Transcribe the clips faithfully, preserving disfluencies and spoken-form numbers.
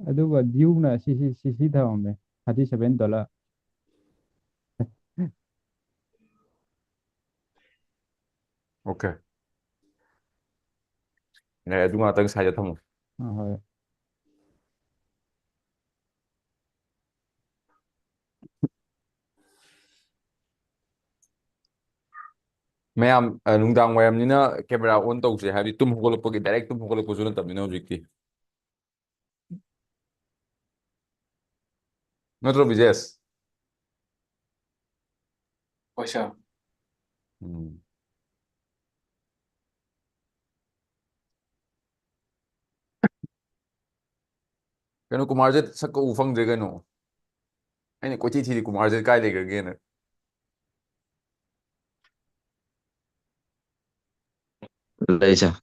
ꯑꯗꯨꯒ ꯗ꯭ꯌꯨꯅ ꯁꯤ ꯁꯤ ꯁꯤ ꯁꯤ ꯊꯝꯃꯝꯃꯦ, thirty seven dollar. ꯑꯣꯀꯦ꯫ ꯌꯥꯏ, ꯑꯗꯨ ꯉꯥꯛꯇꯪ ꯁꯥꯏꯗ ꯊꯝꯃꯣ꯫ ꯑ, ꯍꯣꯏ꯫ ꯃꯌꯥꯝ, ꯑ, ꯅꯨꯡꯗꯥꯡ ꯋꯥꯏꯔꯝꯅꯤꯅ ꯀꯦꯃꯦꯔꯥ ꯑꯣꯟ ꯇꯧꯁꯦ, ꯍꯥꯏꯕꯗꯤ ꯇꯨꯝ ꯍꯧꯒꯠꯂꯛꯄꯒꯤ, ꯗꯥꯏꯔꯦꯛ ꯇꯨꯝ ꯍꯧꯒꯠꯂꯛꯄꯁꯨ ꯅꯠꯇꯕꯅꯤꯅ ꯍꯧꯖꯤꯛꯇꯤ꯫ ꯅꯠꯇ꯭ꯔꯣ, ꯕꯤꯖꯦꯁ? ꯍꯣꯏ, ꯁꯥꯔ꯫ ꯎꯝ꯫ ꯀꯩꯅꯣ, ꯀꯨꯃꯥꯔꯁꯦ ꯁꯛꯀ ꯎ ꯐꯪꯗ꯭ꯔꯦ ꯀꯩꯅꯣ꯫ ꯑꯩꯅ ꯀꯣꯏꯊꯤ ꯊꯤꯔꯤ, ꯀꯨꯃꯥꯔꯁꯦ ꯀꯥꯏ ꯂꯩꯈ꯭ꯔꯒꯦꯅ꯫ ꯂꯩ, ꯁꯥꯔ꯫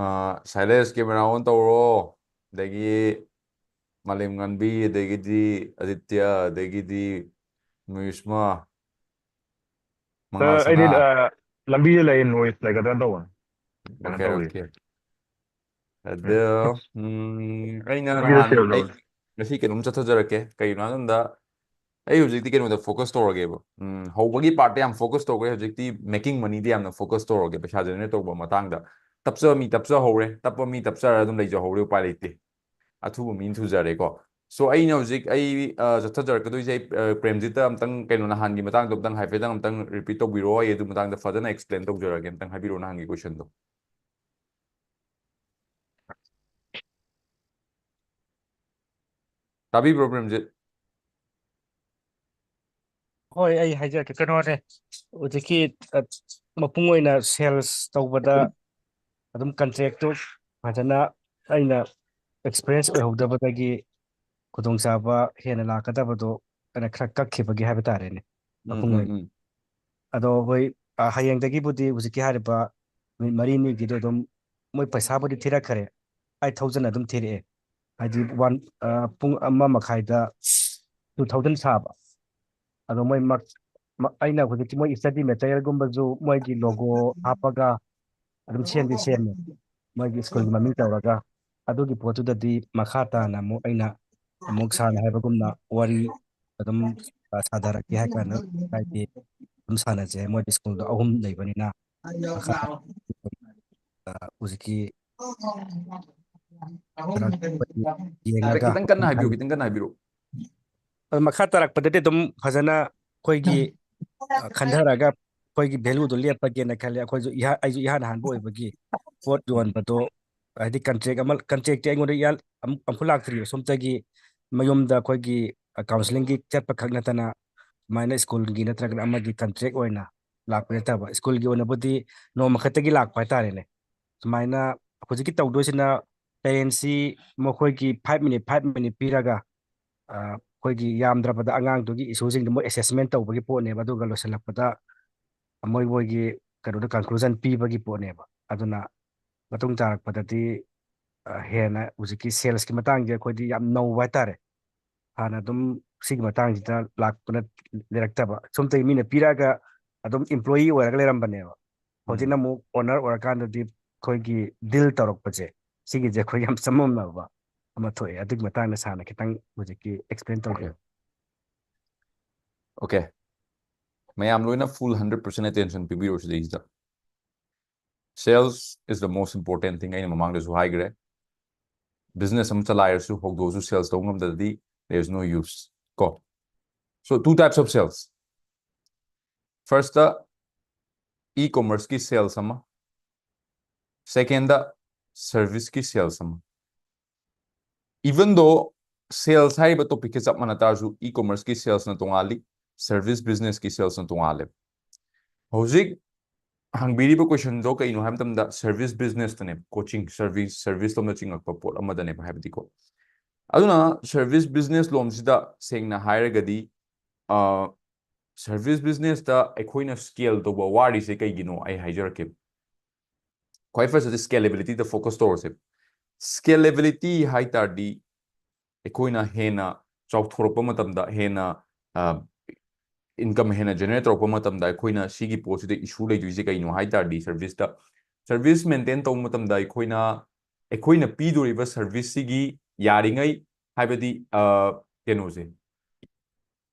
ꯑꯥ, ꯁꯥꯏꯂꯦꯁ, ꯀꯦꯃꯦꯔꯥ ꯑꯣꯟ ꯇꯧꯔꯣ꯫ ꯑꯗꯒꯤ ꯃꯥꯂꯦꯝꯉꯥꯟꯕꯤ, ꯑꯗꯒꯤꯗꯤ ꯑꯗꯤꯇ꯭ꯌ, ꯑꯗꯒꯤꯗꯤ ꯃꯌꯨꯁꯃꯥ꯫ ꯃꯉꯥꯜ ꯁꯥꯔ, ꯑꯩꯗꯤ, ꯁꯅꯥ꯫ ꯑ, ꯂꯝꯕꯤꯗ ꯂꯩ, ꯅꯣꯏꯁ ꯂꯩꯒꯗ꯭ꯔꯥ ꯇꯧꯕꯅꯦ꯫ ꯀꯩꯅꯣ ꯑꯣꯀꯦ, ꯇꯧꯔꯤ꯫ ꯑꯣꯀꯦ꯫ ꯑꯗꯣ, ꯎꯝ, ꯑꯩꯅ ꯂꯝꯕꯤꯗ ꯅꯍꯥꯟ ꯁꯦꯜ ꯑꯩ ꯂꯧꯔꯦ꯫ ꯉꯁꯤ ꯀꯩꯅꯣꯝ ꯆꯠꯊꯖꯔꯛꯀꯦ꯫ ꯀꯩꯒꯤꯅꯣ ꯍꯥꯏꯕ ꯃꯇꯝꯗ, ꯑꯩ ꯍꯧꯖꯤꯛꯇꯤ ꯀꯩꯅꯣꯗ ꯐꯣꯀꯁ ꯇꯧꯔꯒꯦꯕ꯫ ꯎꯝ, ꯍꯧꯕꯒꯤ ꯄꯥꯔꯠꯇ ꯌꯥꯝ ꯐꯣꯀꯁ ꯇꯧꯈ꯭ꯔꯦ꯫ ꯍꯧꯖꯤꯛꯇꯤ ꯃꯦꯀꯤꯡ ꯃꯅꯤꯗ ꯌꯥꯝꯅ ꯐꯣꯀꯁ ꯇꯧꯔꯒꯦ, ꯄꯩꯁꯥ ꯖꯦꯅꯦꯔꯦꯠ ꯇꯧꯕ ꯃꯇꯥꯡꯗ꯫ ꯇꯞꯆꯕ ꯃꯤ ꯇꯞꯆꯍꯧꯔꯦ, ꯇꯞꯄ ꯃꯤ ꯇꯞꯆꯔ ꯑꯗꯨꯝ ꯂꯩꯖꯍꯧꯔꯦ, ꯎꯄꯥꯏ ꯂꯩꯇꯦ꯫ ꯑꯊꯨꯕ ꯃꯤꯅ ꯊꯨꯖꯔꯦꯀꯣ꯫ ꯁꯣ, ꯑꯩꯅ ꯍꯧꯖꯤꯛ ꯑꯩ, ꯑ, ꯆꯠꯊꯖꯔꯛꯀꯗꯣꯏꯁꯦ, ꯑꯩ, ꯑ, ꯄ꯭ꯔꯦꯝꯖꯤꯠꯇ ꯑꯝꯇꯪ, ꯀꯩꯅꯣ, ꯅꯍꯥꯟꯒꯤ ꯃꯇꯥꯡꯗꯣ ꯑꯝꯇꯪ ꯍꯥꯏꯐꯦꯠꯇꯪ ꯑꯝꯇꯪ ꯔꯤꯄꯤꯠ ꯇꯧꯕꯤꯔꯛꯑꯣ꯫ ꯑꯩ ꯑꯗꯨ ꯃꯇꯥꯡꯗ ꯐꯖꯅ ꯑꯦꯛꯁꯄ꯭ꯂꯦꯟ ꯇꯧꯖꯔꯒꯦ꯫ ꯑꯝꯇꯪ ꯍꯥꯏꯕꯤꯔꯛꯑꯣ, ꯅꯍꯥꯟꯒꯤ ꯀꯣꯏꯁꯟꯗꯣ꯫ ꯇꯥꯕꯤꯕ꯭ꯔꯣ, ꯄ꯭ꯔꯦꯝꯖꯤꯠ? ꯍꯣꯏ, ꯑꯩ ꯍꯥꯏꯖꯔꯛꯀꯦ꯫ ꯀꯩꯅꯣꯅꯦ, ꯍꯧꯖꯤꯛꯀꯤ, ꯑ, ꯃꯄꯨꯡ ꯑꯣꯏꯅ ꯁꯦꯜꯁ ꯇꯧꯕꯗ ꯑꯗꯨꯝ ꯀꯟꯇ꯭ꯔꯦꯛꯇꯨ ꯐꯖꯅ ꯑꯩꯅ ꯑꯦꯛꯁꯄꯤꯔꯤꯌꯦꯟꯁ ꯑꯣꯏꯍꯧꯗꯕꯗꯒꯤ ꯈꯨꯗꯣꯡꯆꯥꯕ ꯍꯦꯟꯅ ꯂꯥꯛꯀꯗꯕꯗꯣ ꯑꯩꯅ ꯈꯔ ꯀꯛꯈꯤꯕꯒꯤ ꯍꯥꯏꯕ ꯇꯥꯔꯦꯅꯦ, ꯎꯝ, ꯃꯄꯨꯡ ꯎꯝ, ꯑꯣꯏꯅ꯫ ꯎꯝ꯫ ꯑꯗꯣ ꯍꯣꯏ, ꯑ, ꯍꯌꯦꯡꯗꯒꯤꯕꯨꯗꯤ ꯍꯧꯖꯤꯛꯀꯤ ꯍꯥꯏꯔꯤꯕ ꯅꯨꯃꯤꯠ ꯃꯔꯤꯅꯤꯒꯤꯗꯣ ꯑꯗꯨꯝ ꯃꯣꯏ ꯄꯩꯁꯥꯕꯨꯗꯤ ꯊꯤꯔꯛꯈꯔꯦ, ꯑꯩꯠ ꯊꯥꯎꯖꯟ ꯑꯗꯨꯝ ꯊꯤꯔꯛꯑꯦ꯫ ꯍꯥꯏꯗꯤ ꯋꯥꯟ, ꯑ, ꯄꯨꯡ ꯑꯃ ꯃꯈꯥꯏꯗ ꯇꯨ ꯊꯥꯎꯖꯟ ꯁꯥꯕ꯫ ꯑꯗꯣ ꯃꯣꯏ ꯃꯛ-, ꯃ- ꯑꯩꯅ ꯍꯧꯖꯤꯛꯇꯤ ꯃꯣꯏ study materialꯒꯨꯝꯕꯁꯨ ꯃꯣꯏꯒꯤ logo ꯍꯥꯞꯄꯒ ꯑꯗꯨꯝ ꯁꯦꯝꯗꯤ ꯁꯦꯝꯃꯦ, ꯃꯣꯏꯒꯤ ꯁ꯭ꯀꯨꯜꯒꯤ ꯃꯃꯤꯡ ꯇꯧꯔꯒ꯫ ꯑꯗꯨꯒꯤ ꯄꯣꯠꯇꯨꯗꯗꯤ ꯃꯈꯥ ꯇꯥꯅ ꯑꯃꯨꯛ ꯑꯩꯅ ꯑꯃꯨꯛ ꯁꯥꯔꯅ ꯍꯥꯏꯕꯒꯨꯝꯅ ꯋꯥꯔꯤ ꯑꯗꯨꯝ, ꯑ, ꯁꯥꯊꯔꯛꯀꯦ ꯍꯥꯏ ꯀꯥꯟꯗ ꯀꯥꯏꯗꯦ, ꯑꯗꯨꯝ ꯁꯥꯟꯅꯁꯦ꯫ ꯃꯣꯏꯗꯤ ꯁ꯭ꯀꯨꯜꯗꯣ ꯑꯍꯨꯝ ꯂꯩꯕꯅꯤꯅ ꯃꯈꯥ ꯇꯥꯅ, ꯑ, ꯍꯧꯖꯤꯛꯀꯤ ꯈꯔ ꯌꯦꯡꯉꯒ ꯈꯤꯇꯪ ꯀꯟꯅ ꯍꯥꯏꯕꯤꯌꯨ, ꯈꯤꯇꯪ ꯀꯟꯅ ꯍꯥꯏꯕꯤꯔꯛꯑꯣ꯫ ꯑꯗꯨ ꯃꯈꯥ ꯇꯥꯔꯛꯄꯗꯗꯤ ꯑꯗꯨꯝ ꯐꯖꯅ ꯑꯩꯈꯣꯏꯒꯤ, ꯑ, ꯈꯟꯊꯔꯒ ꯑꯩꯈꯣꯏꯒꯤ valueꯗꯣ ꯂꯦꯞꯄꯒꯦꯅ ꯈꯜꯂꯦ꯫ ꯑꯩꯈꯣꯏꯁꯨ ꯏꯍꯥ-, ꯑꯩꯁꯨ ꯏꯍꯥꯟ ꯍꯥꯟꯕ ꯑꯣꯏꯕꯒꯤ ꯄꯣꯠ ꯌꯣꯟꯕꯗꯣ, ꯍꯥꯏꯗꯤ contract ꯑꯃ, contractꯇꯤ ꯑꯩꯉꯣꯟꯗ ꯏꯌꯥ-, ꯑꯝ-, ꯑꯃꯨꯛ ꯂꯥꯛꯇ꯭ꯔꯤꯕ꯫ ꯁꯣꯝꯇꯒꯤ ꯃꯌꯨꯝꯗ ꯑꯩꯈꯣꯏꯒꯤ, ꯑ, counselling ꯆꯠꯄ ꯈꯛ ꯅꯠꯇꯅ ꯁꯨꯃꯥꯏꯅ ꯁ꯭ꯀꯨꯜꯒꯤ ꯅꯠꯇ꯭ꯔꯒꯅ ꯑꯃꯒꯤ contract ꯑꯣꯏꯅ ꯂꯥꯛꯄ ꯅꯠꯇꯕ, ꯁ꯭ꯀꯨꯜꯒꯤ ꯑꯣꯏꯅꯕꯨꯗꯤ ꯅꯣꯡꯃ ꯈꯛꯇꯒꯤ ꯂꯥꯛꯄ ꯍꯥꯏꯇꯥꯔꯦꯅꯦ꯫ ꯁꯨꯃꯥꯏꯅ ꯍꯧꯖꯤꯛꯀꯤ ꯇꯧꯗꯣꯏꯁꯤꯅ parentꯁꯤ ꯃꯈꯣꯏꯒꯤ five minute, five minute ꯄꯤꯔꯒ, ꯑ, ꯑꯩꯈꯣꯏꯒꯤ ꯌꯥꯝꯗ꯭ꯔꯕꯗ ꯑꯉꯥꯡꯗꯨꯒꯤ issueꯁꯤꯡꯗꯣ ꯃꯣꯏ assessment ꯇꯧꯕꯒꯤ ꯄꯣꯠꯅꯦꯕ, ꯑꯗꯨꯒ ꯂꯣꯏꯁꯤꯜꯂꯛꯄꯗ ꯃꯣꯏ ꯃꯣꯏꯒꯤ ꯀꯩꯅꯣꯗ conclusion ꯄꯤꯕꯒꯤ ꯄꯣꯠꯅꯦꯕ꯫ ꯑꯗꯨꯅ ꯃꯇꯨꯡ ꯇꯥꯔꯛꯄꯗꯗꯤ, ꯑ, ꯍꯦꯟꯅ ꯍꯧꯖꯤꯛꯀꯤ salesꯀꯤ ꯃꯇꯥꯡꯁꯦ ꯑꯩꯈꯣꯏꯗꯤ ꯌꯥꯝ ꯅꯧꯕ ꯍꯥꯏꯇꯥꯔꯦ꯫ ꯍꯥꯟꯅ ꯑꯗꯨꯝ ꯁꯤꯒꯤ ꯃꯇꯥꯡꯁꯤꯗ ꯂꯥꯛꯄꯅ ꯂꯩꯔꯛꯇꯕ, ꯁꯣꯝꯇꯒꯤ ꯃꯤꯅ ꯄꯤꯔꯛꯑꯒ ꯑꯗꯨꯝ employee ꯑꯣꯏꯔꯒ ꯂꯩꯔꯝꯕꯅꯦꯕ꯫ ꯍꯧꯖꯤꯛꯅ ꯎꯝ꯫ ꯑꯃꯨꯛ owner ꯑꯣꯏꯔꯀꯥꯟꯗꯗꯤ ꯑꯩꯈꯣꯏꯒꯤ deal ꯇꯧꯔꯛꯄꯁꯦ, ꯁꯤꯒꯤꯁꯦ ꯑꯩꯈꯣꯏ ꯌꯥꯝ ꯆꯃꯝꯅꯕ ꯑꯃ ꯊꯣꯛꯑꯦ꯫ ꯑꯗꯨꯒꯤ ꯃꯇꯥꯡꯗ ꯁꯥꯔꯅ ꯈꯤꯇꯪ ꯍꯧꯖꯤꯛꯀꯤ explain ꯇꯧꯕꯤꯌꯨ꯫ Okay. Okay. ꯃꯌꯥꯝ ꯂꯣꯏꯅ full hundred percent attention ꯄꯤꯕꯤꯔꯣ ꯁꯤꯗꯩꯁꯤꯗ꯫ Sales is the most important thing. ꯑꯩꯅ ꯃꯃꯥꯡꯗꯁꯨ ꯍꯥꯏꯈ꯭ꯔꯦ, business ꯑꯃ ꯆꯂꯥꯏꯔꯁꯨ, ꯍꯧꯗꯣꯛꯑꯁꯨ sales ꯇꯧꯕ ꯉꯝꯗ꯭ꯔꯗꯤ there is no use ꯀꯣ꯫ So two types of sales. First, e-commerceꯀꯤ sales ꯑꯃ, second, serviceꯀꯤ sales ꯑꯃ꯫ Even though sales ꯍꯥꯏꯔꯤꯕ topicꯁꯦ ꯆꯞ ꯃꯥꯟꯅ ꯇꯥꯔꯁꯨ, e-commerceꯀꯤ salesꯅ ꯇꯣꯉꯥꯜꯂꯤ, service businessꯀꯤ salesꯅ ꯇꯣꯉꯥꯜꯂꯦꯕ꯫ ꯍꯧꯖꯤꯛ ꯍꯪꯕꯤꯔꯤꯕ questionꯗꯣ ꯀꯩꯅꯣ ꯍꯥꯏꯕ ꯃꯇꯝꯗ, service businessꯇꯅꯦꯕ, coaching service, service ꯂꯣꯝꯗ ꯆꯤꯡꯉꯛꯄ ꯄꯣꯠ ꯑꯃꯗꯅꯦꯕ ꯍꯥꯏꯕꯗꯤꯀꯣ꯫ ꯑꯗꯨꯅ service business ꯂꯣꯝꯁꯤꯗ ꯁꯦꯡꯅ ꯍꯥꯏꯔꯒꯗꯤ, ꯑ, service businessꯇ ꯑꯩꯈꯣꯏꯅ scale ꯇꯧꯕ ꯋꯥꯔꯤꯁꯦ ꯀꯩꯒꯤꯅꯣ ꯑꯩ ꯍꯥꯏꯖꯔꯛꯀꯦ꯫ ꯈ꯭ꯋꯥꯏ firstꯇꯗꯤ scalabilityꯗ focus ꯇꯧꯔꯁꯦ꯫ Scalability ꯍꯥꯏ ꯇꯥꯔꯗꯤ ꯑꯩꯈꯣꯏꯅ ꯍꯦꯟꯅ ꯆꯥꯎꯊꯣꯔꯛꯄ ꯃꯇꯝꯗ, ꯍꯦꯟꯅ, ꯑ, income ꯍꯦꯟꯅ generate ꯇꯧꯔꯛꯄ ꯃꯇꯝꯗ ꯑꯩꯈꯣꯏꯅ ꯁꯤꯒꯤ ꯄꯣꯠꯁꯤꯗ issue ꯂꯩꯗꯣꯏꯁꯦ ꯀꯩꯅꯣ ꯍꯥꯏ ꯇꯥꯔꯗꯤ, service ꯇ, service maintain ꯇꯧꯕ ꯃꯇꯝꯗ ꯑꯩꯈꯣꯏꯅ, ꯑꯩꯈꯣꯏꯅ ꯄꯤꯗꯣꯔꯤꯕ service ꯁꯤꯒꯤ ꯌꯥꯔꯤꯉꯩ, ꯍꯥꯏꯕꯗꯤ, ꯑ, ꯀꯩꯅꯣꯁꯦ,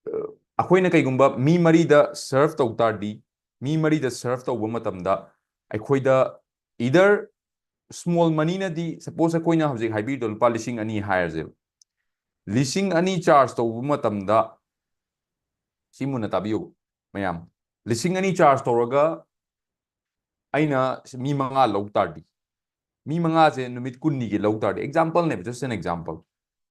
ꯑ, ꯑꯩꯈꯣꯏꯅ ꯀꯩꯒꯨꯝꯕ ꯃꯤ ꯃꯔꯤꯗ serve ꯇꯧ ꯇꯥꯔꯗꯤ, ꯃꯤ ꯃꯔꯤꯗ serve ꯇꯧꯕ ꯃꯇꯝꯗ ꯑꯩꯈꯣꯏꯗ either small money ꯅꯗꯤ, suppose ꯑꯩꯈꯣꯏꯅ ꯍꯧꯖꯤꯛ ꯍꯥꯏꯕꯤꯔꯤꯗꯣ ꯂꯨꯄꯥ ꯂꯤꯁꯤꯡ ꯑꯅꯤ ꯍꯥꯏꯔꯁꯦꯕ, ꯂꯤꯁꯤꯡ ꯑꯅꯤ charge ꯇꯧꯕ ꯃꯇꯝꯗ, ꯁꯤ ꯃꯨꯟꯅ ꯇꯥꯕꯤꯌꯨ ꯃꯌꯥꯝ, ꯂꯤꯁꯤꯡ ꯑꯅꯤ charge ꯇꯧꯔꯒ ꯑꯩꯅ ꯃꯤ ꯃꯉꯥ ꯂꯧ ꯇꯥꯔꯗꯤ, ꯃꯤ ꯃꯉꯥꯁꯦ ꯅꯨꯃꯤꯠ ꯀꯨꯟꯅꯤꯒꯤ ꯂꯧ ꯇꯥꯔꯗꯤ, example ꯅꯦꯕ, just an example,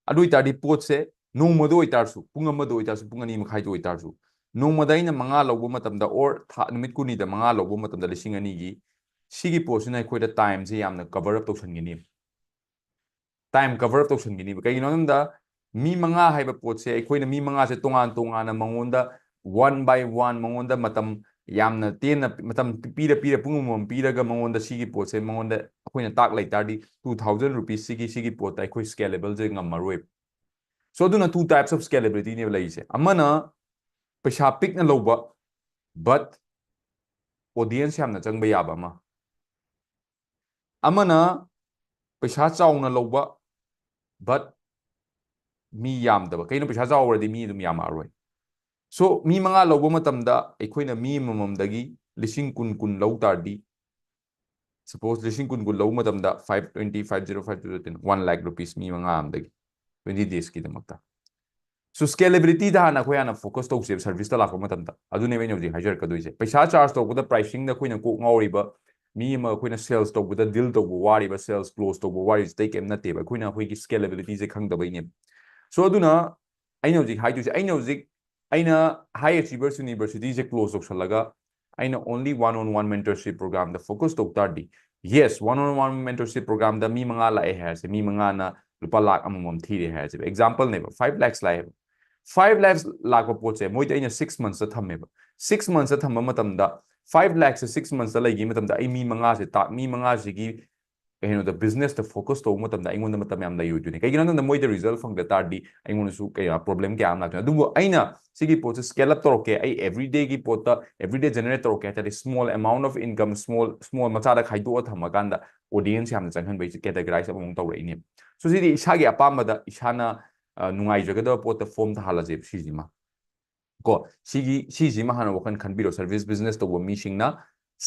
ꯑꯗꯨ ꯑꯣꯏꯇꯥꯔꯗꯤ ꯄꯣꯠꯁꯦ ꯅꯣꯡꯃꯗ ꯑꯣꯏꯇꯥꯔꯁꯨ, ꯄꯨꯡ ꯑꯃꯗ ꯑꯣꯏꯇꯥꯔꯁꯨ, ꯄꯨꯡ ꯑꯅꯤ ꯃꯈꯥꯏꯗ ꯑꯣꯏꯇꯥꯔꯁꯨ, ꯅꯣꯡꯃꯗ ꯑꯩꯅ ꯃꯉꯥ ꯂꯧꯕ ꯃꯇꯝꯗ, or ꯊꯥ, ꯅꯨꯃꯤꯠ ꯀꯨꯟꯅꯤꯗ ꯃꯉꯥ ꯂꯧꯕ ꯃꯇꯝꯗ ꯂꯤꯁꯤꯡ ꯑꯅꯤꯒꯤ, ꯁꯤꯒꯤ ꯄꯣꯠꯁꯤꯅ ꯑꯩꯈꯣꯏꯗ time ꯁꯦ ꯌꯥꯝꯅ cover up ꯇꯧꯁꯟꯒꯅꯤ꯫ Time cover up ꯇꯧꯁꯟꯒꯅꯤꯕ꯫ ꯀꯩꯒꯤꯅꯣ ꯍꯥꯏꯕꯗ, ꯃꯤ ꯃꯉꯥ ꯍꯥꯏꯕ ꯄꯣꯠꯁꯦ, ꯑꯩꯈꯣꯏꯅ ꯃꯤ ꯃꯉꯥꯁꯦ ꯇꯣꯉꯥꯟ ꯇꯣꯉꯥꯟꯅ ꯃꯉꯣꯟꯗ one by one, ꯃꯉꯣꯟꯗ ꯃꯇꯝ ꯌꯥꯝꯅ ꯇꯦꯟꯅ, ꯃꯇꯝ ꯄꯤꯔ ꯄꯤꯔ, ꯄꯨꯡ ꯑꯃꯃꯝ ꯄꯤꯔꯒ ꯃꯉꯣꯟꯗ ꯁꯤꯒꯤ ꯄꯣꯠꯁꯦ ꯃꯉꯣꯟꯗ ꯑꯩꯈꯣꯏꯅ ꯇꯥꯛ ꯂꯩ ꯇꯥꯔꯗꯤ, two thousand rupees ꯁꯤꯒꯤ, ꯁꯤꯒꯤ ꯄꯣꯠꯇ ꯑꯩꯈꯣꯏ scalable ꯁꯦ ꯉꯝꯃꯔꯣꯏꯕ꯫ So ꯑꯗꯨꯅ two types of scalability ꯅꯦꯕ ꯂꯩꯔꯤꯁꯦ꯫ ꯑꯃꯅ ꯄꯩꯁꯥ ꯄꯤꯛꯅ ꯂꯧꯕ, but audience ꯌꯥꯝꯅ ꯆꯪꯕ ꯌꯥꯕ ꯑꯃ꯫ ꯑꯃꯅ ꯄꯩꯁꯥ ꯆꯥꯎꯅ ꯂꯧꯕ, but ꯃꯤ ꯌꯥꯝꯗꯕ꯫ ꯀꯩꯅꯣ, ꯄꯩꯁꯥ ꯆꯥꯎꯔꯗꯤ ꯃꯤ ꯑꯗꯨꯝ ꯌꯥꯝꯃꯛꯑꯔꯣꯏ꯫ So ꯃꯤ ꯃꯉꯥ ꯂꯧꯕ ꯃꯇꯝꯗ ꯑꯩꯈꯣꯏꯅ ꯃꯤ ꯑꯃꯃꯝꯗꯒꯤ ꯂꯤꯁꯤꯡ ꯀꯨꯟ, ꯀꯨꯟ ꯂꯧ ꯇꯥꯔꯗꯤ, suppose ꯂꯤꯁꯤꯡ ꯀꯨꯟ, ꯀꯨꯟ ꯂꯧꯕ ꯃꯇꯝꯗ five twenty, five zero, five zero ten, one lakh rupees ꯃꯤ ꯃꯉꯥ ꯑꯃꯗꯒꯤ, twenty days ꯀꯤꯗꯃꯛꯇ꯫ So scalability ꯗ ꯍꯥꯟꯅ ꯑꯩꯈꯣꯏ ꯍꯥꯟꯅ focus ꯇꯧꯁꯦꯕ service ꯇ ꯂꯥꯛꯄ ꯃꯇꯝꯗ꯫ ꯑꯗꯨꯅꯦꯕ ꯑꯩꯅ ꯍꯧꯖꯤꯛ ꯍꯥꯏꯖꯔꯛꯀꯗꯣꯏꯁꯦ꯫ ꯄꯩꯁꯥ charge ꯇꯧꯕꯗ pricing ꯗ ꯑꯩꯈꯣꯏꯅ ꯀꯣꯛ ꯉꯥꯎꯔꯤꯕ, ꯃꯤ ꯑꯃ ꯑꯩꯈꯣꯏꯅ sales ꯇꯧꯕꯗ, deal ꯇꯧꯕ ꯋꯥꯔꯤꯕ, sales close ꯇꯧꯕ ꯋꯥꯔꯤꯁꯦ ꯑꯇꯩ ꯀꯩꯝ ꯅꯠꯇꯦꯕ, ꯑꯩꯈꯣꯏꯅ ꯑꯩꯈꯣꯏꯒꯤ scalability ꯁꯦ ꯈꯪꯗꯕꯩꯅꯦꯕ꯫ So ꯑꯗꯨꯅ ꯑꯩꯅ ꯍꯧꯖꯤꯛ ꯍꯥꯏꯗꯣꯏꯁꯦ, ꯑꯩꯅ ꯍꯧꯖꯤꯛ, ꯑꯩꯅ High Achievers University ꯁꯦ close ꯇꯧꯁꯜꯂꯒ ꯑꯩꯅ only one on one mentorship program the focus ꯇꯧ ꯇꯥꯔꯗꯤ, yes, one on one mentorship program ꯗ ꯃꯤ ꯃꯉꯥ ꯂꯥꯛꯑꯦ ꯍꯥꯏꯔꯁꯦ, ꯃꯤ ꯃꯉꯥꯅ ꯂꯨꯄꯥ ꯂꯥꯛ ꯑꯃꯃꯝ ꯊꯤꯔꯦ ꯍꯥꯏꯔꯁꯦꯕ, example ꯅꯦꯕ, five lakhs ꯂꯥꯛꯑꯦꯕ꯫ Five lakhs ꯂꯥꯛꯄ ꯄꯣꯠꯁꯦ ꯃꯣꯏꯗ ꯑꯩꯅ six months ꯇ ꯊꯝꯃꯦꯕ꯫ Six months ꯇ ꯊꯝꯕ ꯃꯇꯝꯗ, five lakhs ꯁꯦ six months ꯇ ꯂꯩꯈꯤꯕ ꯃꯇꯝꯗ ꯑꯩ ꯃꯤ ꯃꯉꯥꯁꯦ ꯇꯥꯛ, ꯃꯤ ꯃꯉꯥꯁꯤꯒꯤ ꯀꯩꯅꯣꯗ business ꯇ focus ꯇꯧꯕ ꯃꯇꯝꯗ ꯑꯩꯉꯣꯟꯗ ꯃꯇꯝ ꯌꯥꯝ ꯂꯩꯔꯣꯏꯗꯣꯏꯅꯦ꯫ ꯀꯩꯒꯤꯅꯣ ꯍꯥꯏꯕ ꯃꯇꯝꯗ ꯃꯣꯏꯗ result ꯐꯪꯗ ꯇꯥꯔꯗꯤ ꯑꯩꯉꯣꯟꯗꯁꯨ ꯀꯩ problem ꯀꯌꯥ ꯑꯃ ꯂꯥꯛꯇꯣꯏꯅꯦ꯫ ꯑꯗꯨꯕꯨ ꯑꯩꯅ ꯁꯤꯒꯤ ꯄꯣꯠꯁꯦ scale up ꯇꯧꯔꯛꯀꯦ, ꯑꯩ everyday ꯒꯤ ꯄꯣꯠꯇ everyday generate ꯇꯧꯔꯛꯀꯦ ꯍꯥꯏ ꯇꯥꯔꯗꯤ small amount of income, small small ꯃꯆꯥꯗ ꯈꯥꯏꯗꯣꯛꯑ ꯊꯝꯃꯀꯥꯟꯗ audience ꯌꯥꯝꯅ ꯆꯪꯍꯟꯕꯩꯁꯦ categorize ꯑꯃꯃꯨꯛ ꯇꯧꯔꯛꯏꯅꯦ꯫ So ꯁꯤꯗꯤ ꯏꯁꯥꯒꯤ ꯑꯄꯥꯝꯕꯗ ꯏꯁꯥꯅ ꯑ, ꯅꯨꯡꯉꯥꯏꯖꯒꯗꯕ ꯄꯣꯠꯇ form ꯇꯥꯍꯜꯂꯁꯦꯕ ꯁꯤꯁꯤꯃ꯫ ꯀꯣ ꯁꯤꯒꯤ ꯁꯤꯁꯤꯃ ꯍꯥꯟꯅ ꯋꯥꯈꯜ ꯈꯟꯕꯤꯔꯣ꯫ Service business ꯇꯧꯕ ꯃꯤꯁꯤꯡꯅ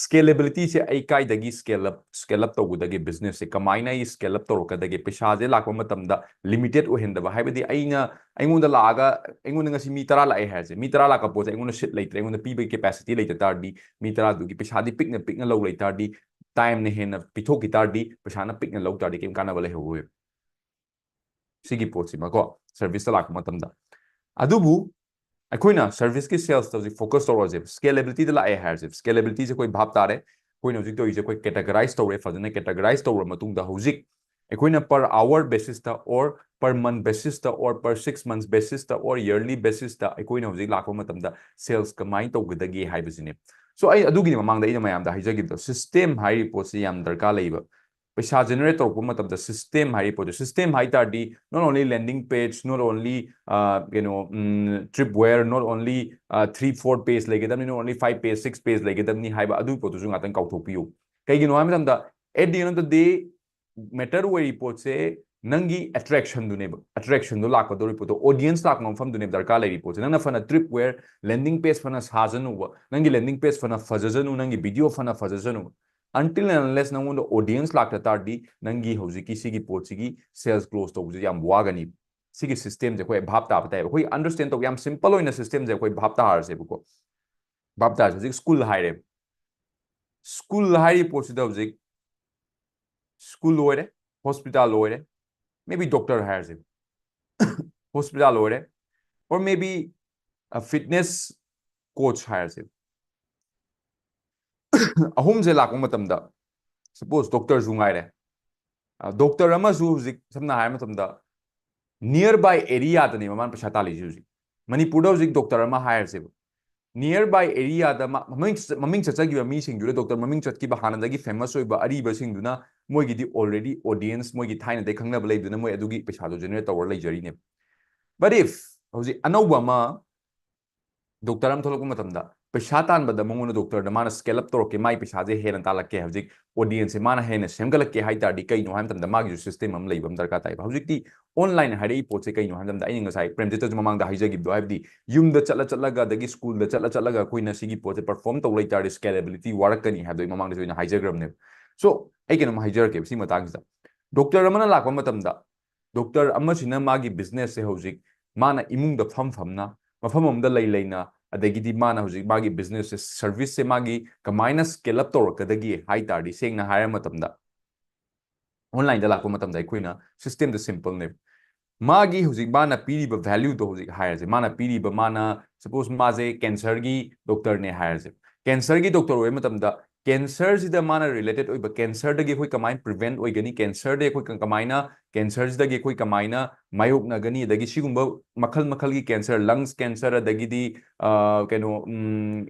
scalability ꯁꯦ ꯑꯩ ꯀꯥꯏꯗꯒꯤ scale up scale up ꯇꯧꯒꯗꯒꯦ, business ꯁꯦ ꯀꯃꯥꯏꯅ ꯑꯩ scale up ꯇꯧꯔꯛꯀꯗꯒꯦ, ꯄꯩꯁꯥꯁꯦ ꯂꯥꯛꯄ ꯃꯇꯝꯗ limited ꯑꯣꯏꯍꯟꯗꯕ, ꯍꯥꯏꯕꯗꯤ ꯑꯩꯅ ꯑꯩꯉꯣꯟꯗ ꯂꯥꯛꯑꯒ ꯑꯩꯉꯣꯟꯗ ꯉꯁꯤ ꯃꯤ ꯇꯔꯥ ꯂꯥꯛꯑꯦ ꯍꯥꯏꯔꯁꯦ, ꯃꯤ ꯇꯔꯥ ꯂꯥꯛꯄ ꯄꯣꯠꯁꯦ ꯑꯩꯉꯣꯟꯗ seat ꯂꯩꯇ꯭ꯔꯦ, ꯑꯩꯉꯣꯟꯗ ꯄꯤꯕꯒꯤ capacity ꯂꯩꯇ ꯇꯥꯔꯗꯤ, ꯃꯤ ꯇꯔꯥꯗꯨꯒꯤ ꯄꯩꯁꯥꯗꯤ ꯄꯤꯛꯅ ꯄꯤꯛꯅ ꯂꯧ ꯂꯩ ꯇꯥꯔꯗꯤ, time ꯅ ꯍꯦꯟꯅ ꯄꯤꯊꯣꯛꯈꯤ ꯇꯥꯔꯗꯤ, ꯄꯩꯁꯥꯅ ꯄꯤꯛꯅ ꯂꯧ ꯇꯥꯔꯗꯤ ꯀꯩꯝ ꯀꯥꯟꯅꯕ ꯂꯩꯍꯧꯔꯣꯏ꯫ ꯁꯤꯒꯤ ꯄꯣꯠꯁꯤꯃꯀꯣ, service ꯇ ꯂꯥꯛꯄ ꯃꯇꯝꯗ꯫ ꯑꯗꯨꯕꯨ ꯑꯩꯈꯣꯏꯅ service ꯀꯤ sales ꯇ ꯍꯧꯖꯤꯛ focus ꯇꯧꯔꯁꯦꯕ, scalability ꯗ ꯂꯥꯛꯑꯦ ꯍꯥꯏꯔꯁꯦꯕ, scalability ꯁꯦ ꯑꯩꯈꯣꯏ ꯚꯥꯞ ꯇꯥꯔꯦ꯫ ꯑꯩꯈꯣꯏꯅ ꯍꯧꯖꯤꯛ ꯇꯧꯔꯤꯁꯦ ꯑꯩꯈꯣꯏ categorize ꯇꯧꯔꯦ꯫ ꯐꯖꯅ categorize ꯇꯧꯔꯕ ꯃꯇꯨꯡꯗ ꯍꯧꯖꯤꯛ ꯑꯩꯈꯣꯏꯅ per hour basis ꯇ or per month basis ꯇ or per six months basis ꯇ or yearly basis ꯇ ꯑꯩꯈꯣꯏꯅ ꯍꯧꯖꯤꯛ ꯂꯥꯛꯄ ꯃꯇꯝꯗ sales ꯀꯃꯥꯏꯅ ꯇꯧꯒꯗꯒꯦ ꯍꯥꯏꯕꯁꯤꯅꯦ꯫ So ꯑꯩ ꯑꯗꯨꯒꯤꯅꯤ ꯃꯃꯥꯡꯗ ꯑꯩꯅ ꯃꯌꯥꯝꯗ ꯍꯥꯏꯖꯈꯤꯕꯗꯣ, system ꯍꯥꯏꯔꯤꯕ ꯄꯣꯠꯁꯤ ꯌꯥꯝ ꯗꯔꯀꯥꯔ ꯂꯩꯕ꯫ ꯄꯩꯁꯥ generate ꯇꯧꯔꯛꯄ ꯃꯇꯝꯗ system ꯍꯥꯏꯔꯤꯕ ꯄꯣꯠꯇꯣ, system ꯍꯥꯏ ꯇꯥꯔꯗꯤ not only landing page, not only uh, ꯀꯩꯅꯣ ꯎꯝ, tripwire, not only uh, three four page ꯂꯩꯒꯗꯕꯅꯤ, not only five page six page ꯂꯩꯒꯗꯕꯅꯤ ꯍꯥꯏꯕ ꯑꯗꯨꯒꯤ ꯄꯣꯠꯇꯨꯁꯨ ꯉꯥꯛꯇꯪ ꯀꯥꯎꯊꯣꯛꯄꯤꯌꯨ꯫ ꯀꯩꯒꯤꯅꯣ ꯍꯥꯏꯕ ꯃꯇꯝꯗ at the end of the day matter ꯑꯣꯏꯔꯤ ꯄꯣꯠꯁꯦ ꯅꯪꯒꯤ attraction ꯗꯨꯅꯦꯕ꯫ Attraction ꯗꯣ ꯂꯥꯛꯀꯗꯧꯔꯤ ꯄꯣꯠꯇꯣ, audience ꯂꯥꯛꯄ ꯃꯐꯝꯗꯨꯅꯦꯕ ꯗꯔꯀꯥꯔ ꯂꯩꯔꯤ ꯄꯣꯠꯁꯦ꯫ ꯅꯪꯅ ꯐꯅ tripwire, landing page ꯐꯅ ꯁꯥꯖꯅꯨꯕ, ꯅꯪꯒꯤ landing page ꯐꯅ ꯐꯖꯖꯅꯨ, ꯅꯪꯒꯤ video ꯐꯅ ꯐꯖꯖꯅꯨ, until and unless ꯅꯪꯉꯣꯟꯗ audience ꯂꯥꯛꯇ ꯇꯥꯔꯗꯤ ꯅꯪꯒꯤ ꯍꯧꯖꯤꯛꯀꯤ ꯁꯤꯒꯤ ꯄꯣꯠꯁꯤꯒꯤ sales close ꯇꯧꯕꯁꯦ ꯌꯥꯝ ꯋꯥꯒꯅꯤ꯫ ꯁꯤꯒꯤ system ꯁꯦ ꯑꯩꯈꯣꯏ ꯚꯥꯞ ꯇꯥꯕ ꯇꯥꯏ꯫ ꯑꯩꯈꯣꯏ understand ꯇꯧꯕ ꯌꯥꯝ simple ꯑꯣꯏꯅ system ꯁꯦ ꯑꯩꯈꯣꯏ ꯚꯥꯞ ꯇꯥꯍꯔꯁꯦꯕꯀꯣ꯫ ꯚꯥꯞ ꯇꯥꯔꯁꯦ꯫ ꯍꯧꯖꯤꯛ school ꯍꯥꯏꯔꯦ꯫ School ꯍꯥꯏꯔꯤꯕ ꯄꯣꯠꯁꯤꯗ ꯍꯧꯖꯤꯛ school ꯂꯣꯏꯔꯦ, hospital ꯂꯣꯏꯔꯦ, maybe doctor ꯍꯥꯏꯔꯁꯦ꯫ Hospital ꯂꯣꯏꯔꯦ, or maybe a fitness coach ꯍꯥꯏꯔꯁꯦ꯫ ꯑꯍꯨꯝꯁꯦ ꯂꯥꯛꯄ ꯃꯇꯝꯗ, suppose doctor ꯁꯨ ꯉꯥꯏꯔꯦ, doctor ꯑꯃꯁꯨ ꯍꯧꯖꯤꯛ ꯁꯝꯅ ꯍꯥꯏꯔ ꯃꯇꯝꯗ nearby area ꯗꯅꯦꯕ ꯃꯥꯅ ꯄꯩꯁꯥ ꯇꯥꯜꯂꯤꯁꯦ ꯍꯧꯖꯤꯛ꯫ ꯃꯅꯤꯄꯨꯔꯗ ꯍꯧꯖꯤꯛ doctor ꯑꯃ ꯍꯥꯏꯔꯁꯦꯕ, nearby area ꯗ ꯃ-, ꯃꯃꯤꯡ ꯆꯠ-, ꯃꯃꯤꯡ ꯆꯠꯆꯈꯤꯕ ꯃꯤꯁꯤꯡꯗꯨꯗ, doctor ꯃꯃꯤꯡ ꯆꯠꯈꯤꯕ ꯍꯥꯟꯅꯗꯒꯤ famous ꯑꯣꯏꯕ ꯑꯔꯤꯕꯁꯤꯡꯗꯨꯅ ꯃꯣꯏꯒꯤꯗꯤ already audience, ꯃꯣꯏꯒꯤ ꯊꯥꯏꯅꯗꯩ ꯈꯪꯅꯕ ꯂꯩꯕꯗꯨꯅ ꯃꯣꯏ ꯑꯗꯨꯒꯤ ꯄꯩꯁꯥꯗꯣ generate ꯇꯧꯔ ꯂꯩꯖꯔꯤꯅꯦꯕ. But if ꯍꯧꯖꯤꯛ ꯑꯅꯧꯕ ꯑꯃ doctor ꯑꯃ ꯊꯣꯛꯂꯛꯄ ꯃꯇꯝꯗ, ꯄꯩꯁꯥ ꯇꯥꯟꯕꯗ ꯃꯉꯣꯟꯗ doctorꯗ ꯃꯥꯅ scale up ꯇꯧꯔꯛꯀꯦ, ꯃꯥꯒꯤ ꯄꯩꯁꯥꯁꯦ ꯍꯦꯟꯅ ꯇꯥꯜꯂꯛꯀꯦ, ꯍꯧꯖꯤꯛ audienceꯁꯦ ꯃꯥꯅ ꯍꯦꯟꯅ ꯁꯦꯝꯒꯠꯂꯛꯀꯦ ꯍꯥꯏ ꯇꯥꯔꯗꯤ, ꯀꯩꯅꯣ ꯍꯥꯏꯕ ꯃꯇꯝꯗ ꯃꯥꯒꯤꯁꯨ system ꯑꯃ ꯂꯩꯕ ꯑꯃ ꯗꯔꯀꯥꯔ ꯇꯥꯏꯕ. ꯍꯧꯖꯤꯛꯇꯤ online ꯍꯥꯏꯔꯛꯏ ꯄꯣꯠꯁꯦ ꯀꯩꯅꯣ ꯍꯥꯏꯕ ꯃꯇꯝꯗ, ꯑꯩꯅ ꯉꯁꯥꯏ ꯄ꯭ꯔꯦꯝꯖꯤꯠꯇꯁꯨ ꯃꯃꯥꯡꯗ ꯍꯥꯏꯖꯈꯤꯕꯗꯣ, ꯍꯥꯏꯕꯗꯤ ꯌꯨꯝꯗ ꯆꯠꯂ ꯆꯠꯂꯒ ꯑꯗꯒꯤ schoolꯗ ꯆꯠꯂ ꯆꯠꯂꯒ ꯑꯩꯈꯣꯏꯅ ꯁꯤꯒꯤ ꯄꯣꯠꯁꯦ perform ꯇꯧ ꯂꯩ ꯇꯥꯔꯗꯤ scalability ꯋꯥꯔꯛꯀꯅꯤ ꯍꯥꯏꯕꯗꯣ ꯑꯩ ꯃꯃꯥꯡꯗꯁꯨ ꯑꯩꯅ ꯍꯥꯏꯖꯈ꯭ꯔꯕꯅꯦꯕ. So ꯑꯩ ꯀꯩꯅꯣꯝ ꯍꯥꯏꯖꯔꯛꯀꯦꯕ ꯁꯤ ꯃꯇꯥꯡꯁꯤꯗ. Doctor ꯑꯃꯅ ꯂꯥꯛꯄ ꯃꯇꯝꯗ, doctor ꯑꯃꯁꯤꯅ ꯃꯥꯒꯤ businessꯁꯦ ꯍꯧꯖꯤꯛ ꯃꯥꯅ ꯏꯃꯨꯡꯗ ꯐꯝ ꯐꯝꯅ, ꯃꯐꯝ ꯑꯃꯗ ꯂꯩ ꯂꯩꯅ, ꯑꯗꯒꯤꯗꯤ ꯃꯥꯅ ꯍꯧꯖꯤꯛ ꯃꯥꯒꯤ businessꯁꯦ, serviceꯁꯦ ꯃꯥꯒꯤ ꯀꯃꯥꯏꯅ scale up ꯇꯧꯔꯛꯀꯗꯒꯦ ꯍꯥꯏ ꯇꯥꯔꯗꯤ, ꯁꯦꯡꯅ ꯍꯥꯏꯔ ꯃꯇꯝꯗ, onlineꯗ ꯂꯥꯛꯄ ꯃꯇꯝꯗ ꯑꯩꯈꯣꯏꯅ systemꯗ simpleꯅꯦꯕ. ꯃꯥꯒꯤ ꯍꯧꯖꯤꯛ ꯃꯥꯅ ꯄꯤꯔꯤꯕ valueꯗꯣ ꯍꯧꯖꯤꯛ ꯍꯥꯏꯔꯁꯦ, ꯃꯥꯅ ꯄꯤꯔꯤꯕ, ꯃꯥꯅ suppose ꯃꯥꯁꯦ cancerꯒꯤ doctorꯅꯦ ꯍꯥꯏꯔꯁꯦ. Cancerꯒꯤ doctor ꯑꯣꯏꯕ ꯃꯇꯝꯗ cancerꯁꯤꯗ ꯃꯥꯅ related ꯑꯣꯏꯕ, cancerꯗꯒꯤ ꯑꯩꯈꯣꯏ ꯀꯃꯥꯏꯅ prevent ꯑꯣꯏꯒꯅꯤ, cancerꯗꯒꯤ ꯑꯩꯈꯣꯏ ꯀ-, ꯀꯃꯥꯏꯅ, cancerꯁꯤꯗꯒꯤ ꯑꯩꯈꯣꯏ ꯀꯃꯥꯏꯅ ꯃꯥꯌꯣꯛꯅꯒꯅꯤ, ꯑꯗꯒꯤ ꯁꯤꯒꯨꯝꯕ ꯃꯈꯜ ꯃꯈꯜꯒꯤ cancer, lungs cancer, ꯑꯗꯒꯤꯗꯤ, ꯑ, ꯀꯩꯅꯣ, ꯎꯝ,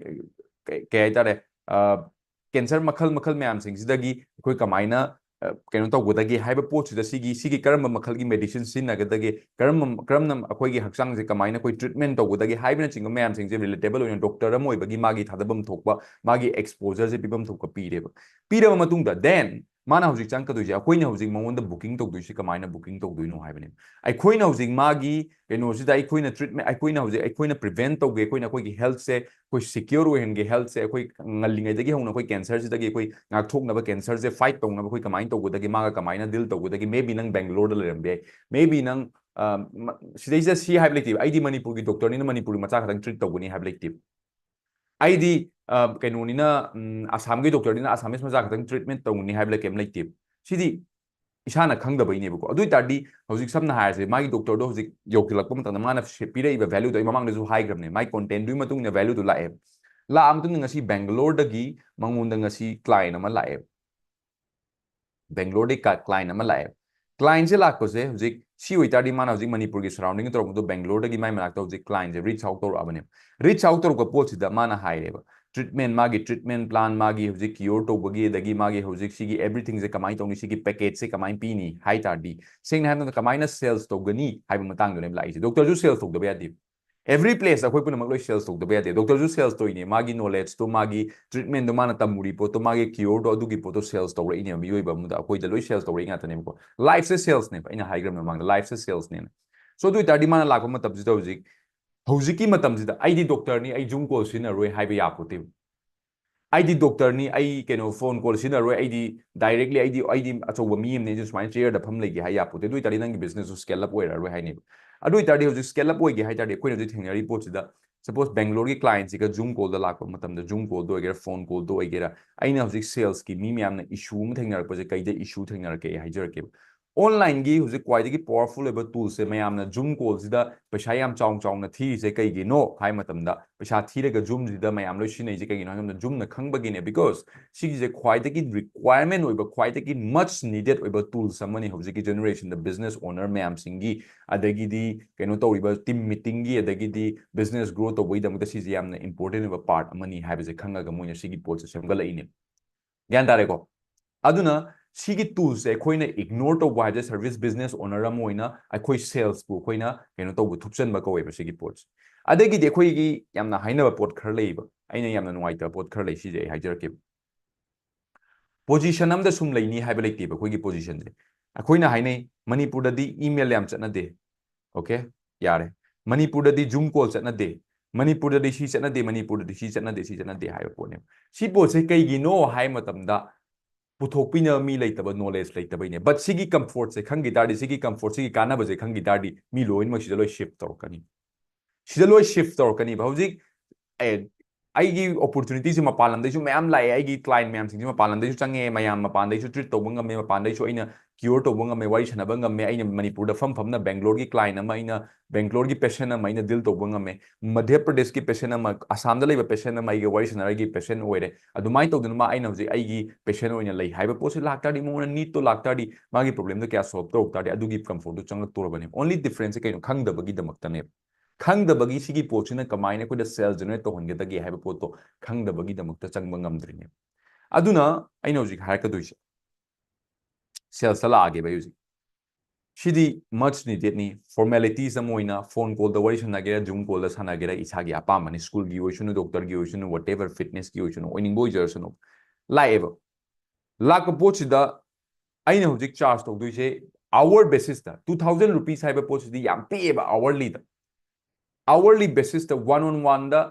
ꯀꯩ, ꯀꯩ ꯍꯥꯏꯇꯥꯔꯦ, ꯑ, cancer ꯃꯈꯜ ꯃꯈꯜ ꯃꯌꯥꯝꯁꯤꯡꯁꯤꯗꯒꯤ ꯑꯩꯈꯣꯏ ꯀꯃꯥꯏꯅ, ꯑ, ꯀꯩꯅꯣ ꯇꯧꯒꯗꯒꯦ ꯍꯥꯏꯕ ꯄꯣꯠꯁꯤꯗ, ꯁꯤꯒꯤ, ꯁꯤꯒꯤ ꯀꯔꯝꯕ ꯃꯈꯜꯒꯤ medicine ꯁꯤꯖꯤꯟꯅꯒꯗꯒꯦ, ꯀꯔꯝꯕ, ꯀꯔꯝꯅ ꯑꯩꯈꯣꯏꯒꯤ ꯍꯛꯆꯥꯡꯁꯦ ꯀꯃꯥꯏꯅ ꯑꯩꯈꯣꯏ treatment ꯇꯧꯒꯗꯒꯦ ꯍꯥꯏꯕꯅꯆꯤꯡꯕ ꯃꯌꯥꯝꯁꯤꯡꯁꯦ relatable ꯑꯣꯏꯅ doctor ꯑꯃ ꯑꯣꯏꯕꯒꯤ ꯃꯥꯒꯤ ꯊꯥꯗꯐꯝ ꯊꯣꯛꯄ, ꯃꯥꯒꯤ exposureꯁꯦ ꯄꯤꯐꯝ ꯊꯣꯛꯄ ꯄꯤꯔꯦꯕ. ꯄꯤꯔꯕ ꯃꯇꯨꯡꯗ, then ꯃꯥꯅ ꯍꯧꯖꯤꯛ ꯆꯪꯉꯛꯀꯗꯣꯏꯁꯦ, ꯑꯩꯈꯣꯏꯅ ꯍꯧꯖꯤꯛ ꯃꯉꯣꯟꯗ booking ꯇꯧꯗꯣꯏꯁꯦ ꯀꯃꯥꯏꯅ booking ꯇꯧꯗꯣꯏꯅꯣ ꯍꯥꯏꯕꯅꯦꯕ. ꯑꯩꯈꯣꯏꯅ ꯍꯧꯖꯤꯛ ꯃꯥꯒꯤ ꯀꯩꯅꯣꯁꯤꯗ, ꯑꯩꯈꯣꯏꯅ treatment, ꯑꯩꯈꯣꯏꯅ ꯍꯧꯖꯤꯛ, ꯑꯩꯈꯣꯏꯅ prevent ꯇꯧꯒꯦ, ꯑꯩꯈꯣꯏꯅ ꯑꯩꯈꯣꯏꯒꯤ healthꯁꯦ ꯑꯩꯈꯣꯏ secure ꯑꯣꯏꯍꯟꯒꯦ, healthꯁꯦ ꯑꯩꯈꯣꯏ ꯉꯜꯂꯤꯉꯩꯗꯒꯤ ꯍꯧꯅ ꯑꯩꯈꯣꯏ cancerꯁꯤꯗꯒꯤ ꯑꯩꯈꯣꯏ ꯉꯥꯛꯊꯣꯛꯅꯕ, cancerꯁꯦ fight ꯇꯧꯅꯕ ꯑꯩꯈꯣꯏ ꯀꯃꯥꯏꯅ ꯇꯧꯒꯗꯒꯦ, ꯃꯥꯒ ꯀꯃꯥꯏꯅ deal ꯇꯧꯒꯗꯒꯦ, maybe ꯅꯪ Bangaloreꯗ ꯂꯩꯔꯝꯕ ꯌꯥꯏ, maybe ꯅꯪ, ꯑ, ꯃ-, ꯁꯤꯗꯩꯁꯤꯗ ꯁꯤ ꯍꯥꯏꯕ ꯂꯩꯇꯦꯕ, "ꯑꯩꯗꯤ ꯃꯅꯤꯄꯨꯔꯒꯤ doctorꯅꯤꯅ ꯃꯅꯤꯄꯨꯔꯒꯤ ꯃꯆꯥ ꯈꯛꯇꯪ treat ꯇꯧꯒꯅꯤ" ꯍꯥꯏꯕ ꯂꯩꯇꯦꯕ. "ꯑꯩꯗꯤ, ꯑ, ꯀꯩꯅꯣꯅꯤꯅ, ꯎꯝ, ꯑꯁꯥꯝꯒꯤ doctorꯅꯤꯅ Assamese ꯃꯆꯥ ꯈꯛꯇꯪ treatment ꯇꯧꯒꯅꯤ" ꯍꯥꯏꯕ ꯀꯩꯝ ꯂꯩꯇꯦꯕ. ꯁꯤꯗꯤ ꯏꯁꯥꯅ ꯈꯪꯗꯕꯩꯅꯦꯕꯀꯣ. ꯑꯗꯨ ꯑꯣꯏ ꯇꯥꯔꯗꯤ ꯍꯧꯖꯤꯛ ꯁꯝꯅ ꯍꯥꯏꯔꯁꯦ, ꯃꯥꯒꯤ doctorꯗꯣ ꯍꯧꯖꯤꯛ ꯌꯧꯁꯤꯜꯂꯛꯄ ꯃꯇꯝꯗ ꯃꯥꯅ ꯁꯦ-, ꯄꯤꯔꯛꯏꯕ valueꯗꯣ ꯑꯩ ꯃꯃꯥꯡꯗꯁꯨ ꯍꯥꯏꯈ꯭ꯔꯕꯅꯦ, ꯃꯥꯒꯤ contentꯗꯨꯒꯤ ꯃꯇꯨꯡ ꯏꯟꯅ valueꯗꯣ ꯂꯥꯛꯑꯦꯕ. ꯂꯥꯛꯑ ꯃꯇꯨꯡꯗ ꯉꯁꯤ Bangaloreꯗꯒꯤ ꯃꯉꯣꯟꯗ ꯉꯁꯤ client ꯑꯃ ꯂꯥꯛꯑꯦꯕ. Bangaloreꯗꯒꯤ ꯀ-, client ꯑꯃ ꯂꯥꯛꯑꯦꯕ. Clientꯁꯦ ꯂꯥꯛꯄꯁꯦ ꯍꯧꯖꯤꯛ ꯁꯤ ꯑꯣꯏ ꯇꯥꯔꯗꯤ ꯃꯥꯅ ꯍꯧꯖꯤꯛ ꯃꯅꯤꯄꯨꯔꯒꯤ surroundingꯗ ꯇꯧꯔꯝꯕꯗꯣ, Bangaloreꯗꯒꯤ ꯃꯥꯏ ꯃꯅꯥꯛꯇ ꯍꯧꯖꯤꯛ clientꯁꯦ reach out ꯇꯧꯔꯛꯑꯕꯅꯦꯕ. Reach out ꯇꯧꯔꯛꯄ ꯄꯣꯠꯁꯤꯗ ꯃꯥꯅ ꯍꯥꯏꯔꯦꯕ, treatment, ꯃꯥꯒꯤ treatment plan, ꯃꯥꯒꯤ ꯍꯧꯖꯤꯛ cure ꯇꯧꯕꯒꯤ, ꯑꯗꯒꯤ ꯃꯥꯒꯤ ꯍꯧꯖꯤꯛ ꯁꯤꯒꯤ everything ꯁꯦ ꯀꯃꯥꯏꯅ ꯇꯧꯅꯤ, ꯁꯤꯒꯤ package ꯁꯦ ꯀꯃꯥꯏꯅ ꯄꯤꯅꯤ ꯍꯥꯏ ꯇꯥꯔꯗꯤ, ꯁꯦꯡꯅ ꯍꯥꯏꯕꯗ ꯀꯃꯥꯏꯅ sales ꯇꯧꯒꯅꯤ ꯍꯥꯏꯕ ꯃꯇꯥꯡꯗꯨꯅꯦꯕ ꯂꯥꯛꯏꯁꯦ꯫ Doctor ꯁꯨ sales ꯇꯧꯗꯕ ꯌꯥꯗꯦ꯫ Every place ꯑꯩꯈꯣꯏ ꯄꯨꯝꯅꯃꯛ ꯂꯣꯏ sales ꯇꯧꯗꯕ ꯌꯥꯗꯦ꯫ Doctor ꯁꯨ sales ꯇꯧꯔꯤꯅꯦ, ꯃꯥꯒꯤ knowledge ꯇꯣ, ꯃꯥꯒꯤ treatment ꯗꯣ, ꯃꯥꯅ ꯇꯝꯃꯨꯔꯤ ꯄꯣꯠꯇꯣ, ꯃꯥꯒꯤ cure ꯗꯣ, ꯑꯗꯨꯒꯤ ꯄꯣꯠꯇꯣ sales ꯇꯧꯔꯛꯏꯅꯦꯕ ꯃꯤꯑꯣꯏꯕ ꯑꯃꯗ, ꯑꯩꯈꯣꯏꯗ ꯂꯣꯏ sales ꯇꯧꯔꯛꯏ ꯉꯥꯛꯇꯅꯦꯕꯀꯣ꯫ Life ꯁꯦ sales ꯅꯦꯕ, ꯑꯩꯅ ꯍꯥꯏꯈ꯭ꯔꯕ ꯃꯃꯥꯡꯗ, life ꯁꯦ sales ꯅꯦꯅ꯫ So ꯑꯗꯨ ꯑꯣꯏꯇꯥꯔꯗꯤ ꯃꯥꯅ ꯂꯥꯛꯄ ꯃꯇꯝꯁꯤꯗ ꯍꯧꯖꯤꯛ, ꯍꯧꯖꯤꯛꯀꯤ ꯃꯇꯝꯁꯤꯗ ꯑꯩꯗꯤ doctor ꯅꯤ, ꯑꯩ Zoom call ꯁꯤꯖꯤꯟꯅꯔꯣꯏ ꯍꯥꯏꯕ ꯌꯥꯄꯣꯠꯇꯦꯕ꯫ ꯑꯩꯗꯤ doctor ꯅꯤ, ꯑꯩ ꯀꯩꯅꯣ phone call ꯁꯤꯖꯤꯟꯅꯔꯣꯏ, ꯑꯩꯗꯤ directly ꯑꯩꯗꯤ, ꯑꯩꯗꯤ ꯑꯆꯧꯕ ꯃꯤ ꯑꯃꯅꯤ, ꯑꯩꯗꯤ ꯁꯨꯃꯥꯏꯅ chair ꯗ ꯐꯝ ꯂꯩꯒꯦ ꯍꯥꯏ ꯌꯥꯄꯣꯠꯇꯦ꯫ ꯑꯗꯨ ꯑꯣꯏꯇꯥꯔꯗꯤ ꯅꯪꯒꯤ business ꯁꯨ scale up ꯑꯣꯏꯔꯔꯣꯏ ꯍꯥꯏꯅꯦꯕ꯫ ꯑꯗꯨ ꯑꯣꯏꯇꯥꯔꯗꯤ ꯍꯧꯖꯤꯛ scale up ꯑꯣꯏꯒꯦ ꯍꯥꯏ ꯇꯥꯔꯗꯤ ꯑꯩꯈꯣꯏꯅ ꯍꯧꯖꯤꯛ ꯊꯦꯡꯅꯔꯤ ꯄꯣꯠꯁꯤꯗ, suppose Bangalore ꯒꯤ client ꯁꯤꯒ Zoom call ꯗ ꯂꯥꯛꯄ ꯃꯇꯝꯗ, Zoom call ꯗ ꯑꯣꯏꯒꯦꯔꯥ, phone call ꯗ ꯑꯣꯏꯒꯦꯔꯥ, ꯑꯩꯅ ꯍꯧꯖꯤꯛ sales ꯀꯤ ꯃꯤ ꯃꯌꯥꯝꯅ issue ꯑꯃ ꯊꯦꯡꯅꯔꯛꯄꯁꯦ ꯀꯩꯗ issue ꯊꯦꯡꯅꯔꯛꯀꯦ ꯑꯩ ꯍꯥꯏꯖꯔꯛꯀꯦꯕ꯫ Online ꯒꯤ ꯍꯧꯖꯤꯛ ꯈ꯭ꯋꯥꯏꯗꯒꯤ powerful ꯑꯣꯏꯕ tool ꯁꯦ, ꯃꯌꯥꯝꯅ Zoom call ꯁꯤꯗ ꯄꯩꯁꯥ ꯌꯥꯝ ꯆꯥꯎ ꯆꯥꯎꯅ ꯊꯤꯔꯤꯁꯦ ꯀꯩꯒꯤꯅꯣ ꯍꯥꯏ ꯃꯇꯝꯗ, ꯄꯩꯁꯥ ꯊꯤꯔꯒ Zoom ꯁꯤꯗ ꯃꯌꯥꯝ ꯂꯣꯏ ꯁꯤꯖꯤꯟꯅꯩꯁꯦ ꯀꯩꯒꯤꯅꯣ ꯍꯥꯏ ꯃꯇꯝꯗ, Zoom ꯅ ꯈꯪꯕꯒꯤꯅꯦ, because ꯁꯤꯒꯤꯁꯦ ꯈ꯭ꯋꯥꯏꯗꯒꯤ requirement ꯑꯣꯏꯕ, ꯈ꯭ꯋꯥꯏꯗꯒꯤ much needed ꯑꯣꯏꯕ tools ꯑꯃꯅꯤ ꯍꯧꯖꯤꯛꯀꯤ generation ꯗ business owner ꯃꯌꯥꯝꯁꯤꯡꯒꯤ, ꯑꯗꯒꯤꯗꯤ ꯀꯩꯅꯣ ꯇꯧꯔꯤꯕ team meeting ꯒꯤ, ꯑꯗꯒꯤꯗꯤ business grow ꯇꯧꯕꯒꯤꯗꯃꯛꯇ ꯁꯤꯁꯦ ꯌꯥꯝꯅ important ꯑꯣꯏꯕ part ꯑꯃꯅꯤ ꯍꯥꯏꯕꯁꯦ ꯈꯪꯉꯒ ꯃꯣꯏꯅ ꯁꯤꯒꯤ ꯄꯣꯠꯁꯦ ꯁꯦꯝꯒꯠꯂꯛꯏꯅꯦ꯫ ꯒ꯭ꯌꯥꯟ ꯇꯥꯔꯦꯀꯣ? ꯑꯗꯨꯅ ꯁꯤꯒꯤ tool ꯁꯦ ꯑꯩꯈꯣꯏꯅ ignore ꯇꯧꯕ ꯍꯥꯏꯕꯁꯦ, service business owner ꯑꯃ ꯑꯣꯏꯅ ꯑꯩꯈꯣꯏ sales ꯄꯨ ꯑꯩꯈꯣꯏꯅ ꯀꯩꯅꯣ ꯇꯧꯕ, ꯊꯨꯞꯆꯟꯕ ꯀꯧꯋꯦꯕ ꯁꯤꯒꯤ ꯄꯣꯠꯁꯦ꯫ ꯑꯗꯒꯤꯗꯤ ꯑꯩꯈꯣꯏꯒꯤ ꯌꯥꯝꯅ ꯍꯥꯏꯅꯕ ꯄꯣꯠ ꯈꯔ ꯂꯩꯌꯦꯕ, ꯑꯩꯅ ꯌꯥꯝꯅ ꯅꯨꯡꯉꯥꯏꯇꯕ ꯄꯣꯠ ꯈꯔ ꯂꯩ, ꯁꯤꯁꯦ ꯑꯩ ꯍꯥꯏꯖꯔꯛꯀꯦꯕ꯫ Position ꯑꯃꯗ ꯁꯨꯝ ꯂꯩꯅꯤ ꯍꯥꯏꯕ ꯂꯩꯇꯦꯕ ꯑꯩꯈꯣꯏꯒꯤ position ꯁꯦ꯫ ꯑꯩꯈꯣꯏꯅ ꯍꯥꯏꯅꯩ, ꯃꯅꯤꯄꯨꯔꯗꯗꯤ email ꯌꯥꯝ ꯆꯠꯅꯗꯦ꯫ Okay? ꯌꯥꯔꯦ꯫ ꯃꯅꯤꯄꯨꯔꯗꯗꯤ Zoom call ꯆꯠꯅꯗꯦ꯫ ꯃꯅꯤꯄꯨꯔꯗꯗꯤ ꯁꯤ ꯆꯠꯅꯗꯦ, ꯃꯅꯤꯄꯨꯔꯗꯗꯤ ꯁꯤ ꯆꯠꯅꯗꯦ, ꯁꯤ ꯆꯠꯅꯗꯦ ꯍꯥꯏꯕ ꯄꯣꯠꯅꯦꯕ꯫ ꯁꯤ ꯄꯣꯠꯁꯦ ꯀꯩꯒꯤꯅꯣ ꯍꯥꯏ ꯃꯇꯝꯗ, ꯄꯨꯊꯣꯛꯄꯤꯅꯕ ꯃꯤ ꯂꯩꯇꯕ, knowledge ꯂꯩꯇꯕꯩꯅꯦ꯫ But ꯁꯤꯒꯤ comfort ꯁꯦ ꯈꯪꯈꯤ ꯇꯥꯔꯗꯤ, ꯁꯤꯒꯤ comfort, ꯁꯤꯒꯤ ꯀꯥꯟꯅꯕꯁꯦ ꯈꯪꯈꯤ ꯇꯥꯔꯗꯤ, ꯃꯤ ꯂꯣꯏꯅꯃꯛ ꯁꯤꯗ ꯂꯣꯏ shift ꯇꯧꯔꯛꯀꯅꯤ꯫ ꯁꯤꯗ ꯂꯣꯏ shift ꯇꯧꯔꯛꯀꯅꯤꯕ꯫ ꯍꯧꯖꯤꯛ, ꯑꯦ, ꯑꯩꯒꯤ opportunity ꯁꯦ ꯃꯄꯥꯟ ꯂꯝꯗꯩꯁꯨ ꯃꯌꯥꯝ ꯂꯥꯛꯑꯦ, ꯑꯩꯒꯤ client ꯃꯌꯥꯝꯁꯤꯡꯁꯦ ꯃꯄꯥꯟ ꯂꯝꯗꯩꯁꯨ ꯆꯪꯉꯛꯑꯦ, ꯃꯌꯥꯝ ꯃꯄꯥꯟꯗꯩꯁꯨ treat ꯇꯧꯕ ꯉꯝꯃꯦ, ꯃꯄꯥꯟꯗꯩꯁꯨ ꯑꯩꯅ cure ꯇꯧꯕ ꯉꯝꯃꯦ, ꯋꯥꯔꯤ ꯁꯥꯟꯅꯕ ꯉꯝꯃꯦ꯫ ꯑꯩꯅ ꯃꯅꯤꯄꯨꯔꯗ ꯐꯝ ꯐꯝꯅ Bangalore ꯒꯤ client ꯑꯃ, ꯑꯩꯅ Bangalore ꯒꯤ patient ꯑꯃ ꯑꯩꯅ deal ꯇꯧꯕ ꯉꯝꯃꯦ, ꯃꯙ꯭ꯌ ꯄ꯭ꯔꯗꯦꯁꯀꯤ patient ꯑꯃ, ꯑꯁꯥꯝꯗ ꯂꯩꯕ patient ꯑꯃ ꯑꯩꯒ ꯋꯥꯔꯤ ꯁꯥꯟꯅꯔꯒ ꯑꯩꯒꯤ patient ꯑꯣꯏꯔꯦ꯫ ꯑꯗꯨꯃꯥꯏꯅ ꯇꯧꯗꯅ ꯃꯥ, ꯑꯩꯅ ꯍꯧꯖꯤꯛ ꯑꯩꯒꯤ patient ꯑꯣꯏꯅ ꯂꯩ ꯍꯥꯏꯕ ꯄꯣꯠꯁꯤ ꯂꯥꯛꯇꯥꯔꯗꯤ, ꯃꯉꯣꯟꯗ need ꯇꯣ ꯂꯥꯛꯇꯥꯔꯗꯤ, ꯃꯥꯒꯤ problem ꯗꯣ ꯀꯌꯥ solve ꯇꯧꯔꯛ ꯇꯥꯔꯗꯤ, ꯑꯗꯨꯒꯤ comfort ꯗꯣ ꯆꯪꯂꯛꯇꯣꯔꯕꯅꯦ꯫ Only difference ꯁꯦ ꯀꯩꯅꯣ? ꯈꯪꯗꯕꯒꯤꯗꯃꯛꯇꯅꯦꯕ꯫ ꯈꯪꯗꯕꯒꯤ ꯁꯤꯒꯤ ꯄꯣꯠꯁꯤꯅ ꯀꯃꯥꯏꯅ ꯑꯩꯈꯣꯏꯗ sales generate ꯇꯧꯍꯟꯒꯗꯒꯦ ꯍꯥꯏꯕ ꯄꯣꯠꯇꯣ ꯈꯪꯗꯕꯒꯤꯗꯃꯛꯇ ꯆꯪꯕ ꯉꯝꯗ꯭ꯔꯤꯅꯦꯕ꯫ ꯑꯗꯨꯅ ꯑꯩꯅ ꯍꯧꯖꯤꯛ ꯍꯥꯏꯔꯛꯀꯗꯣꯏꯁꯦ, sales ꯇ ꯂꯥꯛꯑꯒꯦꯕ ꯑꯩ ꯍꯧꯖꯤꯛ꯫ ꯁꯤꯗꯤ much needed ꯅꯤ꯫ Formalities ꯑꯃ ꯑꯣꯏꯅ phone call ꯗ ꯋꯥꯔꯤ ꯁꯥꯟꯅꯒꯦꯔꯥ, Zoom call ꯗ ꯁꯥꯟꯅꯒꯦꯔꯥ, ꯏꯁꯥꯒꯤ ꯑꯄꯥꯝꯕꯅꯤ, school ꯒꯤ ꯑꯣꯏꯁꯅꯨ, doctor ꯒꯤ ꯑꯣꯏꯁꯅꯨ, whatever, fitness ꯀꯤ ꯑꯣꯏꯁꯅꯨ, ꯑꯣꯏꯅꯤꯡꯕ ꯑꯣꯏꯖꯔꯁꯅꯨ꯫ ꯂꯥꯛꯑꯦꯕ꯫ ꯂꯥꯛꯄ ꯄꯣꯠꯁꯤꯗ ꯑꯩꯅ ꯍꯧꯖꯤꯛ charge ꯇꯧꯗꯣꯏꯁꯦ hour basis ꯇ꯫ Two thousand rupees ꯍꯥꯏꯕ ꯄꯣꯠꯁꯤꯗꯤ ꯌꯥꯝ ꯄꯤꯛꯑꯦꯕ hourly ꯗ꯫ Hourly basis ꯇ one on one the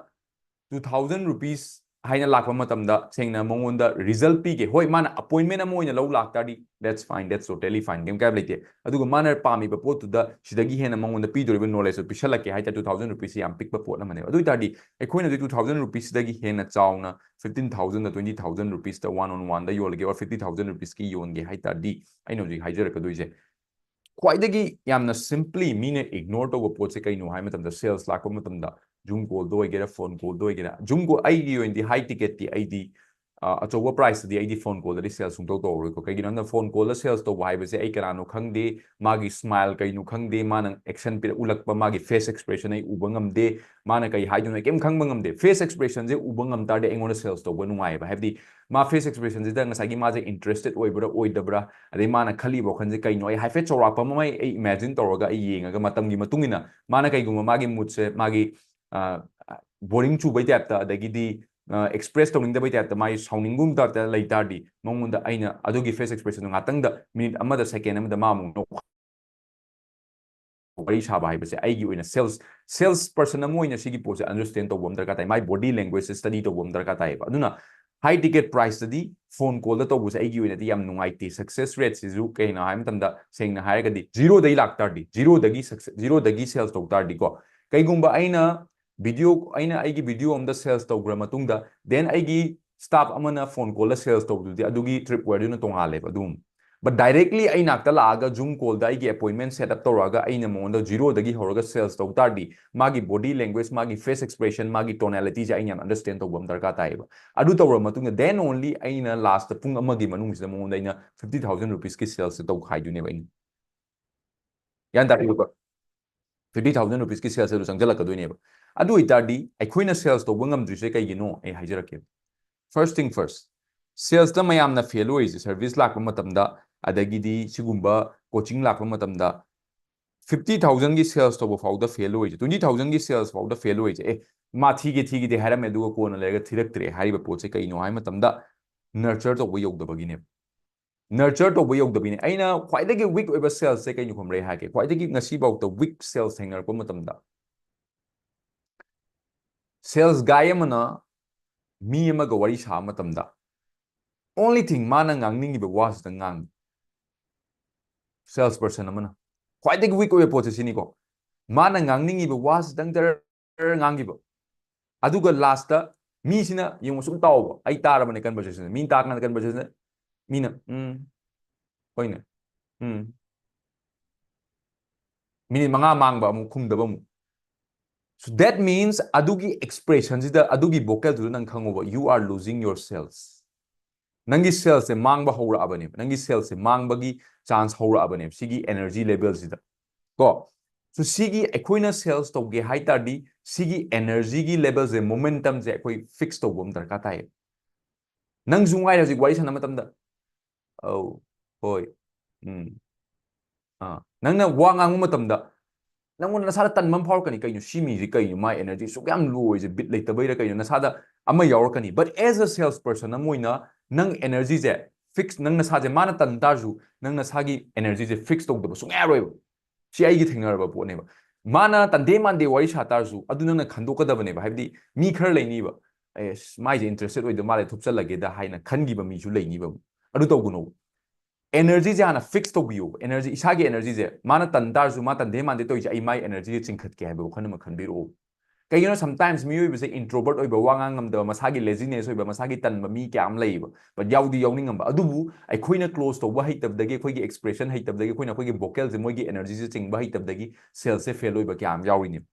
two thousand rupees ꯍꯥꯏꯅ ꯂꯥꯛꯄ ꯃꯇꯝꯗ ꯁꯦꯡꯅ ꯃꯉꯣꯟꯗ result ꯄꯤꯒꯦ꯫ ꯍꯣꯏ, ꯃꯥꯅ appointment ꯑꯃ ꯑꯣꯏꯅ ꯂꯧ ꯂꯥꯛꯇꯥꯔꯗꯤ, that's fine, that's totally fine, ꯀꯩꯝ ꯀꯥꯏꯕ ꯂꯩꯇꯦ꯫ ꯑꯗꯨꯒ ꯃꯥꯅ ꯄꯥꯝꯃꯤꯕ ꯄꯣꯠꯇꯨꯗ ꯁꯤꯗꯒꯤ ꯍꯦꯟꯅ ꯃꯉꯣꯟꯗ ꯄꯤꯗꯣꯔꯤꯕ knowledge ꯇꯨ ꯄꯤꯁꯜꯂꯛꯀꯦ ꯍꯥꯏ ꯇꯥꯔꯗꯤ, two thousand rupees ꯁꯤ ꯌꯥꯝ ꯄꯤꯛꯄ ꯄꯣꯠ ꯑꯃꯅꯦꯕ꯫ ꯑꯗꯨ ꯑꯣꯏ ꯇꯥꯔꯗꯤ ꯑꯩꯈꯣꯏꯅ ꯍꯧꯖꯤꯛ two thousand rupees ꯁꯤꯗꯒꯤ ꯍꯦꯟꯅ ꯆꯥꯎꯅ fifteen thousand ꯗ, twenty thousand rupees ꯇ one on one the ꯌꯣꯜꯂꯒꯦ, or fifty thousand rupees ꯀꯤ ꯌꯣꯟꯒꯦ ꯍꯥꯏ ꯇꯥꯔꯗꯤ, ꯑꯩꯅ ꯍꯧꯖꯤꯛ ꯍꯥꯏꯖꯔꯛꯀꯗꯣꯏꯁꯦ ꯈ꯭ꯋꯥꯏꯗꯒꯤ ꯌꯥꯝꯅ simply ꯃꯤꯅ ignore ꯇꯧꯕ ꯄꯣꯠꯁꯦ ꯀꯩꯅꯣ ꯍꯥꯏ ꯃꯇꯝꯗ, sales ꯂꯥꯛꯄ ꯃꯇꯝꯗ Zoom call ꯗ ꯑꯣꯏꯒꯦꯔꯥ, phone call ꯗ ꯑꯣꯏꯒꯦꯔꯥ, Zoom call, ꯑꯩꯒꯤ ꯑꯣꯏꯅꯗꯤ high ticket ꯇꯤ ꯑꯩꯗꯤ, ꯑ, ꯑꯆꯧꯕ price ꯇꯗꯤ ꯑꯩꯗꯤ phone call ꯗꯗꯤ sales ꯁꯨꯡꯇꯧ ꯇꯧꯔꯔꯣꯏꯀꯣ꯫ ꯀꯩꯒꯤꯅꯣ ꯍꯥꯏꯕꯗ phone call ꯗ sales ꯇꯧꯕ ꯍꯥꯏꯕꯁꯦ ꯑꯩ ꯀꯅꯥꯅꯣ ꯈꯪꯗꯦ, ꯃꯥꯒꯤ smile ꯀꯩꯅꯣ ꯈꯪꯗꯦ, ꯃꯥꯅ action ꯄꯤꯔꯛ-, ꯎꯠꯂꯛꯄ, ꯃꯥꯒꯤ face expression ꯑꯩ ꯎꯕ ꯉꯝꯗꯦ, ꯃꯥꯅ ꯀꯩ ꯍꯥꯏꯗꯣꯏꯅꯣ ꯑꯩ ꯀꯩꯝ ꯈꯪꯕ ꯉꯝꯗꯦ꯫ Face expression ꯁꯦ ꯎꯕ ꯉꯝ ꯇꯥꯔꯗꯤ ꯑꯩꯉꯣꯟꯗ sales ꯇꯧꯕ ꯅꯨꯡꯉꯥꯏꯌꯦꯕ꯫ ꯍꯥꯏꯕꯗꯤ ꯃꯥ face expression ꯁꯤꯗ ꯉꯁꯥꯏꯒꯤ ꯃꯥꯁꯦ interested ꯑꯣꯏꯕ꯭ꯔꯥ ꯑꯣꯏꯗꯕ꯭ꯔꯥ, ꯑꯗꯩ ꯃꯥꯅ ꯈꯜꯂꯤꯕ ꯋꯥꯈꯜꯁꯦ ꯀꯩꯅꯣ, ꯑꯩ ꯍꯥꯏꯐꯦꯠ ꯆꯥꯎꯔꯥꯛꯄ ꯑꯃ ꯑꯩ, ꯑꯩ imagine ꯇꯧꯔꯒ ꯑꯩ ꯌꯦꯡꯉꯒ ꯃꯇꯝꯒꯤ ꯃꯇꯨꯡ ꯏꯟꯅ ꯃꯥꯅ ꯀꯩꯒꯨꯝꯕ ꯃꯥꯒꯤ mood ꯁꯦ, ꯃꯥꯒꯤ, ꯑ, boring ꯆꯨꯕꯩ type ꯇ, ꯑꯗꯒꯤꯗꯤ, ꯑ, express ꯇꯧꯅꯤꯡꯗꯕꯩ type ꯇ, ꯃꯥꯒꯤ ꯁꯥꯎꯅꯤꯡꯒꯨꯝ type ꯇ ꯂꯩ ꯇꯥꯔꯗꯤ, ꯃꯉꯣꯟꯗ ꯑꯩꯅ ꯑꯗꯨꯒꯤ face expression ꯗꯣ ꯉꯥꯛꯇꯪꯗ, minute ꯑꯃꯗ, second ꯑꯃꯗ ꯃꯥ ꯑꯃꯨꯛ ꯅꯣꯛ-, ꯋꯥꯔꯤ ꯁꯥꯕ ꯍꯥꯏꯕꯁꯦ ꯑꯩꯒꯤ ꯑꯣꯏꯅ sales, sales person ꯑꯃ ꯑꯣꯏꯅ ꯁꯤꯒꯤ ꯄꯣꯠꯁꯦ understand ꯇꯧꯕ ꯑꯃ ꯗꯔꯀꯥꯔ ꯇꯥꯏ꯫ ꯃꯥꯏ body language ꯁꯦ study ꯇꯧꯕ ꯑꯃ ꯗꯔꯀꯥꯔ ꯇꯥꯏꯌꯦꯕ꯫ ꯑꯗꯨꯅ high ticket price ꯇꯗꯤ phone call ꯗ ꯇꯧꯕꯁꯦ ꯑꯩꯒꯤ ꯑꯣꯏꯅꯗꯤ ꯌꯥꯝ ꯅꯨꯡꯉꯥꯏꯇꯦ꯫ Success rate ꯁꯤꯁꯨ ꯀꯩꯅꯣ ꯍꯥꯏꯕ ꯃꯇꯝꯗ, ꯁꯦꯡꯅ ꯍꯥꯏꯔꯒꯗꯤ, zero ꯗꯒꯤ ꯂꯥꯛ ꯇꯥꯔꯗꯤ, zero ꯗꯒꯤ success, zero ꯗꯒꯤ sales ꯇꯧ ꯇꯥꯔꯗꯤꯀꯣ, ꯀꯩꯒꯨꯝꯕ ꯑꯩꯅ video, ꯑꯩꯅ ꯑꯩꯒꯤ video ꯑꯝꯗ sales ꯇꯧꯈ꯭ꯔ ꯃꯇꯨꯡꯗ, then ꯑꯩꯒꯤ staff ꯑꯃꯅ phone call ꯗ sales ꯇꯧꯕꯗꯨꯗꯤ ꯑꯗꯨꯒꯤ tripwire ꯗꯨꯅ ꯇꯣꯉꯥꯜꯂꯦꯕ ꯑꯗꯨꯝ꯫ But directly ꯑꯩ ꯅꯥꯛꯇ ꯂꯥꯛꯑꯒ Zoom call ꯗ ꯑꯩꯒꯤ appointment set up ꯇꯧꯔꯛꯑꯒ ꯑꯩꯅ ꯃꯉꯣꯟꯗ zero ꯗꯒꯤ ꯍꯧꯔꯒ sales ꯇꯧ ꯇꯥꯔꯗꯤ, ꯃꯥꯒꯤ body language, ꯃꯥꯒꯤ face expression, ꯃꯥꯒꯤ tonality ꯁꯦ ꯑꯩꯅ ꯌꯥꯝ understand ꯇꯧꯕ ꯑꯃ ꯗꯔꯀꯥꯔ ꯇꯥꯏꯌꯦꯕ꯫ ꯑꯗꯨ ꯇꯧꯔꯕ ꯃꯇꯨꯡꯗ, then only ꯑꯩꯅ last ꯄꯨꯡ ꯑꯃꯒꯤ ꯃꯅꯨꯡꯁꯤꯗ ꯃꯉꯣꯟꯗ ꯑꯩꯅ fifty thousand rupees ꯀꯤ sales ꯁꯦ ꯇꯧꯈꯥꯏꯗꯣꯏꯅꯦꯕ ꯑꯩꯅ꯫ ꯒ꯭ꯌꯥꯟ ꯇꯥꯕꯤꯕꯀꯣ? Fifty thousand rupeesꯀꯤ sales ꯑꯗꯨ ꯆꯪꯁꯤꯜꯂꯛꯀꯗꯣꯏꯅꯦꯕ꯫ ꯑꯗꯨ ꯑꯣꯏꯇꯥꯔꯗꯤ ꯑꯩꯈꯣꯏꯅ sales ꯇꯧꯕ ꯉꯝꯗ꯭ꯔꯤꯁꯦ ꯀꯩꯒꯤꯅꯣ? ꯑꯩ ꯍꯥꯏꯖꯔꯛꯀꯦ꯫ First thing first, salesꯇ ꯃꯌꯥꯝꯅ fail ꯑꯣꯏꯔꯤꯁꯦ, service ꯂꯥꯛꯄ ꯃꯇꯝꯗ, ꯑꯗꯒꯤꯗꯤ ꯁꯤꯒꯨꯝꯕ coaching ꯂꯥꯛꯄ ꯃꯇꯝꯗ, fifty thousandꯒꯤ sales ꯇꯧꯕ ꯐꯥꯎꯗ fail ꯑꯣꯏꯔꯤꯁꯦ, twenty thousandꯒꯤ sales ꯐꯥꯎꯗ fail ꯑꯣꯏꯔꯤꯁꯦ, ꯑꯦ, ꯃꯥ ꯊꯤꯒꯦ ꯊꯤꯒꯦꯗꯤ ꯍꯥꯏꯔꯝꯃꯦ, ꯑꯗꯨꯒ ꯀꯣꯟꯅ ꯂꯩꯔꯒ ꯊꯤꯔꯛꯇ꯭ꯔꯦ ꯍꯥꯏꯔꯤꯕ ꯄꯣꯠꯁꯦ ꯀꯩꯅꯣ ꯍꯥꯏ ꯃꯇꯝꯗ, nurture ꯇꯧꯕ ꯌꯧꯗꯕꯒꯤꯅꯦꯕ꯫ Nurture ꯇꯧꯕ ꯌꯧꯗꯕꯤꯅꯦ꯫ ꯑꯩꯅ ꯈ꯭ꯋꯥꯏꯗꯒꯤ weak ꯑꯣꯏꯕ salesꯁꯦ ꯀꯩꯅꯣ ꯈꯪꯕ꯭ꯔꯥ? ꯑꯩ ꯍꯥꯏꯒꯦ, ꯈ꯭ꯋꯥꯏꯗꯒꯤ ꯉꯁꯤꯐꯥꯎꯗ weak sales ꯊꯦꯡꯅꯔꯛꯄ ꯃꯇꯝꯗ, sales guy ꯑꯃꯅ ꯃꯤ ꯑꯃꯒ ꯋꯥꯔꯤ ꯁꯥꯕ ꯃꯇꯝꯗ, only thing ꯃꯥꯅ ꯉꯥꯡꯅꯤꯡꯉꯤꯕ ꯋꯥꯁꯤꯗ ꯉꯥꯡꯉꯤ꯫ Sales person ꯑꯃꯅ ꯈ꯭ꯋꯥꯏꯗꯒꯤ weak ꯑꯣꯏꯕ ꯄꯣꯠꯁꯦ ꯁꯤꯅꯤꯀꯣ, ꯃꯥꯅ ꯉꯥꯡꯅꯤꯡꯉꯤꯕ ꯋꯥꯁꯤꯗꯪ ꯖꯔ ꯉꯥꯡꯈꯤꯕ, ꯑꯗꯨꯒ lastꯇ ꯃꯤꯁꯤꯅ, ꯌꯦꯡꯉꯨ, ꯁꯨꯝ ꯇꯥꯎꯕ, ꯑꯩ ꯇꯥꯔꯕꯅꯦ conversation, ꯃꯤꯅ ꯇꯥꯔꯀꯥꯟꯗ conversation, ꯃꯤꯅ ꯎꯝ, ꯍꯣꯏꯅꯦ, ꯎꯝ, minute ꯃꯉꯥ ꯃꯥꯡꯕ, ꯑꯃꯨꯛ ꯈꯨꯝꯗꯕ ꯑꯃꯨꯛ꯫ So that means ꯑꯗꯨꯒꯤ expressionꯁꯤꯗ, ꯑꯗꯨꯒꯤ vocalꯗꯨꯗ ꯅꯪ ꯈꯪꯉꯣꯕ, you are losing your sales. ꯅꯪꯒꯤ salesꯁꯦ ꯃꯥꯡꯕ ꯍꯧꯔꯛꯑꯕꯅꯦꯕ, ꯅꯪꯒꯤ salesꯁꯦ ꯃꯥꯡꯕꯒꯤ chance ꯍꯧꯔꯛꯑꯕꯅꯦꯕ ꯁꯤꯒꯤ energy levelꯁꯤꯗ, ꯀꯣ꯫ So ꯁꯤꯒꯤ ꯑꯩꯈꯣꯏꯅ sales ꯇꯧꯒꯦ ꯍꯥꯏ ꯇꯥꯔꯗꯤ, ꯁꯤꯒꯤ energyꯒꯤ levelꯁꯦ, momentumꯁꯦ ꯑꯩꯈꯣꯏ fix ꯇꯧꯕ ꯑꯃ ꯗꯔꯀꯥꯔ ꯇꯥꯏꯌꯦꯕ꯫ ꯅꯪꯁꯨ ꯉꯥꯏꯔꯦ, ꯍꯧꯖꯤꯛ ꯋꯥꯔꯤ ꯁꯥꯟꯅꯕ ꯃꯇꯝꯗ, "ꯑꯧ, ꯍꯣꯏ, ꯎꯝ, ꯑꯥ", ꯅꯪꯅ ꯋꯥ ꯉꯥꯡꯕ ꯃꯇꯝꯗ ꯅꯪꯉꯣꯟꯗ ꯅꯁꯥꯗ ꯇꯟꯕ ꯑꯃ ꯐꯥꯎꯔꯛꯀꯅꯤ, "ꯀꯩꯅꯣ ꯁꯤ ꯃꯤꯁꯦ, ꯀꯩꯅꯣ ꯃꯥꯏ energy ꯁꯨꯛ ꯌꯥꯝ low ꯑꯣꯏꯁꯦ, beat ꯂꯩꯇꯕꯩꯔꯥ ꯀꯩꯅꯣ?" ꯅꯁꯥꯗ ꯑꯃ ꯌꯥꯎꯔꯛꯀꯅꯤ꯫ But as a sales person ꯑꯃ ꯑꯣꯏꯅ ꯅꯪ energyꯁꯦ fix, ꯅꯪ ꯅꯁꯥꯁꯦ ꯃꯥꯅ ꯇꯟ ꯇꯥꯔꯁꯨ, ꯅꯪ ꯅꯁꯥꯒꯤ energyꯁꯦ fix ꯇꯧꯗꯕ ꯁꯨꯡꯌꯥ ꯌꯥꯔꯣꯏꯕ꯫ ꯁꯤ ꯑꯩꯒꯤ ꯊꯦꯡꯅꯔꯕ ꯄꯣꯠꯅꯦꯕ꯫ ꯃꯥꯅ ꯇꯟꯗꯦ ꯃꯥꯟꯗꯦ ꯋꯥꯔꯤ ꯁꯥ ꯇꯥꯔꯁꯨ, ꯑꯗꯨ ꯅꯪꯅ ꯈꯟꯗꯣꯛꯀꯗꯕꯅꯦꯕ꯫ ꯍꯥꯏꯕꯗꯤ ꯃꯤ ꯈꯔ ꯂꯩꯅꯤꯕ, "ꯑꯦꯁ, ꯃꯥꯏꯁꯦ interested ꯑꯣꯏꯗ ꯃꯥꯜꯂꯦ, ꯊꯨꯞꯆꯜꯂꯒꯦꯗ" ꯍꯥꯏꯅ ꯈꯟꯈꯤꯕ ꯃꯤꯁꯨ ꯂꯩꯅꯤꯕ꯫ ꯑꯗꯨ ꯇꯧꯒꯅꯣꯕ꯫ Energyꯁꯦ ꯍꯥꯟꯅ fix ꯇꯧꯕꯤꯌꯣꯕ꯫ Energy, ꯏꯁꯥꯒꯤ energyꯁꯦ ꯃꯥꯅ ꯇꯟ ꯇꯥꯔꯁꯨ, ꯃꯥ ꯇꯟꯗꯦ ꯃꯥꯟꯗꯦ ꯇꯧꯔꯤꯁꯦ, ꯑꯩ ꯃꯥꯏ energyꯁꯦ ꯆꯤꯡꯈꯠꯀꯦ ꯍꯥꯏꯕ ꯋꯥꯈꯜ ꯑꯃ ꯈꯟꯕꯤꯔꯛꯑꯣ꯫ ꯀꯩꯒꯤꯅꯣ, sometimes ꯃꯤꯑꯣꯏꯕꯁꯦ introvert ꯑꯣꯏꯕ, ꯋꯥ ꯉꯥꯡ ꯉꯝꯗꯕ, ꯃꯁꯥꯒꯤ laziness ꯑꯣꯏꯕ, ꯃꯁꯥꯒꯤ ꯇꯟꯕ ꯃꯤ ꯀꯌꯥ ꯑꯃ ꯂꯩꯌꯦꯕ꯫ But ꯌꯥꯎꯗꯤ ꯌꯥꯎꯅꯤꯡꯉꯝꯕ꯫ ꯑꯗꯨꯕꯨ ꯑꯩꯈꯣꯏꯅ close ꯇꯧꯕ ꯍꯩꯇꯕꯗꯒꯤ, ꯑꯩꯈꯣꯏꯒꯤ expression ꯍꯩꯇꯕꯗꯒꯤ, ꯑꯩꯈꯣꯏꯅ ꯑꯩꯈꯣꯏꯒꯤ vocalꯁꯦ, ꯃꯣꯏꯒꯤ energyꯁꯦ ꯆꯤꯡꯕ ꯍꯩꯇꯕꯗꯒꯤ salesꯁꯦ fail ꯑꯣꯏꯕ ꯀꯌꯥ ꯑꯃ ꯌꯥꯎꯔꯤꯅꯦꯕ꯫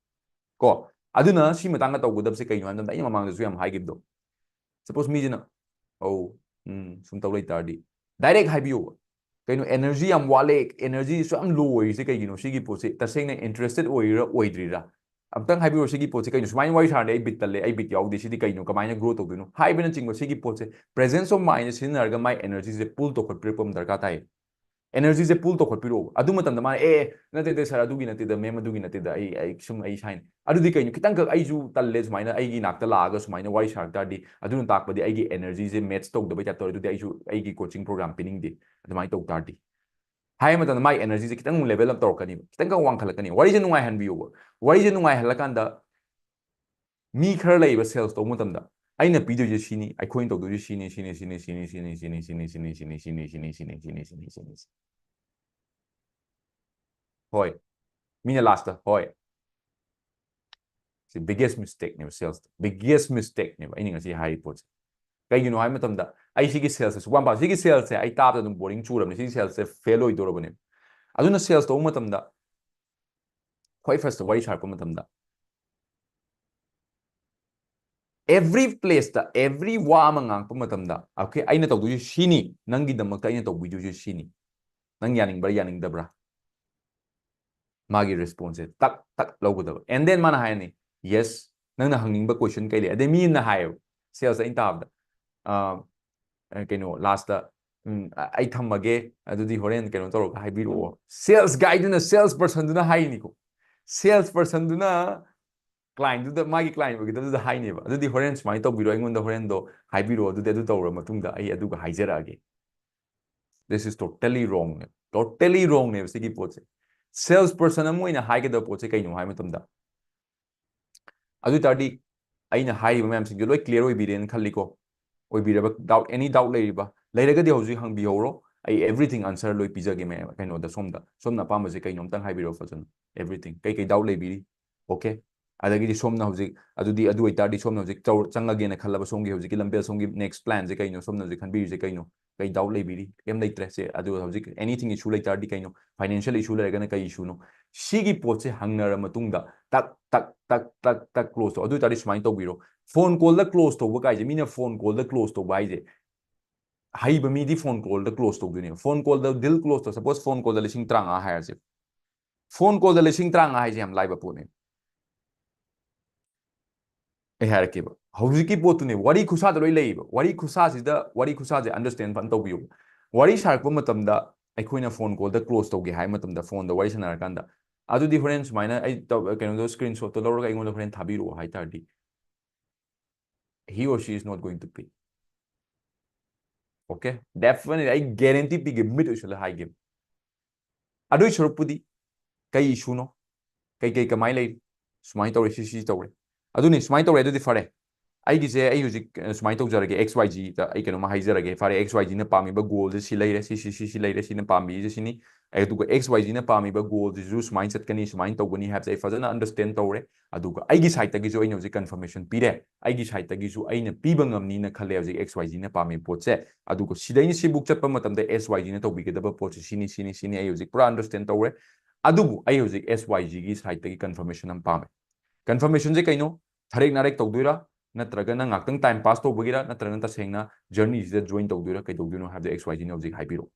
ꯀꯣ? ꯑꯗꯨꯅ ꯁꯤ ꯃꯇꯥꯡꯗ ꯇꯧꯒꯗꯕꯁꯦ ꯀꯩꯅꯣ ꯍꯥꯏ ꯃꯇꯝꯗ, ꯑꯩꯅ ꯃꯃꯥꯡꯗꯁꯨ ꯌꯥꯝ ꯍꯥꯏꯈꯤꯕꯗꯣ, suppose ꯃꯤꯁꯤꯅ, "ꯑꯧ, ꯎꯝ", ꯁꯨꯝ ꯇꯧ ꯂꯩ ꯇꯥꯔꯗꯤ, direct ꯍꯥꯏꯕꯤꯌꯣꯕ꯫ ꯀꯩꯅꯣ energy ꯌꯥꯝ ꯋꯥꯠꯂꯦ, energy ꯁꯨ ꯌꯥꯝ low ꯑꯣꯏꯔꯤꯁꯦ ꯀꯩꯒꯤꯅꯣ? ꯁꯤꯒꯤ ꯄꯣꯠꯁꯦ ꯇꯁꯦꯡꯅ interested ꯑꯣꯏꯔꯤꯔꯥ ꯑꯣꯏꯗ꯭ꯔꯤꯔꯥ? ꯑꯝꯇꯪ ꯍꯥꯏꯕꯤꯔꯣ, ꯁꯤꯒꯤ ꯄꯣꯠꯁꯦ ꯀꯩꯅꯣ? ꯁꯨꯃꯥꯏꯅ ꯋꯥꯔꯤ ꯁꯥꯔꯗꯤ ꯑꯩ ꯕꯤꯠ ꯇꯜꯂꯦ, ꯑꯩ ꯕꯤꯠ ꯌꯥꯎꯗꯦ, ꯁꯤꯗꯤ ꯀꯩꯅꯣ, ꯀꯃꯥꯏꯅ grow ꯇꯧꯗꯣꯏꯅꯣ ꯍꯥꯏꯕꯅꯆꯤꯡꯕ ꯁꯤꯒꯤ ꯄꯣꯠꯁꯦ presence of mind ꯁꯤꯖꯤꯟꯅꯔꯒ ꯃꯥꯏ energy ꯁꯦ pull ꯇꯧꯈꯠꯄꯤꯔꯛꯄ ꯑꯃ ꯗꯔꯀꯥꯔ ꯇꯥꯏ꯫ Energy ꯁꯦ pull ꯇꯧꯈꯠꯄꯤꯔꯛꯑꯣ꯫ ꯑꯗꯨ ꯃꯇꯝꯗ ꯃꯥꯅ, "ꯑꯦ, ꯑꯦ, ꯅꯠꯇꯦ, ꯅꯠꯇꯦ sir, ꯑꯗꯨꯒꯤ ꯅꯠꯇꯦꯗ, ma'am, ꯑꯗꯨꯒꯤ ꯅꯠꯇꯦꯗ, ꯑꯩ, ꯑꯩ ꯁꯨꯝ, ꯑꯩ ꯁꯥꯏꯅꯤ"꯫ ꯑꯗꯨꯗꯤ ꯀꯩꯅꯣ, ꯈꯤꯇꯪꯈꯛ ꯑꯩꯁꯨ ꯇꯜꯂꯦ ꯁꯨꯃꯥꯏꯅ ꯑꯩꯒꯤ ꯅꯥꯛꯇ ꯂꯥꯛꯑꯒ ꯁꯨꯃꯥꯏꯅ ꯋꯥꯔꯤ ꯁꯥꯔꯛ ꯇꯥꯔꯗꯤ, ꯑꯗꯨꯅ ꯇꯥꯛꯄꯗꯤ ꯑꯩꯒꯤ energy ꯁꯦ match ꯇꯧꯗꯕꯩ type ꯇꯧꯔꯦ, ꯑꯗꯨꯗꯤ ꯑꯩꯁꯨ ꯑꯩꯒꯤ coaching program ꯄꯤꯅꯤꯡꯗꯦ ꯑꯗꯨꯃꯥꯏꯅ ꯇꯧ ꯇꯥꯔꯗꯤ꯫ ꯍꯥꯏꯕ ꯃꯇꯝꯗ ꯃꯥꯏ energy ꯁꯦ ꯈꯤꯇꯪ level up ꯇꯧꯔꯛꯀꯅꯤꯕ, ꯈꯤꯇꯪꯈꯛ ꯋꯥꯡꯈꯠꯂꯛꯀꯅꯤ꯫ ꯋꯥꯔꯤꯁꯦ ꯅꯨꯡꯉꯥꯏꯍꯟꯕꯤꯌꯣꯕ꯫ ꯋꯥꯔꯤꯁꯦ ꯅꯨꯡꯉꯥꯏꯍꯜꯂꯀꯥꯟꯗ ꯃꯤ ꯈꯔ ꯂꯩꯕ sales ꯇꯧꯕ ꯃꯇꯝꯗ ꯑꯩꯅ ꯄꯤꯗꯣꯏꯁꯦ ꯁꯤꯅꯤ, ꯑꯩꯈꯣꯏꯅ ꯇꯧꯗꯣꯏꯁꯦ ꯁꯤꯅꯤ, ꯁꯤꯅꯤ, ꯁꯤꯅꯤ, ꯁꯤꯅꯤ, ꯁꯤꯅꯤ꯫ ꯍꯣꯏ꯫ ꯃꯤꯅ last ꯇ, "ꯍꯣꯏ"꯫ ꯁꯤ biggest mistake ꯅꯦꯕ sales ꯇ꯫ Biggest mistake ꯅꯦꯕ ꯑꯩꯅ ꯉꯁꯤ ꯍꯥꯏꯔꯤ ꯄꯣꯠꯁꯦ꯫ ꯀꯩꯒꯤꯅꯣ ꯍꯥꯏꯕ ꯃꯇꯝꯗ ꯑꯩ ꯁꯤꯒꯤ sales ꯁꯦ ꯁꯨꯛꯄꯥꯝ ꯄꯥꯝ-, ꯁꯤꯒꯤ sales ꯁꯦ ꯑꯩ ꯇꯥꯕꯗ ꯑꯗꯨꯝ boring ꯆꯨꯔꯕꯅꯤ꯫ ꯁꯤꯒꯤ sales ꯁꯦ fail ꯑꯣꯏꯗꯧꯔꯕꯅꯦꯕ꯫ ꯑꯗꯨꯅ sales ꯇꯧꯕ ꯃꯇꯝꯗ ꯈ꯭ꯋꯥꯏ first ꯇ ꯋꯥꯔꯤ ꯁꯥꯔꯛꯄ ꯃꯇꯝꯗ every place ꯇ, every ꯋꯥ ꯑꯃ ꯉꯥꯡꯉꯛꯄ ꯃꯇꯝꯗ, "Okay, ꯑꯩꯅ ꯇꯧꯗꯣꯏꯁꯦ ꯁꯤꯅꯤ, ꯅꯪꯒꯤꯗꯃꯛꯇ ꯑꯩꯅ ꯇꯧꯕꯤꯗꯣꯏꯁꯦ ꯁꯤꯅꯤ, ꯅꯪ ꯌꯥꯅꯤꯡꯕ꯭ꯔꯥ ꯌꯥꯅꯤꯡꯗꯕ꯭ꯔꯥ?" ꯃꯥꯒꯤ response ꯁꯦ ꯇꯛ ꯇꯛ ꯂꯧꯒꯗꯕ꯫ And then ꯃꯥꯅ ꯍꯥꯏꯔꯅꯤ, "Yes, ꯅꯪꯅ ꯍꯪꯅꯤꯡꯕ question ꯀꯩ ꯂꯩ?" ꯑꯗꯩ ꯃꯤ ꯑꯃꯅ ꯍꯥꯏꯌꯦꯕ, sales ꯑꯩꯅ ꯇꯥꯕꯗ, ꯑ, ꯑ, ꯀꯩꯅꯣ, last ꯇ, "ꯎꯝ, ꯑ-, ꯑꯩ ꯊꯝꯃꯒꯦ, ꯑꯗꯨꯗꯤ ꯍꯣꯔꯦꯟ ꯀꯩꯅꯣ ꯇꯧꯔꯒ ꯍꯥꯏꯕꯤꯔꯛꯑꯣ"꯫ Sales guy ꯗꯨꯅ sales person ꯗꯨꯅ ꯍꯥꯏꯔꯤꯅꯤꯀꯣ꯫ Sales person ꯗꯨꯅ client ꯗꯨꯗ, ꯃꯥꯒꯤ client ꯑꯣꯏꯒꯗꯕꯗꯨꯗ ꯍꯥꯏꯅꯦꯕ, "ꯑꯗꯨꯗꯤ ꯍꯣꯔꯦꯟ ꯁꯨꯃꯥꯏꯅ ꯇꯧꯕꯤꯔꯣ, ꯑꯩꯉꯣꯟꯗ ꯍꯣꯔꯦꯟꯗꯣ ꯍꯥꯏꯕꯤꯔꯛꯑꯣ, ꯑꯗꯨꯗꯤ ꯑꯗꯨ ꯇꯧꯔ ꯃꯇꯨꯡꯗ ꯑꯩ ꯑꯗꯨꯒ ꯍꯥꯏꯖꯔꯛꯑꯒꯦ"꯫ This is totally wrong ꯅꯦ, totally wrong ꯅꯦꯕ ꯁꯤꯒꯤ ꯄꯣꯠꯁꯦ꯫ Sales person ꯑꯃ ꯑꯣꯏꯅ ꯍꯥꯏꯒꯗꯕ ꯄꯣꯠꯁꯦ ꯀꯩꯅꯣ ꯍꯥꯏꯕ ꯃꯇꯝꯗ, ꯑꯗꯨ ꯑꯣꯏ ꯇꯥꯔꯗꯤ ꯑꯩꯅ ꯍꯥꯏꯔꯤꯕ ꯃꯌꯥꯝꯁꯤꯡꯁꯦ ꯂꯣꯏ clear ꯑꯣꯏꯕꯤꯔꯦꯅ ꯈꯜꯂꯤꯀꯣ꯫ ꯑꯣꯏꯕꯤꯔꯕ, doubt, any doubt ꯂꯩꯔꯤꯕ? ꯂꯩꯔꯒꯗꯤ ꯍꯧꯖꯤꯛ ꯍꯪꯕꯤꯍꯧꯔꯣ, ꯑꯩ everything answer ꯂꯣꯏ ꯄꯤꯖꯒꯦ ꯃꯌꯥꯝ, ꯀꯩꯅꯣꯗ, ꯁꯣꯝꯗ꯫ ꯁꯣꯝꯅ ꯑꯄꯥꯝꯕꯁꯦ ꯀꯩꯅꯣ ꯑꯝꯇꯪ ꯍꯥꯏꯕꯤꯔꯛꯑꯣ ꯐꯖꯅ, everything꯫ ꯀꯩ ꯀꯩ doubt ꯂꯩꯕꯤꯔꯤ? Okay꯫ ꯑꯗꯒꯤꯗꯤ ꯁꯣꯝꯅ ꯍꯧꯖꯤꯛ, ꯑꯗꯨꯗꯤ ꯑꯗꯨ ꯑꯣꯏꯇꯥꯔꯗꯤ ꯁꯣꯝꯅ ꯍꯧꯖꯤꯛ ꯆꯧ-, ꯆꯪꯉꯒꯦꯅ ꯈꯜꯂꯕ ꯁꯣꯝꯒꯤ ꯍꯧꯖꯤꯛꯀꯤ ꯂꯝꯕꯦꯜ ꯁꯣꯝꯒꯤ next plan ꯁꯦ ꯀꯩꯅꯣ? ꯁꯣꯝꯅ ꯍꯧꯖꯤꯛ ꯈꯟꯕꯤꯔꯤꯁꯦ ꯀꯩꯅꯣ? ꯀꯩ doubt ꯂꯩꯕꯤꯔꯤ? ꯀꯩꯝ ꯂꯩꯇ꯭ꯔꯦ꯫ ꯁꯦ, ꯑꯗꯨ ꯍꯧꯖꯤꯛ anything issue ꯂꯩꯇꯥꯔꯗꯤ ꯀꯩꯅꯣ? Financial issue ꯂꯩꯔꯒꯅ ꯀꯩ issue ꯅꯣ? ꯁꯤꯒꯤ ꯄꯣꯠꯁꯦ ꯍꯪꯅꯔ ꯃꯇꯨꯡꯗ ꯇꯛ, ꯇꯛ, ꯇꯛ, ꯇꯛ, ꯇꯛ close ꯇꯧ꯫ ꯑꯗꯨ ꯑꯣꯏꯇꯥꯔꯗꯤ ꯁꯨꯃꯥꯏꯅ ꯇꯧꯕꯤꯔꯣ꯫ Phone call ꯗ close ꯇꯧꯕ ꯀꯥꯏꯁꯦ, ꯃꯤꯅ phone call ꯗ close ꯇꯧꯕ ꯍꯥꯏꯁꯦ, ꯍꯩꯕ ꯃꯤꯗꯤ phone call ꯗ close ꯇꯧꯗꯣꯏꯅꯦꯕ꯫ Phone call ꯗ deal close ꯇꯧ, suppose phone call ꯗ ꯂꯤꯁꯤꯡ ꯇꯔꯥꯃꯉꯥ ꯍꯥꯏꯔꯁꯦ, phone call ꯗ ꯂꯤꯁꯤꯡ ꯇꯔꯥꯃꯉꯥ ꯍꯥꯏꯁꯦ ꯌꯥꯝ ꯂꯥꯏꯕ ꯄꯣꯠꯅꯦ꯫ ꯑꯩ ꯍꯥꯏꯔꯛꯀꯦꯕ, ꯍꯧꯖꯤꯛꯀꯤ ꯄꯣꯠꯇꯨꯅꯦ, ꯋꯥꯔꯤ ꯈꯨꯁꯥꯗ ꯂꯣꯏ ꯂꯩꯌꯦꯕ꯫ ꯋꯥꯔꯤ ꯈꯨꯁꯥꯁꯤꯗ, ꯋꯥꯔꯤ ꯈꯨꯁꯥꯁꯦ understand ꯐꯖꯅ ꯇꯧꯕꯤꯌꯨ꯫ ꯋꯥꯔꯤ ꯁꯥꯔꯛꯄ ꯃꯇꯝꯗ ꯑꯩꯈꯣꯏꯅ phone call ꯗ close ꯇꯧꯒꯦ ꯍꯥꯏꯕ ꯃꯇꯝꯗ, phone ꯗ ꯋꯥꯔꯤ ꯁꯥꯟꯅꯔꯀꯥꯟꯗ, "ꯑꯗꯨꯗꯤ ꯍꯣꯔꯦꯟ ꯁꯨꯃꯥꯏꯅ ꯑꯩ ꯇꯧ-, ꯀꯩꯅꯣꯗꯣ screenshot ꯇꯣ ꯂꯧꯔꯒ ꯑꯩꯉꯣꯟꯗ ꯍꯣꯔꯦꯟ ꯊꯥꯕꯤꯔꯛꯑꯣ" ꯍꯥꯏ ꯇꯥꯔꯗꯤ, he or she is not going to pay. Okay? Definitely, ꯑꯩ guarantee ꯄꯤꯒꯦ, ꯃꯤꯠ ꯎꯏꯁꯤꯜꯂ ꯍꯥꯏꯒꯦ꯫ ꯑꯗꯨꯏ ꯁꯔꯨꯛꯄꯨꯗꯤ ꯀꯩ issue ꯅꯣ? ꯀꯩ ꯀꯩ ꯀꯃꯥꯏ ꯂꯩ? ꯁꯨꯃꯥꯏꯅ ꯇꯧꯔꯦ, ꯁꯤ ꯁꯤ ꯇꯧꯔꯦ꯫ ꯑꯗꯨꯅꯤ, ꯁꯨꯃꯥꯏꯅ ꯇꯧꯔꯦ, ꯑꯗꯨꯗꯤ ꯐꯔꯦ꯫ ꯑꯩꯒꯤꯁꯦ, ꯑꯩ ꯍꯧꯖꯤꯛ, ꯑ, ꯁꯨꯃꯥꯏꯅ ꯇꯧꯖꯔꯒꯦ, X Y Z ꯗ ꯑꯩ ꯀꯩꯅꯣꯝꯃ ꯍꯥꯏꯖꯔꯒꯦ꯫ ꯐꯔꯦ, X Y Z ꯅ ꯄꯥꯝꯃꯤꯕ goal ꯁꯦ ꯁꯤ ꯂꯩꯔꯦ, ꯁꯤ, ꯁꯤ, ꯁꯤ, ꯁꯤ ꯂꯩꯔꯦ, ꯁꯤꯅ ꯄꯥꯝꯕꯤꯔꯤꯁꯦ ꯁꯤꯅꯤ꯫ ꯑꯗꯨꯒ X Y Z ꯅ ꯄꯥꯝꯃꯤꯕ goal ꯁꯤꯁꯨ ꯁꯨꯃꯥꯏꯅ ꯆꯠꯀꯅꯤ, ꯁꯨꯃꯥꯏꯅ ꯇꯧꯒꯅꯤ ꯍꯥꯏꯕꯁꯦ ꯑꯩ ꯐꯖꯅ understand ꯇꯧꯔꯦ꯫ ꯑꯗꯨꯒ ꯑꯩꯒꯤ side ꯇꯒꯤꯁꯨ ꯑꯩꯅ ꯍꯧꯖꯤꯛ confirmation ꯄꯤꯔꯦ꯫ ꯑꯩꯒꯤ side ꯇꯒꯤꯁꯨ ꯑꯩꯅ ꯄꯤꯕ ꯉꯝꯅꯤꯅ ꯈꯜꯂꯦ ꯍꯧꯖꯤꯛ X Y Z ꯅ ꯄꯥꯝꯃꯤꯕ ꯄꯣꯠꯁꯦ꯫ ꯑꯗꯨꯒ ꯁꯤꯗꯩꯅ ꯁꯤꯕꯨꯛ ꯆꯠꯄ ꯃꯇꯝꯗ X Y Z ꯅ ꯇꯧꯕꯤꯒꯗꯕ ꯄꯣꯠꯁꯦ ꯁꯤꯅꯤ, ꯁꯤꯅꯤ, ꯁꯤꯅꯤ, ꯑꯩ ꯍꯧꯖꯤꯛ ꯄꯨꯔꯥ understand ꯇꯧꯔꯦ꯫ ꯑꯗꯨꯕꯨ ꯑꯩ ꯍꯧꯖꯤꯛ X Y Z ꯒꯤ side ꯇꯒꯤ confirmation ꯑꯃ ꯄꯥꯝꯃꯦ꯫ Confirmation ꯁꯦ ꯀꯩꯅꯣ? ꯊꯔꯦꯛ ꯅꯥꯔꯦꯛ ꯇꯧꯗꯣꯏꯔꯥ? ꯅꯠꯇ꯭ꯔꯒꯅ ꯉꯥꯛꯇꯪ time pass ꯇꯧꯕꯒꯤꯔꯥ? ꯅꯠꯇ꯭ꯔꯒꯅ ꯇꯁꯦꯡꯅ journey ꯁꯤꯗ join ꯇꯧꯗꯣꯏꯔꯥ? ꯀꯩꯗꯧꯗꯣꯏꯅꯣ ꯍꯥꯏꯕꯗꯣ X Y Z ꯅ ꯍꯧꯖꯤꯛ ꯍꯥꯏꯕꯤꯔꯛꯑꯣ꯫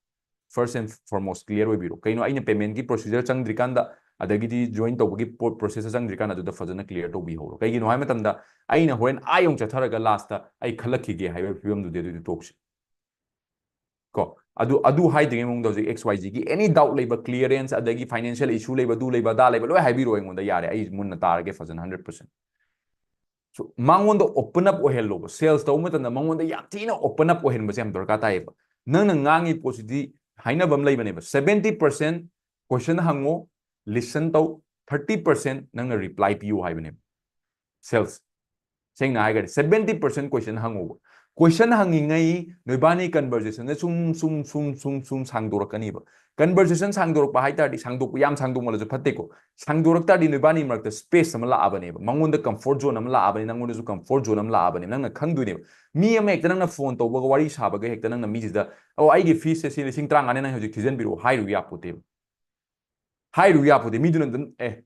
First and foremost clear ꯑꯣꯏꯕꯤꯔꯣ꯫ ꯀꯩꯅꯣ, ꯑꯩꯅ payment ꯀꯤ procedure ꯆꯪꯗ꯭ꯔꯤꯀꯥꯟꯗ, ꯑꯗꯒꯤꯗꯤ join ꯇꯧꯕꯒꯤ ꯄꯣ-, process ꯆꯪꯗ꯭ꯔꯤꯀꯥꯟꯗ ꯑꯗꯨꯗ ꯐꯖꯅ clear ꯇꯧꯕꯤꯍꯧꯔꯣ꯫ ꯀꯩꯒꯤꯅꯣ ꯍꯥꯏꯕ ꯃꯇꯝꯗ, ꯑꯩꯅ ꯍꯣꯔꯦꯟ ꯑꯥ ꯌꯧꯅ ꯆꯠꯊꯔꯒ last ꯇ ꯑꯩ ꯈꯜꯂꯛꯈꯤꯒꯦ ꯍꯥꯏꯕ ꯐꯤꯕꯝꯗꯨꯗꯤ ꯑꯗꯨꯗꯤ ꯇꯣꯛꯁꯤ꯫ ꯀꯣ, ꯑꯗꯨ, ꯑꯗꯨ ꯍꯥꯏꯗ꯭ꯔꯤꯉꯩ ꯃꯃꯥꯡꯗ ꯍꯧꯖꯤꯛ X Y Z ꯒꯤ any doubt ꯂꯩꯕ, clearance, ꯑꯗꯒꯤ financial issue ꯂꯩꯕ, ꯑꯗꯨ ꯂꯩꯕ, ꯑꯗꯥ ꯂꯩꯕ, ꯂꯣꯏ ꯍꯥꯏꯕꯤꯔꯛꯑꯣ ꯑꯩꯉꯣꯟꯗ, ꯌꯥꯔꯦ, ꯑꯩ ꯃꯨꯟꯅ ꯇꯥꯔꯒꯦ ꯐꯖꯅ, hundred percent꯫ So, ꯃꯉꯣꯟꯗ open up ꯑꯣꯏꯍꯜꯂꯣꯕ꯫ Sales ꯇꯧꯕ ꯃꯇꯝꯗ ꯃꯉꯣꯟꯗ ꯌꯥꯝ ꯊꯤꯅ open up ꯑꯣꯏꯍꯟꯕꯁꯦ ꯌꯥꯝ ꯗꯔꯀꯥꯔ ꯇꯥꯏꯌꯦꯕ꯫ ꯅꯪꯅ ꯉꯥꯡꯉꯤ ꯄꯣꯠꯁꯤꯗꯤ ꯍꯥꯏꯅꯕ ꯑꯃ ꯂꯩꯕꯅꯦꯕ, seventy percent question ꯍꯪꯉꯣ, listen ꯇꯧ, thirty percent ꯅꯪꯅ reply ꯄꯤꯌꯨ ꯍꯥꯏꯕꯅꯦꯕ꯫ Sales, ꯁꯦꯡꯅ ꯍꯥꯏꯔꯒꯗꯤ seventy percent question ꯍꯪꯉꯣꯕ꯫ Question ꯍꯪꯉꯤꯉꯩ ꯅꯣꯏꯕꯥꯅꯤ conversation ꯁꯦ ꯁꯨꯝ, ꯁꯨꯝ, ꯁꯨꯝ, ꯁꯨꯝ, ꯁꯨꯝ ꯁꯥꯡꯗꯣꯔꯛꯀꯅꯤꯕ꯫ Conversation ꯁꯥꯡꯗꯣꯔꯛꯄ ꯍꯥꯏ ꯇꯥꯔꯗꯤ, ꯁꯥꯡꯗꯣꯛꯄ, ꯌꯥꯝ ꯁꯥꯡꯗꯣꯛꯃꯜꯂꯁꯨ ꯐꯠꯇꯦꯀꯣ꯫ ꯁꯥꯡꯗꯣꯔꯛ ꯇꯥꯔꯗꯤ ꯅꯣꯏꯕꯥꯅꯤ ꯃꯔꯛꯇ space ꯑꯃ ꯂꯥꯛꯑꯕꯅꯦꯕ, ꯃꯉꯣꯟꯗ comfort zone ꯑꯃ ꯂꯥꯛꯑꯕꯅꯤ, ꯅꯪꯉꯣꯟꯗꯁꯨ comfort zone ꯑꯃ ꯂꯥꯛꯑꯕꯅꯦꯕ꯫ ꯅꯪꯅ ꯈꯪꯗꯣꯏꯅꯦꯕ꯫ ꯃꯤ ꯑꯃ ꯍꯦꯛꯇ ꯅꯪꯅ phone ꯇꯧꯕꯒ ꯋꯥꯔꯤ ꯁꯥꯕꯒ ꯍꯦꯛꯇ ꯅꯪꯅ ꯃꯤꯁꯤꯗ, "ꯑꯣ, ꯑꯩꯒꯤ fees ꯁꯦ ꯁꯤ ꯂꯤꯁꯤꯡ ꯇꯔꯥꯃꯉꯥꯅꯦ, ꯅꯪ ꯍꯧꯖꯤꯛ ꯊꯤꯖꯤꯟꯕꯤꯔꯛꯑꯣ" ꯍꯥꯏꯔꯨ ꯌꯥꯄꯣꯠꯇꯦꯕ꯫ ꯍꯥꯏꯔꯨ ꯌꯥꯄꯣꯠꯇꯦ꯫ ꯃꯤꯗꯨꯅ ꯑꯗꯨꯝ, "ꯑꯦ,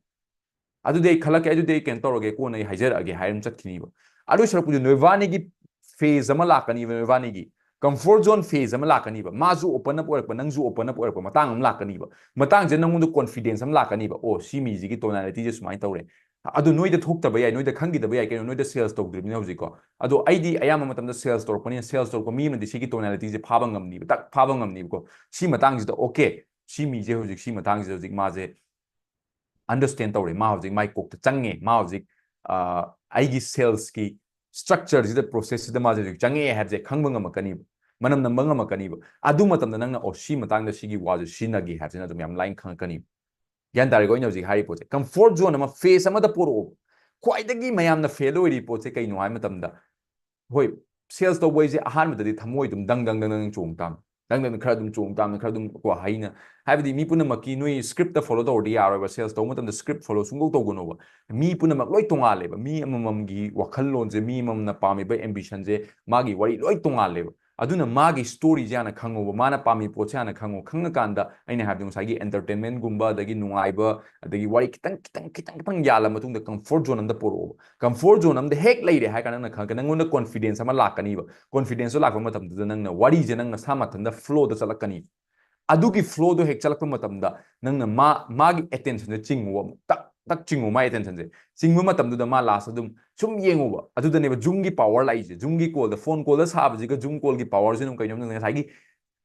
ꯑꯗꯨꯗꯤ ꯑꯩ ꯈꯜꯂꯛꯀꯦ, ꯑꯗꯨꯗꯤ ꯑꯩ ꯀꯩꯅꯣ ꯇꯧꯔꯒꯦ, ꯀꯣꯟꯅ ꯑꯩ ꯍꯥꯏꯖꯔꯛꯑꯒꯦ" ꯍꯥꯏꯔ ꯑꯗꯨꯝ ꯆꯠꯈꯤꯅꯤꯕ꯫ ꯑꯗꯨꯏ ꯁꯔꯨꯛꯄꯨꯗꯤ ꯅꯣꯏꯕꯥꯅꯤꯒꯤ phase ꯑꯃ ꯂꯥꯛꯀꯅꯤꯕ, ꯅꯣꯏꯕꯥꯅꯤꯒꯤ꯫ Comfort zone phase ꯑꯃ ꯂꯥꯛꯀꯅꯤꯕ, ꯃꯥꯁꯨ open up ꯑꯣꯏꯔꯛꯄ, ꯅꯪꯁꯨ open up ꯑꯣꯏꯔꯛꯄ ꯃꯇꯥꯡ ꯑꯃ ꯂꯥꯛꯀꯅꯤꯕ꯫ ꯃꯇꯥꯡꯁꯤꯗ ꯅꯪꯉꯣꯟꯗ confidence ꯑꯃ ꯂꯥꯛꯀꯅꯤꯕ, ꯑꯣ, ꯁꯤ ꯃꯤꯁꯤꯒꯤ tonalityꯁꯦ ꯁꯨꯃꯥꯏꯅ ꯇꯧꯔꯦ꯫ ꯑꯗꯨ ꯅꯣꯏꯗ ꯊꯣꯛꯇꯕ ꯌꯥꯏ, ꯅꯣꯏꯗ ꯈꯪꯈꯤꯗꯕ ꯌꯥꯏ, ꯀꯩꯅꯣ, ꯅꯣꯏꯗ sales ꯇꯧꯗ꯭ꯔꯤꯕꯅꯤꯅ ꯍꯧꯖꯤꯛꯀꯣ꯫ ꯑꯗꯣ ꯑꯩꯗꯤ ꯑꯌꯥꯝꯕ ꯃꯇꯝꯗ sales ꯇꯧꯔꯛꯄꯅꯤꯅ, sales ꯇꯧꯔꯛꯄ ꯃꯤ ꯑꯃꯗꯤ ꯁꯤꯒꯤ tonalityꯁꯦ ꯐꯥꯕ ꯉꯝꯅꯤꯕ, ꯇꯛ ꯐꯥꯕ ꯉꯝꯅꯤꯕꯀꯣ꯫ ꯁꯤ ꯃꯇꯥꯡꯁꯤꯗ, okay, ꯁꯤ ꯃꯤꯁꯦ ꯍꯧꯖꯤꯛ ꯁꯤ ꯃꯇꯥꯡꯁꯤꯗ ꯍꯧꯖꯤꯛ ꯃꯥꯁꯦ understand ꯇꯧꯔꯦ, ꯃꯥ ꯍꯧꯖꯤꯛ ꯃꯥꯏ ꯀꯣꯛꯇ ꯆꯪꯉꯦ, ꯃꯥ ꯍꯧꯖꯤꯛ, ꯑ, ꯑꯩꯒꯤ salesꯀꯤ structureꯁꯤꯗ, processꯁꯤꯗ ꯃꯥꯁꯦ ꯍꯧꯖꯤꯛ ꯆꯪꯉꯛꯑꯦ ꯍꯥꯏꯕꯁꯦ ꯈꯪꯕ ꯉꯝꯃꯛꯀꯅꯤꯕ, ꯃꯅꯝ ꯅꯝꯕ ꯉꯝꯃꯛꯀꯅꯤꯕ꯫ ꯑꯗꯨ ꯃꯇꯝꯗ ꯅꯪꯅ, ꯑꯣ, ꯁꯤ ꯃꯇꯥꯡꯗ ꯁꯤꯒꯤ ꯋꯥꯁꯦ ꯁꯤꯖꯤꯟꯅꯒꯦ ꯍꯥꯏꯕꯁꯤꯅ ꯑꯗꯨꯝ ꯌꯥꯝ ꯂꯥꯏꯅ ꯈꯪꯉꯛꯀꯅꯤꯕ꯫ ꯒ꯭ꯌꯥꯟ ꯇꯥꯔꯦꯀꯣ? ꯑꯩꯅ ꯍꯧꯖꯤꯛ ꯍꯥꯏꯔꯤ ꯄꯣꯠꯁꯦ, comfort zone ꯑꯃ, phase ꯑꯃꯗ ꯄꯣꯔꯛꯑꯣ꯫ ꯈ꯭ꯋꯥꯏꯗꯒꯤ ꯃꯌꯥꯝꯅ fail ꯑꯣꯏꯔꯤ ꯄꯣꯠꯁꯦ ꯀꯩꯅꯣ ꯍꯥꯏ ꯃꯇꯝꯗ, ꯍꯣꯏ, sales ꯇꯧꯕ ꯍꯥꯏꯁꯦ ꯑꯍꯥꯟꯕꯗꯗꯤ ꯊꯃꯣꯏ ꯑꯗꯨꯝ ꯗꯪ ꯗꯪ ꯗꯪ ꯗꯪ ꯆꯣꯡ ꯇꯥꯕꯅꯤ, ꯗꯪ ꯗꯪ ꯈꯔ ꯑꯗꯨꯝ ꯆꯣꯡ ꯇꯥꯕꯅꯤ, ꯈꯔ ꯑꯗꯨꯝ ꯀꯣ, ꯍꯩꯅ, ꯍꯥꯏꯕꯗꯤ ꯃꯤ ꯄꯨꯝꯅꯃꯛꯀꯤ ꯅꯣꯏ scriptꯇ follow ꯇꯧꯔꯗꯤ ꯌꯥꯔꯣꯏꯕ꯫ Sales ꯇꯧꯕ ꯃꯇꯝꯗ script follow ꯁꯨꯡꯇꯧ ꯇꯧꯒꯅꯣꯕ꯫ ꯃꯤ ꯄꯨꯝꯅꯃꯛ ꯂꯣꯏ ꯇꯣꯉꯥꯜꯂꯦꯕ, ꯃꯤ ꯑꯃꯃꯝꯒꯤ ꯋꯥꯈꯜꯂꯣꯟꯁꯦ, ꯃꯤ ꯑꯃꯃꯝꯅ ꯄꯥꯝꯃꯤꯕ ambitionꯁꯦ, ꯃꯥꯒꯤ ꯋꯥꯔꯤ ꯂꯣꯏ ꯇꯣꯉꯥꯜꯂꯦꯕ꯫ ꯑꯗꯨꯅ ꯃꯥꯒꯤ storyꯁꯦ ꯍꯥꯟꯅ ꯈꯪꯉꯣꯕ, ꯃꯥꯅ ꯄꯥꯝꯃꯤ ꯄꯣꯠꯁꯦ ꯍꯥꯟꯅ ꯈꯪꯉꯣ꯫ ꯈꯪꯉꯀꯥꯟꯗ ꯑꯩꯅ ꯍꯥꯏꯕꯗꯤ ꯉꯁꯥꯏꯒꯤ entertainmentꯒꯨꯝꯕ, ꯑꯗꯒꯤ ꯅꯨꯡꯉꯥꯏꯕ, ꯑꯗꯒꯤ ꯋꯥꯔꯤ ꯈꯤꯇꯪ ꯈꯤꯇꯪ ꯈꯤꯇꯪ ꯈꯤꯇꯪ ꯌꯥꯜꯂ ꯃꯇꯨꯡꯗ comfort zone ꯑꯝꯗ ꯄꯨꯔꯛꯑꯣꯕ꯫ Comfort zone ꯑꯝꯗ ꯍꯦꯛ ꯂꯩꯔꯦ ꯍꯥꯏ ꯀꯥꯟꯗ ꯅꯪꯅ ꯈꯪꯉꯛꯀꯅꯤ, ꯅꯪꯉꯣꯟꯗ confidence ꯑꯃ ꯂꯥꯛꯀꯅꯤꯕ꯫ Confidence ꯂꯥꯛꯄ ꯃꯇꯝꯗꯨꯗ ꯅꯪꯅ ꯋꯥꯔꯤꯁꯦ ꯅꯪ ꯅꯁꯥ ꯃꯊꯟꯇ flowꯗ ꯆꯠꯂꯛꯀꯅꯤ꯫ ꯑꯗꯨꯒꯤ flowꯗꯣ ꯍꯦꯛ ꯆꯠꯂꯛꯄ ꯃꯇꯝꯗ ꯅꯪꯅ ꯃꯥ, ꯃꯥꯒꯤ attentionꯁꯦ ꯆꯤꯡꯉꯨꯕ, ꯑꯃꯨꯛ ꯇꯛ ꯇꯛ ꯆꯤꯡꯉꯨ ꯃꯥꯒꯤ attentionꯁꯦ꯫ ꯆꯤꯡꯕ ꯃꯇꯝꯗꯨꯗ ꯃꯥ lastꯇ ꯑꯗꯨꯝ ꯁꯨꯝ ꯌꯦꯡꯉꯨꯕ꯫ ꯑꯗꯨꯗꯅꯦꯕ Zoomꯒꯤ power ꯂꯥꯛꯏꯁꯦ꯫ Zoomꯒꯤ callꯗ, phone callꯗ ꯁꯥꯕꯁꯤꯒ Zoom callꯒꯤ powerꯁꯤꯅ ꯑꯃꯨꯛ ꯀꯩꯅꯣ ꯍꯥꯏꯕꯗ ꯉꯁꯥꯏꯒꯤ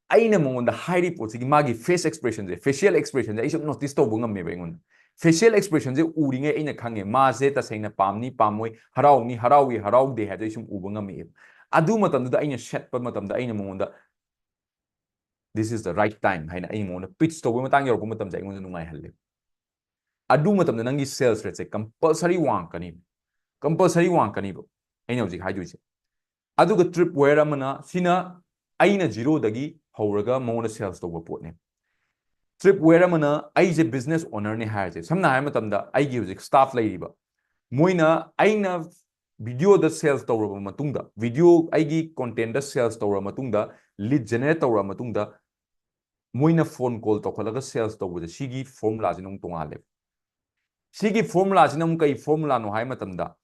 ꯑꯩꯅ ꯃꯉꯣꯟꯗ ꯍꯥꯏꯔꯤ ꯄꯣꯠꯁꯤꯒꯤ ꯃꯥꯒꯤ face expressionꯁꯦ, facial expressionꯁꯦ ꯑꯩ ꯁꯨꯝ notice ꯇꯧꯕ ꯉꯝꯃꯦꯕ ꯑꯩꯉꯣꯟꯗ꯫ Facial expressionꯁꯦ ꯎꯔꯤꯉꯩ ꯑꯩꯅ ꯈꯪꯉꯦ ꯃꯥꯁꯦ ꯇꯁꯦꯡꯅ ꯄꯥꯝꯅꯤ ꯄꯥꯝꯃꯣꯏ, ꯍꯔꯥꯎꯅꯤ ꯍꯔꯥꯎꯏ ꯍꯔꯥꯎꯗꯦ ꯍꯥꯏꯕꯗꯣ ꯑꯩ ꯁꯨꯝ ꯎꯕ ꯉꯝꯃꯛꯑꯦꯕ꯫ ꯑꯗꯨ ꯃꯇꯝꯗꯨꯗ ꯑꯩꯅ ꯁꯦꯠꯄ ꯃꯇꯝꯗ ꯑꯩꯅ ꯃꯉꯣꯟꯗ "This is the right time" ꯍꯥꯏꯅ ꯑꯩ ꯃꯉꯣꯟꯗ pitch ꯇꯧꯕ ꯃꯇꯥꯡ ꯌꯧꯔꯛꯄ ꯃꯇꯝꯗ ꯑꯩꯉꯣꯟꯗ ꯅꯨꯡꯉꯥꯏꯍꯜꯂꯦ꯫ ꯑꯗꯨ ꯃꯇꯝꯗ ꯅꯪꯒꯤ sales rateꯁꯦ compulsory ꯋꯥꯡꯉꯛꯀꯅꯤ, compulsory ꯋꯥꯡꯉꯛꯀꯅꯤꯕ꯫ ꯑꯩꯅ ꯍꯧꯖꯤꯛ ꯍꯥꯏꯗꯣꯏꯁꯦ꯫ ꯑꯗꯨꯒ tripwire ꯑꯃꯅ, ꯁꯤꯅ ꯑꯩꯅ zeroꯗꯒꯤ ꯍꯧꯔꯒ ꯃꯉꯣꯟꯗ sales ꯇꯧꯕ ꯄꯣꯠꯅꯦ꯫ Tripwire ꯑꯃꯅ, ꯑꯩꯁꯦ business ownerꯅꯦ ꯍꯥꯏꯔꯁꯦ, ꯁꯝꯅ ꯍꯥꯏꯔꯕ ꯃꯇꯝꯗ ꯑꯩꯒꯤ ꯍꯧꯖꯤꯛ staff ꯂꯩꯔꯤꯕ, ꯃꯣꯏꯅ ꯑꯩꯅ videoꯗ sales ꯇꯧꯔꯕ ꯃꯇꯨꯡꯗ, video ꯑꯩꯒꯤ contentꯇ sales ꯇꯧꯔꯕ ꯃꯇꯨꯡꯗ, lead generate ꯇꯧꯔꯕ ꯃꯇꯨꯡꯗ, ꯃꯣꯏꯅ phone call ꯇꯧꯈꯠꯂꯒ sales ꯇꯧꯕꯁꯦ, ꯁꯤꯒꯤ formulaꯁꯤꯅ ꯑꯃꯨꯛ ꯇꯣꯉꯥꯜꯂꯦꯕ꯫ ꯁꯤꯒꯤ formulaꯁꯤꯅ ꯑꯃꯨꯛ ꯀꯩ formulaꯅꯣ ꯍꯥꯏ ꯃꯇꯝꯗ,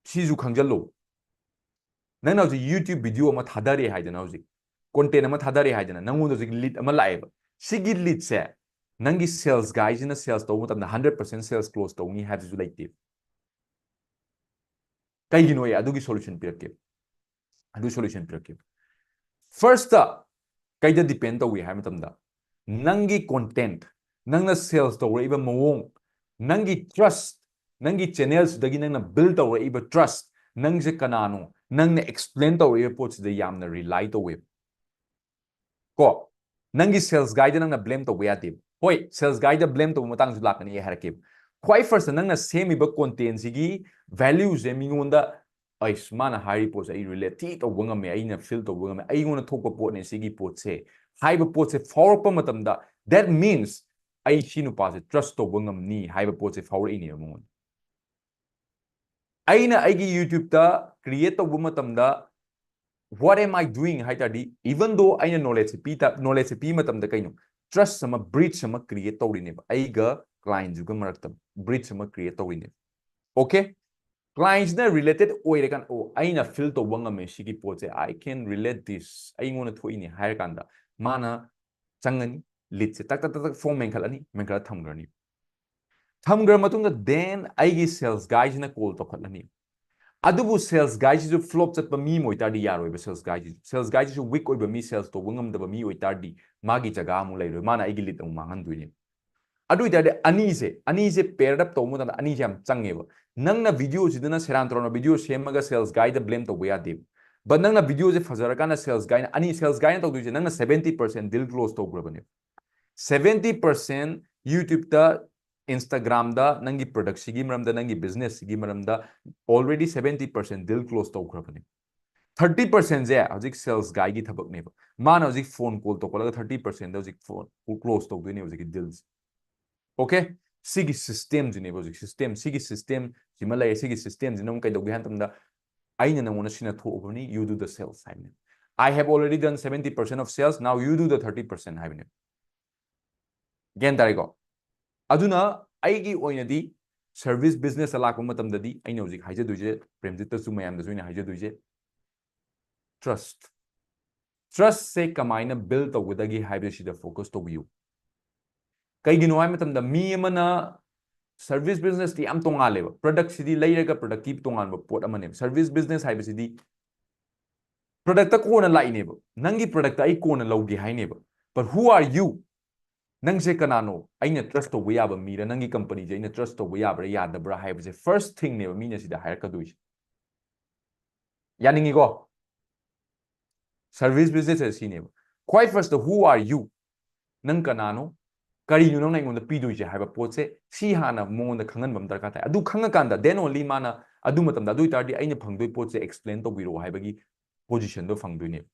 ꯁꯤꯁꯨ ꯈꯪꯖꯜꯂꯨ꯫ ꯅꯪꯅ ꯍꯧꯖꯤꯛ YouTube video ꯑꯃ ꯊꯥꯗꯔꯦ ꯍꯥꯏꯗꯅ, ꯍꯧꯖꯤꯛ content ꯑꯃ ꯊꯥꯗꯔꯦ ꯍꯥꯏꯗꯅ, ꯅꯪꯉꯣꯟꯗ ꯍꯧꯖꯤꯛ lead ꯑꯃ ꯂꯥꯛꯑꯦꯕ꯫ ꯁꯤꯒꯤ leadꯁꯦ ꯅꯪꯒꯤ sales guyꯁꯤꯅ sales ꯇꯧꯕ ꯃꯇꯝꯗ hundred percent sales close ꯇꯧꯅꯤ ꯍꯥꯏꯕꯁꯨ ꯂꯩꯇꯦ꯫ ꯀꯩꯒꯤꯅꯣ? ꯑꯩ ꯑꯗꯨꯒꯤ solution ꯄꯤꯔꯛꯀꯦ꯫ ꯑꯗꯨ solution ꯄꯤꯔꯛꯀꯦ꯫ Firstꯇ ꯀꯩꯗ depend ꯇꯧꯏ ꯍꯥꯏꯕ ꯃꯇꯝꯗ, ꯅꯪꯒꯤ content, ꯅꯪꯅ sales ꯇꯧꯔꯛꯏꯕ ꯃꯑꯣꯡ, ꯅꯪꯒꯤ trust, ꯅꯪꯒꯤ channelꯁꯤꯗꯒꯤ ꯅꯪꯅ build ꯇꯧꯔꯛꯏꯕ trust, ꯅꯪꯁꯦ ꯀꯅꯥꯅꯣ, ꯅꯪꯅ explain ꯇꯧꯔꯛꯏꯕ ꯄꯣꯠꯁꯤꯗ ꯌꯥꯝꯅ rely ꯇꯧꯋꯦꯕ꯫ ꯀꯣ, ꯅꯪꯒꯤ sales guyꯗ ꯅꯪꯅ blame ꯇꯧꯕ ꯌꯥꯗꯦꯕ꯫ ꯍꯣꯏ, sales guyꯗ blame ꯇꯧꯕ ꯃꯇꯥꯡꯁꯨ ꯂꯥꯛꯀꯅꯤ, ꯑꯩ ꯍꯥꯏꯔꯛꯀꯦꯕ꯫ ꯈ꯭ꯋꯥꯏ firstꯇ ꯅꯪꯅ ꯁꯦꯝꯃꯤꯕ contentꯁꯤꯒꯤ valueꯁꯦ ꯃꯤꯉꯣꯟꯗ, "ꯑꯩꯁ, ꯃꯥꯅ ꯍꯥꯏꯔꯤ ꯄꯣꯠꯁꯦ ꯑꯩ relate ꯊꯤ ꯇꯧꯕ ꯉꯝꯃꯦ, ꯑꯩꯅ feel ꯇꯧꯕ ꯉꯝꯃꯦ, ꯑꯩꯉꯣꯟꯗ ꯊꯣꯛꯄ ꯄꯣꯠꯅꯦ ꯁꯤꯒꯤ ꯄꯣꯠꯁꯦ" ꯍꯥꯏꯕ ꯄꯣꯠꯁꯦ ꯐꯥꯎꯔꯛꯄ ꯃꯇꯝꯗ, that means ꯑꯩ ꯁꯤ ꯅꯨꯄꯥꯁꯦ trust ꯇꯧꯕ ꯉꯝꯅꯤ ꯍꯥꯏꯕ ꯄꯣꯠꯁꯦ ꯐꯥꯎꯔꯛꯏꯅꯦꯕ ꯃꯉꯣꯟꯗ꯫ ꯑꯩꯅ ꯑꯩꯒꯤ YouTubeꯇ create ꯇꯧꯕ ꯃꯇꯝꯗ, what am I doing ꯍꯥꯏ ꯇꯥꯔꯗꯤ, even though ꯑꯩꯅ knowledgeꯁꯦ ꯄꯤ ꯇꯥ-, knowledgeꯁꯦ ꯄꯤ ꯃꯇꯝꯗ ꯀꯩꯅꯣ, trust ꯑꯃ, bridge ꯑꯃ create ꯇꯧꯔꯤꯅꯦꯕ, ꯑꯩꯒ clientꯁꯤꯒ ꯃꯔꯛꯇ bridge ꯑꯃ create ꯇꯧꯔꯤꯅꯦꯕ꯫ Okay? Clientꯁꯤꯅ related ꯑꯣꯏꯔꯀꯥꯟꯗ, "ꯑꯣ, ꯑꯩꯅ feel ꯇꯧꯕ ꯉꯝꯃꯦ ꯁꯤꯒꯤ ꯄꯣꯠꯁꯦ, I can relate this, ꯑꯩꯉꯣꯟꯗ ꯊꯣꯛꯏꯅꯦ" ꯍꯥꯏꯔꯀꯥꯟꯗ ꯃꯥꯅ ꯆꯪꯉꯅꯤ, leadꯁꯦ ꯇꯛ ꯇꯛ ꯇꯛ ꯇꯛ form ꯃꯦꯟꯈꯠꯂꯅꯤ, ꯃꯦꯟꯈꯠꯂ ꯊꯝꯈ꯭ꯔꯅꯤ꯫ ꯊꯝꯈ꯭ꯔ ꯃꯇꯨꯡꯗ then ꯑꯩꯒꯤ sales guyꯁꯤꯅ call ꯇꯧꯈꯠꯂꯅꯤ꯫ ꯑꯗꯨꯕꯨ sales guyꯁꯤꯁꯨ flop ꯆꯠꯄ ꯃꯤ ꯑꯃ ꯑꯣꯏꯇꯥꯔꯗꯤ ꯌꯥꯔꯣꯏꯕ꯫ Sales guyꯁꯤꯁꯨ, sales guyꯁꯤꯁꯨ weak ꯑꯣꯏꯕ ꯃꯤ, sales ꯇꯧꯕ ꯉꯝꯗꯕ ꯃꯤ ꯑꯣꯏꯇꯥꯔꯗꯤ ꯃꯥꯒꯤ ꯖꯒꯥ ꯑꯃꯨꯛ ꯂꯩꯔꯣꯏ, ꯃꯥꯅ ꯑꯩꯒꯤ lead ꯑꯃꯨꯛ ꯃꯥꯡꯍꯟꯗꯣꯏꯅꯦ꯫ ꯑꯗꯨ ꯑꯣꯏꯇꯥꯔꯗꯤ ꯑꯅꯤꯁꯦ, ꯑꯅꯤꯁꯦ pair up ꯇꯧꯕ ꯃꯇꯝꯗ ꯑꯅꯤꯁꯦ ꯌꯥꯝ ꯆꯪꯉꯦꯕ꯫ ꯅꯪꯅ videoꯁꯤꯗꯅ ꯁꯦꯔꯥꯟ ꯇꯨꯔꯥꯟ video ꯁꯦꯝꯃꯒ sales guyꯗ blame ꯇꯧꯕ ꯌꯥꯗꯦꯕ꯫ But ꯅꯪꯅ videoꯁꯦ ꯐꯖꯔꯀꯥꯟꯗ sales guyꯅ, ꯑꯅꯤ, sales guyꯅ ꯇꯧꯗꯣꯏꯁꯦ, ꯅꯪꯅ seventy percent deal close ꯇꯧꯈ꯭ꯔꯕꯅꯦꯕ꯫ Seventy percent YouTubeꯇ, Instagramꯗ ꯅꯪꯒꯤ productꯁꯤꯒꯤ ꯃꯔꯝꯗ, ꯅꯪꯒꯤ businessꯁꯤꯒꯤ ꯃꯔꯝꯗ already seventy percent deal close ꯇꯧꯈ꯭ꯔꯕꯅꯦ꯫ Thirty percentꯁꯦ ꯍꯧꯖꯤꯛ sales guyꯒꯤ ꯊꯕꯛꯅꯦꯕ꯫ ꯃꯥꯅ ꯍꯧꯖꯤꯛ phone call ꯇꯧꯈꯠꯂꯒ thirty percentꯗ ꯍꯧꯖꯤꯛ phone close ꯇꯧꯗꯣꯏꯅꯦ ꯍꯧꯖꯤꯛꯀꯤ dealꯁꯦ꯫ Okay? ꯁꯤꯒꯤ systemꯁꯤꯅꯦꯕ ꯍꯧꯖꯤꯛ system, ꯁꯤꯒꯤ systemꯁꯤꯃ ꯂꯩꯔꯦ꯫ ꯁꯤꯒꯤ systemꯁꯤꯅ ꯑꯃꯨꯛ ꯀꯩꯗꯧꯒꯦ ꯍꯥꯏꯕ ꯃꯇꯝꯗ, "ꯑꯩꯅ ꯅꯪꯉꯣꯟꯗ ꯁꯤꯟꯅꯊꯣꯛꯑꯕꯅꯤ, you do the sales" ꯍꯥꯏꯕꯅꯦ꯫ "I have already done seventy percent of sales, now you do the thirty percent" ꯍꯥꯏꯕꯅꯦ꯫ ꯒ꯭ꯌꯥꯟ ꯇꯥꯔꯦꯀꯣ? ꯑꯗꯨꯅ ꯑꯩꯒꯤ ꯑꯣꯏꯅꯗꯤ service businessꯇ ꯂꯥꯛꯄ ꯃꯇꯝꯗꯗꯤ ꯑꯩꯅ ꯍꯧꯖꯤꯛ ꯍꯥꯏꯖꯗꯣꯏꯁꯦ, ꯄ꯭ꯔꯦꯝꯖꯤꯠꯇꯁꯨ ꯃꯌꯥꯝꯗꯁꯨ ꯑꯩꯅ ꯍꯥꯏꯖꯗꯣꯏꯁꯦ, trust. Trust ꯁꯦ ꯀꯃꯥꯏꯅ build ꯇꯧꯒꯗꯒꯦ ꯍꯥꯏꯕꯁꯤꯗ focus ꯇꯧꯕꯤꯌꯨ꯫ ꯀꯩꯒꯤꯅꯣ ꯍꯥꯏꯕ ꯃꯇꯝꯗ ꯃꯤ ꯑꯃꯅ service business ꯇꯤ ꯌꯥꯝ ꯇꯣꯉꯥꯜꯂꯦꯕ꯫ Product ꯁꯤꯗꯤ ꯂꯩꯔꯒ product ꯀꯤ ꯇꯣꯉꯥꯟꯕ ꯄꯣꯠ ꯑꯃꯅꯦꯕ꯫ Service business ꯍꯥꯏꯕꯁꯤꯗꯤ product ꯇ ꯀꯣꯟꯅ ꯂꯥꯛꯏꯅꯦꯕ꯫ ꯅꯪꯒꯤ product ꯇ ꯑꯩ ꯀꯣꯟꯅ ꯂꯧꯒꯦ ꯍꯥꯏꯅꯦꯕ꯫ But who are you? ꯅꯪꯁꯦ ꯀꯅꯥꯅꯣ? ꯑꯩꯅ trust ꯇꯧꯕ ꯌꯥꯕ ꯃꯤꯔ? ꯅꯪꯒꯤ company ꯁꯦ ꯑꯩꯅ trust ꯇꯧꯕ ꯌꯥꯕ꯭ꯔꯥ ꯌꯥꯗꯕ꯭ꯔꯥ ꯍꯥꯏꯕꯁꯦ first thing ꯅꯦꯕ ꯃꯤꯅ ꯁꯤꯗ ꯍꯥꯏꯔꯛꯀꯗꯣꯏꯁꯦ꯫ ꯌꯥꯅꯤꯡꯉꯤꯀꯣ? Service business ꯁꯤꯅꯦꯕ꯫ ꯈ꯭ꯋꯥꯏ first ꯇ who are you? ꯅꯪ ꯀꯅꯥꯅꯣ? ꯀꯔꯤꯅꯣ ꯅꯪꯅ ꯑꯩꯉꯣꯟꯗ ꯄꯤꯗꯣꯏꯁꯦ ꯍꯥꯏꯕ ꯄꯣꯠꯁꯦ ꯁꯤ ꯍꯥꯟꯅ ꯃꯉꯣꯟꯗ ꯈꯪꯍꯟꯕ ꯑꯃ ꯗꯔꯀꯥꯔ ꯇꯥꯏ꯫ ꯑꯗꯨ ꯈꯪꯉꯀꯥꯟꯗ then only ꯃꯥꯅ ꯑꯗꯨ ꯃꯇꯝꯗ ꯑꯗꯨ ꯑꯣꯏꯇꯥꯔꯗꯤ ꯑꯩꯅ ꯐꯪꯗꯣꯏ ꯄꯣꯠꯁꯦ explain ꯇꯧꯕꯤꯔꯛꯑꯣ ꯍꯥꯏꯕꯒꯤ position ꯗꯣ ꯐꯪꯗꯣꯏꯅꯦꯕ꯫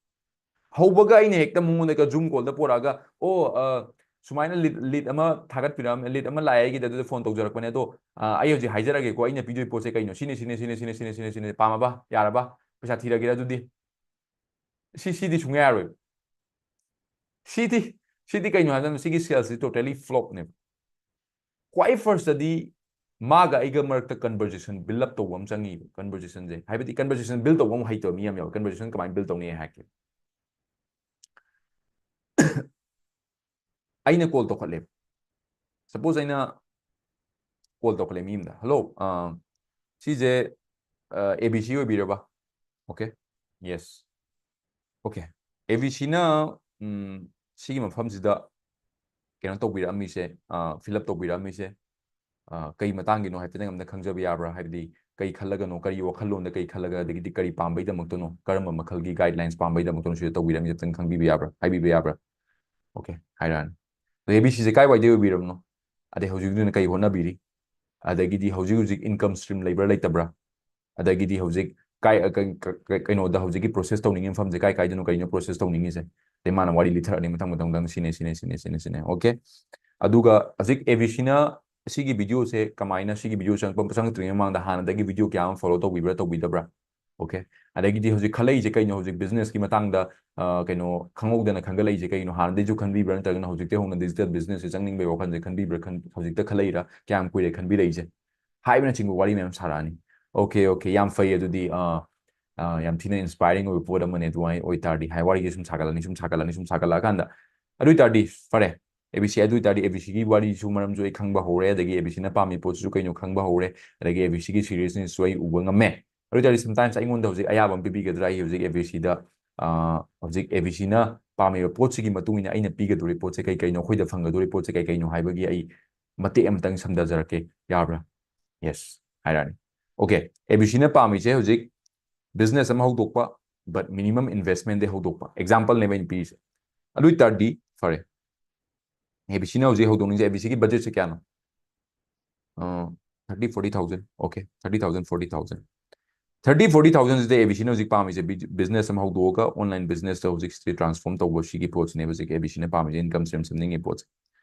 ꯍꯧꯕꯒ ꯑꯩꯅ ꯍꯦꯛꯇ ꯃꯉꯣꯟꯗ Zoom call ꯗ ꯄꯣꯔꯛꯑꯒ, "ꯑꯣ, ꯑ, ꯁꯨꯃꯥꯏꯅ lead, lead ꯑꯃ ꯊꯥꯒꯠꯄꯤꯔꯛꯑꯝꯃꯦ, lead ꯑꯃ ꯂꯥꯛꯑꯦ ꯑꯩꯒꯤꯗ, ꯑꯗꯨꯗ phone ꯇꯧꯖꯔꯛꯄꯅꯦ꯫ ꯑꯗꯣ, ꯑ, ꯑꯩ ꯍꯧꯖꯤꯛ ꯍꯥꯏꯖꯔꯒꯦꯀꯣ, ꯑꯩꯅ ꯄꯤꯗꯣꯏ ꯄꯣꯠꯁꯦ ꯀꯩꯅꯣ? ꯁꯤꯅꯤ, ꯁꯤꯅꯤ, ꯁꯤꯅꯤ, ꯁꯤꯅꯤ, ꯁꯤꯅꯤ, ꯁꯤꯅꯤ, ꯁꯤꯅꯤ꯫ ꯄꯥꯝꯃꯕ? ꯌꯥꯔꯕ? ꯄꯩꯁꯥ ꯊꯤꯔꯒꯦꯔꯥ ꯑꯗꯨꯗꯤ?" ꯁꯤ, ꯁꯤꯗꯤ ꯁꯨꯡꯌꯥ ꯌꯥꯔꯣꯏꯕ꯫ ꯁꯤꯗꯤ, ꯁꯤꯗꯤ ꯀꯩꯅꯣ ꯍꯥꯏꯕꯗ ꯁꯤꯒꯤ sales ꯁꯤ totally flop ꯅꯦꯕ꯫ ꯈ꯭ꯋꯥꯏ first ꯇꯗꯤ ꯃꯥꯒ ꯑꯩꯒ ꯃꯔꯛꯇ conversation build up ꯇꯧꯕ ꯑꯃ ꯆꯪꯉꯤꯕ꯫ Conversation ꯁꯦ, ꯍꯥꯏꯕꯗꯤ conversation build ꯇꯧꯕ ꯑꯃ ꯍꯩꯇꯕ ꯃꯤ ꯌꯥꯝ ꯌꯥꯎꯋꯦ꯫ Conversation ꯀꯃꯥꯏꯅ build ꯇꯧꯅꯤ ꯑꯩ ꯍꯥꯏꯔꯛꯀꯦ꯫ ꯑꯩꯅ call ꯇꯧꯈꯠꯂꯦ꯫ Suppose ꯑꯩꯅ call ꯇꯧꯈꯠꯂꯦ ꯃꯤ ꯑꯃꯗ, "Hello, ꯑ, ꯁꯤꯁꯦ, ꯑ, A B C ꯑꯣꯏꯕꯤꯔꯕ?" Okay, yes. Okay, A B C ꯅ, ꯎꯝ, ꯁꯤꯒꯤ ꯃꯐꯝꯁꯤꯗ ꯀꯩꯅꯣ ꯇꯧꯕꯤꯔꯛꯑꯝꯃꯤꯁꯦ, ꯑ, fill up ꯇꯧꯕꯤꯔꯛꯑꯝꯃꯤꯁꯦ, ꯑ, ꯀꯩ ꯃꯇꯥꯡꯒꯤꯅꯣ ꯍꯥꯏꯐꯦꯠꯇꯪ ꯑꯝꯇ ꯈꯪꯖꯕ ꯌꯥꯕ꯭ꯔꯥ? ꯍꯥꯏꯕꯗꯤ ꯀꯩ ꯈꯜꯂꯒꯅꯣ, ꯀꯔꯤ ꯋꯥꯈꯜꯂꯣꯟꯗ ꯀꯩ ꯈꯜꯂꯒ, ꯑꯗꯒꯤꯗꯤ ꯀꯔꯤ ꯄꯥꯝꯕꯩꯗꯃꯛꯇꯅꯣ, ꯀꯔꯝꯕ ꯃꯈꯜꯒꯤ guidelines ꯄꯥꯝꯕꯩꯗꯃꯛꯇꯅꯣ ꯁꯤꯗ ꯇꯧꯕꯤꯔꯝꯃꯤꯁꯦ ꯑꯝꯇꯪ ꯈꯪꯕꯤꯕ ꯌꯥꯕ꯭ꯔꯥ? ꯍꯥꯏꯕꯤꯕ ꯌꯥꯕ꯭ꯔꯥ? Okay, ꯍꯥꯏꯔꯛꯑꯅꯤ꯫ ꯑꯗꯣ A B C ꯁꯦ ꯀꯥꯏ ꯋꯥꯏꯗꯩ ꯑꯣꯏꯕꯤꯔꯕꯅꯣ? ꯑꯗꯩ ꯍꯧꯖꯤꯛ ꯍꯧꯖꯤꯛꯅ ꯀꯩ ꯍꯣꯠꯅꯕꯤꯔꯤ? ꯑꯗꯒꯤꯗꯤ ꯍꯧꯖꯤꯛ ꯍꯧꯖꯤꯛ income stream ꯂꯩꯕ꯭ꯔꯥ ꯂꯩꯇꯕ꯭ꯔꯥ? ꯑꯗꯒꯤꯗꯤ ꯍꯧꯖꯤꯛ ꯀꯥꯏ-, ꯑ, ꯀ-, ꯀ-, ꯀ-, ꯀꯩꯅꯣꯗ ꯍꯧꯖꯤꯛꯀꯤ process ꯇꯧꯅꯤꯡꯉꯤ ꯃꯐꯝꯁꯦ ꯀꯥꯏ ꯀꯥꯏꯗꯅꯣ, ꯀꯩꯅꯣ process ꯇꯧꯅꯤꯡꯉꯤꯁꯦ? ꯑꯗꯩ ꯃꯥꯅ ꯋꯥꯔꯤ ꯂꯤꯊꯔꯛꯑꯅꯤ ꯃꯊꯪ ꯃꯊꯪ ꯃꯊꯪ, ꯁꯤꯅꯦ, ꯁꯤꯅꯦ, ꯁꯤꯅꯦ, ꯁꯤꯅꯦ, ꯁꯤꯅꯦ꯫ Okay? ꯑꯗꯨꯒ ꯍꯧꯖꯤꯛ A B C ꯅ ꯁꯤꯒꯤ video ꯁꯦ ꯀꯃꯥꯏꯅ ꯁꯤꯒꯤ video ꯆꯪꯉꯛꯄ, ꯆꯪꯉꯛꯇ꯭ꯔꯤꯉꯩ ꯃꯃꯥꯡꯗ ꯍꯥꯟꯅꯗꯒꯤ video ꯀꯌꯥ ꯑꯃ follow ꯇꯧꯕꯤꯕ꯭ꯔꯥ ꯇꯧꯕꯤꯗꯕ꯭ꯔꯥ? Okay? ꯑꯗꯒꯤꯗꯤ ꯍꯧꯖꯤꯛ ꯈꯜꯂꯛꯏꯁꯦ ꯀꯩꯅꯣ? ꯍꯧꯖꯤꯛ business ꯀꯤ ꯃꯇꯥꯡꯗ, ꯑ, ꯀꯩꯅꯣ ꯈꯪꯍꯧꯗꯅ ꯈꯟꯒꯠꯂꯛꯏꯁꯦ ꯀꯩꯅꯣ? ꯍꯥꯟꯅꯗꯩꯁꯨ ꯈꯟꯕꯤꯕ꯭ꯔꯥ ꯅꯠꯇ꯭ꯔꯒꯅ ꯍꯧꯖꯤꯛꯇꯩ ꯍꯧꯅ digital business ꯁꯦ ꯆꯪꯅꯤꯡꯕꯒꯤ ꯋꯥꯈꯜꯁꯦ ꯈꯟꯕꯤꯕ꯭ꯔꯥ, ꯈꯟ-, ꯍꯧꯖꯤꯛꯇ ꯈꯜꯂꯛꯏꯔꯥ? ꯀꯌꯥꯝ ꯀꯨꯏꯔꯦ ꯈꯟꯕꯤꯔꯛꯏꯁꯦ? ꯍꯥꯏꯕꯅꯆꯤꯡꯕ ꯋꯥꯔꯤ ꯃꯌꯥꯝ ꯁꯥꯔꯛꯑꯅꯤ꯫ Okay, okay, ꯌꯥꯝ ꯐꯩ꯫ ꯑꯗꯨꯗꯤ, ꯑ, ꯑ, ꯌꯥꯝ ꯊꯤꯅ inspiring ꯑꯣꯏꯕ ꯄꯣꯠ ꯑꯃꯅꯦ꯫ ꯑꯗꯨꯃꯥꯏꯅ ꯑꯣꯏ ꯇꯥꯔꯗꯤ ꯍꯥꯏ, ꯋꯥꯔꯤꯁꯦ ꯁꯨꯝ ꯁꯥꯒꯠꯂꯅꯤ, ꯁꯨꯝ ꯁꯥꯒꯠꯂꯅꯤ, ꯁꯨꯝ ꯁꯥꯒꯠꯂꯛꯑꯀꯥꯟꯗ, ꯑꯗꯨ ꯑꯣꯏ ꯇꯥꯔꯗꯤ ꯐꯔꯦ, ꯑꯦ ꯕꯤ ꯁꯤ, ꯑꯗꯨ ꯑꯣꯏ ꯇꯥꯔꯗꯤ ꯑꯦ ꯕꯤ ꯁꯤꯒꯤ ꯋꯥꯔꯤꯁꯨ, ꯃꯔꯝꯁꯨ ꯑꯩ ꯈꯪꯕ ꯍꯧꯔꯦ, ꯑꯗꯒꯤ ꯑꯦ ꯕꯤ ꯁꯤꯅ ꯄꯥꯝꯃꯤ ꯄꯣꯠꯁꯤꯁꯨ ꯀꯩꯅꯣ ꯈꯪꯕ ꯍꯧꯔꯦ, ꯑꯗꯒꯤ ꯑꯦ ꯕꯤ ꯁꯤꯒꯤ seriousness ꯁꯨ ꯑꯩ ꯎꯕ ꯉꯝꯃꯦ꯫ ꯑꯗꯨ ꯑꯣꯏ ꯇꯥꯔꯗꯤ sometimes ꯑꯩꯉꯣꯟꯗ ꯍꯧꯖꯤꯛ ꯑꯌꯥꯕ ꯑꯃ ꯄꯤꯕꯤꯒꯗ꯭ꯔꯥ? ꯑꯩ ꯍꯧꯖꯤꯛ ꯑꯦ ꯕꯤ ꯁꯤꯗ, ꯑ, ꯍꯧꯖꯤꯛ ꯑꯦ ꯕꯤ ꯁꯤꯅ ꯄꯥꯝꯃꯤꯕ ꯄꯣꯠꯁꯤꯒꯤ ꯃꯇꯨꯡ ꯏꯟꯅ ꯑꯩꯅ ꯄꯤꯒꯗꯧꯔꯤ ꯄꯣꯠꯁꯦ ꯀꯩ ꯀꯩꯅꯣ, ꯑꯩꯈꯣꯏꯗ ꯐꯪꯒꯗꯧꯔꯤ ꯄꯣꯠꯁꯦ ꯀꯩ ꯀꯩꯅꯣ ꯍꯥꯏꯕꯒꯤ ꯑꯩ ꯃꯇꯦꯛ ꯑꯃꯇꯪ ꯁꯝꯊꯖꯔꯛꯀꯦ, ꯌꯥꯕ꯭ꯔꯥ? Yes ꯍꯥꯏꯔꯛꯑꯅꯤ꯫ Okay, ꯑꯦ ꯕꯤ ꯁꯤꯅ ꯄꯥꯝꯃꯤꯁꯦ ꯍꯧꯖꯤꯛ business ꯑꯃ ꯍꯧꯗꯣꯛꯄ, but minimum investment ꯗꯩ ꯍꯧꯗꯣꯛꯄ, example ꯅꯦꯕ ꯑꯩꯅ ꯄꯤꯔꯤꯁꯦ꯫ ꯑꯗꯨ ꯑꯣꯏ ꯇꯥꯔꯗꯤ ꯐꯔꯦ, ꯑꯦ ꯕꯤ ꯁꯤꯅ ꯍꯧꯖꯤꯛ ꯍꯧꯗꯣꯛꯅꯤꯡꯉꯤꯁꯦ, ꯑꯦ ꯕꯤ ꯁꯤꯒꯤ budget ꯁꯦ ꯀꯌꯥꯅꯣ? Thirty, forty thousand. Okay, thirty thousand, forty thousand. Thirty, forty ꯊꯥꯎꯖꯟꯁꯤꯗ ꯑꯦ ꯕꯤ ꯁꯤꯅ ꯍꯧꯖꯤꯛ ꯄꯥꯝꯃꯤꯁꯦ, business ꯑꯃ ꯍꯧꯗꯣꯛꯑꯒ online business ꯇ ꯍꯧꯖꯤꯛ transform ꯇꯧꯕ, ꯁꯤꯒꯤ ꯄꯣꯠꯁꯤꯅꯦꯕ ꯍꯧꯖꯤꯛ ꯑꯦ ꯕꯤ ꯁꯤꯅ ꯄꯥꯝꯃꯤꯁꯦ, income stream ꯁꯦꯝꯅꯤꯡꯉꯤ ꯄꯣꯠꯁꯦ꯫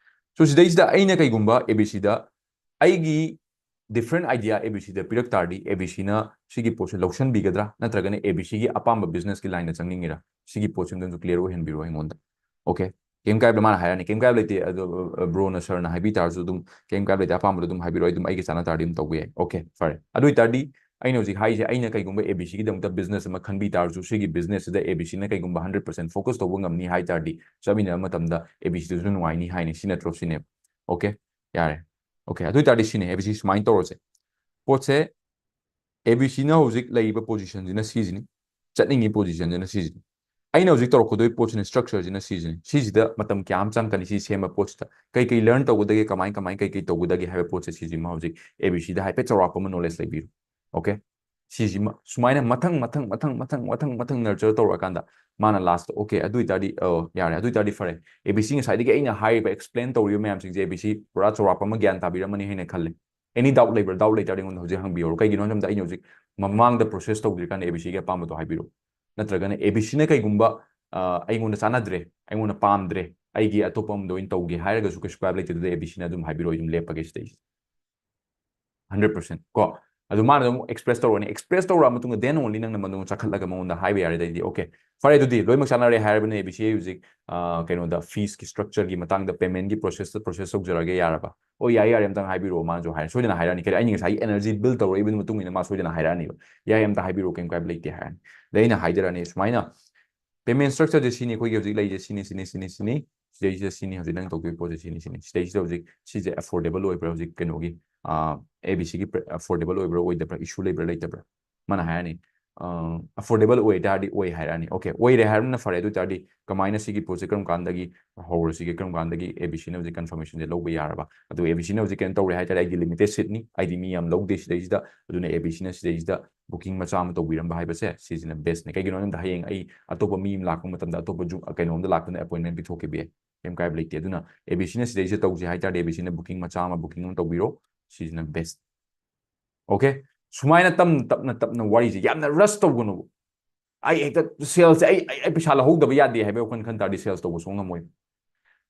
So ꯁꯤꯗꯩꯁꯤꯗ ꯑꯩꯅ ꯀꯩꯒꯨꯝꯕ ꯑꯦ ꯕꯤ ꯁꯤꯗ ꯑꯩꯒꯤ different idea ꯑꯦ ꯕꯤ ꯁꯤꯗ ꯄꯤꯔꯛ ꯇꯥꯔꯗꯤ, ꯑꯦ ꯕꯤ ꯁꯤꯅ ꯁꯤꯒꯤ ꯄꯣꯠꯁꯦ ꯂꯧꯁꯟꯕꯤꯒꯗ꯭ꯔꯥ, ꯅꯠꯇ꯭ꯔꯒꯅ ꯑꯦ ꯕꯤ ꯁꯤꯒꯤ ꯑꯄꯥꯝꯕ business ꯀꯤ line ꯗ ꯆꯪꯅꯤꯡꯉꯤꯔꯥ? ꯁꯤꯒꯤ ꯄꯣꯠꯁꯤꯃꯇꯪꯁꯨ clear ꯑꯣꯏꯍꯟꯕꯤꯔꯣ ꯑꯩꯉꯣꯟꯗ꯫ Okay, ꯀꯩꯝ ꯀꯥꯏꯕ, ꯃꯥꯅ ꯍꯥꯏꯔꯅꯤ, "ꯀꯩꯝ ꯀꯥꯏꯕ ꯂꯩꯇꯦ, ꯑꯗꯣ, ꯑ, bro ꯅ, sir ꯅ ꯍꯥꯏꯕꯤ ꯇꯥꯔꯁꯨ ꯑꯗꯨꯝ ꯀꯩꯝ ꯀꯥꯏꯕ ꯂꯩꯇꯦ, ꯑꯄꯥꯝꯕꯗꯣ ꯑꯗꯨꯝ ꯍꯥꯏꯕꯤꯔꯛꯑꯣ, ꯑꯩ ꯑꯗꯨꯝ ꯑꯩꯒꯤ ꯆꯥꯅ ꯇꯥꯔꯗꯤ ꯑꯗꯨꯝ ꯇꯧꯕ ꯌꯥꯏ꯫" Okay, ꯐꯔꯦ꯫ ꯑꯗꯨ ꯑꯣꯏ ꯇꯥꯔꯗꯤ ꯑꯩꯅ ꯍꯧꯖꯤꯛ ꯍꯥꯏꯔꯤꯁꯦ, ꯑꯩꯅ ꯀꯩꯒꯨꯝꯕ ꯑꯦ ꯕꯤ ꯁꯤꯒꯤꯗꯃꯛꯇ business ꯑꯃ ꯈꯟꯕꯤ ꯇꯥꯔꯁꯨ, ꯁꯤꯒꯤ business ꯁꯤꯗ ꯑꯦ ꯕꯤ ꯁꯤꯅ ꯀꯩꯒꯨꯝꯕ hundred percent focus ꯇꯧꯕ ꯉꯝꯅꯤ ꯍꯥꯏ ꯇꯥꯔꯗꯤ, ꯆꯠꯃꯤꯟꯅꯕ ꯃꯇꯝꯗ ꯑꯦ ꯕꯤ ꯁꯤꯗꯁꯨ ꯅꯨꯡꯉꯥꯏꯅꯤ ꯍꯥꯏꯅꯤ꯫ ꯁꯤ ꯅꯠꯇ꯭ꯔꯣ? ꯁꯤꯅꯦꯕ꯫ Okay, ꯌꯥꯔꯦ꯫ Okay, ꯑꯗꯨ ꯑꯣꯏ ꯇꯥꯔꯗꯤ ꯁꯤꯅꯦ, ꯑꯦ ꯕꯤ ꯁꯤ ꯁꯨꯃꯥꯏꯅ ꯇꯧꯔꯁꯦ꯫ ꯄꯣꯠꯁꯦ, ꯑꯦ ꯕꯤ ꯁꯤꯅ ꯍꯧꯖꯤꯛ ꯂꯩꯔꯤꯕ position ꯁꯤꯅ ꯁꯤꯁꯤꯅꯤ, ꯆꯠꯅꯤꯡꯉꯤ position ꯁꯤꯅ ꯁꯤꯁꯤꯅꯤ꯫ ꯑꯩꯅ ꯍꯧꯖꯤꯛ ꯇꯧꯔꯛꯀꯗꯣꯏ ꯄꯣꯠꯁꯤꯅ, structure ꯁꯤꯅ ꯁꯤꯁꯤꯅꯤ꯫ ꯁꯤꯁꯤꯗ ꯃꯇꯝ ꯀꯌꯥ ꯑꯃ ꯆꯪꯒꯅꯤ, ꯁꯤ ꯁꯦꯝꯕ ꯄꯣꯠꯁꯤꯗ ꯀꯩ ꯀꯩ learn ꯇꯧꯒꯗꯒꯦ, ꯀꯃꯥꯏ ꯀꯃꯥꯏ ꯀꯩ ꯀꯩ ꯇꯧꯒꯗꯒꯦ ꯍꯥꯏꯕ ꯄꯣꯠꯁꯦ, ꯁꯤꯁꯤꯃ ꯍꯧꯖꯤꯛ ꯑꯦ ꯕꯤ ꯁꯤꯗ ꯍꯥꯏꯐꯦꯠ ꯆꯥꯎꯔꯥꯛꯄ ꯑꯃ knowledge ꯂꯩꯕꯤꯔꯣ꯫ Okay, ꯁꯤꯁꯤꯃ ꯁꯨꯃꯥꯏꯅ ꯃꯊꯪ ꯃꯊꯪ ꯃꯊꯪ ꯃꯊꯪ ꯃꯊꯪ nurture ꯇꯧꯔꯀꯥꯟꯗ, ꯃꯥꯅ last, okay, ꯑꯗꯨ ꯑꯣꯏ ꯇꯥꯔꯗꯤ, ꯑꯣ, ꯌꯥꯔꯦ, ꯑꯗꯨ ꯑꯣꯏ ꯇꯥꯔꯗꯤ ꯐꯔꯦ꯫ ꯑꯦ ꯕꯤ ꯁꯤ ꯉꯁꯥꯏꯗꯒꯤ ꯑꯩꯅ ꯍꯥꯏꯔꯤꯕ, explain ꯇꯧꯔꯤꯕ ꯃꯌꯥꯝꯁꯤꯡꯁꯦ ꯑꯦ ꯕꯤ ꯁꯤ ꯄꯨꯔꯥ ꯆꯥꯎꯔꯥꯛꯄ ꯑꯃ ꯒ꯭ꯌꯥꯟ ꯇꯥꯕꯤꯔꯝꯃꯅꯤ ꯍꯥꯏꯅ ꯈꯜꯂꯦ꯫ Any doubt ꯂꯩꯕ꯭ꯔꯥ? Doubt ꯂꯩ ꯇꯥꯔꯗꯤ ꯑꯩꯉꯣꯟꯗ ꯍꯧꯖꯤꯛ ꯍꯪꯕꯤꯍꯧꯔꯣ꯫ ꯀꯩꯒꯤꯅꯣ ꯍꯥꯏꯕ ꯃꯇꯝꯗ ꯑꯩꯅ ꯍꯧꯖꯤꯛ ꯃꯃꯥꯡꯗ process ꯇꯧꯗ꯭ꯔꯤꯀꯥꯟꯗ ꯑꯦ ꯕꯤ ꯁꯤꯒꯤ ꯑꯄꯥꯝꯕꯗꯣ ꯍꯥꯏꯕꯤꯔꯛꯑꯣ꯫ ꯅꯠꯇ꯭ꯔꯒꯅ ꯑꯦ ꯕꯤ ꯁꯤꯅ ꯀꯩꯒꯨꯝꯕ, ꯑ, ꯑꯩꯉꯣꯟꯗ ꯆꯥꯟꯅꯗ꯭ꯔꯦ, ꯑꯩꯉꯣꯟꯗ ꯄꯥꯝꯗ꯭ꯔꯦ, ꯑꯩꯒꯤ ꯑꯇꯣꯞꯄ ꯑꯃꯗ ꯑꯣꯏꯅ ꯇꯧꯒꯦ ꯍꯥꯏꯔꯒꯁꯨ ꯀꯩꯁꯨ ꯀꯥꯏꯕ ꯂꯩꯇꯦ꯫ ꯑꯗꯨꯗ ꯑꯦ ꯕꯤ ꯁꯤꯅ ꯑꯗꯨꯝ ꯍꯥꯏꯕꯤꯔꯛꯑꯣ, ꯑꯩ ꯑꯗꯨꯝ ꯂꯦꯞꯄꯒꯦ ꯁꯤꯗꯩꯁꯤꯗ꯫ Hundred percent ꯀꯣ꯫ ꯑꯗꯨ ꯃꯥꯅ ꯑꯗꯨꯝ express ꯇꯧꯔꯛꯑꯅꯤ꯫ Express ꯇꯧꯔꯛꯑ ꯃꯇꯨꯡꯗ then only ꯅꯪꯅ ꯃꯗꯨ ꯆꯥꯈꯠꯂꯒ ꯃꯉꯣꯟꯗ ꯍꯥꯏꯕ ꯌꯥꯔꯦ꯫ ꯑꯗꯩꯗꯤ, okay, ꯐꯔꯦ, ꯑꯗꯨꯗꯤ ꯂꯣꯏꯅꯃꯛ ꯆꯥꯟꯅꯔꯦ ꯍꯥꯏꯔꯕꯅꯤꯅ ꯑꯦ ꯕꯤ ꯁꯤ ꯍꯧꯖꯤꯛ, ꯑ, ꯀꯩꯅꯣꯗ, fees ꯀꯤ structure ꯒꯤ ꯃꯇꯥꯡꯗ, payment ꯀꯤ process ꯇ process ꯇꯧꯖꯔꯒꯦ, ꯌꯥꯔꯕ? "ꯑꯣ, ꯌꯥꯏ, ꯌꯥꯔꯦ, ꯑꯝꯇꯪ ꯍꯥꯏꯕꯤꯔꯛꯑꯣ", ꯃꯥꯅꯁꯨ ꯍꯥꯏꯔꯦ꯫ ꯁꯣꯏꯗꯅ ꯍꯥꯏꯔꯛꯑꯅꯤ, ꯀꯔꯤ, ꯑꯩꯅ ꯉꯁꯥꯏꯒꯤ energy build ꯇꯧꯔꯛꯏꯕꯒꯤ ꯃꯇꯨꯡ ꯏꯟꯅ ꯃꯥ ꯁꯣꯏꯗꯅ ꯍꯥꯏꯔꯛꯑꯅꯤꯕ, "ꯌꯥꯏ, ꯑꯝꯇ ꯍꯥꯏꯕꯤꯔꯛꯑꯣ, ꯀꯩꯝ ꯀꯥꯏꯕ ꯂꯩꯇꯦ" ꯍꯥꯏꯔꯅꯤ꯫ ꯑꯗꯩ ꯑꯩꯅ ꯍꯥꯏꯖꯔꯛꯑꯅꯤ ꯁꯨꯃꯥꯏꯅ, "Payment structureꯁꯦ ꯁꯤꯅꯤ, ꯑꯩꯈꯣꯏꯒꯤ ꯍꯧꯖꯤꯛ ꯂꯩꯔꯤꯁꯦ ꯁꯤꯅꯤ, ꯁꯤꯅꯤ, ꯁꯤꯅꯤ, ꯁꯤꯅꯤ, ꯁꯤꯗꯩꯁꯤꯗ ꯁꯤꯅꯤ, ꯍꯧꯖꯤꯛ ꯅꯪ ꯇꯧꯗꯣꯏ ꯄꯣꯠꯁꯦ ꯁꯤꯅꯤ, ꯁꯤꯅꯤ, ꯁꯤꯗꯩꯁꯤꯗ ꯍꯧꯖꯤꯛ ꯁꯤꯁꯦ affordable ꯑꯣꯏꯕ꯭ꯔꯥ, ꯍꯧꯖꯤꯛ ꯀꯩꯅꯣꯒꯤ, ꯑꯥ, A B Cꯒꯤ affordable ꯑꯣꯏꯕ꯭ꯔꯥ, ꯑꯣꯏꯗꯕ꯭ꯔꯥ, issue ꯂꯩꯕ꯭ꯔꯥ, ꯂꯩꯇꯕ꯭ꯔꯥ?" ꯃꯥꯅ ꯍꯥꯏꯔꯅꯤ, "ꯑꯥ, affordable ꯑꯣꯏ ꯇꯥꯔꯗꯤ ꯑꯣꯏ" ꯍꯥꯏꯔꯛꯑꯅꯤ꯫ "OK, ꯑꯣꯏꯔꯦ ꯍꯥꯏꯔꯕꯅꯤꯅ ꯐꯔꯦ, ꯑꯗꯨ ꯑꯣꯏ ꯇꯥꯔꯗꯤ ꯀꯃꯥꯏꯅ ꯁꯤꯒꯤ ꯄꯣꯠꯁꯦ ꯀꯔꯝ ꯀꯥꯟꯗꯒꯤ ꯍꯧꯔꯁꯤꯒꯦ, ꯀꯔꯝ ꯀꯥꯟꯗꯒꯤ A B Cꯅ ꯍꯧꯖꯤꯛ confirmationꯁꯦ ꯂꯧꯕ ꯌꯥꯔꯕ? ꯑꯗꯨ A B Cꯅ ꯍꯧꯖꯤꯛ ꯀꯩꯅꯣ ꯇꯧꯔꯦ ꯍꯥꯏ ꯇꯥꯔꯗꯤ, ꯑꯩꯗꯤ limited seatꯅꯤ, ꯑꯩꯗꯤ ꯃꯤ ꯌꯥꯝ ꯂꯧꯗꯦ ꯁꯤꯗꯩꯁꯤꯗ, ꯑꯗꯨꯅ A B Cꯅ ꯁꯤꯗꯩꯁꯤꯗ booking ꯃꯆꯥ ꯑꯃ ꯇꯧꯕꯤꯔꯝꯕ ꯍꯥꯏꯕꯁꯦ ꯁꯤꯁꯤꯅ bestꯅꯦ꯫ ꯀꯩꯒꯤꯅꯣ ꯍꯥꯏꯕꯗ ꯍꯌꯦꯡ ꯑꯩ ꯑꯇꯣꯞꯄ ꯃꯤ ꯑꯃ ꯂꯥꯛꯄ ꯃꯇꯝꯗ, ꯑꯇꯣꯞꯄ ꯖꯨ-, ꯀꯩꯅꯣꯝꯗ ꯂꯥꯛꯄꯗ appointment ꯄꯤꯊꯣꯛꯈꯤꯕ ꯌꯥꯏ, ꯀꯩꯝ ꯀꯥꯏꯕ ꯂꯩꯇꯦ꯫ ꯑꯗꯨꯅ A B Cꯅ ꯁꯤꯗꯩꯁꯤꯗ ꯇꯧꯁꯦ ꯍꯥꯏ ꯇꯥꯔꯗꯤ, A B Cꯅ booking ꯃꯆꯥ ꯑꯃ booking ꯑꯃ ꯇꯧꯕꯤꯔꯣ, ꯁꯤꯁꯤꯅ best꯫ OK? ꯁꯨꯃꯥꯏꯅ ꯇꯞꯅ, ꯇꯞꯅ, ꯇꯞꯅ ꯋꯥꯔꯤꯁꯦ, ꯌꯥꯝꯅ rush ꯇꯧꯒꯅꯨꯕ꯫ ꯑꯩ ꯍꯦꯛꯇ salesꯁꯦ, ꯑꯩ, ꯑꯩ, ꯑꯩ ꯄꯩꯁꯥ ꯂꯧꯍꯧꯗꯕ ꯌꯥꯗꯦ ꯍꯥꯏꯕꯒꯤ ꯋꯥꯈꯜ ꯈꯟ ꯇꯥꯔꯗꯤ sales ꯇꯧꯕ ꯁꯨꯡꯉꯝ ꯉꯝꯃꯣꯏ꯫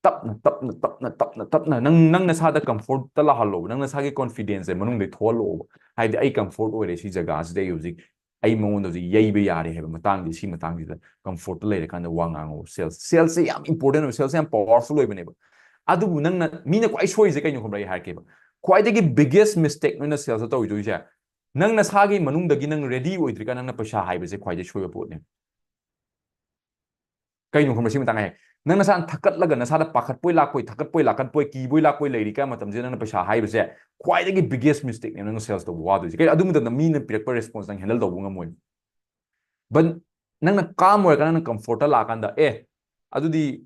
ꯇꯞꯅ, ꯇꯞꯅ, ꯇꯞꯅ, ꯇꯞꯅ, ꯇꯞꯅ, ꯅꯪ, ꯅꯪ ꯅꯁꯥꯗ comfortꯇ ꯂꯥꯛꯍꯜꯂꯣꯕ, ꯅꯪ ꯅꯁꯥꯒꯤ confidenceꯁꯦ ꯃꯅꯨꯡꯗꯩ ꯊꯣꯛꯍꯜꯂꯛꯑꯣꯕ꯫ ꯍꯥꯏꯗꯤ, "ꯑꯩ comfort ꯑꯣꯏꯔꯦ ꯁꯤ ꯖꯒꯥꯁꯤꯗ, ꯑꯩ ꯍꯧꯖꯤꯛ, ꯑꯩ ꯃꯉꯣꯟꯗ ꯍꯧꯖꯤꯛ ꯌꯩꯕ ꯌꯥꯔꯦ" ꯍꯥꯏꯕ ꯃꯇꯥꯡꯁꯦ, ꯁꯤ ꯃꯇꯥꯡꯁꯤꯗ comfortꯇ ꯂꯩꯔꯀꯥꯟꯗ ꯋꯥ ꯉꯥꯡꯉꯣ꯫ Sales, salesꯁꯦ ꯌꯥꯝ important ꯑꯣꯏꯕ, salesꯁꯦ ꯌꯥꯝ powerful ꯑꯣꯏꯕꯅꯦꯕ꯫ ꯑꯗꯨꯕꯨ ꯅꯪꯅ, ꯃꯤꯅ ꯈ꯭ꯋꯥꯏ ꯁꯣꯏꯔꯤꯁꯦ ꯀꯩꯅꯣ ꯈꯪꯕ꯭ꯔꯥ? ꯑꯩ ꯍꯥꯏꯔꯛꯀꯦꯕ꯫ ꯈ꯭ꯋꯥꯏꯗꯒꯤ biggest mistake ꯅꯣꯏꯅ salesꯇ ꯇꯧꯔꯤꯗꯣꯏꯁꯦ, ꯅꯪ ꯅꯁꯥꯒꯤ ꯃꯅꯨꯡꯗꯒꯤ ꯅꯪ ready ꯑꯣꯏꯗ꯭ꯔꯤꯀꯥꯟꯗ ꯅꯪꯅ ꯄꯩꯁꯥ ꯍꯥꯏꯕꯁꯦ ꯈ꯭ꯋꯥꯏꯗꯒꯤ ꯁꯣꯏꯕ ꯄꯣꯠꯅꯦ꯫ ꯀꯩꯅꯣ ꯈꯪꯕ꯭ꯔꯥ? ꯁꯤ ꯃꯇꯥꯡ ꯍꯥꯏ, ꯅꯪ ꯅꯁꯥꯅ ꯊꯛꯀꯠꯂꯒ, ꯅꯁꯥꯗ ꯄꯥꯈꯠꯄꯣꯏ ꯂꯥꯛꯄꯣꯏ, ꯊꯛꯀꯠꯄꯣꯏ ꯂꯥꯛꯀꯠꯄꯣꯏ, ꯀꯤꯕꯣꯏ ꯂꯥꯛꯄꯣꯏ ꯂꯩꯔꯤꯀꯥꯟ ꯃꯇꯝꯁꯤꯗ ꯅꯪꯅ ꯄꯩꯁꯥ ꯍꯥꯏꯕꯁꯦ ꯈ꯭ꯋꯥꯏꯗꯒꯤ biggest mistakeꯅꯦ ꯅꯪꯅ sales ꯇꯧꯕ ꯋꯥꯗꯣꯏꯁꯦ꯫ ꯀꯩ, ꯑꯗꯨ ꯃꯇꯝꯗ ꯃꯤꯅ ꯄꯤꯔꯛꯄ response ꯅꯪ handle ꯇꯧꯕ ꯉꯝꯃꯣꯏ꯫ But ꯅꯪꯅ calm ꯑꯣꯏꯔꯀꯥꯟꯗ, ꯅꯪꯅ comfortꯇ ꯂꯥꯛꯑꯀꯥꯟꯗ, "ꯑꯦ, ꯑꯗꯨꯗꯤ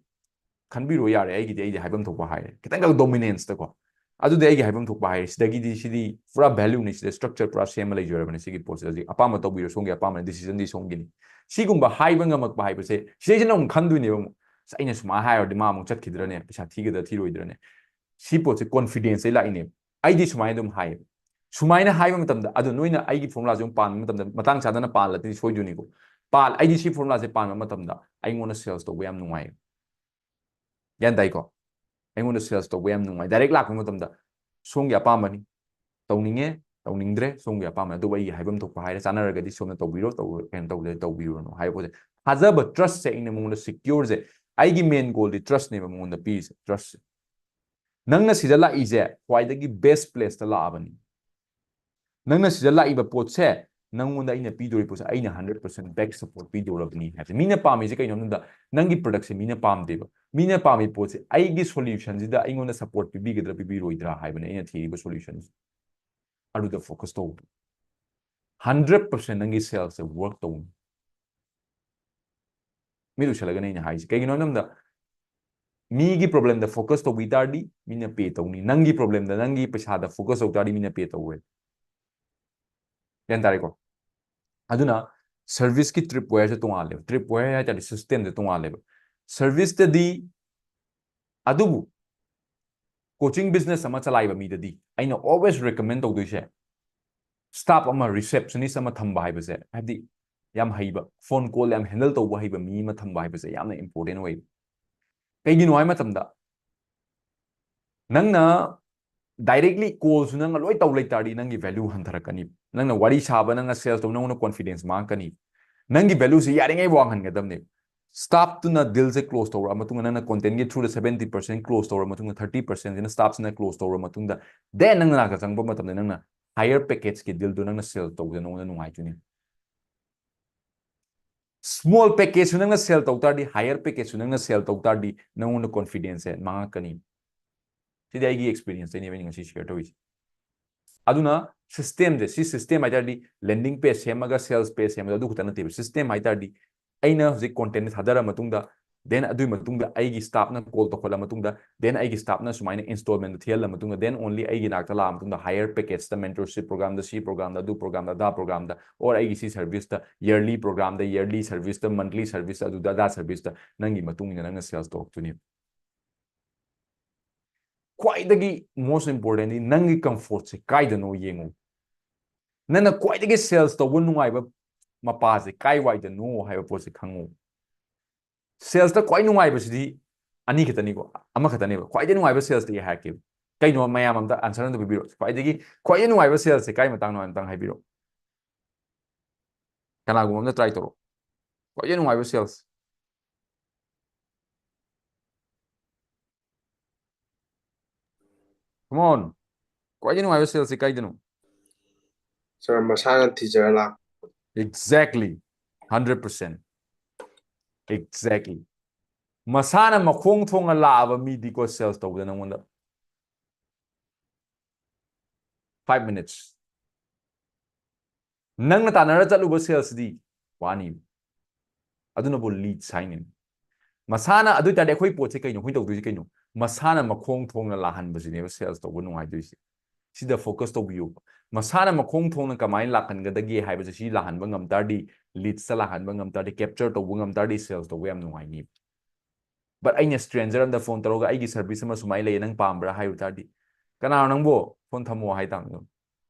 ꯈꯟꯕꯤꯔꯣ ꯌꯥꯔꯦ, ꯑꯩꯒꯤꯗꯤ, ꯑꯩꯗꯤ ꯍꯥꯏꯐꯝ ꯊꯣꯛꯄ ꯍꯥꯏꯔꯦ", ꯈꯤꯇꯪꯈꯛ dominanceꯇꯀꯣ, "ꯑꯗꯨꯗꯤ ꯑꯩꯒꯤ ꯍꯥꯏꯐꯝ ꯊꯣꯛꯄ ꯍꯥꯏꯔꯦ, ꯁꯤꯗꯒꯤꯗꯤ ꯁꯤꯗꯤ ꯄꯨꯔꯥ valueꯅꯤ, ꯁꯤꯗ structure ꯄꯨꯔꯥ ꯁꯦꯝꯃ ꯂꯩꯖꯔꯕꯅꯦ ꯁꯤꯒꯤ ꯄꯣꯠꯁꯤꯗ, ꯍꯧꯖꯤꯛ ꯑꯄꯥꯝꯕ ꯇꯧꯕꯤꯔꯣ, ꯁꯣꯝꯒꯤ ꯑꯄꯥꯝꯕꯅꯤ, decisionꯗꯤ ꯁꯣꯝꯒꯤꯅꯤ", ꯁꯤꯒꯨꯝꯕ ꯍꯥꯏꯕ ꯉꯝꯃꯛꯄ ꯍꯥꯏꯕꯁꯦ, ꯁꯤꯗꯩꯁꯤꯅ ꯑꯃꯨꯛ ꯈꯟꯗꯣꯏꯅꯦꯕ ꯑꯃꯨꯛ, "ꯑꯁ, ꯑꯩꯅ ꯁꯨꯃꯥꯏꯅ ꯍꯥꯏꯔꯨꯔꯗꯤ ꯃꯥ ꯑꯃꯨꯛ ꯆꯠꯈꯤꯗ꯭ꯔꯅꯦ, ꯄꯩꯁꯥ ꯊꯤꯒꯗ꯭ꯔꯥ ꯊꯤꯔꯣꯏꯗ꯭ꯔꯅꯦ?" ꯁꯤ ꯄꯣꯠꯁꯦ confidenceꯇꯩ ꯂꯥꯛꯏꯅꯦꯕ꯫ ꯑꯩꯗꯤ ꯁꯨꯃꯥꯏꯅ ꯑꯗꯨꯝ ꯍꯥꯏꯌꯦꯕ꯫ ꯁꯨꯃꯥꯏꯅ ꯍꯥꯏꯕ ꯃꯇꯝꯗ, ꯑꯗꯨ ꯅꯣꯏꯅ ꯑꯩꯒꯤ formulaꯁꯦ ꯑꯃꯨꯛ ꯄꯥꯟꯕ ꯃꯇꯝꯗ, ꯃꯇꯥꯡ ꯆꯥꯗꯅ ꯄꯥꯜꯂꯗꯤ ꯁꯣꯏꯗꯣꯏꯅꯤꯀꯣ꯫ ꯄꯥꯜ-, ꯑꯩꯗꯤ ꯁꯤ formulaꯁꯦ ꯄꯥꯟꯕ ꯃꯇꯝꯗ ꯑꯩꯉꯣꯟꯗ sales ꯇꯧꯕ ꯌꯥꯝ ꯅꯨꯡꯉꯥꯏꯌꯦꯕ꯫ ꯒ꯭ꯌꯥꯟ ꯇꯥꯏꯀꯣ? ꯑꯩꯉꯣꯟꯗ sales ꯇꯧꯕ ꯌꯥꯝ ꯅꯨꯡꯉꯥꯏ꯫ Direct ꯂꯥꯛꯄ ꯃꯇꯝꯗ ꯁꯣꯝꯒꯤ ꯑꯄꯥꯝꯕꯅꯤ, ꯇꯧꯅꯤꯡꯉꯦ, ꯇꯧꯅꯤꯡꯗ꯭ꯔꯦ, ꯁꯣꯝꯒꯤ ꯑꯄꯥꯝꯕꯅꯤ, ꯑꯗꯨꯕꯨ ꯑꯩꯒꯤ ꯍꯥꯏꯐꯝ ꯊꯣꯛꯄ ꯍꯥꯏꯔꯦ, ꯆꯥꯟꯅꯔꯒꯗꯤ ꯁꯣꯝꯅ ꯇꯧꯕꯤꯔꯣ, ꯇꯧꯔꯣꯏ, ꯀꯩꯅꯣ ꯇꯧꯗ꯭ꯔꯗꯤ ꯇꯧꯕꯤꯔꯨꯔꯅꯨ ꯍꯥꯏꯕ ꯄꯣꯠꯁꯦ꯫ ꯊꯥꯖꯕ, trustꯁꯦ ꯑꯩꯅ ꯃꯉꯣꯟꯗ secureꯁꯦ, ꯑꯩꯒꯤ main goalꯗꯤ trustꯅꯦꯕ ꯃꯉꯣꯟꯗ ꯄꯤꯔꯤꯁꯦ, trust꯫ ꯅꯪꯅ ꯁꯤꯗ ꯂꯥꯛꯏꯁꯦ ꯈ꯭ꯋꯥꯏꯗꯒꯤ best place ꯇ ꯂꯥꯛꯑꯕꯅꯤ. ꯅꯪꯅ ꯁꯤꯗ ꯂꯥꯛꯏꯕ ꯄꯣꯠꯁꯦ, ꯅꯪꯉꯣꯟꯗ ꯑꯩꯅ ꯄꯤꯗꯣꯔꯤꯕ ꯄꯣꯠꯁꯦ ꯑꯩꯅ hundred percent back support ꯄꯤꯗꯧꯔꯕꯅꯤ ꯍꯥꯏꯕꯁꯦ. ꯃꯤꯅ ꯄꯥꯝꯃꯤꯁꯦ ꯀꯩꯅꯣ ꯍꯥꯏꯕꯗ, ꯅꯪꯒꯤ product ꯁꯦ ꯃꯤꯅ ꯄꯥꯝꯗꯦꯕ. ꯃꯤꯅ ꯄꯥꯝꯃꯤ ꯄꯣꯠꯁꯦ ꯑꯩꯒꯤ solution ꯁꯤꯗ ꯑꯩꯉꯣꯟꯗ support ꯄꯤꯕꯤꯒꯗ꯭ꯔꯥ ꯄꯤꯕꯤꯔꯣꯏꯗ꯭ꯔꯥ ꯍꯥꯏꯕꯅꯦ ꯑꯩꯅ ꯊꯤꯔꯤꯕ solution ꯁꯦ. ꯑꯗꯨꯗ focus ꯇꯧꯕ. Hundred percent ꯅꯪꯒꯤ sales ꯁꯦ work ꯇꯧꯅꯤ. ꯃꯤꯠ ꯎꯏꯁꯜꯂꯒꯅꯦ ꯑꯩꯅ ꯍꯥꯏꯁꯦ. ꯀꯩꯒꯤꯅꯣ ꯍꯥꯏꯕ ꯃꯇꯝꯗ, ꯃꯤꯒꯤ problem ꯗ focus ꯇꯧꯕꯤ ꯇꯥꯔꯗꯤ ꯃꯤꯅ pay ꯇꯧꯅꯤ. ꯅꯪꯒꯤ problem ꯗ, ꯅꯪꯒꯤ ꯄꯩꯁꯥꯗ focus ꯇꯧ ꯇꯥꯔꯗꯤ ꯃꯤꯅ pay ꯇꯧꯔꯣꯏ. ꯒ꯭ꯌꯥꯟ ꯇꯥꯔꯦꯀꯣ? ꯑꯗꯨꯅ service ꯀꯤ tripwire ꯁꯦ ꯇꯣꯉꯥꯜꯂꯦꯕ. Tripwire ꯍꯥꯏ ꯇꯥꯔꯗꯤ system ꯁꯦ ꯇꯣꯉꯥꯜꯂꯦꯕ. Service ꯇꯗꯤ, ꯑꯗꯨꯕꯨ coaching business ꯑꯃ ꯆꯂꯥꯏꯕ ꯃꯤꯗꯗꯤ ꯑꯩꯅ always recommend ꯇꯧꯗꯣꯏꯁꯦ, staff ꯑꯃ, receptionist ꯑꯃ ꯊꯝꯕ ꯍꯥꯏꯕꯁꯦ, ꯍꯥꯏꯕꯗꯤ ꯌꯥꯝ ꯍꯩꯕ, phone call ꯌꯥꯝ handle ꯇꯧꯕ ꯍꯩꯕ ꯃꯤ ꯑꯃ ꯊꯝꯕ ꯍꯥꯏꯕꯁꯦ ꯌꯥꯝꯅ important ꯑꯣꯏ. ꯀꯩꯒꯤꯅꯣ ꯍꯥꯏ ꯃꯇꯝꯗ, ꯅꯪꯅ directly call ꯁꯨ ꯅꯪꯅ ꯂꯣꯏ ꯇꯧ ꯂꯩ ꯇꯥꯔꯗꯤ ꯅꯪꯒꯤ value ꯍꯟꯊꯔꯛꯀꯅꯤ. ꯅꯪꯅ ꯋꯥꯔꯤ ꯁꯥꯕ, ꯅꯪꯅ sales ꯇꯧꯕ, ꯅꯪꯉꯣꯟꯗ confidence ꯃꯥꯡꯉꯛꯀꯅꯤ. ꯅꯪꯒꯤ value ꯁꯦ ꯌꯥꯔꯤꯉꯩ ꯋꯥꯡꯍꯟꯒꯗꯕꯅꯦ. Staff ꯇꯨꯅ deal ꯁꯦ close ꯇꯧꯔꯛꯑ ꯃꯇꯨꯡꯗ, ꯅꯪꯅ content ꯒꯤ through ꯗ seventy percent close ꯇꯧꯔ ꯃꯇꯨꯡꯗ, thirty percent ꯁꯤꯅ staff ꯁꯤꯅ close ꯇꯧꯔ ꯃꯇꯨꯡꯗ, then ꯅꯪꯅ ꯅꯥꯛꯇ ꯆꯪꯕ ꯃꯇꯝꯗ ꯅꯪꯅ higher package ꯀꯤ deal ꯗꯨ ꯅꯪꯅ sell ꯇꯧꯕꯗ ꯅꯉꯣꯟꯗ ꯅꯨꯡꯉꯥꯏꯗꯣꯏꯅꯦ. Small package ꯁꯨ ꯅꯪꯅ sell ꯇꯧ ꯇꯥꯔꯗꯤ, higher package ꯁꯨ ꯅꯪꯅ sell ꯇꯧ ꯇꯥꯔꯗꯤ, ꯅꯉꯣꯟꯗ confidence ꯁꯦ ꯃꯥꯡꯉꯛꯀꯅꯤ. ꯁꯤꯗꯤ ꯑꯩꯒꯤ experience ꯇꯩꯅꯦꯕ ꯑꯩꯅ ꯉꯁꯤ share ꯇꯧꯔꯤꯁꯦ. ꯑꯗꯨꯅ system ꯁꯦ, ꯁꯤ system ꯍꯥꯏ ꯇꯥꯔꯗꯤ landing page ꯁꯦꯝꯃꯒ sales page ꯁꯦꯝꯕꯗꯣ ꯑꯗꯨ ꯈꯛꯇ ꯅꯠꯇꯦꯕ. System ꯍꯥꯏ ꯇꯥꯔꯗꯤ ꯑꯩꯅ ꯍꯧꯖꯤꯛ content ꯊꯥꯗꯔ ꯃꯇꯨꯡꯗ, then ꯑꯗꯨꯒꯤ ꯃꯇꯨꯡꯗ ꯑꯩꯒꯤ staff ꯅ call ꯇꯧꯈꯠꯂ ꯃꯇꯨꯡꯗ, then ꯑꯩꯒꯤ staff ꯅ ꯁꯨꯃꯥꯏꯅ installment ꯊꯤꯍꯜꯂ ꯃꯇꯨꯡꯗ, then only ꯑꯩꯒꯤ ꯅꯥꯛꯇ ꯂꯥꯛꯑ ꯃꯇꯨꯡꯗ higher package ꯇ mentorship program ꯗ, ꯁꯤ program ꯗ, ꯑꯗꯨ program ꯗ, ꯑꯗꯥ program ꯗ, or ꯑꯩꯒꯤ ꯁꯤ service ꯇ yearly program ꯗ, yearly service ꯇ, monthly service ꯇ, ꯑꯗꯨꯗ ꯑꯗꯥ service ꯇ ꯅꯪꯒꯤ ꯃꯇꯨꯡ ꯏꯟꯅ ꯅꯪꯅ sales ꯇꯧꯔꯛꯇꯣꯏꯅꯦꯕ. ꯈ꯭ꯋꯥꯏꯗꯒꯤ most important ꯗꯤ ꯅꯪꯒꯤ comfort ꯁꯦ ꯀꯥꯏꯗꯅꯣ ꯌꯦꯡꯉꯨ. ꯅꯪꯅ ꯈ꯭ꯋꯥꯏꯗꯒꯤ sales ꯇꯧꯕ ꯅꯨꯡꯉꯥꯏꯕ ꯃꯄꯥꯁꯦ ꯀꯥꯏ ꯋꯥꯏꯗꯅꯣ ꯍꯥꯏꯕ ꯄꯣꯠꯁꯦ ꯈꯪꯉꯨ. Sales ꯇ ꯈ꯭ꯋꯥꯏ ꯅꯨꯡꯉꯥꯏꯕꯁꯤꯗꯤ ꯑꯅꯤ ꯈꯛꯇꯅꯤꯀꯣ, ꯑꯃꯈꯛꯇꯅꯦꯕ. ꯈ꯭ꯋꯥꯏꯗꯒꯤ ꯅꯨꯡꯉꯥꯏꯕ sales ꯇ ꯑꯩ ꯍꯥꯏꯔꯛꯀꯦꯕ. ꯀꯩꯅꯣ, ꯃꯌꯥꯝ ꯑꯝꯇ answer ꯑꯝꯇ ꯄꯤꯕꯤꯔꯛꯑꯣ. ꯈ꯭ꯋꯥꯏꯗꯒꯤ, ꯈ꯭ꯋꯥꯏꯗꯒꯤ ꯅꯨꯡꯉꯥꯏꯕ sales ꯁꯦ ꯀꯥꯏ ꯃꯇꯥꯡꯅꯣ ꯑꯝꯇꯪ ꯍꯥꯏꯕꯤꯔꯛꯑꯣ. ꯀꯅꯥꯒꯨꯝꯕ ꯑꯝꯇ try ꯇꯧꯔꯛꯑꯣ. ꯈ꯭ꯋꯥꯏꯗꯒꯤ ꯅꯨꯡꯉꯥꯏꯕ sales. Come on. ꯈ꯭ꯋꯥꯏꯗꯒꯤ ꯅꯨꯡꯉꯥꯏꯕ salesꯁꯤ ꯀꯥꯏꯗꯅꯣ? Sir, ꯃꯁꯥꯅ ꯊꯤꯖꯔ ꯂꯥꯛ Exactly. Hundred percent. Exactly. ꯃꯁꯥꯅ ꯃꯈꯣꯡ ꯊꯣꯡꯅ ꯂꯥꯛꯑꯕ ꯃꯤꯗꯤꯀꯣ sales ꯇꯧꯕꯗ ꯅꯪꯉꯣꯟꯗ five minutes. ꯅꯪꯅ ꯇꯥꯟꯅꯔ ꯆꯠꯂꯨꯕ salesꯗꯤ ꯋꯥꯅꯤ. ꯑꯗꯨꯅꯕꯨ leads ꯍꯥꯏꯅꯤ. ꯃꯁꯥꯅ ꯑꯗꯨ ꯑꯣꯏ ꯇꯥꯔꯗꯤ ꯑꯩꯈꯣꯏ ꯄꯣꯠꯁꯦ ꯀꯩꯅꯣ? ꯑꯩꯈꯣꯏ ꯇꯧꯗꯣꯏꯁꯦ ꯀꯩꯅꯣ? ꯃꯁꯥꯅ ꯃꯈꯣꯡ ꯊꯣꯡꯅ ꯂꯥꯛꯍꯟꯕꯁꯤꯅꯦꯕ sales ꯇꯧꯕ ꯅꯨꯡꯉꯥꯏꯗꯣꯏꯁꯦ. ꯁꯤꯗ focus ꯇꯧꯕꯤꯌꯨ. ꯃꯁꯥꯅ ꯃꯈꯣꯡ ꯊꯣꯡꯅ ꯀꯃꯥꯏꯅ ꯂꯥꯛꯍꯟꯒꯗꯒꯦ ꯍꯥꯏꯕꯁꯦ ꯁꯤ ꯂꯥꯛꯍꯟꯕ ꯉꯝ ꯇꯥꯔꯗꯤ, leadsꯇ ꯂꯥꯛꯍꯟꯕ ꯉꯝ ꯇꯥꯔꯗꯤ, capture ꯇꯧꯕ ꯉꯝ ꯇꯥꯔꯗꯤ sales ꯇꯧꯕ ꯌꯥꯝ ꯅꯨꯡꯉꯥꯏꯅꯤ. But ꯑꯩꯅ stranger ꯑꯝꯗ phone ꯇꯧꯔꯒ ꯑꯩꯒꯤ service ꯑꯃ ꯁꯨꯃꯥꯏꯅ ꯂꯩꯌꯦ, ꯅꯪ ꯄꯥꯝꯕ꯭ꯔꯥ ꯍꯥꯏꯔꯨ ꯇꯥꯔꯗꯤ, ꯀꯅꯥꯅꯣ ꯅꯪꯕꯨ? Phone ꯊꯝꯃꯣ ꯍꯥꯏ ꯇꯥꯕꯅꯤ,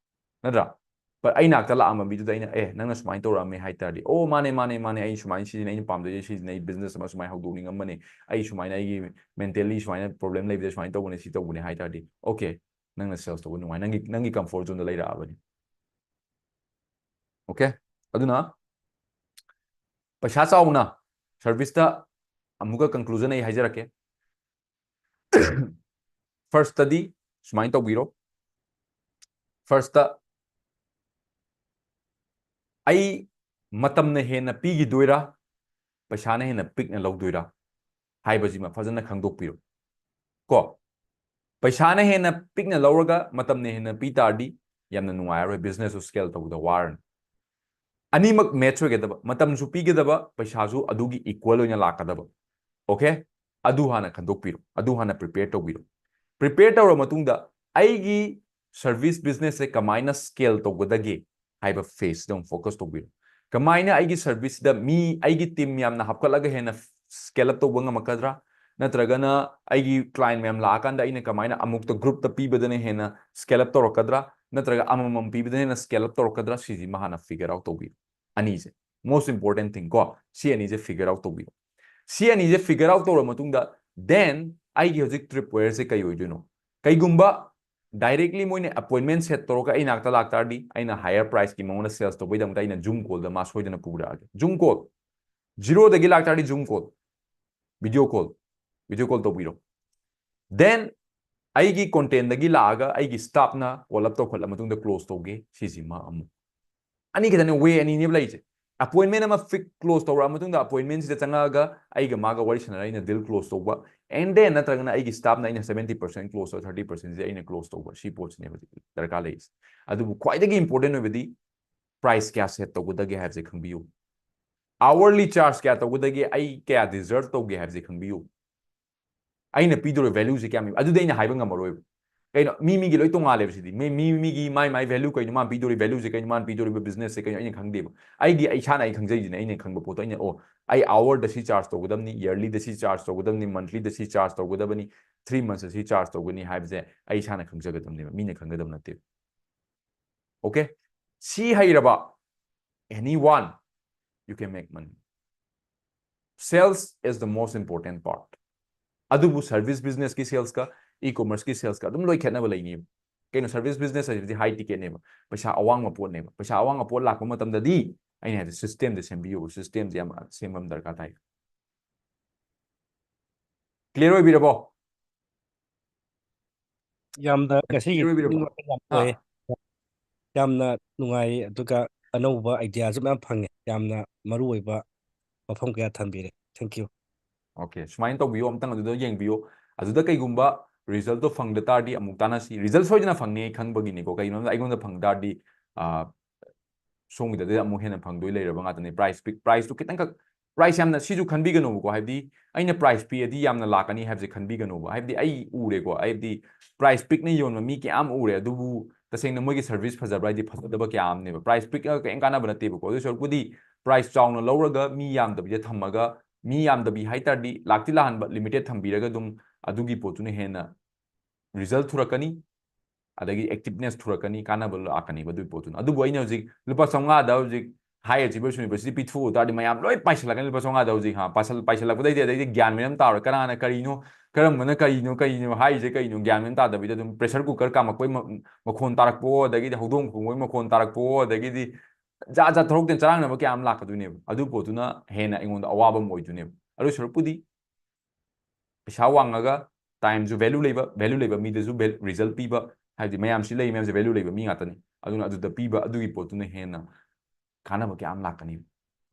ꯅꯠꯇ꯭ꯔꯥ? But ꯑꯩ ꯅꯥꯛꯇ ꯂꯥꯛꯑꯝꯕ ꯃꯤꯗꯨꯗ ꯑꯩꯅ, "ꯑꯦ, ꯅꯪꯅ ꯁꯨꯃꯥꯏꯅ ꯇꯧꯔꯛꯑꯝꯃꯦ" ꯍꯥꯏ ꯇꯥꯔꯗꯤ, "ꯑꯣ, ꯃꯥꯅꯦ, ꯃꯥꯅꯦ, ꯃꯥꯅꯦ, ꯑꯩ ꯁꯨꯃꯥꯏꯅ ꯁꯤꯖꯤꯟꯅꯩ, ꯑꯩꯅ ꯄꯥꯝꯖꯩꯁꯦ ꯁꯤꯖꯤꯟꯅꯩ, business ꯑꯃ ꯁꯨꯃꯥꯏꯅ ꯍꯧꯗꯣꯛꯅꯤꯡꯉꯝꯕꯅꯦ, ꯑꯩ ꯁꯨꯃꯥꯏꯅ ꯑꯩꯒꯤ mentally ꯁꯨꯃꯥꯏꯅ problem ꯂꯩꯕꯗ ꯁꯨꯃꯥꯏꯅ ꯇꯧꯕꯅꯦ, ꯁꯤ ꯇꯧꯕꯅꯦ" ꯍꯥꯏ ꯇꯥꯔꯗꯤ, "Okay, ꯅꯪꯅ sales ꯇꯧꯕ ꯅꯨꯡꯉꯥꯏ, ꯅꯪꯒꯤ, ꯅꯪꯒꯤ comfort zoneꯗ ꯂꯩꯔꯛꯑꯕꯅꯤ"꯫ Okay? ꯑꯗꯨꯅ ꯄꯩꯁꯥ ꯆꯥꯎꯅ serviceꯇ ꯑꯃꯨꯛꯀ conclusion ꯑꯩ ꯍꯥꯏꯖꯔꯛꯀꯦ꯫ Firstꯇꯗꯤ ꯁꯨꯃꯥꯏꯅ ꯇꯧꯕꯤꯔꯣ꯫ Firstꯇ ꯑꯩ ꯃꯇꯝꯅ ꯍꯦꯟꯅ ꯄꯤꯈꯤꯗꯣꯏꯔꯥ, ꯄꯩꯁꯥꯅ ꯍꯦꯟꯅ ꯄꯤꯛꯅ ꯂꯧꯗꯣꯏꯔꯥ ꯍꯥꯏꯕꯁꯤꯃ ꯐꯖꯅ ꯈꯪꯗꯣꯛꯄꯤꯔꯣ꯫ ꯀꯣ, ꯄꯩꯁꯥꯅ ꯍꯦꯟꯅ ꯄꯤꯛꯅ ꯂꯧꯔꯒ ꯃꯇꯝꯅ ꯍꯦꯟꯅ ꯄꯤ ꯇꯥꯔꯗꯤ ꯌꯥꯝꯅ ꯅꯨꯡꯉꯥꯏꯔꯔꯣꯏ, businessꯁꯨ scale ꯇꯧꯕꯗ ꯋꯥꯔꯅꯤ꯫ ꯑꯅꯤꯃꯛ match ꯑꯣꯏꯒꯗꯕ, ꯃꯇꯝꯁꯨ ꯄꯤꯒꯗꯕ, ꯄꯩꯁꯥꯁꯨ ꯑꯗꯨꯒꯤ equal ꯑꯣꯏꯅ ꯂꯥꯛꯀꯗꯕ꯫ Okay? ꯑꯗꯨ ꯍꯥꯟꯅ ꯈꯟꯗꯣꯛꯄꯤꯔꯣ, ꯑꯗꯨ ꯍꯥꯟꯅ prepare ꯇꯧꯕꯤꯔꯣ꯫ Prepare ꯇꯧꯔ ꯃꯇꯨꯡꯗ ꯑꯩꯒꯤ service businessꯁꯦ ꯀꯃꯥꯏꯅ scale ꯇꯧꯒꯗꯒꯦ ꯍꯥꯏꯕ phaseꯇ ꯑꯃꯨꯛ focus ꯇꯧꯕꯤꯔꯣ꯫ ꯀꯃꯥꯏꯅ ꯑꯩꯒꯤ serviceꯁꯤꯗ ꯃꯤ, ꯑꯩꯒꯤ team ꯌꯥꯝꯅ ꯍꯥꯞꯀꯠꯂꯒ ꯍꯦꯟꯅ scale up ꯇꯧꯕ ꯉꯝꯃꯛꯀꯗ꯭ꯔꯥ? ꯅꯠꯇ꯭ꯔꯒꯅ ꯑꯩꯒꯤ client ꯃꯌꯥꯝ ꯂꯥꯛꯑꯀꯥꯟꯗ ꯑꯩꯅ ꯀꯃꯥꯏꯅ ꯑꯃꯨꯛꯇ groupꯇ ꯄꯤꯕꯗꯅ ꯍꯦꯟꯅ scale up ꯇꯧꯔꯛꯀꯗ꯭ꯔꯥ? ꯅꯠꯇ꯭ꯔꯒ ꯑꯃꯃꯝ ꯄꯤꯕꯗꯅ ꯍꯦꯟꯅ scale up ꯇꯧꯔꯛꯀꯗ꯭ꯔꯥ? ꯁꯤꯁꯤꯃ ꯍꯥꯟꯅ figure out ꯇꯧꯕꯤꯔꯣ꯫ ꯑꯅꯤꯁꯦ, most important thing ꯀꯣ, ꯁꯤ ꯑꯅꯤꯁꯦ figure out ꯇꯧꯕꯤꯔꯣ꯫ ꯁꯤ ꯑꯅꯤꯁꯦ figure out ꯇꯧꯔ ꯃꯇꯨꯡꯗ, then ꯑꯩꯒꯤ ꯍꯧꯖꯤꯛ tripwireꯁꯦ ꯀꯩ ꯑꯣꯏꯗꯣꯏꯅꯣ? ꯀꯩꯒꯨꯝꯕ directly ꯃꯣꯏꯅ appointment set ꯇꯧꯔꯒ ꯑꯩ ꯅꯥꯛꯇ ꯂꯥꯛꯇꯥꯔꯗꯤ, ꯑꯩꯅ higher priceꯀꯤ ꯃꯉꯣꯟꯗ sales ꯇꯧꯕꯩꯗꯃꯛꯇ ꯑꯩꯅ Zoom callꯗ ꯃꯥ ꯁꯣꯏꯗꯅ ꯄꯨꯔꯛꯑꯒꯦ꯫ Zoom call, Zeroꯗꯒꯤ ꯂꯥꯛꯇꯥꯔꯗꯤ Zoom call, video call, video call ꯇꯧꯕꯤꯔꯣ꯫ Then ꯑꯩꯒꯤ content ꯗꯒꯤ ꯂꯥꯛꯑꯒ ꯑꯩꯒꯤ staff ꯅ call up ꯇꯧꯈꯠꯂ ꯃꯇꯨꯡꯗ close ꯇꯧꯒꯦ, ꯁꯤꯁꯤꯃ ꯑꯃ꯫ ꯑꯅꯤ ꯈꯛꯇꯅꯦ, way ꯑꯅꯤꯅꯦꯕ ꯂꯩꯔꯤꯁꯦ꯫ Appointment ꯑꯃ fix close ꯇꯧꯔꯛꯑ ꯃꯇꯨꯡꯗ appointment ꯁꯤꯗ ꯆꯪꯉꯛꯑꯒ ꯑꯩꯒ ꯃꯥꯒ ꯋꯥꯔꯤ ꯁꯥꯟꯅꯔ ꯑꯩꯅ deal close ꯇꯧꯕ, and then ꯅꯠꯇ꯭ꯔꯒꯅ ꯑꯩꯒꯤ staff ꯅ ꯑꯩꯅ seventy percent close ꯇꯧ, thirty percent ꯁꯦ ꯑꯩꯅ close ꯇꯧꯕ, ꯁꯤ ꯄꯣꯠꯁꯤꯅꯦꯕ ꯍꯧꯖꯤꯛ ꯗꯔꯀꯥꯔ ꯂꯩꯔꯤꯁꯦ꯫ ꯑꯗꯨꯕꯨ ꯈ꯭ꯋꯥꯏꯗꯒꯤ important ꯑꯣꯏꯕꯗꯤ price ꯀꯌꯥ set ꯇꯧꯒꯗꯒꯦ ꯍꯥꯏꯕꯁꯦ ꯈꯪꯕꯤꯌꯨ꯫ Hourly charge ꯀꯌꯥ ꯇꯧꯒꯗꯒꯦ, ꯑꯩ ꯀꯌꯥ deserve ꯇꯧꯒꯦ ꯍꯥꯏꯕꯁꯦ ꯈꯪꯕꯤꯌꯨ꯫ ꯑꯩꯅ ꯄꯤꯗꯧꯔꯤꯕ value ꯁꯦ ꯀꯌꯥꯝ, ꯑꯗꯨꯗꯤ ꯑꯩꯅ ꯍꯥꯏꯕ ꯉꯝꯃꯔꯣꯏꯕ꯫ ꯀꯩꯅꯣ, ꯃꯤ ꯃꯤꯒꯤ ꯂꯣꯏ ꯇꯣꯉꯥꯜꯂꯦꯕ ꯁꯤꯗꯤ꯫ ꯃꯤ, ꯃꯤ ꯃꯤꯒꯤ ꯃꯥꯏ ꯃꯥꯏ value ꯀꯩꯅꯣ, ꯃꯥꯅ ꯄꯤꯗꯧꯔꯤꯕ value ꯁꯦ ꯀꯩꯅꯣ, ꯃꯥꯅ ꯄꯤꯗꯧꯔꯤꯕ business ꯁꯦ ꯀꯩꯅꯣ, ꯑꯩꯅ ꯈꯪꯗꯦꯕ꯫ ꯑꯩꯒꯤ, ꯑꯩ ꯏꯁꯥꯅ ꯑꯩ ꯈꯪꯖꯩꯁꯤꯅꯦ, ꯑꯩꯅ ꯈꯪꯕ ꯄꯣꯠꯇꯣ ꯑꯩꯅ, ꯑꯣ, ꯑꯩ hour ꯗ ꯁꯤ charge ꯇꯧꯒꯗꯕꯅꯤ, yearly ꯗ ꯁꯤ charge ꯇꯧꯒꯗꯕꯅꯤ, monthly ꯗ ꯁꯤ charge ꯇꯧꯒꯗꯕꯅꯤ, three months ꯇ ꯁꯤ charge ꯇꯧꯒꯅꯤ ꯍꯥꯏꯕꯁꯦ ꯑꯩ ꯏꯁꯥꯅ ꯈꯪꯖꯒꯗꯕꯅꯦꯕ, ꯃꯤꯅ ꯈꯪꯒꯗꯕ ꯅꯠꯇꯦꯕ꯫ Okay? ꯁꯤ ꯍꯩꯔꯕ, anyone, you can make money. Sales is the most important part. ꯑꯗꯨꯕꯨ service business ꯀꯤ sales ꯀ e-commerce ꯀꯤ sales ꯀ ꯑꯗꯨꯝ ꯂꯣꯏ ꯈꯦꯠꯅꯕ ꯂꯩꯅꯤꯕ꯫ ꯀꯩꯅꯣ, service business ꯍꯥꯏꯁꯤꯗꯤ high ticket ꯅꯦꯕ, ꯄꯩꯁꯥ ꯑꯋꯥꯡꯕ ꯄꯣꯠꯅꯦꯕ꯫ ꯄꯩꯁꯥ ꯑꯋꯥꯡꯕ ꯄꯣꯠ ꯂꯥꯛꯄ ꯃꯇꯝꯗꯗꯤ ꯑꯩꯅ ꯍꯥꯏꯗꯤ system ꯗ ꯁꯦꯝꯕꯤꯌꯨ, system ꯁꯦ ꯌꯥꯝ ꯁꯦꯝꯕ ꯑꯃ ꯗꯔꯀꯥꯔ ꯇꯥꯏ꯫ Clear ꯑꯣꯏꯕꯤꯔꯕꯣ? ꯌꯥꯝꯅ ꯉꯁꯤꯒꯤ Clear ꯑꯣꯏꯕꯤꯔꯕꯣ? ꯈꯨꯗꯤꯡꯃꯛ ꯌꯥꯝ ꯑꯥ꯫ ꯐꯩ꯫ ꯌꯥꯝꯅ ꯅꯨꯡꯉꯥꯏ, ꯑꯗꯨꯒ ꯑꯅꯧꯕ idea ꯁꯨ ꯃꯌꯥꯝ ꯐꯪꯉꯦ꯫ ꯌꯥꯝꯅ ꯃꯔꯨ ꯑꯣꯏꯕ ꯋꯥꯐꯝ ꯀꯌꯥ ꯊꯝꯕꯤꯔꯦ꯫ Thank you꯫ Okay, ꯁꯨꯃꯥꯏꯅ ꯇꯧꯕꯤꯌꯣ, ꯑꯝꯇꯪ ꯑꯗꯨꯗ ꯌꯦꯡꯕꯤꯌꯣ꯫ ꯑꯗꯨꯗ ꯀꯩꯒꯨꯝꯕ result ꯇꯣ ꯐꯪꯗ ꯇꯥꯔꯗꯤ ꯑꯃꯨꯛ ꯇꯥꯟꯅꯁꯤ꯫ Result ꯁꯣꯏꯗꯅ ꯐꯪꯅꯤ, ꯑꯩ ꯈꯪꯕꯒꯤꯅꯤꯀꯣ꯫ ꯀꯩꯒꯤꯅꯣ ꯍꯥꯏꯕꯗ ꯑꯩꯉꯣꯟꯗ ꯐꯪ ꯇꯥꯔꯗꯤ, ꯑ, ꯁꯣꯝꯒꯤꯗꯗꯤ ꯑꯃꯨꯛ ꯍꯦꯟꯅ ꯐꯪꯗꯣꯏ ꯂꯩꯔꯕ ꯉꯥꯛꯇꯅꯤ꯫ Price pick, price ꯇꯨ ꯈꯤꯇꯪꯈꯛ, price ꯌꯥꯝꯅ, ꯁꯤꯁꯨ ꯈꯟꯕꯤꯒꯅꯣꯕꯀꯣ, ꯍꯥꯏꯕꯗꯤ ꯑꯩꯅ price ꯄꯤꯛꯑꯗꯤ ꯌꯥꯝꯅ ꯂꯥꯛꯀꯅꯤ ꯍꯥꯏꯕꯁꯦ ꯈꯟꯕꯤꯒꯅꯣꯕ꯫ ꯍꯥꯏꯕꯗꯤ ꯑꯩ ꯎꯔꯦꯀꯣ, ꯍꯥꯏꯕꯗꯤ price ꯄꯤꯛꯅ ꯌꯣꯟꯕ ꯃꯤ ꯀꯌꯥ ꯑꯃ ꯎꯔꯦ, ꯑꯗꯨꯕꯨ ꯇꯁꯦꯡꯅ ꯃꯣꯏꯒꯤ service ꯐꯖꯕ꯭ꯔꯥ ꯍꯥꯏꯗꯤ ꯐꯖꯗꯕ ꯀꯌꯥ ꯑꯃꯅꯦꯕ꯫ Price ꯄꯤꯛꯑꯒ ꯀꯔꯤꯝ ꯀꯥꯟꯅꯕ ꯅꯠꯇꯦꯕꯀꯣ꯫ ꯑꯗꯨ ꯁꯔꯨꯛꯄꯨꯗꯤ price ꯆꯥꯎꯅ ꯂꯧꯔꯒ ꯃꯤ ꯌꯥꯝꯗꯕꯤꯗ ꯊꯝꯃꯒ, ꯃꯤ ꯌꯥꯝꯗꯕꯤ ꯍꯥꯏ ꯇꯥꯔꯗꯤ ꯂꯥꯛꯇꯤ ꯂꯥꯛꯍꯟꯕ, limited ꯊꯝꯕꯤꯔꯒ ꯑꯗꯨꯝ ꯑꯗꯨꯒꯤ ꯄꯣꯠꯇꯨꯅ ꯍꯦꯟꯅ result ꯊꯨꯔꯛꯀꯅꯤ, ꯑꯗꯒꯤ activeness ꯊꯨꯔꯛꯀꯅꯤ, ꯀꯥꯟꯅꯕ ꯂꯥꯛꯀꯅꯤꯕ ꯑꯗꯨꯒꯤ ꯄꯣꯠꯇꯨꯅ꯫ ꯑꯗꯨꯕꯨ ꯑꯩꯅ ꯍꯧꯖꯤꯛ ꯂꯨꯄꯥ ꯆꯥꯝꯃꯉꯥꯗ ꯍꯧꯖꯤꯛ High Achievers University ꯄꯤꯊꯣꯛꯎ ꯇꯥꯔꯗꯤ ꯃꯌꯥꯝ ꯂꯣꯏ ꯄꯥꯏꯁꯤꯜꯂꯛꯀꯅꯤ꯫ ꯂꯨꯄꯥ ꯆꯥꯝꯃꯉꯥꯗ ꯍꯧꯖꯤꯛ, ꯍꯥ, ꯄꯥꯏꯁꯜ-, ꯄꯥꯏꯁꯤꯜꯂꯛꯄꯗꯩꯗꯤ ꯑꯗꯩꯗꯤ ꯒ꯭ꯌꯥꯟ ꯃꯦꯟ ꯑꯃ ꯇꯥꯔꯣꯏ꯫ ꯀꯅꯥꯅ ꯀꯔꯤꯅꯣ, ꯀꯔꯝꯕꯅ ꯀꯔꯤꯅꯣ, ꯀꯔꯤꯅꯣ ꯍꯥꯏꯔꯤꯁꯦ ꯀꯩꯅꯣ, ꯒ꯭ꯌꯥꯟ ꯃꯦꯟ ꯇꯥꯗꯕꯤꯗ ꯑꯗꯨꯝ pressure cooker ꯀꯥꯝꯃꯛꯄꯩ ꯃ-, ꯃꯈꯣꯟ ꯇꯥꯔꯛꯄꯑꯣ, ꯑꯗꯒꯤꯗꯤ ꯍꯧꯗꯣꯡ ꯈꯣꯡꯕꯒꯤ ꯃꯈꯣꯟ ꯇꯥꯔꯛꯄꯑꯣ, ꯑꯗꯒꯤꯗꯤ ꯖꯥꯠ ꯖꯥꯠ ꯊꯣꯛꯂꯛꯇꯅ ꯆꯔꯥꯡꯅꯕ ꯀꯌꯥ ꯑꯃ ꯂꯥꯛꯀꯗꯣꯏꯅꯦꯕ꯫ ꯑꯗꯨ ꯄꯣꯠꯇꯨꯅ ꯍꯦꯟꯅ ꯑꯩꯉꯣꯟꯗ ꯑꯋꯥꯕ ꯑꯃ ꯑꯣꯏꯗꯣꯏꯅꯦꯕ꯫ ꯑꯗꯨ ꯁꯔꯨꯛꯄꯨꯗꯤ ꯄꯩꯁꯥ ꯋꯥꯡꯉꯒ ꯇꯥꯏꯝꯁꯨ ꯚꯦꯂꯨ ꯂꯩꯕ, ꯚꯦꯂꯨ ꯂꯩꯕ ꯃꯤꯗꯁꯨ ꯔꯤꯖꯜ ꯄꯤꯕ, ꯍꯥꯏꯕꯗꯤ ꯃꯌꯥꯝꯁꯤ ꯂꯩ ꯃꯌꯥꯝꯁꯦ ꯚꯦꯂꯨ ꯂꯩꯕ ꯃꯤ ꯉꯥꯛꯇꯅꯤ꯫ ꯑꯗꯨꯅ ꯑꯗꯨꯗ ꯄꯤꯕ ꯑꯗꯨꯒꯤ ꯄꯣꯠꯇꯨꯅ ꯍꯦꯟꯅ ꯀꯥꯟꯅꯕ ꯀꯌꯥ ꯑꯃ ꯂꯥꯛꯀꯅꯤ꯫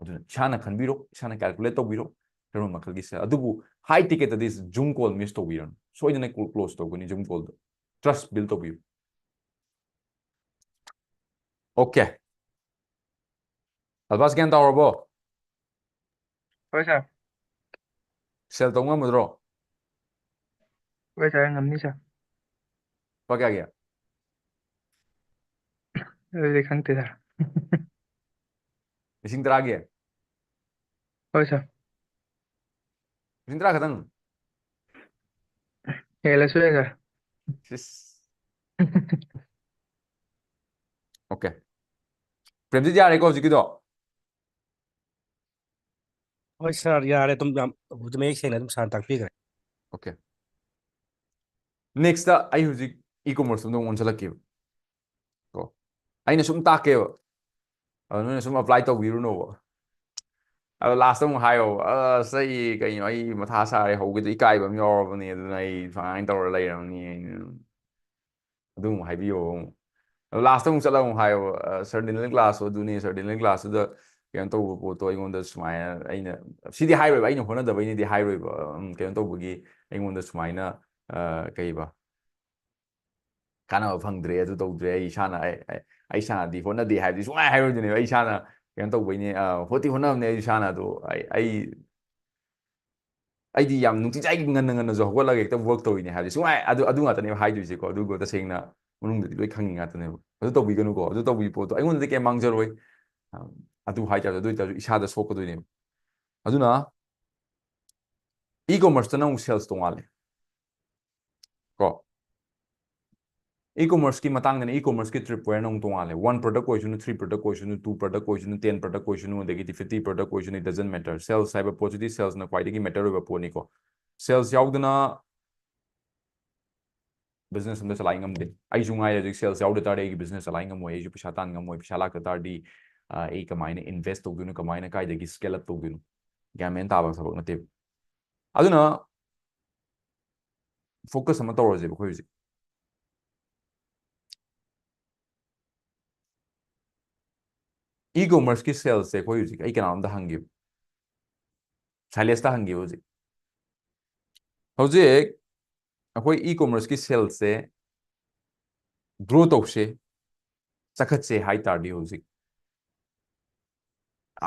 ꯑꯗꯨꯅ ꯏꯁꯥꯅ ꯈꯟꯕꯤꯔꯣ, ꯏꯁꯥꯅ ꯀꯦꯜꯀꯨꯂꯦꯠ ꯇꯧꯕꯤꯔꯣ, ꯀꯔꯝꯕ ꯃꯈꯜꯒꯤ ꯁꯦꯜ꯫ ꯑꯗꯨꯕꯨ ꯍꯥꯏ ꯇꯤꯀꯦꯠꯇꯗꯤ ꯖꯨꯝ ꯀꯣꯜ ꯃꯤꯁ ꯇꯧꯕꯤꯔꯅꯨ, ꯁꯣꯏꯗꯅ ꯀ꯭ꯂꯣꯖ ꯇꯧꯒꯅꯤ ꯖꯨꯝ ꯀꯣꯜꯗꯣ꯫ ꯇ꯭ꯔꯁ ꯕꯤꯜ ꯇꯧꯕꯤꯌꯨ꯫ ꯑꯣꯀꯦ, ꯑꯜꯕꯥꯁ ꯒ꯭ꯌꯥꯟ ꯇꯥꯔꯕꯣ? ꯍꯣꯏ ꯁꯥꯔ꯫ ꯁꯦꯜ ꯇꯧ ꯉꯝꯃꯗ꯭ꯔꯣ? ꯍꯣꯏ ꯁꯥꯔ, ꯉꯝꯅꯤ ꯁꯥꯔ꯫ ꯂꯨꯄꯥ ꯀꯌꯥꯒꯤ? ꯑꯗꯨꯗꯤ ꯈꯪꯗꯦ ꯁꯥꯔ꯫ ꯂꯤꯁꯤꯡ ꯇꯔꯥꯒꯤ? ꯍꯣꯏ ꯁꯥꯔ꯫ ꯂꯤꯁꯤꯡ ꯇꯔꯥ ꯈꯛꯇꯪ? ꯍꯦꯜꯂꯁꯨ ꯌꯥꯏ ꯁꯥꯔ꯫ ꯁꯤꯁ꯫ ꯑꯣꯀꯦ, ꯄ꯭ꯔꯦꯝꯖꯤꯠ, ꯌꯥꯔꯦꯀꯣ ꯍꯧꯖꯤꯛꯀꯤꯗꯣ? ꯍꯣꯏ ꯁꯥꯔ, ꯌꯥꯔꯦ꯫ ꯑꯗꯨꯝ ꯌꯥꯝ ꯍꯧꯖꯤꯛ ꯃꯌꯦꯛ ꯁꯦꯡꯅ ꯑꯗꯨꯝ ꯁꯥꯔ ꯇꯥꯛꯄꯤꯈ꯭ꯔꯦ꯫ ꯑꯣꯀꯦ, ꯅꯦꯛꯁꯇ ꯑꯩ ꯍꯧꯖꯤꯛ ꯏ ꯀꯣꯃꯔꯁ ꯑꯃꯗ ꯑꯃꯨꯛ ꯑꯣꯟꯁꯤꯜꯂꯛꯀꯦꯕ꯫ ꯀꯣ, ꯑꯩꯅ ꯁꯨꯝ ꯇꯥꯛꯀꯦꯕ, ꯑꯗꯣ ꯅꯣꯏꯅ ꯁꯨꯝ ꯑꯦꯄ꯭ꯂꯥꯏ ꯇꯧꯕꯤꯔꯨꯅꯣꯕ꯫ ꯑꯗꯣ ꯂꯥꯁꯇ ꯑꯃꯨꯛ ꯍꯥꯏꯌꯣꯕ, "ꯑꯁ, ꯑꯩ ꯀꯩꯅꯣ, ꯑꯩ ꯃꯊꯥ ꯁꯥꯔꯦ, ꯍꯧꯒꯦꯗꯣ ꯏꯀꯥꯏꯕ ꯑꯃ ꯌꯥꯎꯔꯕꯅꯦ, ꯑꯗꯨꯅ ꯑꯩ ꯁꯨꯃꯥꯏꯅ ꯇꯧꯔ ꯂꯩꯔꯕꯅꯤ" ꯑꯩꯅ꯫ ꯑꯗꯨ ꯑꯃꯨꯛ ꯍꯥꯏꯕꯤꯌꯣꯕ ꯑꯃꯨꯛ꯫ ꯑꯗꯣ ꯂꯥꯁꯇ ꯑꯃꯨꯛ ꯆꯠꯂꯒ ꯑꯃꯨꯛ ꯍꯥꯏꯌꯣꯕ, "ꯑ, ꯁꯥꯔ ꯗꯦꯅꯤꯌꯦꯜ ꯀ꯭ꯂꯥꯁꯇꯣ ꯑꯗꯨꯅꯤ, ꯁꯥꯔ ꯗꯦꯅꯤꯌꯦꯜ ꯀ꯭ꯂꯥꯁꯇꯨꯗ ꯀꯩꯅꯣ ꯇꯧꯕ ꯄꯣꯠꯇꯣ ꯑꯩꯉꯣꯟꯗ ꯁꯨꯃꯥꯏꯅ ꯑꯩꯅ", ꯁꯤꯗꯤ ꯍꯥꯏꯔꯣꯏꯕ, ꯑꯩꯅ ꯍꯣꯠꯅꯗꯕꯩꯅꯤꯗꯤ ꯍꯥꯏꯔꯣꯏꯕ, ꯎꯝ, ꯀꯩꯅꯣ ꯇꯧꯕꯒꯤ ꯑꯩꯉꯣꯟꯗ ꯁꯨꯃꯥꯏꯅ, ꯑ, ꯀꯩꯕ, ꯀꯥꯟꯅꯕ ꯐꯪꯗ꯭ꯔꯦ, ꯑꯗꯨ ꯇꯧꯗ꯭ꯔꯦ, ꯑꯩ ꯏꯁꯥꯅ, ꯑꯩ, ꯑꯩ, ꯑꯩ ꯏꯁꯥꯅꯗꯤ ꯍꯣꯠꯅꯗꯦ ꯍꯥꯏꯕꯗꯤ ꯁꯨꯡꯍꯥꯏ ꯍꯥꯏꯔꯣꯏꯗꯣꯏꯅꯦꯕ꯫ ꯑꯩ ꯏꯁꯥꯅ ꯀꯩꯅꯣ ꯇꯧꯕꯩꯅꯦ, ꯑ, ꯍꯣꯠꯇꯤ ꯍꯣꯠꯅꯕꯅꯦ ꯑꯩ ꯏꯁꯥꯅ, ꯑꯗꯣ ꯑꯩ, ꯑꯩ, ꯑꯩꯗꯤ ꯌꯥꯝ ꯅꯨꯡꯇꯤꯖꯥꯏꯒꯤ ꯉꯟꯅ ꯉꯟꯅꯁꯨ ꯍꯧꯒꯠꯂꯒ ꯍꯦꯛꯇ ꯋꯔꯛ ꯇꯧꯔꯤꯅꯦ ꯍꯥꯏꯕꯗꯤ ꯁꯨꯡꯍꯥꯏ-, ꯑꯗꯨ, ꯑꯗꯨ ꯉꯥꯛꯇꯅꯦꯕ ꯍꯥꯏꯗꯣꯏꯁꯦꯀꯣ꯫ ꯑꯗꯨꯒ ꯇꯁꯦꯡꯅ ꯃꯅꯨꯡꯗꯗꯤ ꯂꯣꯏ ꯈꯪꯉꯤ ꯉꯥꯛꯇꯅꯦꯕ꯫ ꯑꯗꯨ ꯇꯧꯕꯤꯒꯅꯨꯀꯣ, ꯑꯗꯨ ꯇꯧꯕꯒꯤ ꯄꯣꯠꯇꯣ ꯑꯩꯉꯣꯟꯗꯗꯤ ꯀꯩꯝ ꯃꯥꯡꯖꯔꯣꯏ꯫ ꯑ, ꯑꯗꯨ ꯍꯥꯏꯇꯥꯔꯁꯨ, ꯑꯗꯨ ꯑꯣꯏꯇꯥꯔꯁꯨ ꯏꯁꯥꯗ ꯁꯣꯛꯀꯗꯣꯏꯅꯦꯕ꯫ ꯑꯗꯨꯅ ꯏ ꯀꯣꯃꯔꯁꯇꯅ ꯑꯃꯨꯛ ꯁꯦꯜꯁ ꯇꯣꯡꯉꯥꯜꯂꯦ꯫ ꯀꯣ, ꯏ ꯀꯣꯃꯔꯁꯀꯤ ꯃꯇꯥꯡꯗꯅ ꯏ ꯀꯣꯃꯔꯁꯀꯤ ꯇ꯭ꯔꯤꯞ ꯋꯦꯌꯔꯅ ꯑꯃꯨꯛ ꯇꯣꯡꯉꯥꯜꯂꯦ꯫ One product ꯑꯣꯏꯁꯅꯨ, three product ꯑꯣꯏꯁꯅꯨ, two product ꯑꯣꯏꯁꯅꯨ, ten product ꯑꯣꯏꯁꯅꯨ, ꯑꯗꯒꯤꯗꯤ fifty product ꯑꯣꯏꯁꯅꯨ, it doesn't matter꯫ ꯁꯦꯜꯁ ꯍꯥꯏꯕ ꯄꯣꯠꯁꯤꯗꯤ ꯁꯦꯜꯁꯅ ꯈ꯭ꯋꯥꯏꯗꯒꯤ ꯃꯦꯇꯔ ꯑꯣꯏꯕ ꯄꯣꯠꯅꯤꯀꯣ꯫ ꯁꯦꯜꯁ ꯌꯥꯎꯗꯅ ꯕꯤꯖꯤꯅꯦꯁ ꯑꯝꯇ ꯆꯂꯥꯏ ꯉꯝꯗꯦ꯫ ꯑꯩꯁꯨ ꯉꯥꯏꯔꯦ, ꯍꯧꯖꯤꯛ ꯁꯦꯜꯁ ꯌꯥꯎꯗ ꯇꯥꯔꯗꯤ ꯑꯩꯒꯤ ꯕꯤꯖꯤꯅꯦꯁ ꯆꯂꯥꯏ ꯉꯝꯃꯣꯏ, ꯑꯩꯁꯨ ꯄꯩꯁꯥ ꯇꯥꯟ ꯉꯝꯃꯣꯏ꯫ ꯄꯩꯁꯥ ꯂꯥꯛꯇ ꯇꯥꯔꯗꯤ, ꯑ, ꯑꯩ ꯀꯃꯥꯏꯅ ꯏꯟꯚꯦꯁ ꯇꯧꯗꯣꯏꯅꯣ, ꯀꯃꯥꯏꯅ ꯀꯥꯏꯗꯒꯤ ꯁ꯭ꯀꯦꯜ ꯑꯞ ꯇꯧꯗꯣꯏꯅꯣ? ꯒ꯭ꯌꯥꯟ ꯃꯦꯟ ꯇꯥꯕ ꯊꯕꯛ ꯅꯠꯇꯦꯕ꯫ ꯑꯗꯨꯅ focus ꯑꯃ ꯇꯧꯔꯁꯦꯕ ꯑꯩꯈꯣꯏ ꯍꯧꯖꯤꯛ꯫ E-commerceꯀꯤ salesꯁꯦ ꯑꯩꯈꯣꯏ ꯍꯧꯖꯤꯛ, ꯑꯩ ꯀꯅꯥꯅꯣꯝꯗ ꯍꯪꯒꯦꯕ, ꯁꯥꯏꯂꯦꯁꯇ ꯍꯪꯒꯦꯕ ꯍꯧꯖꯤꯛ꯫ ꯍꯧꯖꯤꯛ ꯑꯩꯈꯣꯏ e-commerceꯀꯤ salesꯁꯦ grow ꯇꯧꯁꯦ, ꯆꯈꯠꯁꯦ ꯍꯥꯏ ꯇꯥꯔꯗꯤ ꯍꯧꯖꯤꯛ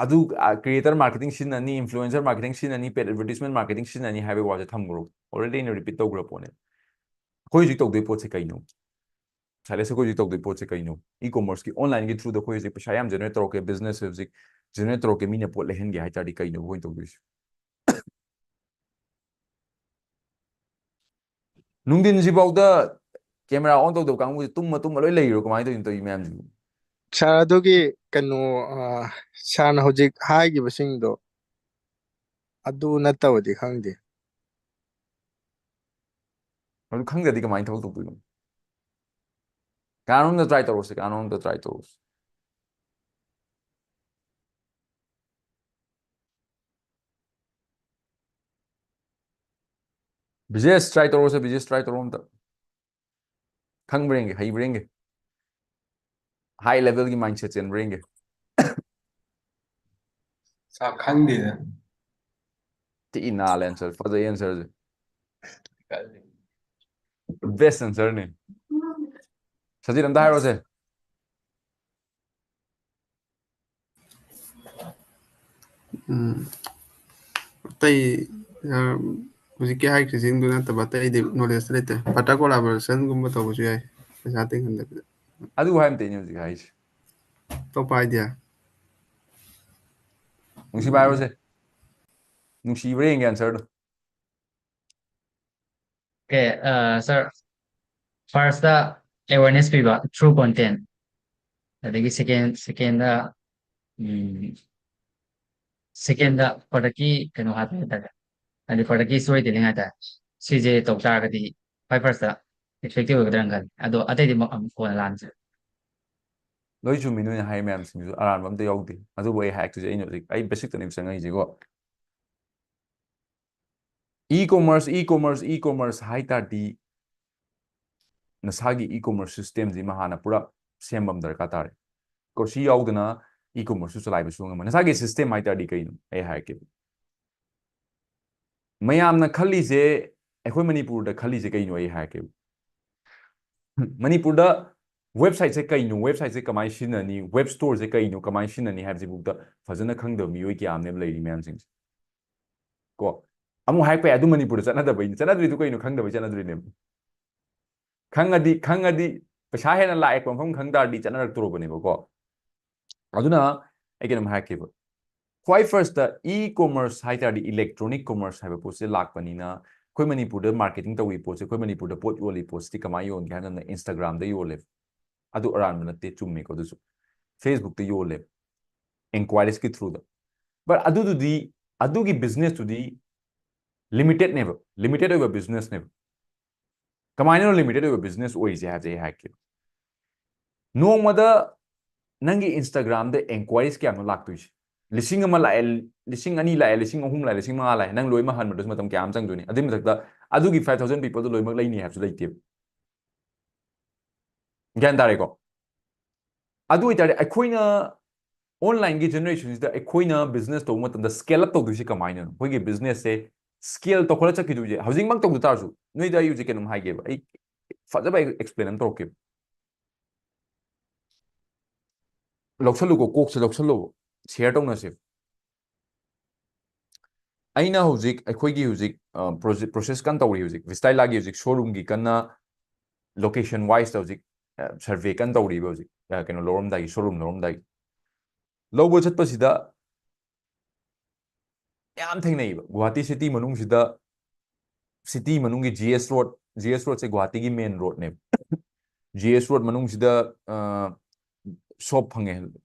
ꯑꯗꯨ creator marketing ꯁꯤꯖꯤꯟꯅꯅꯤ, influencer marketing ꯁꯤꯖꯤꯟꯅꯅꯤ, paid advertisement marketing ꯁꯤꯖꯤꯟꯅꯅꯤ ꯍꯥꯏꯕꯒꯤ ꯋꯥꯁꯦ ꯊꯝꯈ꯭ꯔꯣ, already ꯑꯩꯅ repeat ꯇꯧꯈ꯭ꯔ ꯄꯣꯠꯅꯦ꯫ ꯑꯩꯈꯣꯏ ꯍꯧꯖꯤꯛ ꯇꯧꯗꯣꯏ ꯄꯣꯠꯁꯦ ꯀꯩꯅꯣ? ꯁꯥꯏꯂꯦꯁ, ꯑꯩꯈꯣꯏ ꯍꯧꯖꯤꯛ ꯇꯧꯗꯣꯏ ꯄꯣꯠꯁꯦ ꯀꯩꯅꯣ? E-commerceꯀꯤ, onlineꯒꯤ throughꯗ ꯑꯩꯈꯣꯏ ꯍꯧꯖꯤꯛ ꯄꯩꯁꯥ ꯌꯥꯝ generate ꯇꯧꯔꯛꯀꯦ, businessꯁꯦ ꯍꯧꯖꯤꯛ generate ꯇꯧꯔꯛꯀꯦ, ꯃꯤꯅ ꯄꯣꯠ ꯂꯩꯍꯟꯒꯦ ꯍꯥꯏ ꯇꯥꯔꯗꯤ ꯀꯩꯅꯣ ꯑꯩꯈꯣꯏꯅ ꯇꯧꯗꯣꯏꯁꯦ? ꯅꯨꯡꯊꯤꯟꯁꯤꯐꯥꯎꯗ camera on ꯇꯧꯗꯕ ꯀꯥꯡꯕꯨꯁꯦ ꯇꯨꯝꯃ ꯇꯨꯝꯃ ꯂꯣꯏ ꯂꯩꯔꯣ? ꯀꯃꯥꯏꯅ ꯇꯧꯔꯤꯅꯣ ꯇꯧꯔꯤ ꯃꯌꯥꯝꯁꯤꯕꯨ? ꯁꯥꯔ, ꯑꯗꯨꯒꯤ ꯀꯩꯅꯣ, ꯑ, ꯁꯥꯔꯅ ꯍꯧꯖꯤꯛ ꯍꯥꯏꯈꯤꯕꯁꯤꯡꯗꯣ ꯑꯗꯨ ꯅꯠꯇꯕꯗꯤ ꯈꯪꯗꯦ꯫ ꯑꯗꯨ ꯈꯪꯗ꯭ꯔꯗꯤ ꯀꯃꯥꯏꯅ ꯊꯕꯛ ꯇꯧꯗꯣꯏꯅꯣ? ꯀꯅꯥꯅꯣꯝꯗ try ꯇꯧꯔꯁꯦ, ꯀꯅꯥꯅꯣꯝꯗ try ꯇꯧꯔꯁꯦ꯫ ꯕꯤꯖꯦꯁ try ꯇꯧꯔꯁꯦ, ꯕꯤꯖꯦꯁ try ꯇꯧꯔꯣ ꯑꯝꯇ꯫ ꯈꯪꯕ꯭ꯔꯥ ꯌꯦꯡꯒꯦ, ꯍꯩꯕ꯭ꯔꯥ ꯌꯦꯡꯒꯦ꯫ High levelꯒꯤ mindset ꯆꯦꯟꯕ꯭ꯔꯥ ꯌꯦꯡꯒꯦ꯫ ꯁꯥꯔ, ꯈꯪꯗꯦꯗ꯫ ꯊꯤ ꯅꯥꯜꯂꯦ answer, ꯐꯖꯩ answerꯁꯦ꯫ Best answerꯅꯦ꯫ ꯁꯖꯤꯠ, ꯑꯝꯇ ꯍꯥꯏꯔꯣꯁꯦ꯫ ꯎꯝ꯫ ꯑꯇꯩ, ꯑ, ꯍꯧꯖꯤꯛꯀꯤ ꯍꯥꯏꯈ꯭ꯔꯤꯁꯤꯡꯗꯨ ꯅꯠꯇꯕ ꯑꯇꯩꯗꯤ knowledgeꯇ ꯂꯩꯇꯦ꯫ Barter collaborationꯒꯨꯝꯕ ꯇꯧꯕꯁꯨ ꯌꯥꯏ, ꯄꯩꯁꯥ ꯇꯤꯡꯍꯟꯗꯕꯤꯗ꯫ ꯑꯗꯨ ꯍꯥꯏꯕ ꯅꯠꯇꯦꯅꯦ ꯍꯧꯖꯤꯛ ꯍꯥꯏꯁꯦ꯫ ꯑꯇꯣꯞꯄ idea? ꯅꯨꯡꯁꯤꯕ ꯍꯥꯏꯔꯣꯁꯦ꯫ ꯅꯨꯡꯁꯤꯕ꯭ꯔꯥ ꯌꯦꯡꯒꯦ answerꯗꯣ꯫ Okay, uh, sir, firstꯇ awareness ꯄꯤꯕ through content, ꯑꯗꯒꯤ second, secondꯗ, ꯎꯝ, secondꯗ productꯀꯤ ꯀꯩꯅꯣ ꯍꯥꯏꯕ ꯍꯥꯏꯇꯥꯔꯦ, ꯍꯥꯏꯗꯤ productꯀꯤ storytelling ꯍꯥꯏꯇꯥꯔꯦ, ꯁꯤꯁꯦ ꯇꯧ ꯇꯥꯔꯒꯗꯤ ꯈ꯭ꯋꯥꯏ firstꯇ effective ꯑꯣꯏꯒꯗ꯭ꯔꯥꯅ ꯈꯜꯂꯤ꯫ ꯑꯗꯣ ꯑꯇꯩꯗꯤ ꯃ-, ꯑꯃꯨꯛ ꯀꯣꯟꯅ ꯂꯥꯟꯁꯦ꯫ ꯂꯣꯏ ꯆꯨꯝꯃꯤ, ꯅꯣꯏꯅ ꯍꯥꯏ ꯃꯌꯥꯝꯁꯤꯡꯗꯨꯁꯨ ꯑꯔꯥꯟꯕ ꯑꯝꯇ ꯌꯥꯎꯗꯦ꯫ ꯑꯗꯨꯕꯨ ꯑꯩ ꯍꯥꯏꯔꯛꯇꯣꯏꯁꯦ, ꯑꯩꯅ ꯍꯧꯖꯤꯛ ꯑꯩ basicꯇꯅꯦꯕ ꯆꯪꯉꯛꯏꯁꯦꯀꯣ꯫ E-commerce, e-commerce, e-commerce ꯍꯥꯏ ꯇꯥꯔꯗꯤ ꯅꯁꯥꯒꯤ e-commerce system ꯁꯤꯃ ꯍꯥꯟꯅ ꯄꯨꯔꯥ ꯁꯦꯝꯕ ꯑꯃ ꯗꯔꯀꯥꯔ ꯇꯥꯔꯦ꯫ ꯀꯣ, ꯁꯤ ꯌꯥꯎꯗꯅ e-commerce ꯁꯨ ꯆꯂꯥꯏꯕ ꯁꯨꯡꯉꯝ ꯉꯝꯃꯣꯏ꯫ ꯅꯁꯥꯒꯤ system ꯍꯥꯏ ꯇꯥꯔꯗꯤ ꯀꯩꯅꯣ? ꯑꯩ ꯍꯥꯏꯔꯛꯀꯦ꯫ ꯃꯌꯥꯝꯅ ꯈꯜꯂꯤꯁꯦ, ꯑꯩꯈꯣꯏ ꯃꯅꯤꯄꯨꯔꯗ ꯈꯜꯂꯤꯁꯦ ꯀꯩꯅꯣ? ꯑꯩ ꯍꯥꯏꯔꯛꯀꯦ꯫ ꯃꯅꯤꯄꯨꯔꯗ website ꯁꯦ ꯀꯩꯅꯣ? Website ꯁꯦ ꯀꯃꯥꯏꯅ ꯁꯤꯖꯤꯟꯅꯅꯤ? Web store ꯁꯦ ꯀꯩꯅꯣ? ꯀꯃꯥꯏꯅ ꯁꯤꯖꯤꯟꯅꯅꯤ ꯍꯥꯏꯕꯁꯤꯐꯥꯎꯗ ꯐꯖꯅ ꯈꯪꯗꯕ ꯃꯤꯑꯣꯏ ꯀꯌꯥ ꯑꯃꯅꯦꯕ ꯂꯩꯔꯤ ꯃꯌꯥꯝꯁꯤꯡꯁꯦ꯫ ꯀꯣ, ꯑꯃꯨꯛ ꯍꯥꯏꯔꯛꯄ ꯌꯥꯏ, "ꯑꯗꯨ ꯃꯅꯤꯄꯨꯔꯗ ꯆꯠꯅꯗꯕꯩꯅꯤ꯫" ꯆꯠꯅꯗ꯭ꯔꯤꯗꯨ ꯀꯩꯅꯣ? ꯈꯪꯗꯕꯩ ꯆꯠꯅꯗ꯭ꯔꯤꯅꯦꯕ꯫ ꯈꯪꯉꯗꯤ, ꯈꯪꯉꯗꯤ, ꯄꯩꯁꯥ ꯍꯦꯟꯅ ꯂꯥꯛꯄ ꯃꯐꯝ ꯈꯪ ꯇꯥꯔꯗꯤ ꯆꯠꯅꯔꯛꯇꯣꯔꯕꯅꯦꯕꯀꯣ꯫ ꯑꯗꯨꯅ ꯑꯩ ꯀꯩꯅꯣꯝ ꯍꯥꯏꯔꯛꯀꯦꯕ꯫ ꯈ꯭ꯋꯥꯏ first ꯇ e-commerce ꯍꯥꯏ ꯇꯥꯔꯗꯤ electronic commerce ꯍꯥꯏꯕ ꯄꯣꯠꯁꯦ ꯂꯥꯛꯄꯅꯤꯅ, ꯑꯩꯈꯣꯏ ꯃꯅꯤꯄꯨꯔꯗ marketing ꯇꯧꯔꯤ ꯄꯣꯠꯁꯦ, ꯑꯩꯈꯣꯏ ꯃꯅꯤꯄꯨꯔꯗ ꯄꯣꯠ ꯌꯣꯜꯂꯤ ꯄꯣꯠꯁꯤꯗꯤ ꯀꯃꯥꯏꯅ ꯌꯣꯟꯒꯦ ꯍꯥꯏꯕ ꯃꯇꯝꯗ Instagram ꯗ ꯌꯣꯜꯂꯦꯕ꯫ ꯑꯗꯨ ꯑꯔꯥꯟꯕ ꯅꯠꯇꯦ, ꯆꯨꯝꯃꯦꯀꯣ ꯑꯗꯨꯁꯨ꯫ Facebook ꯇ ꯌꯣꯜꯂꯦꯕ, inquiries ꯀꯤ through ꯗ꯫ But ꯑꯗꯨꯗꯨꯗꯤ, ꯑꯗꯨꯒꯤ business ꯇꯨꯗꯤ limited ꯅꯦꯕ, limited ꯑꯣꯏꯕ business ꯅꯦꯕ꯫ ꯀꯃꯥꯏꯅꯅꯣ limited ꯑꯣꯏꯕ business ꯑꯣꯏꯔꯤꯁꯦ ꯍꯥꯏꯕꯁꯦ ꯑꯩ ꯍꯥꯏꯔꯛꯀꯦ꯫ ꯅꯣꯡꯃꯗ ꯅꯪꯒꯤ Instagram ꯗ inquiries ꯀꯌꯥꯅꯣ ꯂꯥꯛꯇꯣꯏꯁꯦ? ꯂꯤꯁꯤꯡ ꯑꯃ ꯂꯥꯛꯑꯦ, ꯂꯤꯁꯤꯡ ꯑꯅꯤ ꯂꯥꯛꯑꯦ, ꯂꯤꯁꯤꯡ ꯑꯍꯨꯝ ꯂꯥꯛꯑꯦ, ꯂꯤꯁꯤꯡ ꯃꯉꯥ ꯂꯥꯛꯑꯦ, ꯅꯪ ꯂꯣꯏꯅꯃꯛ ꯍꯟꯕꯗꯁꯨ ꯃꯇꯝ ꯀꯌꯥ ꯑꯃ ꯆꯪꯗꯣꯏꯅꯤ? ꯑꯗꯨꯏ ꯃꯊꯛꯇ ꯑꯗꯨꯒꯤ five thousand people ꯗꯣ ꯂꯣꯏꯅꯃꯛ ꯂꯩꯅꯤ ꯍꯥꯏꯕꯁꯨ ꯂꯩꯇꯦꯕ꯫ ꯒ꯭ꯌꯥꯟ ꯇꯥꯔꯦꯀꯣ? ꯑꯗꯨ ꯑꯣꯏꯇꯥꯔꯗꯤ ꯑꯩꯈꯣꯏꯅ online ꯒꯤ generation ꯁꯤꯗ ꯑꯩꯈꯣꯏꯅ business ꯇꯧꯕ ꯃꯇꯝꯗ scale up ꯇꯧꯗꯣꯏꯁꯤ ꯀꯃꯥꯏꯅꯅꯣ? ꯑꯩꯈꯣꯏꯒꯤ business ꯁꯦ scale ꯇꯧꯈꯠꯂ ꯆꯠꯈꯤꯗꯣꯏꯁꯦ ꯍꯧꯖꯤꯛꯃꯛ ꯇꯧꯗ ꯇꯥꯔꯁꯨ꯫ ꯅꯣꯏꯗ ꯑꯩ ꯍꯧꯖꯤꯛ ꯀꯩꯅꯣꯝ ꯍꯥꯏꯒꯦꯕ, ꯑꯩ ꯐꯖꯕ explain ꯑꯃ ꯇꯧꯔꯛꯀꯦꯕ꯫ ꯂꯧꯁꯜꯂꯨꯀꯣ, ꯀꯣꯛꯁꯦ ꯂꯧꯁꯜꯂꯣꯕ, share ꯇꯧꯅꯁꯦ꯫ ꯑꯩꯅ ꯍꯧꯖꯤꯛ, ꯑꯩꯈꯣꯏꯒꯤ ꯍꯧꯖꯤꯛ, ꯑ, ꯄ꯭ꯔꯣꯖꯦ-, process ꯀꯟꯅ ꯇꯧꯔꯤ ꯍꯧꯖꯤꯛ꯫ Vistila ꯒꯤ ꯍꯧꯖꯤꯛ showroom ꯒꯤ ꯀꯟꯅ location wise ꯇ ꯍꯧꯖꯤꯛ, ꯑ, survey ꯀꯟꯅ ꯇꯧꯔꯤꯕ ꯍꯧꯖꯤꯛ, ꯑ, ꯀꯩꯅꯣ ꯂꯧꯔꯝꯗꯥꯏꯒꯤ, showroom ꯂꯧꯔꯝꯗꯥꯏꯒꯤ꯫ ꯂꯧꯕ ꯆꯠꯄꯁꯤꯗ ꯌꯥꯝ ꯊꯦꯡꯅꯩꯕ꯫ ꯒꯨꯍꯥꯇꯤ city ꯃꯅꯨꯡꯁꯤꯗ, city ꯃꯅꯨꯡꯒꯤ G S Road, G S Road ꯁꯦ ꯒꯨꯍꯥꯇꯤꯒꯤ main road ꯅꯦꯕ꯫ G S Road ꯃꯅꯨꯡꯁꯤꯗ, ꯑ, shop ꯐꯪꯉꯦ,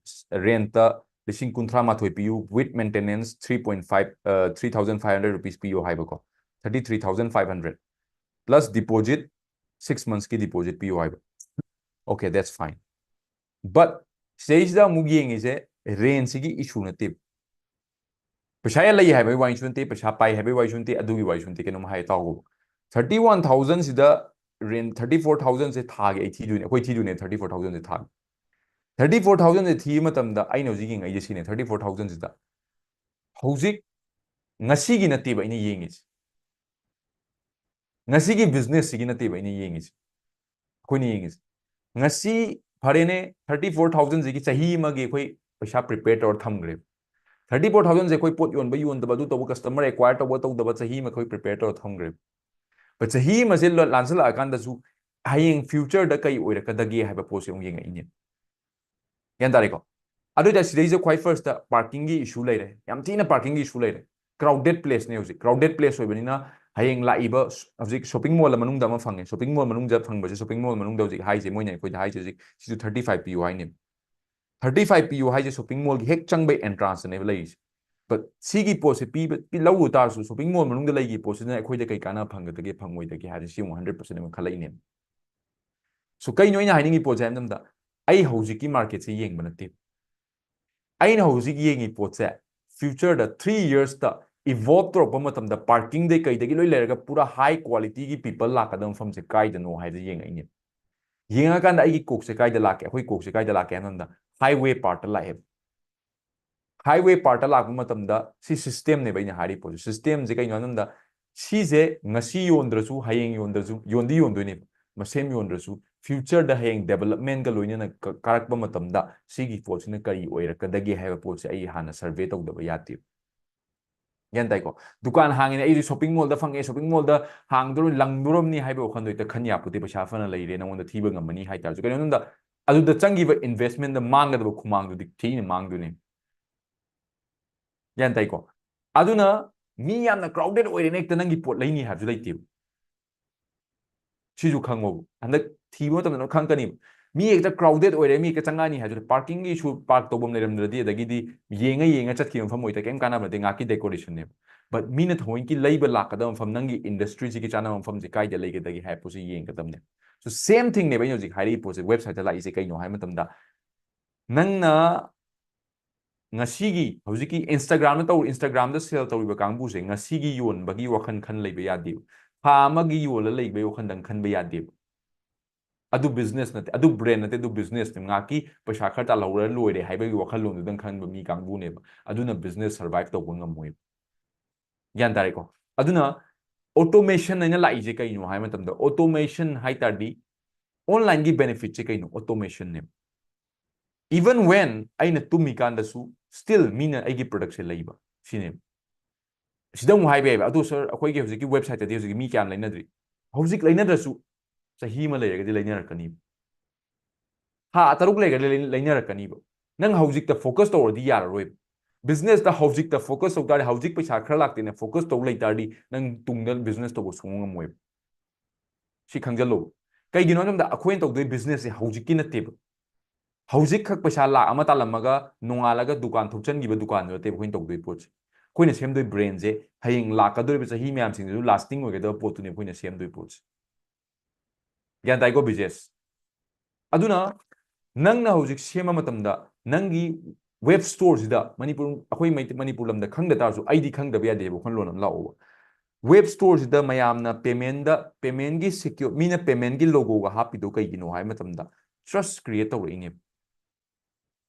rent ꯇ ꯂꯤꯁꯤꯡ ꯀꯨꯟꯊ꯭ꯔꯥ ꯃꯥꯊꯣꯏ ꯄꯤꯌꯨ, with maintenance three point five, ꯑ, three thousand five hundred rupees ꯄꯤꯌꯨ ꯍꯥꯏꯕꯀꯣ꯫ Thirty three thousand five hundred plus deposit, six months ꯀꯤ deposit ꯄꯤꯌꯨ ꯍꯥꯏꯕ꯫ Okay, that's fine. But ꯁꯤꯗꯩꯁꯤꯗ ꯑꯃꯨꯛ ꯌꯦꯡꯉꯤꯁꯦ rent ꯁꯤꯒꯤ issue ꯅꯠꯇꯦꯕ꯫ ꯄꯩꯁꯥ ꯌꯥꯝ ꯂꯩ ꯍꯥꯏꯕꯒꯤ ꯋꯥꯔꯤꯁꯨ ꯅꯠꯇꯦ, ꯄꯩꯁꯥ ꯄꯥꯏ ꯍꯥꯏꯕꯒꯤ ꯋꯥꯔꯤꯁꯨ ꯅꯠꯇꯦ, ꯑꯗꯨꯒꯤ ꯋꯥꯔꯤꯁꯨ ꯅꯠꯇꯦ꯫ ꯀꯩꯅꯣꯝ ꯍꯥꯏ ꯇꯥꯎꯕ, ꯊꯥꯔꯇꯤ ꯋꯥꯟ ꯊꯥꯎꯖꯟꯁꯤꯗ ꯔꯦꯟ ꯊꯥꯔꯇꯤ ꯐꯣꯔ ꯊꯥꯎꯖꯟꯁꯦ ꯊꯥꯒꯤ ꯑꯩ ꯊꯤꯗꯣꯏꯅꯦ, ꯑꯩꯈꯣꯏ ꯊꯤꯗꯣꯏꯅꯦ ꯊꯥꯔꯇꯤ ꯐꯣꯔ ꯊꯥꯎꯖꯟꯁꯦ ꯊꯥꯒꯤ꯫ ꯊꯥꯔꯇꯤ ꯐꯣꯔ ꯊꯥꯎꯖꯟꯁꯦ ꯊꯤꯕ ꯃꯇꯝꯗ ꯑꯩꯅ ꯍꯧꯖꯤꯛ ꯌꯦꯡꯉꯛꯏꯁꯦ ꯁꯤꯅꯦ, ꯊꯥꯔꯇꯤ ꯐꯣꯔ ꯊꯥꯎꯖꯟꯁꯤꯗ ꯍꯧꯖꯤꯛ ꯉꯁꯤꯒꯤ ꯅꯠꯇꯦꯕ ꯑꯩꯅ ꯌꯦꯡꯉꯤꯁꯦ, ꯉꯁꯤꯒꯤ ꯕꯤꯖꯤꯅꯦꯁꯁꯤꯒꯤ ꯅꯠꯇꯦꯕ ꯑꯩꯅ ꯌꯦꯡꯉꯤꯁꯦ꯫ ꯑꯩꯈꯣꯏꯅ ꯌꯦꯡꯉꯤꯁꯦ ꯉꯁꯤ ꯐꯔꯦꯅꯦ, ꯊꯥꯔꯇꯤ ꯐꯣꯔ ꯊꯥꯎꯖꯟꯁꯤꯒꯤ ꯆꯍꯤ ꯑꯃꯒꯤ ꯑꯩꯈꯣꯏ ꯄꯩꯁꯥ ꯄ꯭ꯔꯤꯄꯦꯌꯔ ꯇꯧꯔ ꯊꯝꯈ꯭ꯔꯦꯕ꯫ ꯊꯥꯔꯇꯤ ꯐꯣꯔ ꯊꯥꯎꯖꯟꯁꯦ ꯑꯩꯈꯣꯏ ꯄꯣꯠ ꯌꯣꯟꯕ ꯌꯣꯟꯗꯕ, ꯑꯗꯨ ꯇꯧꯕ, ꯀꯁꯇꯃꯔ ꯑꯦꯀ꯭ꯋꯥꯌꯔ ꯇꯧꯕ ꯇꯧꯗꯕ ꯆꯍꯤ ꯑꯃ ꯑꯩꯈꯣꯏ ꯄ꯭ꯔꯤꯄꯦꯌꯔ ꯇꯧꯔ ꯊꯝꯈ꯭ꯔꯦꯕ꯫ ꯕꯠ ꯆꯍꯤ ꯑꯃꯁꯦ ꯂ-, ꯂꯥꯟꯁꯤꯜꯂꯛꯑꯀꯥꯟꯗꯁꯨ ꯍꯌꯦꯡ ꯐ꯭ꯌꯨꯆꯔꯗ ꯀꯩ ꯑꯣꯏꯔꯛꯀꯗꯒꯦ ꯍꯥꯏꯕ ꯄꯣꯠꯁꯦ ꯑꯃꯨꯛ ꯌꯦꯡꯉꯛꯏꯅꯦ꯫ ꯒ꯭ꯌꯥꯟ ꯇꯥꯔꯦꯀꯣ? ꯑꯗꯨ ꯑꯣꯏꯇꯥꯔꯗꯤ ꯁꯤꯗꯩꯁꯤꯗ ꯈ꯭ꯋꯥꯏ ꯐꯥꯔꯁꯇ ꯄꯥꯔꯀꯤꯡꯒꯤ ꯏꯁꯨ ꯂꯩꯔꯦ, ꯌꯥꯝ ꯊꯤꯅ ꯄꯥꯔꯀꯤꯡꯒꯤ ꯏꯁꯨ ꯂꯩꯔꯦ꯫ ꯀ꯭ꯔꯥꯎꯗꯦꯗ ꯄ꯭ꯂꯦꯁꯅꯦ ꯍꯧꯖꯤꯛ꯫ ꯀ꯭ꯔꯥꯎꯗꯦꯗ ꯄ꯭ꯂꯦꯁ ꯑꯣꯏꯕꯅꯤꯅ ꯍꯌꯦꯡ ꯂꯥꯛꯏꯕ ꯁ-, ꯍꯧꯖꯤꯛ ꯁꯣꯄꯤꯡ ꯃꯣꯜ ꯃꯅꯨꯡꯗ ꯑꯃ ꯐꯪꯉꯦ, ꯁꯣꯄꯤꯡ ꯃꯣꯜ ꯃꯅꯨꯡꯗ ꯐꯪꯕꯁꯦ, ꯁꯣꯄꯤꯡ ꯃꯣꯜ ꯃꯅꯨꯡꯗ ꯍꯧꯖꯤꯛ ꯍꯥꯏꯁꯦ, ꯃꯣꯏꯅ ꯑꯩꯈꯣꯏꯗ ꯍꯥꯏꯁꯦ ꯍꯧꯖꯤꯛ ꯁꯤꯁꯨ ꯊꯥꯔꯇꯤ ꯐꯥꯏꯚ ꯄꯤꯌꯨ ꯍꯥꯏꯅꯦꯕ꯫ ꯊꯥꯔꯇꯤ ꯐꯥꯏꯚ ꯄꯤꯌꯨ ꯍꯥꯏꯁꯦ ꯁꯣꯄꯤꯡ ꯃꯣꯜꯒꯤ ꯍꯦꯛ ꯆꯪꯕꯩ ꯑꯦꯟꯇ꯭ꯔꯥꯟꯁꯇꯅꯦꯕ ꯂꯩꯔꯤꯁꯦ꯫ ꯕꯠ ꯁꯤꯒꯤ ꯄꯣꯠꯁꯦ ꯄꯤꯕ, ꯄꯤ-, ꯂꯧꯔꯨ ꯇꯥꯔꯁꯨ ꯁꯣꯄꯤꯡ ꯃꯣꯜ ꯃꯅꯨꯡꯗ ꯂꯩꯈꯤꯕ ꯄꯣꯠꯁꯤꯅ ꯑꯩꯈꯣꯏꯗ ꯀꯩ ꯀꯥꯟꯅꯕ ꯐꯪꯒꯗꯒꯦ, ꯐꯪꯉꯣꯏꯗꯒꯦ ꯍꯥꯏꯕꯁꯤ ꯑꯃꯨꯛ ꯍꯟꯗ꯭ꯔꯦꯗ ꯄꯥꯔꯁꯦꯟ ꯑꯃ ꯈꯜꯂꯛꯏꯅꯦꯕ꯫ ꯁꯣ ꯀꯩꯅꯣ ꯑꯩꯅ ꯍꯥꯏꯅꯤꯡꯉꯤ ꯄꯣꯠꯁꯦ ꯍꯥꯏꯕ ꯃꯇꯝꯗ, ꯑꯩ ꯍꯧꯖꯤꯛꯀꯤ ꯃꯥꯔꯀꯦꯠꯁꯦ ꯌꯦꯡꯕ ꯅꯠꯇꯦ꯫ ꯑꯩꯅ ꯍꯧꯖꯤꯛ ꯌꯦꯡꯉꯤ ꯄꯣꯠꯁꯦ ꯐ꯭ꯌꯨꯆꯔꯗ ꯊ꯭ꯔꯤ ꯌꯔꯁꯇ ꯏꯚꯣꯜꯕ ꯇꯧꯔꯛꯄ ꯃꯇꯝꯗ ꯄꯥꯔꯀꯤꯡꯗꯩ ꯀꯩꯗꯒꯤ ꯂꯣꯏ ꯂꯩꯔꯒ ꯄꯨꯔꯥ ꯍꯥꯏ ꯀ꯭ꯋꯥꯂꯤꯇꯤꯒꯤ ꯄꯤꯄꯜ ꯂꯥꯛꯀꯗꯕ ꯃꯐꯝꯁꯦ ꯀꯥꯏꯗꯅꯣ ꯍꯥꯏꯕꯁꯦ ꯌꯦꯡꯉꯛꯏꯅꯦ꯫ ꯌꯦꯡꯉꯀꯥꯟꯗ ꯑꯩꯒꯤ ꯀꯣꯛꯁꯦ ꯀꯥꯏꯗ ꯂꯥꯛꯀꯦ? ꯑꯩꯈꯣꯏ ꯀꯣꯛꯁꯦ ꯀꯥꯏꯗ ꯂꯥꯛꯀꯦ ꯍꯥꯏꯕ ꯃꯇꯝꯗ ꯍꯥꯏꯋꯦ ꯄꯥꯔꯠꯇ ꯂꯥꯛꯑꯦꯕ꯫ ꯍꯥꯏꯋꯦ ꯄꯥꯔꯠꯇ ꯂꯥꯛꯄ ꯃꯇꯝꯗ ꯁꯤ ꯁꯤꯁꯇꯦꯝꯅꯦꯕ ꯑꯩꯅ ꯍꯥꯏꯔꯤꯕ ꯄꯣꯠꯁꯦ꯫ ꯁꯤꯁꯇꯦꯝꯁꯦ ꯀꯩꯅꯣ ꯍꯥꯏꯕ ꯃꯇꯝꯗ ꯁꯤꯁꯦ ꯉꯁꯤ ꯌꯣꯟꯗ꯭ꯔꯁꯨ, ꯍꯌꯦꯡ ꯌꯣꯟꯗ꯭ꯔꯁꯨ, ꯌꯣꯟꯗꯤ ꯌꯣꯟꯗꯣꯏꯅꯦꯕ, ꯃꯁꯦꯝ ꯌꯣꯟꯗ꯭ꯔꯁꯨ, ꯐ꯭ꯌꯨꯆꯔꯗ ꯍꯌꯦꯡ ꯗꯦꯕꯂꯞꯃꯦꯟꯒ ꯂꯣꯏꯅꯅ ꯀ-, ꯀꯥꯔꯛꯄ ꯃꯇꯝꯗ ꯁꯤꯒꯤ ꯄꯣꯠꯁꯤꯅ ꯀꯔꯤ ꯑꯣꯏꯔꯛꯀꯗꯒꯦ ꯍꯥꯏꯕ ꯄꯣꯠꯁꯦ ꯑꯩ ꯍꯥꯟꯅ ꯁꯔꯚꯦ ꯇꯧꯗꯕ ꯌꯥꯗꯦꯕ꯫ ꯒ꯭ꯌꯥꯟ ꯇꯥꯏꯀꯣ? ꯗꯨꯀꯥꯟ ꯍꯥꯡꯉꯤꯅꯦ, ꯑꯩꯁꯨ ꯁꯣꯄꯤꯡ ꯃꯣꯜꯗ ꯐꯪꯉꯦ, ꯁꯣꯄꯤꯡ ꯃꯣꯜꯗ ꯍꯥꯡꯗꯣꯔ-, ꯂꯪꯗꯣꯔꯝꯅꯤ ꯍꯥꯏꯕ ꯋꯥꯈꯟꯗꯣ ꯍꯦꯛꯇ ꯈꯟ ꯌꯥꯄꯣꯠꯇꯦ꯫ ꯄꯩꯁꯥ ꯐꯅ ꯂꯩꯔꯦ, ꯅꯉꯣꯟꯗ ꯊꯤꯕ ꯉꯝꯃꯅꯤ ꯍꯥꯏ ꯇꯥꯔꯁꯨ, ꯀꯩꯅꯣ ꯍꯥꯏꯕ ꯃꯇꯝꯗ ꯑꯗꯨꯗ ꯆꯪꯈꯤꯕ ꯏꯟꯚꯦꯁꯃꯦꯟꯗ ꯃꯥꯡꯒꯗꯕ ꯈꯨꯃꯥꯡꯗꯨꯗꯤ ꯊꯤꯅ ꯃꯥꯡꯗꯣꯏꯅꯦ꯫ ꯒ꯭ꯌꯥꯟ ꯇꯥꯏꯀꯣ? ꯑꯗꯨꯅ ꯃꯤ ꯌꯥꯝꯅ ꯀ꯭ꯔꯥꯎꯗꯦꯗ ꯑꯣꯏꯔꯦꯅ ꯍꯦꯛꯇ ꯅꯪꯒꯤ ꯄꯣꯠ ꯂꯩꯅꯤ ꯍꯥꯏꯕꯁꯨ ꯂꯩꯇꯦꯕ꯫ ꯁꯤꯁꯨ ꯈꯪꯉꯣꯕ꯫ ꯍꯟꯗꯛ ꯊꯤꯕ ꯃꯇꯝꯗ ꯅꯪ ꯈꯪꯉꯛꯀꯅꯤꯕ꯫ ꯃꯤ ꯍꯦꯛꯇ ꯀ꯭ꯔꯥꯎꯗꯦꯗ ꯑꯣꯏꯔꯦ, ꯃꯤ ꯍꯦꯛꯇ ꯆꯪꯉꯛꯑꯅꯤ ꯍꯥꯏꯕꯁꯨ ꯂꯩ꯫ ꯄꯥꯔꯀꯤꯡꯒꯤ ꯏꯁꯨ, ꯄꯥꯔꯛ ꯇꯧꯐꯝ ꯂꯩꯔꯝꯗ꯭ꯔꯗꯤ, ꯑꯗꯒꯤꯗꯤ ꯌꯦꯡꯉ ꯌꯦꯡꯉ ꯆꯠꯈꯤꯕ ꯃꯐꯝ ꯑꯣꯏꯇꯥꯔꯗꯤ ꯀꯩꯝ ꯀꯥꯟꯅꯕ ꯅꯠꯇꯦ, ꯉꯥꯏꯍꯥꯛꯀꯤ ꯗꯦꯀꯣꯔꯦꯁꯟꯅꯦꯕ꯫ ꯕꯠ ꯃꯤꯅ ꯊꯑꯣꯏꯀꯤ ꯂꯩꯕ ꯂꯥꯛꯀꯗꯕ ꯃꯐꯝ, ꯅꯪꯒꯤ ꯏꯟꯗꯁꯇ꯭ꯔꯤꯁꯤꯒꯤ ꯆꯥꯅꯕ ꯃꯐꯝꯁꯦ ꯀꯥꯏꯗ ꯂꯩꯒꯗꯒꯦ ꯍꯥꯏꯕ ꯄꯣꯠꯁꯦ ꯌꯦꯡꯒꯗꯕꯅꯦ꯫ ꯁꯣ ꯁꯦꯝ ꯊꯤꯡꯅꯦꯕ ꯑꯩꯅ ꯍꯧꯖꯤꯛ ꯍꯥꯏꯔꯛꯏ ꯄꯣꯠꯁꯦ꯫ ꯋꯦꯕꯁꯥꯏꯠꯇ ꯂꯥꯛꯏꯁꯦ ꯀꯩꯅꯣ ꯍꯥꯏꯕ ꯃꯇꯝꯗ, ꯅꯪꯅ ꯉꯁꯤꯒꯤ ꯍꯧꯖꯤꯛꯀꯤ Instagram ꯇꯧ Instagram ꯗ ꯁꯦꯜ ꯇꯧꯔꯤꯕ ꯀꯥꯡꯕꯨꯁꯦ ꯉꯁꯤꯒꯤ ꯌꯣꯟꯕꯒꯤ ꯋꯥꯈꯜ ꯈꯟ ꯂꯩꯕ ꯌꯥꯗꯦꯕ꯫ ꯊꯥ ꯑꯃꯒꯤ ꯌꯣꯜꯂ ꯂꯩꯕꯒꯤ ꯋꯥꯈꯜꯗꯪ ꯈꯟꯕ ꯌꯥꯗꯦꯕ꯫ ꯑꯗꯨ ꯕꯤꯖꯤꯅꯦꯁ ꯅꯠꯇꯦ, ꯑꯗꯨ ꯕ꯭ꯔꯦꯟ ꯅꯠꯇꯦ, ꯑꯗꯨ ꯕꯤꯖꯤꯅꯦꯁꯅꯦ꯫ ꯉꯥꯏꯍꯥꯛꯀꯤ ꯄꯩꯁꯥ ꯈꯔ ꯇꯥꯜꯍꯧꯔ ꯂꯣꯏꯔꯦ ꯍꯥꯏꯕꯒꯤ ꯋꯥꯈꯜꯂꯣꯟꯗꯨꯗꯪ ꯈꯟꯕ ꯃꯤ ꯀꯥꯡꯕꯨꯅꯦꯕ꯫ ꯑꯗꯨꯅ ꯕꯤꯖꯤꯅꯦꯁ ꯁꯔꯚꯥꯏꯚ ꯇꯧꯕ ꯉꯝꯃꯣꯏꯕ꯫ ꯒ꯭ꯌꯥꯟ ꯇꯥꯔꯦꯀꯣ? ꯑꯗꯨꯅ ꯑꯣꯇꯣꯃꯦꯁꯟ ꯍꯥꯏꯅ ꯂꯥꯛꯏꯁꯦ ꯀꯩꯅꯣ ꯍꯥꯏꯕ ꯃꯇꯝꯗ, ꯑꯣꯇꯣꯃꯦꯁꯟ ꯍꯥꯏ ꯇꯥꯔꯗꯤ ꯑꯣꯟꯂꯥꯏꯟꯒꯤ ꯕꯦꯅꯤꯐꯤꯠꯁꯦ ꯀꯩꯅꯣ? ꯑꯣꯇꯣꯃꯦꯁꯟꯅꯦꯕ꯫ Even when ꯑꯩꯅ ꯇꯨꯝꯃꯤꯀꯥꯟꯗꯁꯨ still ꯃꯤꯅ ꯑꯩꯒꯤ ꯄ꯭ꯔꯗꯛꯁꯦ ꯂꯩꯕ ꯁꯤꯅꯦꯕ꯫ ꯁꯤꯗ ꯑꯃꯨꯛ ꯍꯥꯏꯕ ꯌꯥꯏꯕ, "ꯑꯗꯨ ꯁꯥꯔ, ꯑꯩꯈꯣꯏꯒꯤ ꯍꯧꯖꯤꯛꯀꯤ ꯋꯦꯕꯁꯥꯏꯠꯇꯗꯤ ꯍꯧꯖꯤꯛꯀꯤ ꯃꯤ ꯀꯌꯥꯝ ꯂꯩꯅꯗ꯭ꯔꯤ?" ꯍꯧꯖꯤꯛ ꯂꯩꯅꯗ꯭ꯔꯁꯨ ꯆꯍꯤ ꯑꯃ ꯂꯩꯔꯒꯗꯤ ꯂꯩꯅꯔꯛꯀꯅꯤꯕ꯫ ꯊꯥ ꯇꯔꯨꯛ ꯂꯩꯔꯒꯗꯤ ꯂꯩ- ꯂꯩꯅꯔꯛꯀꯅꯤꯕ꯫ ꯅꯪ ꯍꯧꯖꯤꯛꯇ ꯐꯣꯀꯁ ꯇꯧꯔꯗꯤ ꯌꯥꯔꯔꯣꯏꯕ꯫ ꯕꯤꯖꯤꯅꯦꯁꯇ ꯍꯧꯖꯤꯛꯇ ꯐꯣꯀꯁ ꯇꯧ ꯇꯥꯔꯗꯤ, ꯍꯧꯖꯤꯛ ꯄꯩꯁꯥ ꯈꯔ ꯂꯥꯛꯇꯦꯅ ꯐꯣꯀꯁ ꯇꯧ ꯂꯩ ꯇꯥꯔꯗꯤ, ꯅꯪ ꯇꯨꯡꯗ ꯕꯤꯖꯤꯅꯦꯁ ꯇꯧꯕ ꯁꯨꯡꯉꯝ ꯉꯝꯃꯣꯏꯕ꯫ ꯁꯤ ꯈꯪꯖꯜꯂꯣ꯫ ꯀꯩꯒꯤꯅꯣ ꯍꯥꯏꯕ ꯃꯇꯝꯗ, ꯑꯩꯈꯣꯏꯅ ꯇꯧꯗꯣꯏ ꯕꯤꯖꯤꯅꯦꯁꯁꯦ ꯍꯧꯖꯤꯛꯀꯤ ꯅꯠꯇꯦꯕ꯫ ꯍꯧꯖꯤꯛ ꯈꯛ ꯄꯩꯁꯥ ꯂꯥꯛ ꯑꯃ ꯇꯥꯜꯂꯝꯃꯒ ꯅꯣꯡꯉꯥꯜꯂꯒ ꯗꯨꯀꯥꯟ ꯊꯣꯛꯆꯟꯈꯤꯕ ꯗꯨꯀꯥꯟꯗꯨ ꯅꯠꯇꯦꯕ ꯑꯩꯈꯣꯏꯅ ꯇꯧꯗꯣꯏ ꯄꯣꯠꯁꯦ꯫ ꯑꯩꯈꯣꯏꯅ ꯁꯦꯝꯗꯣꯏ ꯕ꯭ꯔꯦꯟꯁꯦ ꯍꯌꯦꯡ ꯂꯥꯛꯀꯗꯧꯔꯤꯕ ꯆꯍꯤ ꯃꯌꯥꯝꯁꯤꯡꯗꯨꯁꯨ ꯂꯥꯁꯇꯤꯡ ꯑꯣꯏꯒꯗꯕ ꯄꯣꯠꯇꯨꯅꯦ ꯑꯩꯈꯣꯏꯅ ꯁꯦꯝꯗꯣꯏ ꯄꯣꯠꯁꯦ꯫ ꯒ꯭ꯌꯥꯟ ꯇꯥꯏꯀꯣ, ꯕꯤꯖꯦꯁ? ꯑꯗꯨꯅ ꯅꯪꯅ ꯍꯧꯖꯤꯛ ꯁꯦꯝꯕ ꯃꯇꯝꯗ ꯅꯪꯒꯤ ꯋꯦꯕ ꯁ꯭ꯇꯣꯔꯁꯤꯗ, ꯃꯅꯤꯄꯨꯔ, ꯑꯩꯈꯣꯏ ꯃꯩꯇꯩ-, ꯃꯅꯤꯄꯨꯔ ꯂꯝꯗ ꯈꯪꯗ ꯇꯥꯔꯁꯨ, ꯑꯩꯗꯤ ꯈꯪꯗꯕ ꯌꯥꯗꯦ ꯍꯥꯏꯕ ꯋꯥꯈꯜꯂꯣꯟ ꯑꯃ ꯂꯥꯛꯑꯣꯕ꯫ ꯋꯦꯕ ꯁ꯭ꯇꯣꯔꯁꯤꯗ ꯃꯌꯥꯝꯅ ꯄꯦꯃꯦꯟꯗ, ꯄꯦꯃꯦꯟꯒꯤ ꯁꯤꯀ꯭ꯌꯣꯔ, ꯃꯤꯅ ꯄꯦꯃꯦꯟꯒꯤ ꯂꯣꯒꯣꯒ ꯍꯥꯞꯄꯤꯗꯣ ꯀꯩꯒꯤꯅꯣ ꯍꯥꯏꯕ ꯃꯇꯝꯗ, ꯇ꯭ꯔꯁ ꯀ꯭ꯔꯤꯌꯦꯠ ꯇꯧꯔꯛꯏꯅꯦꯕ꯫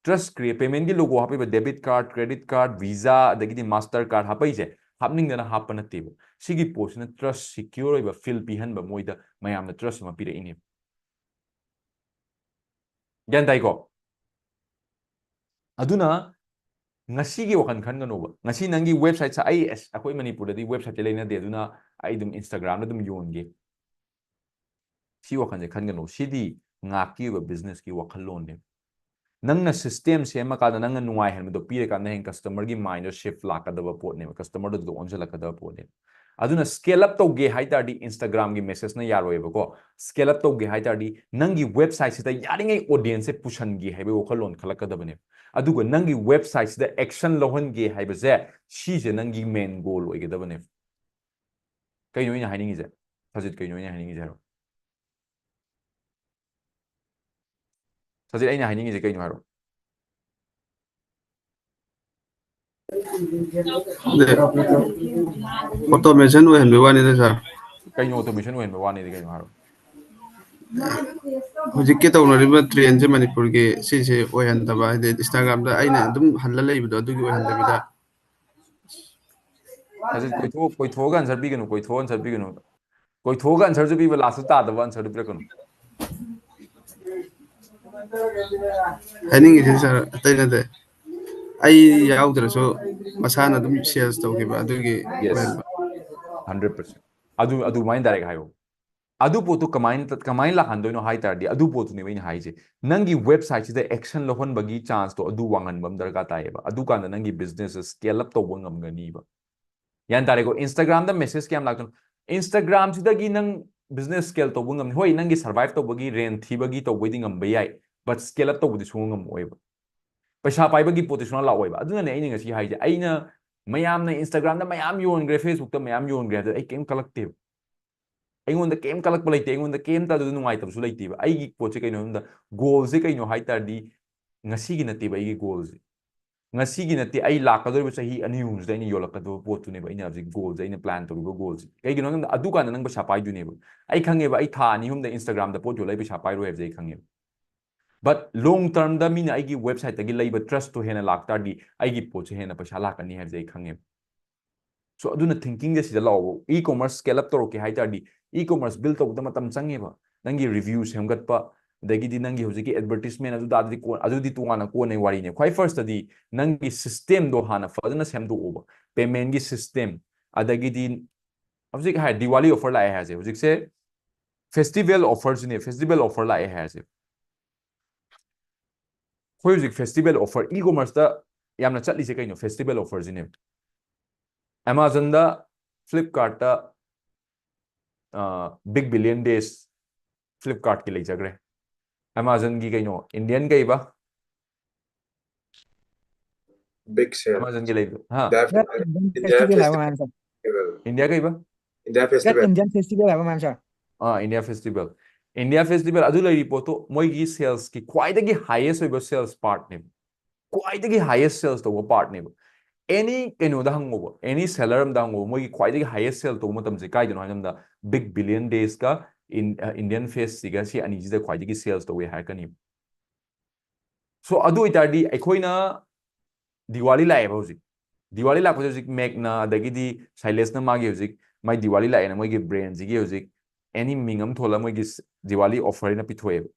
ꯇ꯭ꯔꯁ ꯀ꯭ꯔꯤꯌꯦꯠ, ꯄꯦꯃꯦꯟꯒꯤ ꯂꯣꯒꯣ ꯍꯥꯞꯄꯛꯏꯕ debit card, credit card, visa, ꯑꯗꯒꯤꯗꯤ ꯃꯥꯁꯇꯔ ꯀꯥꯔꯗ ꯍꯥꯞꯄꯛꯏꯁꯦ ꯍꯥꯞꯅꯤꯡꯗꯅ ꯍꯥꯞꯄ ꯅꯠꯇꯦꯕ꯫ ꯁꯤꯒꯤ ꯄꯣꯠꯁꯤꯅ ꯇ꯭ꯔꯁ, ꯁꯤꯀ꯭ꯌꯣꯔ ꯑꯣꯏꯕ ꯐꯤꯜ ꯄꯤꯍꯟꯕ, ꯃꯣꯏꯗ ꯃꯌꯥꯝꯅ ꯇ꯭ꯔꯁ ꯑꯃ ꯄꯤꯔꯛꯏꯅꯦꯕ꯫ ꯒ꯭ꯌꯥꯟ ꯇꯥꯏꯀꯣ? ꯑꯗꯨꯅ ꯉꯁꯤꯒꯤ ꯋꯥꯈꯜ ꯈꯟꯒꯅꯣꯕ꯫ ꯉꯁꯤ ꯅꯪꯒꯤ ꯋꯦꯕꯁꯥꯏꯠꯁꯦ, "ꯑꯩ, ꯑꯁ, ꯑꯩꯈꯣꯏ ꯃꯅꯤꯄꯨꯔꯗꯗꯤ ꯋꯦꯕꯁꯥꯏꯠꯁꯦ ꯂꯩꯅꯗꯦ, ꯑꯗꯨꯅ ꯑꯩ ꯑꯗꯨꯝ Instagram ꯗ ꯑꯗꯨꯝ ꯌꯣꯟꯒꯦ"꯫ ꯁꯤ ꯋꯥꯈꯜꯁꯦ ꯈꯟꯒꯅꯨ꯫ ꯁꯤꯗꯤ ꯉꯥꯛꯀꯤ ꯑꯣꯏꯕ ꯕꯤꯖꯤꯅꯦꯁꯀꯤ ꯋꯥꯈꯜꯂꯣꯟꯅꯦꯕ꯫ ꯅꯪꯅ ꯁꯤꯁꯇꯦꯝ ꯁꯦꯝꯃꯀꯥꯟꯗ ꯅꯪꯅ ꯅꯨꯡꯉꯥꯏꯍꯟꯕꯗꯣ ꯄꯤꯔꯀꯥꯟꯗ ꯍꯌꯦꯡ ꯀꯁꯇꯃꯔꯒꯤ ꯃꯥꯏꯟꯗ ꯁꯤꯐ ꯂꯥꯛꯀꯗꯕ ꯄꯣꯠꯅꯦꯕ, ꯀꯁꯇꯃꯔꯗꯨꯗ ꯑꯣꯟꯁꯤꯜꯂꯛꯀꯗꯕ ꯄꯣꯠꯅꯦꯕ꯫ ꯑꯗꯨꯅ ꯁ꯭ꯀꯦꯜ ꯑꯞ ꯇꯧꯒꯦ ꯍꯥꯏ ꯇꯥꯔꯗꯤ Instagram ꯒꯤ ꯃꯦꯁꯦꯖꯅ ꯌꯥꯔꯣꯏꯕꯀꯣ꯫ ꯁ꯭ꯀꯦꯜ ꯑꯞ ꯇꯧꯒꯦ ꯍꯥꯏ ꯇꯥꯔꯗꯤ ꯅꯪꯒꯤ ꯋꯦꯕꯁꯥꯏꯠꯁꯤꯗ ꯌꯥꯔꯤꯉꯩ ꯑꯣꯗꯤꯌꯦꯟꯁꯁꯦ ꯄꯨꯁꯟꯒꯦ ꯍꯥꯏꯕꯒꯤ ꯋꯥꯈꯜꯂꯣꯟ ꯈꯜꯂꯛꯀꯗꯕꯅꯦꯕ꯫ ꯑꯗꯨꯒ ꯅꯪꯒꯤ ꯋꯦꯕꯁꯥꯏꯠꯁꯤꯗ ꯑꯦꯛꯁꯟ ꯂꯧꯍꯟꯒꯦ ꯍꯥꯏꯕꯁꯦ, ꯁꯤꯁꯦ ꯅꯪꯒꯤ ꯃꯦꯟ ꯒꯣꯜ ꯑꯣꯏꯒꯗꯕꯅꯦꯕ꯫ ꯀꯩꯅꯣ ꯑꯩꯅ ꯍꯥꯏꯅꯤꯡꯉꯤꯁꯦ? ꯁꯖꯤꯠ, ꯀꯩꯅꯣ ꯑꯩꯅ ꯍꯥꯏꯅꯤꯡꯉꯤꯁꯦ ꯍꯥꯏꯔꯣ꯫ ꯁꯖꯤꯠ, ꯑꯩꯅ ꯍꯥꯏꯅꯤꯡꯉꯤꯁꯦ ꯀꯩꯅꯣ ꯍꯥꯏꯔꯣ? ꯑꯣꯇꯣꯃꯦꯁꯟ ꯑꯣꯏꯍꯟꯕꯩ ꯋꯥꯅꯤꯗ, ꯁꯥꯔ꯫ ꯀꯩꯅꯣ ꯑꯣꯇꯣꯃꯦꯁꯟ ꯑꯣꯏꯍꯟꯕ ꯋꯥꯅꯤꯗꯤ ꯀꯩꯅꯣ ꯍꯥꯏꯔꯣ? ꯍꯧꯖꯤꯛꯀꯤ ꯇꯧꯅꯔꯤꯕ ꯇ꯭ꯔꯦꯟꯁꯦ ꯃꯅꯤꯄꯨꯔꯒꯤ, ꯁꯤꯁꯦ ꯑꯣꯏꯍꯟꯗꯕ, ꯍꯥꯏꯗꯤ ꯏꯟꯁꯇꯥꯒ꯭ꯔꯥꯝꯗ ꯑꯩꯅ ꯑꯗꯨꯝ ꯍꯜꯂ ꯂꯩꯕꯗꯣ, ꯑꯗꯨꯒꯤ ꯑꯣꯏꯍꯟꯗꯕꯤꯗ꯫ ꯍꯧꯖꯤꯛ ꯀꯣꯏꯊꯣꯛ ꯀꯣꯏꯊꯣꯛꯑꯒ ꯑꯟꯁꯔ ꯄꯤꯒꯅꯨ, ꯀꯣꯏꯊꯣꯛꯑꯒ ꯑꯟꯁꯔ ꯄꯤꯒꯅꯨ꯫ ꯀꯣꯏꯊꯣꯛꯑꯒ ꯑꯟꯁꯔꯁꯨ ꯄꯤꯕ, ꯂꯥꯁꯇ ꯇꯥꯗꯕ ꯑꯟꯁꯔꯗꯨ ꯄꯤꯔꯛꯀꯅꯨ꯫ ꯍꯥꯏꯅꯤꯡꯉꯤꯁꯦ, ꯁꯥꯔ, ꯑꯇꯩ ꯅꯠꯇꯦ, ꯑꯩ ꯌꯥꯎꯗ꯭ꯔꯁꯨ ꯃꯁꯥꯅ ꯑꯗꯨꯝ ꯁꯦꯜꯁ ꯇꯧꯈꯤꯕ ꯑꯗꯨꯒꯤ Yes. ꯑꯣꯏꯍꯟꯕ꯫ Hundred percent. ꯑꯗꯨ ꯑꯗꯨꯃꯥꯏꯅ ꯗꯥꯏꯔꯦꯛ ꯍꯥꯏꯌꯣ꯫ ꯑꯗꯨ ꯄꯣꯠꯇꯨ ꯀꯃꯥꯏꯅ ꯀꯃꯥꯏꯅ ꯂꯥꯛꯍꯟꯗꯣꯏꯅꯣ ꯍꯥꯏ ꯇꯥꯔꯗꯤ, ꯑꯗꯨ ꯄꯣꯠꯇꯨꯅꯦꯕ ꯑꯩꯅ ꯍꯥꯏꯁꯦ꯫ ꯅꯪꯒꯤ ꯋꯦꯕꯁꯥꯏꯠꯁꯤꯗ ꯑꯦꯛꯁꯟ ꯂꯧꯍꯟꯕꯒꯤ ꯆꯥꯟꯁꯇꯣ ꯑꯗꯨ ꯋꯥꯡꯍꯟꯕ ꯑꯃ ꯗꯔꯀꯥꯔ ꯇꯥꯏꯌꯦꯕ꯫ ꯑꯗꯨꯀꯥꯟꯗ ꯅꯪꯒꯤ ꯕꯤꯖꯤꯅꯦꯁꯁꯦ ꯁ꯭ꯀꯦꯜ ꯑꯞ ꯇꯧꯕ ꯉꯝꯒꯅꯤꯕ꯫ ꯒ꯭ꯌꯥꯟ ꯇꯥꯔꯦꯀꯣ? ꯏꯟꯁꯇꯥꯒ꯭ꯔꯥꯝꯗ ꯃꯦꯁꯦꯖ ꯀꯌꯥꯝ ꯂꯥꯛꯇꯣꯏꯅꯣ? ꯏꯟꯁꯇꯥꯒ꯭ꯔꯥꯝꯁꯤꯗꯒꯤ ꯅꯪ ꯕꯤꯖꯤꯅꯦꯁ ꯁ꯭ꯀꯦꯜ ꯇꯧꯕ ꯉꯝꯅꯤ꯫ ꯍꯣꯏ, ꯅꯪꯒꯤ ꯁꯔꯚꯥꯏꯞ ꯇꯧꯕꯒꯤ, ꯔꯦꯟ ꯊꯤꯕꯒꯤ ꯇꯧꯕꯩꯗꯤ ꯉꯝꯕ ꯌꯥꯏ, ꯕꯠ ꯁ꯭ꯀꯦꯜ ꯑꯞ ꯇꯧꯕꯗꯤ ꯁꯨꯡꯉꯝ ꯉꯝꯃꯣꯏꯕ꯫ ꯄꯩꯁꯥ ꯄꯥꯏꯕꯒꯤ ꯄꯣꯠꯇꯤ ꯁꯨꯡꯂꯥꯛ ꯂꯥꯛꯑꯣꯏꯕ꯫ ꯑꯗꯨꯅꯅꯦ ꯑꯩꯅ ꯉꯁꯤ ꯍꯥꯏꯁꯦ, ꯑꯩꯅ ꯃꯌꯥꯝꯅ ꯏꯟꯁꯇꯥꯒ꯭ꯔꯥꯝꯗ ꯃꯌꯥꯝ ꯌꯣꯟꯈ꯭ꯔꯦ, ꯐꯦꯁꯕꯨꯛꯇ ꯃꯌꯥꯝ ꯌꯣꯟꯈ꯭ꯔꯦ ꯍꯥꯏꯕꯗ ꯑꯩ ꯀꯩꯝ ꯀꯜꯂꯛꯇꯦꯕ꯫ ꯑꯩꯉꯣꯟꯗ ꯀꯩꯝ ꯀꯜꯂꯛꯄ ꯂꯩꯇꯦ, ꯑꯩꯉꯣꯟꯗ ꯀꯩꯝꯇ ꯑꯗꯨꯗ ꯅꯨꯡꯉꯥꯏꯇꯕꯁꯨ ꯂꯩꯇꯦꯕ꯫ ꯑꯩꯒꯤ ꯄꯣꯠꯁꯦ ꯀꯩꯅꯣ ꯍꯥꯏꯕꯗ, ꯒꯣꯜꯁꯦ ꯀꯩꯅꯣ ꯍꯥꯏ ꯇꯥꯔꯗꯤ, ꯉꯁꯤꯒꯤ ꯅꯠꯇꯦꯕ ꯑꯩꯒꯤ ꯒꯣꯜꯁꯦ꯫ ꯉꯁꯤꯒꯤ ꯅꯠꯇꯦ, ꯑꯩ ꯂꯥꯛꯀꯗꯧꯔꯤꯕ ꯆꯍꯤ ꯑꯅꯤ ꯑꯍꯨꯝꯁꯤꯗ ꯑꯩꯅ ꯌꯣꯜꯂꯛꯀꯗꯕ ꯄꯣꯠꯇꯨꯅꯦꯕ ꯑꯩꯅ ꯍꯧꯖꯤꯛ ꯒꯣꯜꯁꯦ, ꯑꯩꯅ ꯄ꯭ꯂꯥꯟ ꯇꯧꯔꯤꯕ ꯒꯣꯜꯁꯦ꯫ ꯀꯩꯒꯤꯅꯣ ꯍꯥꯏꯕꯗ, ꯑꯗꯨꯀꯥꯟꯗ ꯅꯪ ꯄꯩꯁꯥ ꯄꯥꯏꯗꯣꯏꯅꯦꯕ꯫ ꯑꯩ ꯈꯪꯉꯦꯕ, ꯑꯩ ꯊꯥ ꯑꯅꯤ ꯑꯍꯨꯝꯗ ꯏꯟꯁꯇꯥꯒ꯭ꯔꯥꯝꯗ ꯄꯣꯠ ꯌꯣꯜꯂ ꯑꯩ ꯄꯩꯁꯥ ꯄꯥꯏꯔꯣꯏ ꯍꯥꯏꯕꯁꯦ ꯑꯩ ꯈꯪꯉꯦꯕ꯫ ꯕꯠ ꯂꯣꯡ ꯇꯔꯝꯗ ꯃꯤꯅ ꯑꯩꯒꯤ ꯋꯦꯕꯁꯥꯏꯠꯇꯒꯤ ꯂꯩꯕ ꯇ꯭ꯔꯁꯇꯣ ꯍꯦꯟꯅ ꯂꯥꯛꯇꯥꯔꯗꯤ, ꯑꯩꯒꯤ ꯄꯣꯠꯁꯦ ꯍꯦꯟꯅ ꯄꯩꯁꯥ ꯂꯥꯛꯀꯅꯤ ꯍꯥꯏꯕꯁꯦ ꯑꯩ ꯈꯪꯉꯦꯕ꯫ ꯁꯣ, ꯑꯗꯨꯅ ꯊꯤꯡꯀꯤꯡꯁꯦ ꯁꯤꯗ ꯂꯥꯛꯑꯣꯕ꯫ ꯏ ꯀꯣꯃꯔꯁ ꯁ꯭ꯀꯦꯜ ꯑꯞ ꯇꯧꯔꯛꯀꯦ ꯍꯥꯏ ꯇꯥꯔꯗꯤ, ꯏ ꯀꯣꯃꯔꯁ ꯕꯤꯜ ꯇꯧꯕꯗ ꯃꯇꯝ ꯆꯪꯉꯦꯕ꯫ ꯅꯪꯒꯤ ꯔꯤꯚ꯭ꯌꯨ ꯁꯦꯝꯒꯠꯄ, ꯑꯗꯒꯤꯗꯤ ꯅꯪꯒꯤ ꯍꯧꯖꯤꯛꯀꯤ ꯑꯦꯗꯚꯔꯇꯤꯁꯃꯦꯟ ꯑꯗꯨꯗ ꯑꯗꯨꯗꯤ ꯀꯣꯟ-, ꯑꯗꯨꯗꯤ ꯇꯣꯉꯥꯟꯅ ꯀꯣꯟꯅꯩ ꯋꯥꯔꯤꯅꯦ꯫ ꯈ꯭ꯋꯥꯏ ꯐꯥꯔꯁꯇꯗꯤ ꯅꯪꯒꯤ ꯁꯤꯁꯇꯦꯝꯗꯣ ꯍꯥꯟꯅ ꯐꯖꯅ ꯁꯦꯝꯗꯣꯛꯑꯣꯕ꯫ ꯄꯦꯃꯦꯟꯒꯤ ꯁꯤꯁꯇꯦꯝ, ꯑꯗꯒꯤꯗꯤ ꯍꯧꯖꯤꯛ ꯍꯥꯏ ꯗꯤꯋꯥꯂꯤ ꯑꯣꯐꯔ ꯂꯥꯛꯑꯦ ꯍꯥꯏꯁꯦ, ꯍꯧꯖꯤꯛꯁꯦ ꯐꯦꯁꯇꯤꯚꯦꯜ ꯑꯣꯐꯔꯁꯤꯅꯦ, ꯐꯦꯁꯇꯤꯚꯦꯜ ꯑꯣꯐꯔ ꯂꯥꯛꯑꯦ ꯍꯥꯏꯁꯦ꯫ ꯑꯩꯈꯣꯏ ꯍꯧꯖꯤꯛ ꯐꯦꯁꯇꯤꯚꯦꯜ ꯑꯣꯐꯔ, ꯏ ꯀꯣꯃꯔꯁꯇ ꯌꯥꯝꯅ ꯆꯠꯂꯤꯁꯦ ꯀꯩꯅꯣ? ꯐꯦꯁꯇꯤꯚꯦꯜ ꯑꯣꯐꯔꯁꯤꯅꯦ꯫ ꯑꯦꯃꯥꯖꯣꯟꯗ, ꯐ꯭ꯂꯤꯞꯀꯥꯔꯠꯇ, ꯕꯤꯛ ꯕꯤꯂꯤꯌꯟ ꯗꯦꯖ ꯐ꯭ꯂꯤꯞꯀꯥꯔꯠꯀꯤ ꯂꯩꯖꯈ꯭ꯔꯦ꯫ ꯑꯦꯃꯥꯖꯣꯟꯒꯤ ꯀꯩꯅꯣ, ꯏꯟꯗꯤꯌꯟ ꯀꯩꯕ? ꯕꯤꯛ ꯁꯦꯜ꯫ ꯑꯦꯃꯥꯖꯣꯟꯒꯤ ꯂꯩꯕ ꯍꯥ? ꯏꯟꯗꯤꯌꯥ Great Indian Festival ꯍꯥꯏꯕ ꯃꯌꯥꯝꯁꯦ꯫ ꯏꯟꯗꯤꯌꯥ ꯀꯩꯕ? India Great festival. Indian Festival ꯍꯥꯏꯕ ꯃꯌꯥꯝꯁꯦ꯫ ꯑꯥ, ꯏꯟꯗꯤꯌꯥ ꯐꯦꯁꯇꯤꯚꯦꯜ꯫ ꯏꯟꯗꯤꯌꯥ ꯐꯦꯁꯇꯤꯚꯦꯜ ꯑꯗꯨ ꯂꯩꯔꯤ ꯄꯣꯠꯇꯣ ꯃꯣꯏꯒꯤ ꯁꯦꯜꯁꯀꯤ ꯈ꯭ꯋꯥꯏꯗꯒꯤ ꯍꯥꯏꯌꯦꯁ ꯑꯣꯏꯕ ꯁꯦꯜꯁ ꯄꯥꯔꯠꯅꯦꯕ꯫ ꯈ꯭ꯋꯥꯏꯗꯒꯤ ꯍꯥꯏꯌꯦꯁ ꯁꯦꯜꯁ ꯇꯧꯕ ꯄꯥꯔꯠꯅꯦꯕ꯫ ꯑꯦꯅꯤ ꯀꯩꯅꯣꯗ ꯍꯪꯉꯣꯕ, ꯑꯦꯅꯤ ꯁꯦꯂꯔ ꯑꯃꯗ ꯍꯪꯉꯣꯕ, ꯃꯣꯏꯒꯤ ꯈ꯭ꯋꯥꯏꯗꯒꯤ ꯍꯥꯏꯌꯦꯁ ꯁꯦꯜ ꯇꯧꯕ ꯃꯇꯝꯁꯦ ꯀꯥꯏꯗꯅꯣ ꯍꯥꯏꯕ ꯃꯇꯝꯗ, ꯕꯤꯛ ꯕꯤꯂꯤꯌꯟ ꯗꯦꯖꯀ ꯏꯟꯗꯤꯌꯟ ꯐꯦꯁꯁꯤꯒ, ꯁꯤ ꯑꯅꯤꯁꯤꯗ ꯈ꯭ꯋꯥꯏꯗꯒꯤ ꯁꯦꯜꯁ ꯇꯧꯋꯦ ꯍꯥꯏꯔꯛꯀꯅꯤ꯫ ꯁꯣ ꯑꯗꯨ ꯑꯣꯏꯇꯥꯔꯗꯤ ꯑꯩꯈꯣꯏꯅ ꯗꯤꯋꯥꯂꯤ ꯂꯥꯛꯑꯦꯕ ꯍꯧꯖꯤꯛ꯫ ꯗꯤꯋꯥꯂꯤ ꯂꯥꯛꯄꯁꯦ ꯍꯧꯖꯤꯛ ꯃꯦꯛꯅ, ꯑꯗꯒꯤꯗꯤ ꯁꯥꯏꯂꯦꯁꯅ ꯃꯥꯒꯤ ꯍꯧꯖꯤꯛ ꯃꯥꯏ ꯗꯤꯋꯥꯂꯤ ꯂꯥꯛꯑꯦꯅ ꯃꯣꯏꯒꯤ ꯕ꯭ꯔꯦꯟꯁꯤꯒꯤ ꯍꯧꯖꯤꯛ ꯑꯦꯅꯤ ꯃꯤꯡ ꯑꯃ ꯊꯣꯜꯂꯒ ꯃꯣꯏꯒꯤ ꯗꯤꯋꯥꯂꯤ ꯑꯣꯐꯔ ꯍꯥꯏꯅ ꯄꯤꯊꯣꯛꯑꯦꯕ꯫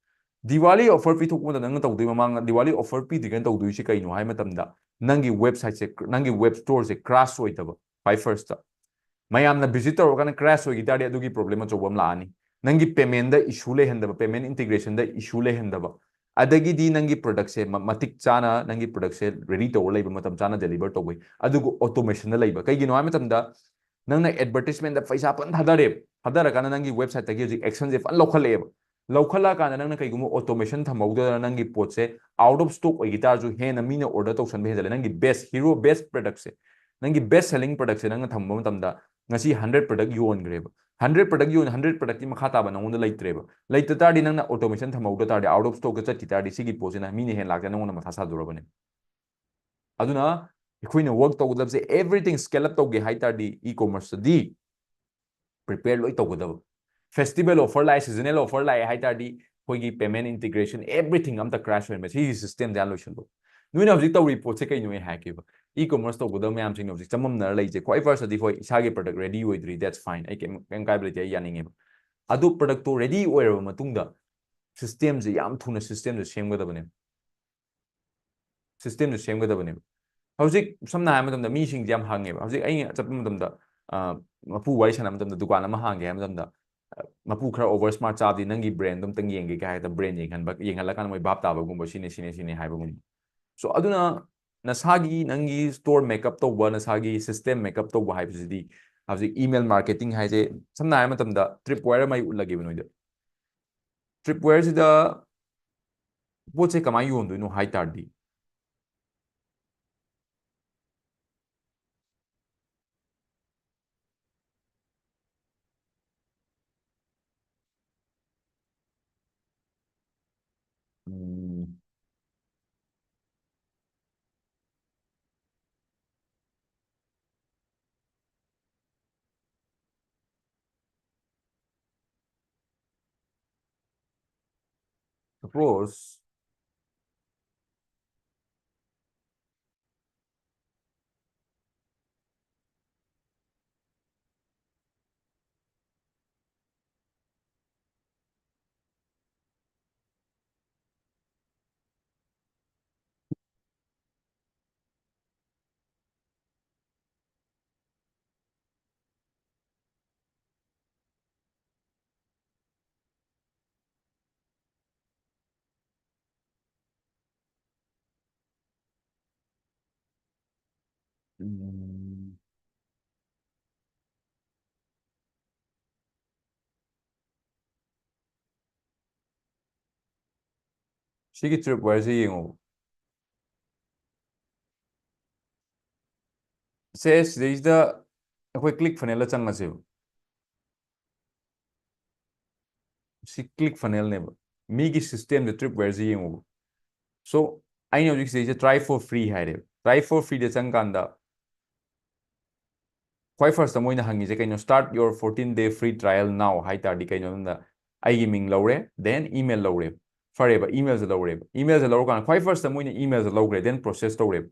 ꯗꯤꯋꯥꯂꯤ ꯑꯣꯐꯔ ꯄꯤꯊꯣꯛꯄ ꯃꯇꯝꯗ ꯅꯪꯅ ꯇꯧꯗꯣꯏ, ꯃꯃꯥꯡꯗ ꯗꯤꯋꯥꯂꯤ ꯑꯣꯐꯔ ꯄꯤꯗ꯭ꯔꯤꯉꯩꯅ ꯇꯧꯗꯣꯏꯁꯤ ꯀꯩꯅꯣ ꯍꯥꯏ ꯃꯇꯝꯗ, ꯅꯪꯒꯤ ꯋꯦꯕꯁꯥꯏꯠꯁꯦ, ꯅꯪꯒꯤ ꯋꯦꯕ ꯁ꯭ꯇꯣꯔꯁꯦ ꯀ꯭ꯔꯥꯁ ꯑꯣꯏꯗꯕ, ꯈ꯭ꯋꯥꯏ ꯐꯥꯔꯁꯇ꯫ ꯃꯌꯥꯝꯅ ꯚꯤꯖꯤꯠ ꯇꯧꯔꯀꯥꯟꯗ ꯀ꯭ꯔꯥꯁ ꯑꯣꯏꯈꯤ ꯇꯥꯔꯗꯤ ꯑꯗꯨꯒꯤ ꯄ꯭ꯔꯣꯕ꯭ꯂꯦꯝ ꯑꯆꯧꯕ ꯑꯃ ꯂꯥꯛꯑꯅꯤ꯫ ꯅꯪꯒꯤ ꯄꯦꯃꯦꯟꯗ ꯏꯁꯨ ꯂꯩꯍꯟꯗꯕ, ꯄꯦꯃꯦꯟ ꯏꯟꯇꯤꯒ꯭ꯔꯦꯁꯟꯗ ꯏꯁꯨ ꯂꯩꯍꯟꯗꯕ, ꯑꯗꯒꯤꯗꯤ ꯅꯪꯒꯤ ꯄ꯭ꯔꯗꯛꯁꯦ ꯃ-, ꯃꯇꯤꯛ ꯆꯥꯅ ꯅꯪꯒꯤ ꯄ꯭ꯔꯗꯛꯁꯦ ꯔꯦꯗꯤ ꯇꯧꯔ ꯂꯩꯕ, ꯃꯇꯝ ꯆꯥꯅ ꯗꯦꯂꯤꯚꯔ ꯇꯧꯕꯩ, ꯑꯗꯨꯒ ꯑꯣꯇꯣꯃꯦꯁꯟꯗ ꯂꯩꯕ꯫ ꯀꯩꯒꯤꯅꯣ ꯍꯥꯏ ꯃꯇꯝꯗ, ꯅꯪꯅ ꯑꯦꯗꯚꯔꯇꯤꯁꯃꯦꯟꯗ ꯄꯩꯁꯥ ꯐꯖꯅ ꯊꯥꯗꯔꯦ, ꯊꯥꯗꯔꯀꯥꯟꯗ ꯅꯪꯒꯤ ꯋꯦꯕꯁꯥꯏꯠꯇꯒꯤ ꯍꯧꯖꯤꯛ ꯑꯦꯛꯁꯟꯁꯦ ꯐꯖꯅ ꯂꯧꯈꯠꯂꯛꯑꯦꯕ꯫ ꯂꯧꯈꯠꯂꯛꯑꯀꯥꯟꯗ ꯅꯪꯅ ꯀꯩꯒꯨꯝꯕ ꯑꯣꯇꯣꯃꯦꯁꯟ ꯊꯝꯍꯧꯗꯅ ꯅꯪꯒꯤ ꯄꯣꯠꯁꯦ ꯑꯥꯎꯠ ꯑꯣꯐ ꯁ꯭ꯇꯣꯛ ꯑꯣꯏꯈꯤ ꯇꯥꯔꯁꯨ, ꯍꯦꯟꯅ ꯃꯤꯅ ꯑꯣꯔꯗꯔ ꯇꯧꯁꯟꯕ ꯍꯦꯟꯖꯜꯂꯦ, ꯅꯪꯒꯤ ꯕꯦꯁ ꯍꯤꯔꯣ, ꯕꯦꯁ ꯄ꯭ꯔꯗꯛꯁꯦ, ꯅꯪꯒꯤ ꯕꯦꯁ ꯁꯦꯂꯤꯡ ꯄ꯭ꯔꯗꯛꯁꯦ ꯅꯪꯅ ꯊꯝꯕ ꯃꯇꯝꯗ, ꯉꯁꯤ ꯍꯟꯗ꯭ꯔꯦꯠ ꯄ꯭ꯔꯗꯛ ꯌꯣꯟꯈ꯭ꯔꯦꯕ꯫ ꯍꯟꯗ꯭ꯔꯦꯠ ꯄ꯭ꯔꯗꯛ ꯌꯣꯟ, ꯍꯟꯗ꯭ꯔꯦꯠ ꯄ꯭ꯔꯗꯛꯀꯤ ꯃꯈꯥ ꯇꯥꯕ ꯅꯪꯉꯣꯟꯗ ꯂꯩꯇ꯭ꯔꯦꯕ꯫ ꯂꯩꯇ ꯇꯥꯔꯗꯤ, ꯅꯪꯅ ꯑꯣꯇꯣꯃꯦꯁꯟ ꯊꯝꯍꯧꯗ ꯇꯥꯔꯗꯤ, ꯑꯥꯎꯠ ꯑꯣꯐ ꯁ꯭ꯇꯣꯛꯇ ꯆꯠꯈꯤ ꯇꯥꯔꯗꯤ, ꯁꯤꯒꯤ ꯄꯣꯠꯁꯤꯅ ꯃꯤꯅ ꯍꯦꯟꯅ ꯂꯥꯛꯇꯅ ꯅꯪꯉꯣꯟꯗ ꯃꯊꯥ ꯁꯥꯗꯣꯔꯕꯅꯦ꯫ ꯑꯗꯨꯅ ꯑꯩꯈꯣꯏꯅ ꯋꯔꯛ ꯇꯧꯒꯗꯕꯁꯦ, ꯑꯦꯚ꯭ꯔꯤꯊꯤꯡ ꯁ꯭ꯀꯦꯜ ꯑꯞ ꯇꯧꯒꯦ ꯍꯥꯏ ꯇꯥꯔꯗꯤ, ꯏ ꯀꯣꯃꯔꯁꯇꯗꯤ ꯄ꯭ꯔꯤꯄꯦꯌꯔ ꯂꯣꯏ ꯇꯧꯒꯗꯕ꯫ ꯐꯦꯁꯇꯤꯚꯦꯜ ꯑꯣꯐꯔ ꯂꯥꯛꯑꯦ, ꯁꯤꯖꯅꯦꯜ ꯑꯣꯐꯔ ꯂꯥꯛꯑꯦ ꯍꯥꯏ ꯇꯥꯔꯗꯤ, ꯑꯩꯈꯣꯏꯒꯤ ꯄꯦꯃꯦꯟ ꯏꯟꯇꯤꯒ꯭ꯔꯦꯁꯟ, ꯑꯦꯚ꯭ꯔꯤꯊꯤꯡ ꯑꯝꯇ ꯀ꯭ꯔꯥꯁ ꯑꯣꯏꯍꯟꯕ, ꯁꯤꯒꯤ ꯁꯤꯁꯇꯦꯝꯁꯦ ꯍꯥꯟꯅ ꯂꯣꯏꯁꯤꯜꯂꯣ꯫ ꯅꯣꯏꯅ ꯍꯧꯖꯤꯛ ꯇꯧꯔꯤ ꯄꯣꯠꯁꯦ ꯀꯩꯅꯣ ꯑꯩ ꯍꯥꯏꯔꯛꯀꯦꯕ꯫ ꯏ ꯀꯣꯃꯔꯁ ꯇꯧꯒꯗꯕ ꯃꯌꯥꯝꯁꯤꯡꯅ ꯍꯧꯖꯤꯛ ꯆꯃꯝꯅꯔ ꯂꯩꯁꯦ, ꯈ꯭ꯋꯥꯏ ꯐꯥꯔꯁꯇꯗꯤ, ꯍꯣꯏ, ꯏꯁꯥꯒꯤ ꯄ꯭ꯔꯗꯛ ꯔꯦꯗꯤ ꯑꯣꯏꯗ꯭ꯔꯤ, that's fine, ꯑꯩ ꯀꯩꯝ, ꯀꯩꯝ ꯀꯥꯏꯕ ꯂꯩꯇꯦ, ꯑꯩ ꯌꯥꯅꯤꯡꯉꯦꯕ꯫ ꯑꯗꯨ ꯄ꯭ꯔꯗꯛꯇꯣ ꯔꯦꯗꯤ ꯑꯣꯏꯔꯕ ꯃꯇꯨꯡꯗ, ꯁꯤꯁꯇꯦꯝꯁꯦ ꯌꯥꯝ ꯊꯨꯅ ꯁꯤꯁꯇꯦꯝꯁꯦ ꯁꯦꯝꯒꯗꯕꯅꯦ꯫ ꯁꯤꯁꯇꯦꯝꯁꯦ ꯁꯦꯝꯒꯗꯕꯅꯦꯕ꯫ ꯍꯧꯖꯤꯛ ꯁꯝꯅ ꯍꯥꯏꯔꯕ ꯃꯇꯝꯗ, ꯃꯤꯁꯤꯡꯁꯦ ꯌꯥꯝ ꯍꯪꯉꯦꯕ꯫ ꯍꯧꯖꯤꯛ ꯑꯩꯅ ꯆꯠꯄ ꯃꯇꯝꯗ, ꯑ, ꯃꯄꯨ ꯋꯥꯔꯤ ꯁꯥꯟꯅꯕ ꯃꯇꯝꯗ, ꯗꯨꯀꯥꯟ ꯑꯃ ꯍꯥꯡꯒꯦ ꯍꯥꯏꯕ ꯃꯇꯝꯗ, ꯑ, ꯃꯄꯨ ꯈꯔ ꯑꯣꯚꯔ ꯁ꯭ꯃꯥꯔꯠ ꯆꯥꯕꯗꯤ, "ꯅꯪꯒꯤ ꯕ꯭ꯔꯦꯟꯗꯣ ꯑꯝꯇꯪ ꯌꯦꯡꯒꯦ" ꯀꯥꯏ ꯍꯥꯏꯗ, ꯕ꯭ꯔꯦꯟ ꯌꯦꯡꯍꯟꯕ, ꯌꯦꯡꯍꯜꯂꯀꯥꯟꯗ ꯃꯣꯏ ꯚꯥꯞ ꯇꯥꯕꯒꯨꯝꯕ, "ꯁꯤꯅꯦ, ꯁꯤꯅꯦ, ꯁꯤꯅꯦ" ꯍꯥꯏꯕꯒꯨꯝꯕ꯫ ꯁꯣ, ꯑꯗꯨꯅ ꯅꯁꯥꯒꯤ, ꯅꯪꯒꯤ ꯁ꯭ꯇꯣꯔ ꯃꯦꯛꯑꯞ ꯇꯧꯕ, ꯅꯁꯥꯒꯤ ꯁꯤꯁꯇꯦꯝ ꯃꯦꯛꯑꯞ ꯇꯧꯕ ꯍꯥꯏꯕꯁꯤꯗꯤ, ꯍꯧꯖꯤꯛ ꯏꯃꯦꯜ ꯃꯥꯔꯀꯦꯇꯤꯡ ꯍꯥꯏꯁꯦ, ꯁꯝꯅ ꯍꯥꯏꯔꯕ ꯃꯇꯝꯗ, ꯇ꯭ꯔꯤꯞ ꯋꯥꯌꯔ ꯑꯃ ꯑꯩ ꯎꯠꯂꯒꯦꯕ ꯅꯣꯏꯗ꯫ ꯇ꯭ꯔꯤꯞ ꯋꯥꯌꯔꯁꯤꯗ ꯄꯣꯠꯁꯦ ꯀꯃꯥꯏꯅ ꯌꯣꯟꯗꯣꯏꯅꯣ ꯍꯥꯏ ꯇꯥꯔꯗꯤ, ꯎꯝ, approach. ꯎꯝ꯫ ꯁꯤꯒꯤ tripwire ꯁꯦ ꯌꯦꯡꯉꯣ꯫ ꯁꯦ ꯁꯤꯗꯩꯁꯤꯗ ꯑꯩꯈꯣꯏ ClickFunnels ꯗ ꯆꯪꯉꯁꯦꯕ꯫ ꯁꯤ ClickFunnels ꯅꯦꯕ꯫ ꯃꯤꯒꯤ system ꯗ tripwire ꯁꯦ ꯌꯦꯡꯉꯣꯕ꯫ So, ꯑꯩꯅ ꯍꯧꯖꯤꯛ ꯁꯤꯗꯩꯁꯤꯗ try for free ꯍꯥꯏꯔꯦꯕ꯫ Try for free ꯗ ꯆꯪꯀꯥꯟꯗ ꯈ꯭ꯋꯥꯏ first ꯇ ꯃꯣꯏꯅ ꯍꯪꯉꯤꯁꯦ ꯀꯩꯅꯣ? "Start your fourteen day free trial now" ꯍꯥꯏ ꯇꯥꯔꯗꯤ ꯀꯩꯅꯣ ꯍꯥꯏꯕꯗ ꯑꯩꯒꯤ ꯃꯤꯡ ꯂꯧꯔꯦ, then email ꯂꯧꯔꯦ꯫ ꯐꯔꯦꯕ, email ꯁꯦ ꯂꯧꯔꯦꯕ꯫ Email ꯁꯦ ꯂꯧꯔꯀꯥꯟꯗ ꯈ꯭ꯋꯥꯏ first ꯇ ꯃꯣꯏꯅ email ꯁꯦ ꯂꯧꯈ꯭ꯔꯦ, then process ꯇꯧꯔꯦꯕ꯫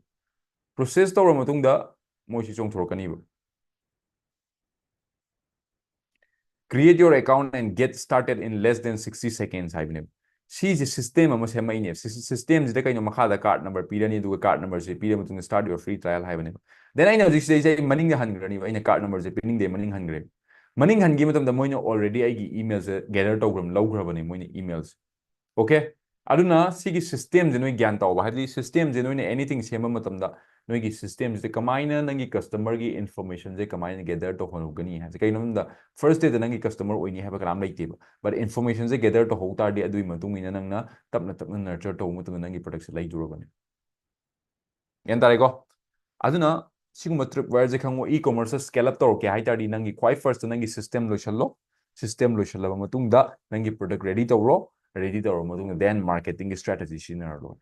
Process ꯇꯧꯔ ꯃꯇꯨꯡꯗ ꯃꯣꯏꯁꯤ ꯆꯣꯡꯊꯣꯔꯛꯀꯅꯤꯕ꯫ "Create your account and get started in less than sixty seconds" ꯍꯥꯏꯕꯅꯦꯕ꯫ ꯁꯤꯁꯦ system ꯑꯃ ꯁꯦꯝꯃꯛꯏꯅꯦꯕ꯫ ꯁꯤ-, system ꯁꯤꯗ ꯀꯩꯅꯣ, ꯃꯈꯥꯗ card number ꯄꯤꯔꯅꯤ, ꯑꯗꯨꯒ card number ꯁꯦ ꯄꯤꯔ ꯃꯇꯨꯡꯗ "Start your free trial" ꯍꯥꯏꯕꯅꯦꯕ꯫ Then ꯑꯩꯅ ꯍꯧꯖꯤꯛ ꯁꯤꯗꯩꯁꯦ ꯑꯩ ꯃꯅꯤꯡꯗ ꯍꯟꯈ꯭ꯔꯅꯤꯕ, ꯑꯩꯅ card number ꯁꯦ ꯄꯤꯅꯤꯡꯗꯦ, ꯃꯅꯤꯡ ꯍꯟꯈ꯭ꯔꯦꯕ꯫ ꯃꯅꯤꯡ ꯍꯟꯈꯤꯕ ꯃꯇꯝꯗ ꯃꯣꯏꯅ already ꯑꯩꯒꯤ email ꯁꯦ gather ꯇꯧꯈ꯭ꯔꯕ, ꯂꯧꯈ꯭ꯔꯕꯅꯦ ꯃꯣꯏꯅ email ꯁꯦ꯫ Okay? ꯑꯗꯨꯅ ꯁꯤꯒꯤ system ꯁꯦ ꯅꯣꯏ ꯒ꯭ꯌꯥꯟ ꯇꯥꯎꯕ, ꯍꯥꯏꯕꯗꯤ system ꯁꯦ ꯅꯣꯏꯅ anything ꯁꯦꯝꯕ ꯃꯇꯝꯗ ꯅꯣꯏꯒꯤ system ꯁꯤꯗ ꯀꯃꯥꯏꯅ ꯅꯪꯒꯤ customer ꯒꯤ information ꯁꯦ ꯀꯃꯥꯏꯅ gather ꯇꯧꯍꯧꯒꯅꯤ ꯍꯥꯏꯕꯁꯦ꯫ ꯀꯩꯅꯣ ꯍꯥꯏꯕꯗ, first day ꯗ ꯅꯪꯒꯤ customer ꯑꯣꯏꯅꯤ ꯍꯥꯏꯕ ꯀꯅꯥꯝ ꯂꯩꯇꯦꯕ, but information ꯁꯦ gather ꯇꯧꯍꯧ ꯇꯥꯔꯗꯤ ꯑꯗꯨꯒꯤ ꯃꯇꯨꯡ ꯏꯟꯅ ꯅꯪꯅ ꯇꯞꯅ ꯇꯞꯅ nurture ꯇꯧꯕ ꯃꯇꯝꯗ ꯅꯪꯒꯤ product ꯁꯦ ꯂꯩꯗꯧꯔꯕꯅꯦ꯫ ꯒ꯭ꯌꯥꯟ ꯇꯥꯔꯦꯀꯣ? ꯑꯗꯨꯅ ꯁꯤꯒꯨꯝꯕ tripwire ꯁꯦ ꯈꯪꯉꯣ꯫ E-commerce ꯇ scale up ꯇꯧꯔꯛꯀꯦ ꯍꯥꯏ ꯇꯥꯔꯗꯤ ꯅꯪꯒꯤ ꯈ꯭ꯋꯥꯏ first ꯇ ꯅꯪꯒꯤ system ꯂꯣꯏꯁꯜꯂꯣ꯫ System ꯂꯣꯏꯁꯜꯂꯕ ꯃꯇꯨꯡꯗ ꯅꯪꯒꯤ product ready ꯇꯧꯔꯣ꯫ Ready ꯇꯧꯔꯕ ꯃꯇꯨꯡꯗ then marketing ꯒꯤ strategy ꯁꯤꯖꯤꯟꯅꯔ ꯂꯣꯏꯔꯦ꯫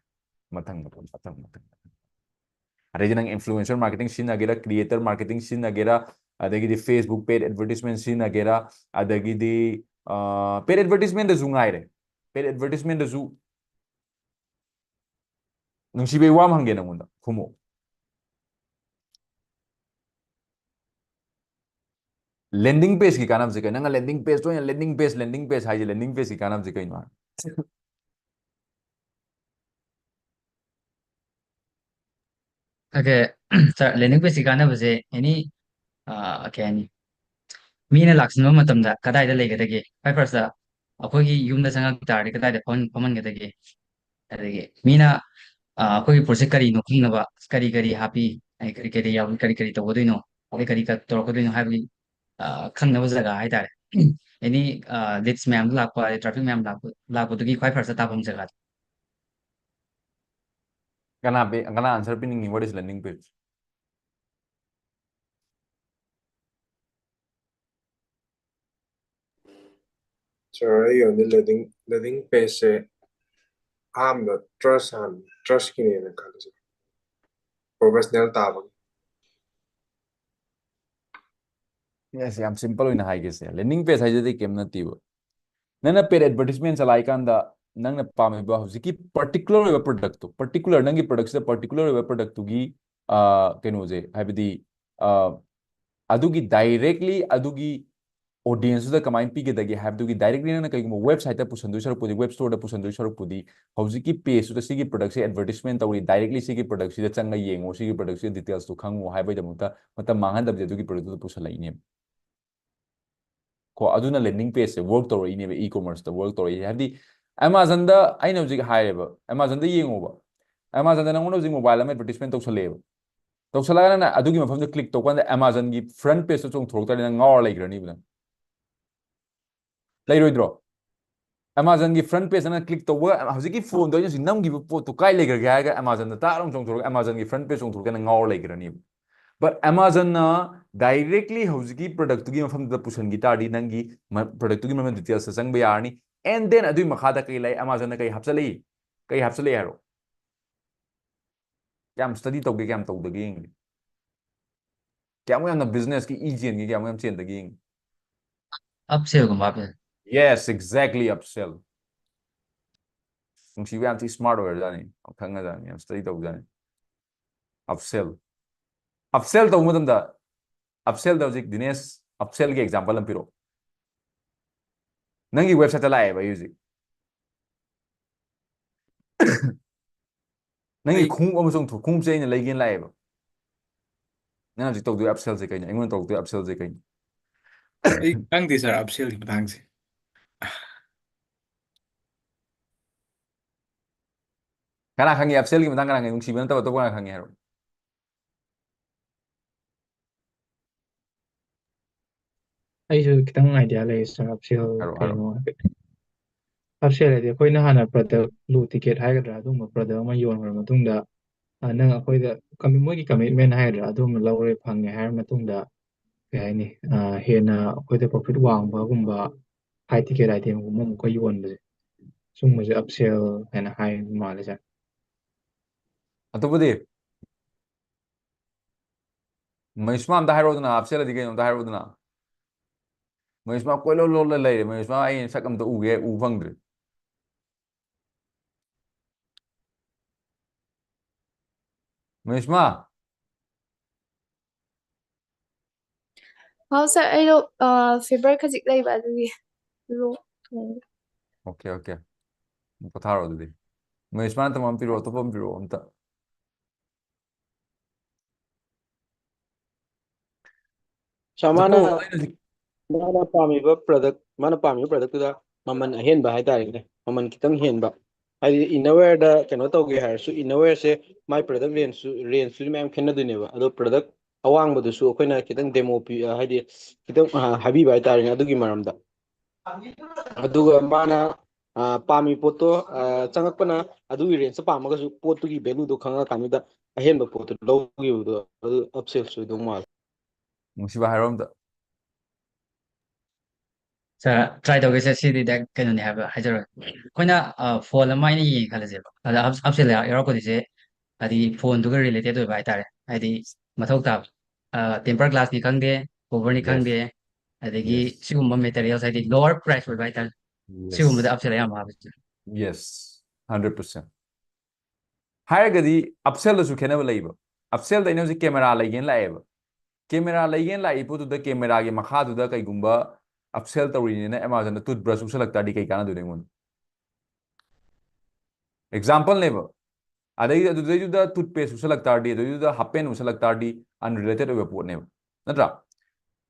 ꯃꯊꯪ, ꯃꯊꯪ, ꯃꯊꯪ, ꯃꯊꯪ, ꯃꯊꯪ꯫ ꯑꯗꯩꯗꯤ ꯅꯪ influencer marketing ꯁꯤꯖꯤꯟꯅꯒꯦꯔꯥ, creator marketing ꯁꯤꯖꯤꯟꯅꯒꯦꯔꯥ, ꯑꯗꯒꯤꯗꯤ Facebook paid advertisement ꯁꯤꯖꯤꯟꯅꯒꯦꯔꯥ, ꯑꯗꯒꯤꯗꯤ, ꯑ, paid advertisement ꯇꯁꯨ ꯉꯥꯏꯔꯦ꯫ paid advertisement ꯗꯁꯨ ꯅꯨꯡꯁꯤꯕꯩ ꯋꯥ ꯑꯃ ꯍꯪꯒꯦ ꯅꯪꯉꯣꯟꯗ, ꯈꯨꯝꯃꯣ꯫ Landing page ꯀꯤ ꯀꯥꯟꯅꯕꯁꯦ ꯀꯩꯅꯣ? ꯅꯪꯅ landing page ꯇ ꯑꯣꯏꯅ landing page, landing page ꯍꯥꯏꯁꯦ, landing page ꯀꯤ ꯀꯥꯟꯅꯕꯁꯦ ꯀꯩꯅꯣ? Okay, sir, landing page ꯀꯤ ꯀꯥꯟꯅꯕꯁꯦ any, ꯑꯥ, ꯀꯩ ꯍꯥꯏꯅꯤ, ꯃꯤꯅ ꯂꯥꯛꯁꯤꯟꯕ ꯃꯇꯝꯗ ꯀꯗꯥꯏꯗ ꯂꯩꯒꯗꯒꯦ? ꯈ꯭ꯋꯥꯏ first ꯑꯩꯈꯣꯏꯒꯤ ꯌꯨꯝꯗ ꯆꯪꯉꯛ ꯇꯥꯔꯗꯤ ꯀꯗꯥꯏꯗ ꯐꯝꯍꯟ-, ꯐꯝꯍꯟꯒꯗꯒꯦ? ꯑꯗꯒꯤ ꯃꯤꯅ, ꯑꯥ, ꯑꯩꯈꯣꯏꯒꯤ ꯄꯣꯠꯁꯦ ꯀꯔꯤꯅꯣ ꯈꯪꯅꯕ, ꯀꯔꯤ ꯀꯔꯤ ꯍꯥꯞꯄꯤ, ꯑꯩ ꯀꯔꯤ ꯀꯔꯤ ꯌꯥꯎꯏ, ꯀꯔꯤ ꯀꯔꯤ ꯇꯧꯒꯗꯣꯏꯅꯣ, ꯑꯗꯩ ꯀꯔꯤ ꯀ-, ꯇꯧꯔꯛꯀꯗꯣꯏꯅꯣ ꯍꯥꯏꯕꯒꯤ, ꯑꯥ, ꯈꯪꯅꯕ ꯖꯒꯥ ꯍꯥꯏꯇꯥꯔꯦ꯫ Any, ꯑꯥ, leads ꯃꯌꯥꯝ ꯂꯥꯛꯄ, ꯑꯗꯩ traffic ꯃꯌꯥꯝ ꯂꯥꯛꯄ, ꯂꯥꯛꯄꯗꯨꯒꯤ ꯈ꯭ꯋꯥꯏ first ꯇꯥꯐꯝ ꯖꯒꯥꯗꯣ꯫ ꯀꯅꯥ ꯄꯤ-, ꯀꯅꯥ answer ꯄꯤꯅꯤꯡꯉꯤ? What is landing page? Sir, ꯑꯩꯒꯤ ꯑꯣꯏꯅꯗꯤ landing, landing page ꯁꯦ ꯑꯍꯥꯟꯕ trust ꯍꯥꯟꯅ, trust ꯀꯤꯅꯦꯅ ꯈꯜꯂꯦ, sir. Professional ꯇꯥꯕꯒꯤ꯫ Yes, ꯌꯥꯝ simple ꯑꯣꯏꯅ ꯍꯥꯏꯒꯦꯁꯦ, landing page ꯍꯥꯏꯁꯤꯗꯤ ꯀꯩꯝ ꯅꯠꯇꯦꯕ꯫ ꯅꯪꯅ paid advertisement ꯆꯂꯥꯏꯀꯥꯟꯗ ꯅꯪꯅ ꯄꯥꯝꯃꯤꯕ ꯍꯧꯖꯤꯛꯀꯤ particular ꯑꯣꯏꯕ product ꯇꯣ, particular, ꯅꯪꯒꯤ product ꯁꯤꯗ particular ꯑꯣꯏꯕ product ꯇꯨꯒꯤ, ꯑꯥ, ꯀꯩꯅꯣꯁꯦ, ꯍꯥꯏꯕꯗꯤ, ꯑꯥ, ꯑꯗꯨꯒꯤ directly ꯑꯗꯨꯒꯤ audience ꯇꯨꯗ ꯀꯃꯥꯏꯅ ꯄꯤꯒꯗꯒꯦ ꯍꯥꯏꯕꯗꯨꯒꯤ directly ꯅꯪꯅ ꯀꯩꯒꯨꯝꯕ website ꯇ ꯄꯨꯁꯟꯗꯣꯏ ꯁꯔꯨꯛꯄꯨꯗꯤ, web store ꯗ ꯄꯨꯁꯟꯗꯣꯏ ꯁꯔꯨꯛꯄꯨꯗꯤ, ꯍꯧꯖꯤꯛꯀꯤ page ꯇꯨꯗ ꯁꯤꯒꯤ product ꯁꯦ advertisement ꯇꯧꯔꯤ, directly ꯁꯤꯒꯤ product ꯁꯤꯗ ꯆꯪꯉ ꯌꯦꯡꯉꯣ, ꯁꯤꯒꯤ product ꯁꯤꯒꯤ details ꯇꯨ ꯈꯪꯉꯣ ꯍꯥꯏꯕꯒꯤꯗꯃꯛꯇ ꯃꯇꯝ ꯃꯥꯡꯍꯟꯗꯕꯤꯗ ꯑꯗꯨꯒꯤ product ꯇꯨꯗ ꯄꯨꯁꯜꯂꯛꯏꯅꯦꯕ꯫ ꯀꯣ, ꯑꯗꯨꯅ landing page ꯁꯦ work ꯇꯧꯔꯛꯏꯅꯦꯕ, e-commerce ꯇ work ꯇꯧꯔꯛꯏꯁꯦ꯫ ꯍꯥꯏꯕꯗꯤ Amazon ꯗ ꯑꯩꯅ ꯍꯧꯖꯤꯛ ꯍꯥꯏꯔꯦꯕ, Amazon ꯗ ꯌꯦꯡꯉꯣꯕ, Amazon ꯗ ꯅꯪꯉꯣꯟꯗ ꯍꯧꯖꯤꯛ mobile ꯑꯃ advertisement ꯇꯧꯁꯜꯂꯛꯑꯦꯕ, ꯇꯧꯁꯜꯂꯛꯑꯒ ꯅꯪꯅ ꯑꯗꯨꯒꯤ ꯃꯐꯝꯗ click ꯇꯧꯕ ꯀꯥꯟꯗ Amazon ꯒꯤ front page ꯇ ꯆꯣꯡꯊꯣꯔꯛꯇꯥꯔꯗꯤ ꯅꯪ ꯉꯥꯎꯔ ꯂꯩꯈ꯭ꯔꯅꯤꯕ ꯅꯪ꯫ ꯂꯩꯔꯣꯏꯗ꯭ꯔꯣ? Amazon ꯒꯤ front page ꯅꯪꯅ click ꯇꯧꯕꯒ ꯍꯧꯖꯤꯛꯀꯤ phone ꯗꯣ ꯑꯩꯅ ꯍꯧꯖꯤꯛ ꯅꯝꯈꯤꯕ ꯄꯣꯠꯇꯣ ꯀꯥꯏ ꯂꯩꯈ꯭ꯔꯒꯦ ꯍꯥꯏꯔꯒ Amazon ꯗ ꯇꯥꯛ ꯂꯥꯎꯅ ꯆꯣꯡꯊꯣꯔꯛꯑꯒ Amazon ꯒꯤ front page ꯆꯣꯡꯊꯣꯔꯛꯇꯅ ꯉꯥꯎꯔ ꯂꯩꯈ꯭ꯔꯅꯤꯕ꯫ But Amazon ꯅ directly ꯍꯧꯖꯤꯛꯀꯤ product ꯇꯨꯒꯤ ꯃꯐꯝꯗꯨꯗ ꯄꯨꯁꯟꯈꯤ ꯇꯥꯔꯗꯤ ꯅꯪꯒꯤ ꯃ-, product ꯇꯨꯒꯤ ꯃꯔꯝꯗ details ꯇ ꯆꯪꯕ ꯌꯥꯔꯅꯤ꯫ And then ꯑꯗꯨꯒꯤ ꯃꯈꯥꯗ ꯀꯩ ꯂꯩ? Amazon ꯅ ꯀꯩ ꯍꯥꯞꯆꯜꯂꯛꯏ? ꯀꯩ ꯍꯥꯞꯆꯜꯂꯛꯏ ꯍꯥꯏꯔꯣ? ꯀꯌꯥꯝ study ꯇꯧꯒꯦ, ꯀꯌꯥꯝ ꯇꯧꯗꯒꯦ ꯌꯦꯡꯒꯦ꯫ ꯀꯌꯥꯃꯨꯛ ꯌꯥꯝꯅ business ꯀꯤ ꯏ ꯆꯦꯟꯒꯦ, ꯀꯌꯥꯃꯨꯛ ꯌꯥꯝ ꯆꯦꯟꯗꯒꯦ ꯌꯦꯡꯒꯦ꯫ Upsell ꯒꯨꯝꯕ ꯍꯥꯞꯄꯦ꯫ Yes, exactly, upsell. ꯅꯨꯡꯁꯤꯕ ꯌꯥꯝ ꯊꯤ smart ꯑꯣꯏꯔꯖꯥꯠꯅꯤ, ꯌꯥꯝ ꯈꯪꯉꯖꯥꯠꯅꯤ, ꯌꯥꯝ study ꯇꯧꯖꯥꯠꯅꯤ꯫ Upsell, upsell ꯇꯧꯕ ꯃꯇꯝꯗ, upsellꯗ ꯍꯧꯖꯤꯛ ꯗꯤꯅꯦꯁ, upsellꯒꯤ example ꯑꯃ ꯄꯤꯔꯛꯑꯣ꯫ ꯅꯪꯒꯤ websiteꯇ ꯂꯥꯛꯑꯦꯕ ꯑꯩ ꯍꯧꯖꯤꯛ꯫ ꯅꯪꯒꯤ ꯑꯩ ꯈꯣꯡꯎꯞ ꯑꯃ ꯆꯣꯡꯊꯣꯛ, ꯈꯣꯡꯎꯞꯁꯦ ꯑꯩꯅ ꯂꯩꯒꯦꯅ ꯂꯥꯛꯑꯦꯕ꯫ ꯅꯪ ꯍꯧꯖꯤꯛ ꯇꯧꯗꯣꯏ upsellꯁꯦ ꯀꯩꯅꯣ? ꯑꯩꯉꯣꯟꯗ ꯇꯧꯗꯣꯏ upsellꯁꯦ ꯀꯩꯅꯣ? ꯑꯩ ꯈꯪꯗꯦ sir, upsellꯒꯤ ꯃꯇꯥꯡꯁꯦ꯫ ꯀꯅꯥ ꯈꯪꯉꯤ? Upsellꯒꯤ ꯃꯇꯥꯡ ꯀꯅꯥ ꯈꯪꯉꯤ? ꯅꯨꯡꯁꯤꯕ ꯅꯠꯇꯕ ꯑꯇꯣꯞꯄ ꯀꯅꯥ ꯈꯪꯉꯤ ꯍꯥꯏꯔꯣ? ꯑꯩꯁꯨ ꯈꯤꯇꯪ idea ꯂꯩ sir, upsell ꯍꯥꯏꯔꯣ, ꯍꯥꯏꯔꯣ꯫ ꯀꯩꯅꯣ ꯍꯥꯏꯐꯦꯠ꯫ Upsell ꯍꯥꯏꯗꯤ ꯑꯩꯈꯣꯏꯅ ꯍꯥꯟꯅ product, low ticket ꯍꯥꯏꯒꯗ꯭ꯔꯥ, ꯑꯗꯨꯒꯨꯝꯕ product ꯑꯃ ꯌꯣꯟꯈ꯭ꯔ ꯃꯇꯨꯡꯗ, ꯑ, ꯅꯪ ꯑꯩꯈꯣꯏꯗ commi-, ꯃꯣꯏꯒꯤ commitment ꯍꯥꯏꯒꯗ꯭ꯔꯥ, ꯑꯗꯨꯒꯨꯝꯕ ꯂꯧꯔꯦ, ꯐꯪꯉꯦ ꯍꯥꯏꯔ ꯃꯇꯨꯡꯗ, ꯀꯩ ꯍꯥꯏꯅꯤ, ꯑ, ꯍꯦꯟꯅ ꯑꯩꯈꯣꯏꯗ profit ꯋꯥꯡꯕꯒꯨꯝꯕ high ticket itemꯒꯨꯝꯕ ꯑꯃꯨꯛꯀ ꯌꯣꯟꯕꯁꯦ, ꯁꯨꯝꯕꯁꯦ upsell ꯍꯥꯏꯅ ꯍꯥꯏ ꯃꯥꯜꯂꯦ sir꯫ ꯑꯇꯣꯞꯄꯗꯤ? ꯃꯍꯦꯁꯃꯥ ꯑꯝꯇ ꯍꯥꯏꯔꯛꯑꯣꯗꯅ, upsellꯗꯤ ꯀꯩꯅꯣ ꯑꯝꯇ ꯍꯥꯏꯔꯛꯑꯣꯗꯅ꯫ ꯃꯍꯦꯁꯃꯥ ꯀꯣꯏꯂꯣꯜ ꯂꯣꯜꯂ ꯂꯩꯔꯦ꯫ ꯃꯍꯦꯁꯃꯥ, ꯑꯩ ꯁꯛ ꯑꯝꯇ ꯎꯒꯦ, ꯎ ꯐꯪꯗ꯭ꯔꯦ꯫ ꯃꯍꯦꯁꯃꯥ? ꯍꯥꯎ sir, ꯑꯩꯗꯣ, ꯑ, fever ꯈꯖꯤꯛ ꯂꯩꯕ ꯑꯗꯨꯒꯤ ꯂꯣꯛ ꯊꯨꯡꯉꯦ꯫ Okay, okay. ꯄꯣꯊꯥꯔꯣ ꯑꯗꯨꯗꯤ꯫ ꯃꯍꯦꯁꯃꯥ ꯅꯠꯇꯕ ꯑꯃ ꯄꯤꯔꯛꯑꯣ, ꯑꯇꯣꯞꯄ ꯑꯃ ꯄꯤꯔꯛꯑꯣ ꯑꯝꯇ꯫ Sir, ꯃꯥꯅ, ꯑꯗꯨꯕꯨ ꯑꯩꯅ ꯍꯧꯖꯤꯛ ꯃꯥꯅ ꯄꯥꯝꯃꯤꯕ product, ꯃꯥꯅ ꯄꯥꯝꯃꯤꯕ productꯇꯨꯗ ꯃꯃꯜ ꯑꯍꯦꯟꯕ ꯍꯥꯏꯇꯥꯔꯦꯅꯦ, ꯃꯃꯜ ꯈꯤꯇꯪ ꯍꯦꯟꯕ꯫ ꯍꯥꯏꯗꯤ innerwearꯗ ꯀꯩꯅꯣ ꯇꯧꯒꯦ ꯍꯥꯏꯔꯁꯨ, innerwearꯁꯦ ꯃꯥꯏ product rangeꯁꯨ, rangeꯁꯨ ꯃꯌꯥꯝ ꯈꯦꯠꯅꯗꯣꯏꯅꯦꯕ꯫ ꯑꯗꯣ product ꯑꯋꯥꯡꯕꯗꯨꯁꯨ ꯑꯩꯈꯣꯏꯅ ꯈꯤꯇꯪ demo ꯄꯤ-, ꯑ, ꯍꯥꯏꯗꯤ ꯈꯤꯇꯪ, ꯑ, ꯍꯥꯏꯕꯤꯕ ꯍꯥꯏꯇꯥꯔꯦꯅꯦ ꯑꯗꯨꯒꯤ ꯃꯔꯝꯗ꯫ ꯑꯗꯨꯒ ꯃꯥꯅ, ꯑ, ꯄꯥꯝꯃꯤ ꯄꯣꯠꯇꯣ, ꯑ, ꯆꯪꯉꯛꯄꯅ ꯑꯗꯨꯒꯤ rangeꯇ ꯄꯥꯝꯃꯒꯁꯨ ꯄꯣꯠꯇꯨꯒꯤ valueꯗꯣ ꯈꯪꯉꯀꯥꯟꯗꯨꯗ ꯑꯍꯦꯟꯕ ꯄꯣꯠꯇꯨ ꯂꯧꯈꯤꯕꯗꯣ ꯑꯗꯨ upsellꯁꯨ ꯑꯣꯏꯗꯧ ꯃꯥꯜꯂꯦ꯫ ꯅꯨꯡꯁꯤꯕ ꯍꯥꯏꯔꯣ ꯑꯝꯇ꯫ Sir, try ꯇꯧꯒꯦ sir, ꯁꯤꯗꯤ direct ꯀꯩꯅꯣꯅꯦ ꯍꯥꯏꯕ ꯍꯥꯏꯖꯔꯣꯏ꯫ ꯑꯩꯈꯣꯏꯅ, ꯑ, phone ꯑꯃ ꯑꯩꯅ ꯌꯦꯡꯉꯦ ꯈꯜꯂꯁꯦꯕ, ꯑꯗ up-, upsell ꯌꯥꯎꯔꯛꯄꯗꯣꯏꯁꯦ ꯍꯥꯏꯗꯤ phoneꯗꯨꯒ related ꯑꯣꯏꯕ ꯍꯥꯏꯇꯥꯔꯦ, ꯍꯥꯏꯗꯤ ꯃꯊꯧ ꯇꯥꯕ, ꯑ, tempered glassꯅꯤ ꯈꯪꯗꯦ, coverꯅꯤ Yes. ꯈꯪꯗꯦ, ꯑꯗꯒꯤ Yes. ꯁꯤꯒꯨꯝꯕ materials ꯍꯥꯏꯗꯤ lower price ꯑꯣꯏꯕ ꯍꯥꯏꯇꯥꯔꯦ, Yes. ꯁꯤꯒꯨꯝꯕꯗ upsell ꯑꯌꯥꯝꯕ ꯍꯥꯞꯄꯦ sir꯫ Yes. Hundred percent. ꯍꯥꯏꯔꯒꯗꯤ ꯑꯞꯁꯦꯜꯗꯁꯨ ꯈꯦꯠꯅꯕ ꯂꯩꯕ꯫ ꯑꯞꯁꯦꯜꯗ ꯑꯩꯅ ꯍꯧꯖꯤꯛ ꯀꯦꯃꯦꯔꯥ ꯂꯩꯒꯦꯅ ꯂꯥꯛꯑꯦꯕ꯫ ꯀꯦꯃꯦꯔꯥ ꯂꯩꯒꯦꯅ ꯂꯥꯛꯏ ꯄꯣꯠꯇꯨꯗ ꯀꯦꯃꯦꯔꯥꯒꯤ ꯃꯈꯥꯗꯨꯗ ꯀꯩꯒꯨꯝꯕ ꯑꯞꯁꯦꯜ ꯇꯧꯔꯤꯅꯤꯅ ꯑꯦꯃꯥꯖꯣꯟꯗ ꯇꯨꯠ ꯕ꯭ꯔꯁ ꯎꯁꯜꯂꯛ ꯇꯥꯔꯗꯤ ꯀꯩ ꯀꯥꯟꯅꯗꯣꯏꯅꯣ ꯑꯩꯉꯣꯟꯗ? ꯑꯦꯛꯖꯥꯝꯄꯜꯅꯦꯕ꯫ ꯑꯗꯩ ꯑꯗꯨꯗꯩꯗꯨꯗ ꯇꯨꯠ ꯄꯦꯁ ꯎꯁꯜꯂꯛ ꯇꯥꯔꯗꯤ, ꯑꯗꯨꯗꯩꯗꯨꯗ ꯍꯥꯞ ꯄꯦꯟ ꯎꯁꯜꯂꯛ ꯇꯥꯔꯗꯤ ꯑꯟꯔꯤꯂꯦꯇꯦꯠ ꯑꯣꯏꯕ ꯄꯣꯠꯅꯦꯕ, ꯅꯠꯇ꯭ꯔꯥ?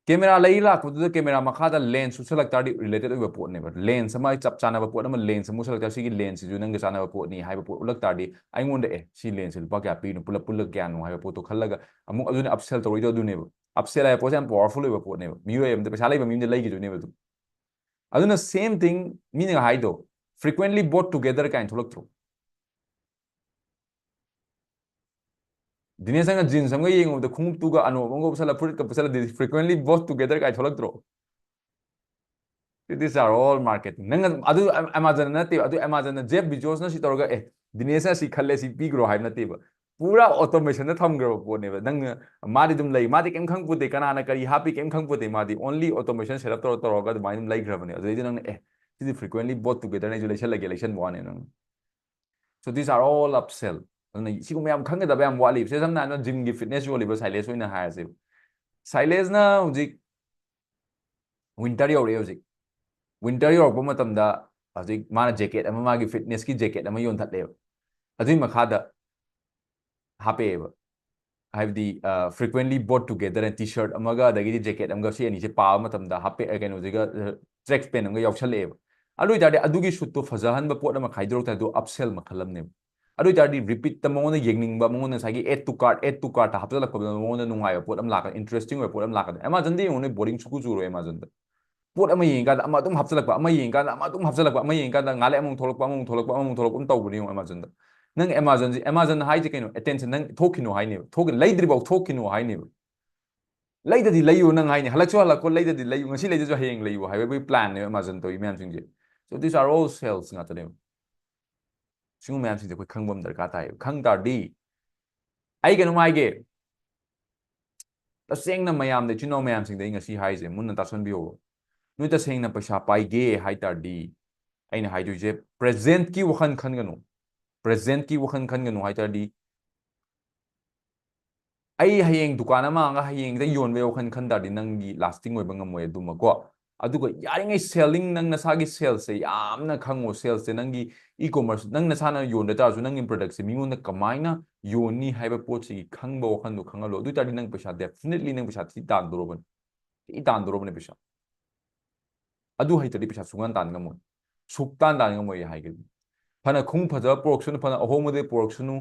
ꯀꯦꯃꯦꯔꯥ ꯂꯩ ꯂꯥꯛꯄꯗꯨꯗ ꯀꯦꯃꯦꯔꯥ ꯃꯈꯥꯗ ꯂꯦꯟꯁ ꯎꯁꯜꯂꯛ ꯇꯥꯔꯗꯤ ꯔꯤꯂꯦꯇꯦꯠ ꯑꯣꯏꯕ ꯄꯣꯠꯅꯦꯕ꯫ ꯂꯦꯟꯁ ꯑꯃ ꯑꯩ ꯆꯞ ꯆꯥꯅꯕ ꯄꯣꯠ ꯑꯃ, ꯂꯦꯟꯁ ꯑꯃ ꯎꯁꯜꯂꯛ ꯇꯥꯔꯗꯤ ꯁꯤꯒꯤ ꯂꯦꯟꯁꯁꯤꯁꯨ ꯅꯪꯒ ꯆꯥꯟꯅꯕ ꯄꯣꯠꯅꯤ ꯍꯥꯏꯕ ꯄꯣꯠ ꯎꯠꯂꯛ ꯇꯥꯔꯗꯤ ꯑꯩꯉꯣꯟꯗ ꯑꯦ ꯁꯤ ꯂꯦꯟꯁꯁꯦ ꯂꯨꯄꯥ ꯀꯌꯥ ꯄꯤꯔꯤꯅꯣ, ꯄꯨꯂꯞ ꯄꯨꯜꯂꯒ ꯀꯌꯥꯅꯣ ꯍꯥꯏꯕ ꯄꯣꯠꯇꯣ ꯈꯜꯂꯒ ꯑꯃꯨꯛ ꯑꯗꯨꯅ ꯑꯞꯁꯦꯜ ꯇꯧꯔꯣꯏꯗꯣ ꯑꯗꯨꯅꯦꯕ꯫ ꯑꯞꯁꯦꯜ ꯍꯥꯏꯕ ꯄꯣꯠꯁꯦ ꯌꯥꯝ ꯄꯋꯥꯔꯐꯨꯜ ꯑꯣꯏꯕ ꯄꯣꯠꯅꯦꯕ꯫ ꯃꯤꯑꯣꯏ ꯑꯃꯗ ꯄꯩꯁꯥ ꯂꯩꯕ ꯃꯤꯗ ꯂꯩꯈꯤꯗꯣꯏꯅꯦꯕ ꯑꯗꯨꯝ꯫ ꯑꯗꯨꯅ same thing ꯃꯤꯅ ꯍꯥꯏꯗꯣ frequently bought together ꯀꯥꯏꯅ ꯊꯣꯛꯂꯛꯇ꯭ꯔꯣ? ꯗꯤꯅꯦꯁ ꯅꯪꯅ ꯖꯤꯟꯁ ꯑꯃꯒ ꯌꯦꯡꯉꯨꯕꯗ ꯈꯣꯡꯎꯞꯇꯨꯒ ꯑꯅꯣꯞ ꯑꯃꯒ ꯎꯞꯁꯜꯂ ꯐꯨꯔꯤꯠꯀ ꯄꯨꯁꯜꯂꯗꯤ frequently bought together ꯀꯥꯏ ꯊꯣꯛꯂꯛꯇ꯭ꯔꯣ? These are all marketing. ꯅꯪ ꯑꯗꯨ ꯑꯦꯃꯥꯖꯣꯟ ꯅꯠꯇꯦꯕ, ꯑꯗꯨ ꯑꯦꯃꯥꯖꯣꯟꯅ ꯖꯦꯐ ꯕꯤꯖꯣꯁꯅ ꯁꯤ ꯇꯧꯔꯒ ꯑꯦ ꯗꯤꯅꯦꯁꯅ ꯁꯤ ꯈꯜꯂꯦ ꯁꯤ ꯄꯤꯈ꯭ꯔꯣ ꯍꯥꯏꯕ ꯅꯠꯇꯦꯕ꯫ ꯄꯨꯔꯥ ꯑꯣꯇꯣꯃꯦꯁꯟꯗ ꯊꯝꯈ꯭ꯔꯕ ꯄꯣꯠꯅꯦꯕ꯫ ꯅꯪ ꯃꯥꯗꯤ ꯑꯗꯨꯝ ꯂꯩ, ꯃꯥꯗꯤ ꯀꯩꯝ ꯈꯪꯄꯣꯠꯇꯦ, ꯀꯅꯥꯅ ꯀꯔꯤ ꯍꯥꯞꯄꯤ ꯀꯩꯝ ꯈꯪꯄꯣꯠꯇꯦ꯫ ꯃꯥꯗꯤ only automation set up ꯇꯧꯔ ꯇꯧꯔꯒ ꯑꯗꯨꯃꯥꯏꯅ ꯑꯗꯨꯝ ꯂꯩꯈ꯭ꯔꯕꯅꯦ꯫ ꯑꯗꯨꯗꯩꯗꯤ ꯅꯪꯅ ꯑꯦ ꯁꯤꯗꯤ frequently bought together ꯅ ꯑꯩꯁꯨ ꯂꯩꯁꯜꯂꯒꯦ ꯂꯩꯁꯟꯕ ꯋꯥꯅꯦ ꯅꯪ꯫ So these are all upsell. ꯑꯗꯨꯅ ꯁꯤꯒꯨꯝꯕ ꯌꯥꯝ ꯈꯪꯒꯗꯕ ꯌꯥꯝ ꯋꯥꯠꯂꯤ꯫ ꯁꯦ ꯁꯝꯅ ꯍꯥꯏꯔꯕꯗ ꯖꯤꯝꯒꯤ ꯐꯤꯠꯅꯦꯁ ꯌꯣꯜꯂꯤꯕ ꯁꯥꯏꯂꯦꯁ ꯑꯣꯏꯅ ꯍꯥꯏꯔꯁꯦꯕ꯫ ꯁꯥꯏꯂꯦꯁꯅ ꯍꯧꯖꯤꯛ ꯋꯤꯟꯇꯔ ꯌꯧꯔꯛꯑꯦ꯫ ꯍꯧꯖꯤꯛ ꯋꯤꯟꯇꯔ ꯌꯧꯔꯛꯄ ꯃꯇꯝꯗ ꯍꯧꯖꯤꯛ ꯃꯥꯅ ꯖꯦꯀꯦꯠ ꯑꯃ, ꯃꯥꯒꯤ ꯐꯤꯠꯅꯦꯁꯀꯤ ꯖꯦꯀꯦꯠ ꯑꯃ ꯌꯣꯟꯊꯠꯂꯦꯕ꯫ ꯑꯗꯨꯏ ꯃꯈꯥꯗ ꯍꯥꯞꯄꯛꯑꯦꯕ꯫ ꯍꯥꯏꯕꯗꯤ frequently bought together T-shirt ꯑꯃꯒ ꯑꯗꯒꯤꯗꯤ ꯖꯦꯀꯦꯠ ꯑꯃꯒ ꯁꯤ ꯑꯅꯤꯁꯦ ꯄꯥꯕ ꯃꯇꯝꯗ ꯍꯥꯞꯄꯦ, ꯀꯩꯅꯣꯁꯤꯒ ꯇ꯭ꯔꯦꯛ ꯄꯦꯟ ꯑꯃꯒ ꯌꯥꯎꯁꯜꯂꯛꯑꯦꯕ꯫ ꯑꯗꯨ ꯑꯣꯏꯇꯥꯔꯗꯤ ꯑꯗꯨꯒꯤ ꯁꯨꯠꯇꯣ ꯐꯖꯍꯟꯕ ꯄꯣꯠ ꯑꯃ ꯈꯥꯏꯗꯣꯔꯛ ꯇꯥꯔꯗꯤ ꯑꯗꯨ ꯑꯞꯁꯦꯜ ꯃꯈꯜ ꯑꯃꯅꯦꯕ꯫ ꯑꯗꯨ ꯑꯣꯏꯇꯥꯔꯗꯤ ꯔꯤꯄꯤꯠꯇ ꯃꯉꯣꯟꯗ ꯌꯦꯡꯅꯤꯡꯕ, ꯃꯉꯣꯟꯗ ꯉꯁꯥꯏꯒꯤ add to cart, add to cart ꯇ ꯍꯥꯞꯆꯤꯜꯂꯛꯄꯗ ꯃꯉꯣꯟꯗ ꯅꯨꯡꯉꯥꯏꯕ ꯄꯣꯠ ꯑꯃ ꯂꯥꯛꯀꯅꯤ, ꯏꯟꯇꯔꯦꯁꯇꯤꯡ ꯑꯣꯏꯕ ꯄꯣꯠ ꯑꯃ ꯂꯥꯛꯀꯅꯤ꯫ ꯑꯦꯃꯥꯖꯣꯟꯗ ꯌꯦꯡꯉꯨꯅꯦ, ꯕꯣꯔꯤꯡ ꯁꯨꯛꯆꯨ ꯆꯨꯔꯣꯏ ꯑꯦꯃꯥꯖꯣꯟꯗ꯫ ꯄꯣꯠ ꯑꯃ ꯌꯦꯡꯉꯤꯀꯥꯟꯗ ꯑꯃ ꯑꯗꯨꯝ ꯍꯥꯞꯆꯤꯜꯂꯛꯄ, ꯑꯃ ꯌꯦꯡꯉꯤꯀꯥꯟꯗ ꯑꯃ ꯑꯗꯨꯝ ꯍꯥꯞꯆꯤꯜꯂꯛꯄ, ꯑꯃ ꯌꯦꯡꯉꯤꯀꯥꯟꯗ ꯉꯥꯏꯍꯥꯛ ꯂꯩ ꯑꯃꯨꯛ ꯊꯣꯛꯂꯛꯄ, ꯑꯃꯃꯨꯛ ꯊꯣꯛꯂꯛꯄ, ꯑꯃꯃꯨꯛ ꯊꯣꯛꯂꯛꯄ ꯑꯗꯨꯝ ꯇꯧꯕꯅꯦ ꯌꯦꯡꯉꯣ ꯑꯦꯃꯥꯖꯣꯟꯗ꯫ ꯅꯪ ꯑꯦꯃꯥꯖꯣꯟꯁꯤ, ꯑꯦꯃꯥꯖꯣꯟ ꯍꯥꯏꯁꯦ ꯀꯩꯅꯣ? ꯑꯦꯇꯦꯟꯁꯟ ꯅꯪ ꯊꯣꯛꯈꯤꯅꯣ ꯍꯥꯏꯅꯦꯕ꯫ ꯊꯣꯛ-, ꯂꯩꯗ꯭ꯔꯤꯐꯥꯎ ꯊꯣꯛꯈꯤꯅꯣ ꯍꯥꯏꯅꯦꯕ꯫ ꯂꯩꯗꯗꯤ ꯂꯩꯌꯨ ꯅꯪ ꯍꯥꯏꯅꯤ, ꯍꯜꯂꯛꯁꯨ ꯍꯜꯂꯛꯈꯣ, ꯂꯩꯗꯗꯤ ꯂꯩꯌꯨ, ꯉꯁꯤ ꯂꯩꯗꯁꯨ ꯍꯌꯦꯡ ꯂꯩꯌꯨ ꯍꯥꯏꯕꯒꯤ ꯄ꯭ꯂꯥꯟꯅꯦꯕ ꯑꯦꯃꯥꯖꯣꯟ ꯇꯧꯔꯤ ꯃꯌꯥꯝꯁꯤꯡꯁꯦ꯫ So these are all sales ꯉꯥꯛꯇꯅꯦꯕ꯫ ꯁꯤꯒꯨꯝꯕ ꯃꯌꯥꯝꯁꯤꯡꯁꯦ ꯑꯩꯈꯣꯏ ꯈꯪꯕ ꯑꯃ ꯗꯔꯀꯥꯔ ꯇꯥꯏꯌꯦꯕ꯫ ꯈꯪ ꯇꯥꯔꯗꯤ ꯑꯩ ꯀꯩꯅꯣꯝ ꯍꯥꯏꯒꯦ, ꯇꯁꯦꯡꯅ ꯃꯌꯥꯝꯗ, ꯏꯆꯤꯟ ꯏꯅꯥꯎ ꯃꯌꯥꯝꯁꯤꯡꯗ ꯑꯩ ꯉꯁꯤ ꯍꯥꯏꯔꯤꯁꯦ ꯃꯨꯟꯅ ꯇꯥꯁꯟꯕꯤꯌꯣꯕ꯫ ꯅꯣꯏ ꯇꯁꯦꯡꯅ ꯄꯩꯁꯥ ꯄꯥꯏꯒꯦ ꯍꯥꯏ ꯇꯥꯔꯗꯤ ꯑꯩꯅ ꯍꯥꯏꯗꯣꯏꯁꯦ, ꯄ꯭ꯔꯦꯖꯦꯟꯠꯀꯤ ꯋꯥꯈꯜ ꯈꯟꯒꯅꯨ꯫ ꯄ꯭ꯔꯦꯖꯦꯟꯠꯀꯤ ꯋꯥꯈꯜ ꯈꯟꯒꯅꯨ ꯍꯥꯏ ꯇꯥꯔꯗꯤ, ꯑꯩ ꯍꯌꯦꯡ ꯗꯨꯀꯥꯟ ꯑꯃ ꯍꯥꯡꯉꯒ ꯍꯌꯦꯡꯗ ꯌꯣꯟꯕꯒꯤ ꯋꯥꯈꯜ ꯈꯟ ꯇꯥꯔꯗꯤ, ꯅꯪꯒꯤ ꯂꯥꯁꯇꯤꯡ ꯑꯣꯏꯕ ꯉꯝꯃꯣꯏ ꯑꯗꯨꯃꯀꯣ꯫ ꯑꯗꯨꯒ ꯌꯥꯔꯤꯉꯩ ꯁꯦꯜꯂꯤꯡ, ꯅꯪ ꯅꯁꯥꯒꯤ ꯁꯦꯜꯁꯦ ꯌꯥꯝꯅ ꯈꯪꯉꯣ꯫ ꯁꯦꯜꯁꯦ ꯅꯪꯒꯤ ꯏ ꯀꯣꯃꯔꯁ, ꯅꯪ ꯅꯁꯥꯅ ꯌꯣꯟꯗ ꯇꯥꯔꯁꯨ, ꯅꯪꯒꯤ ꯄ꯭ꯔꯗꯛꯁꯦ ꯃꯤꯉꯣꯟꯗ ꯀꯃꯥꯏꯅ ꯌꯣꯟꯅꯤ ꯍꯥꯏꯕ ꯄꯣꯠꯁꯤꯒꯤ ꯈꯪꯕ ꯋꯥꯈꯜꯗꯣ ꯈꯪꯍꯜꯂꯣ꯫ ꯑꯗꯨ ꯑꯣꯏ ꯇꯥꯔꯗꯤ ꯅꯪ ꯄꯩꯁꯥ definitely ꯅꯪ ꯄꯩꯁꯥ ꯊꯤ ꯇꯥꯟꯗꯣꯔꯕꯅꯤ꯫ ꯊꯤ ꯇꯥꯟꯗꯣꯔꯕꯅꯦ ꯄꯩꯁꯥ꯫ ꯑꯗꯨ ꯍꯩꯇ꯭ꯔꯗꯤ ꯄꯩꯁꯥ ꯁꯨꯡꯇꯥꯟ ꯇꯥꯟ ꯉꯝꯃꯣꯏ꯫ ꯁꯨꯛꯇꯥꯟ ꯇꯥꯟ ꯉꯝꯃꯣꯏ ꯍꯥꯏꯒꯦ꯫ ꯐꯅ ꯈꯣꯡꯎꯞ ꯐꯖꯕ ꯄꯨꯔꯛꯁꯅꯨ, ꯐꯅ ꯑꯍꯣꯡꯕꯗꯩ ꯄꯨꯔꯛꯁꯅꯨ,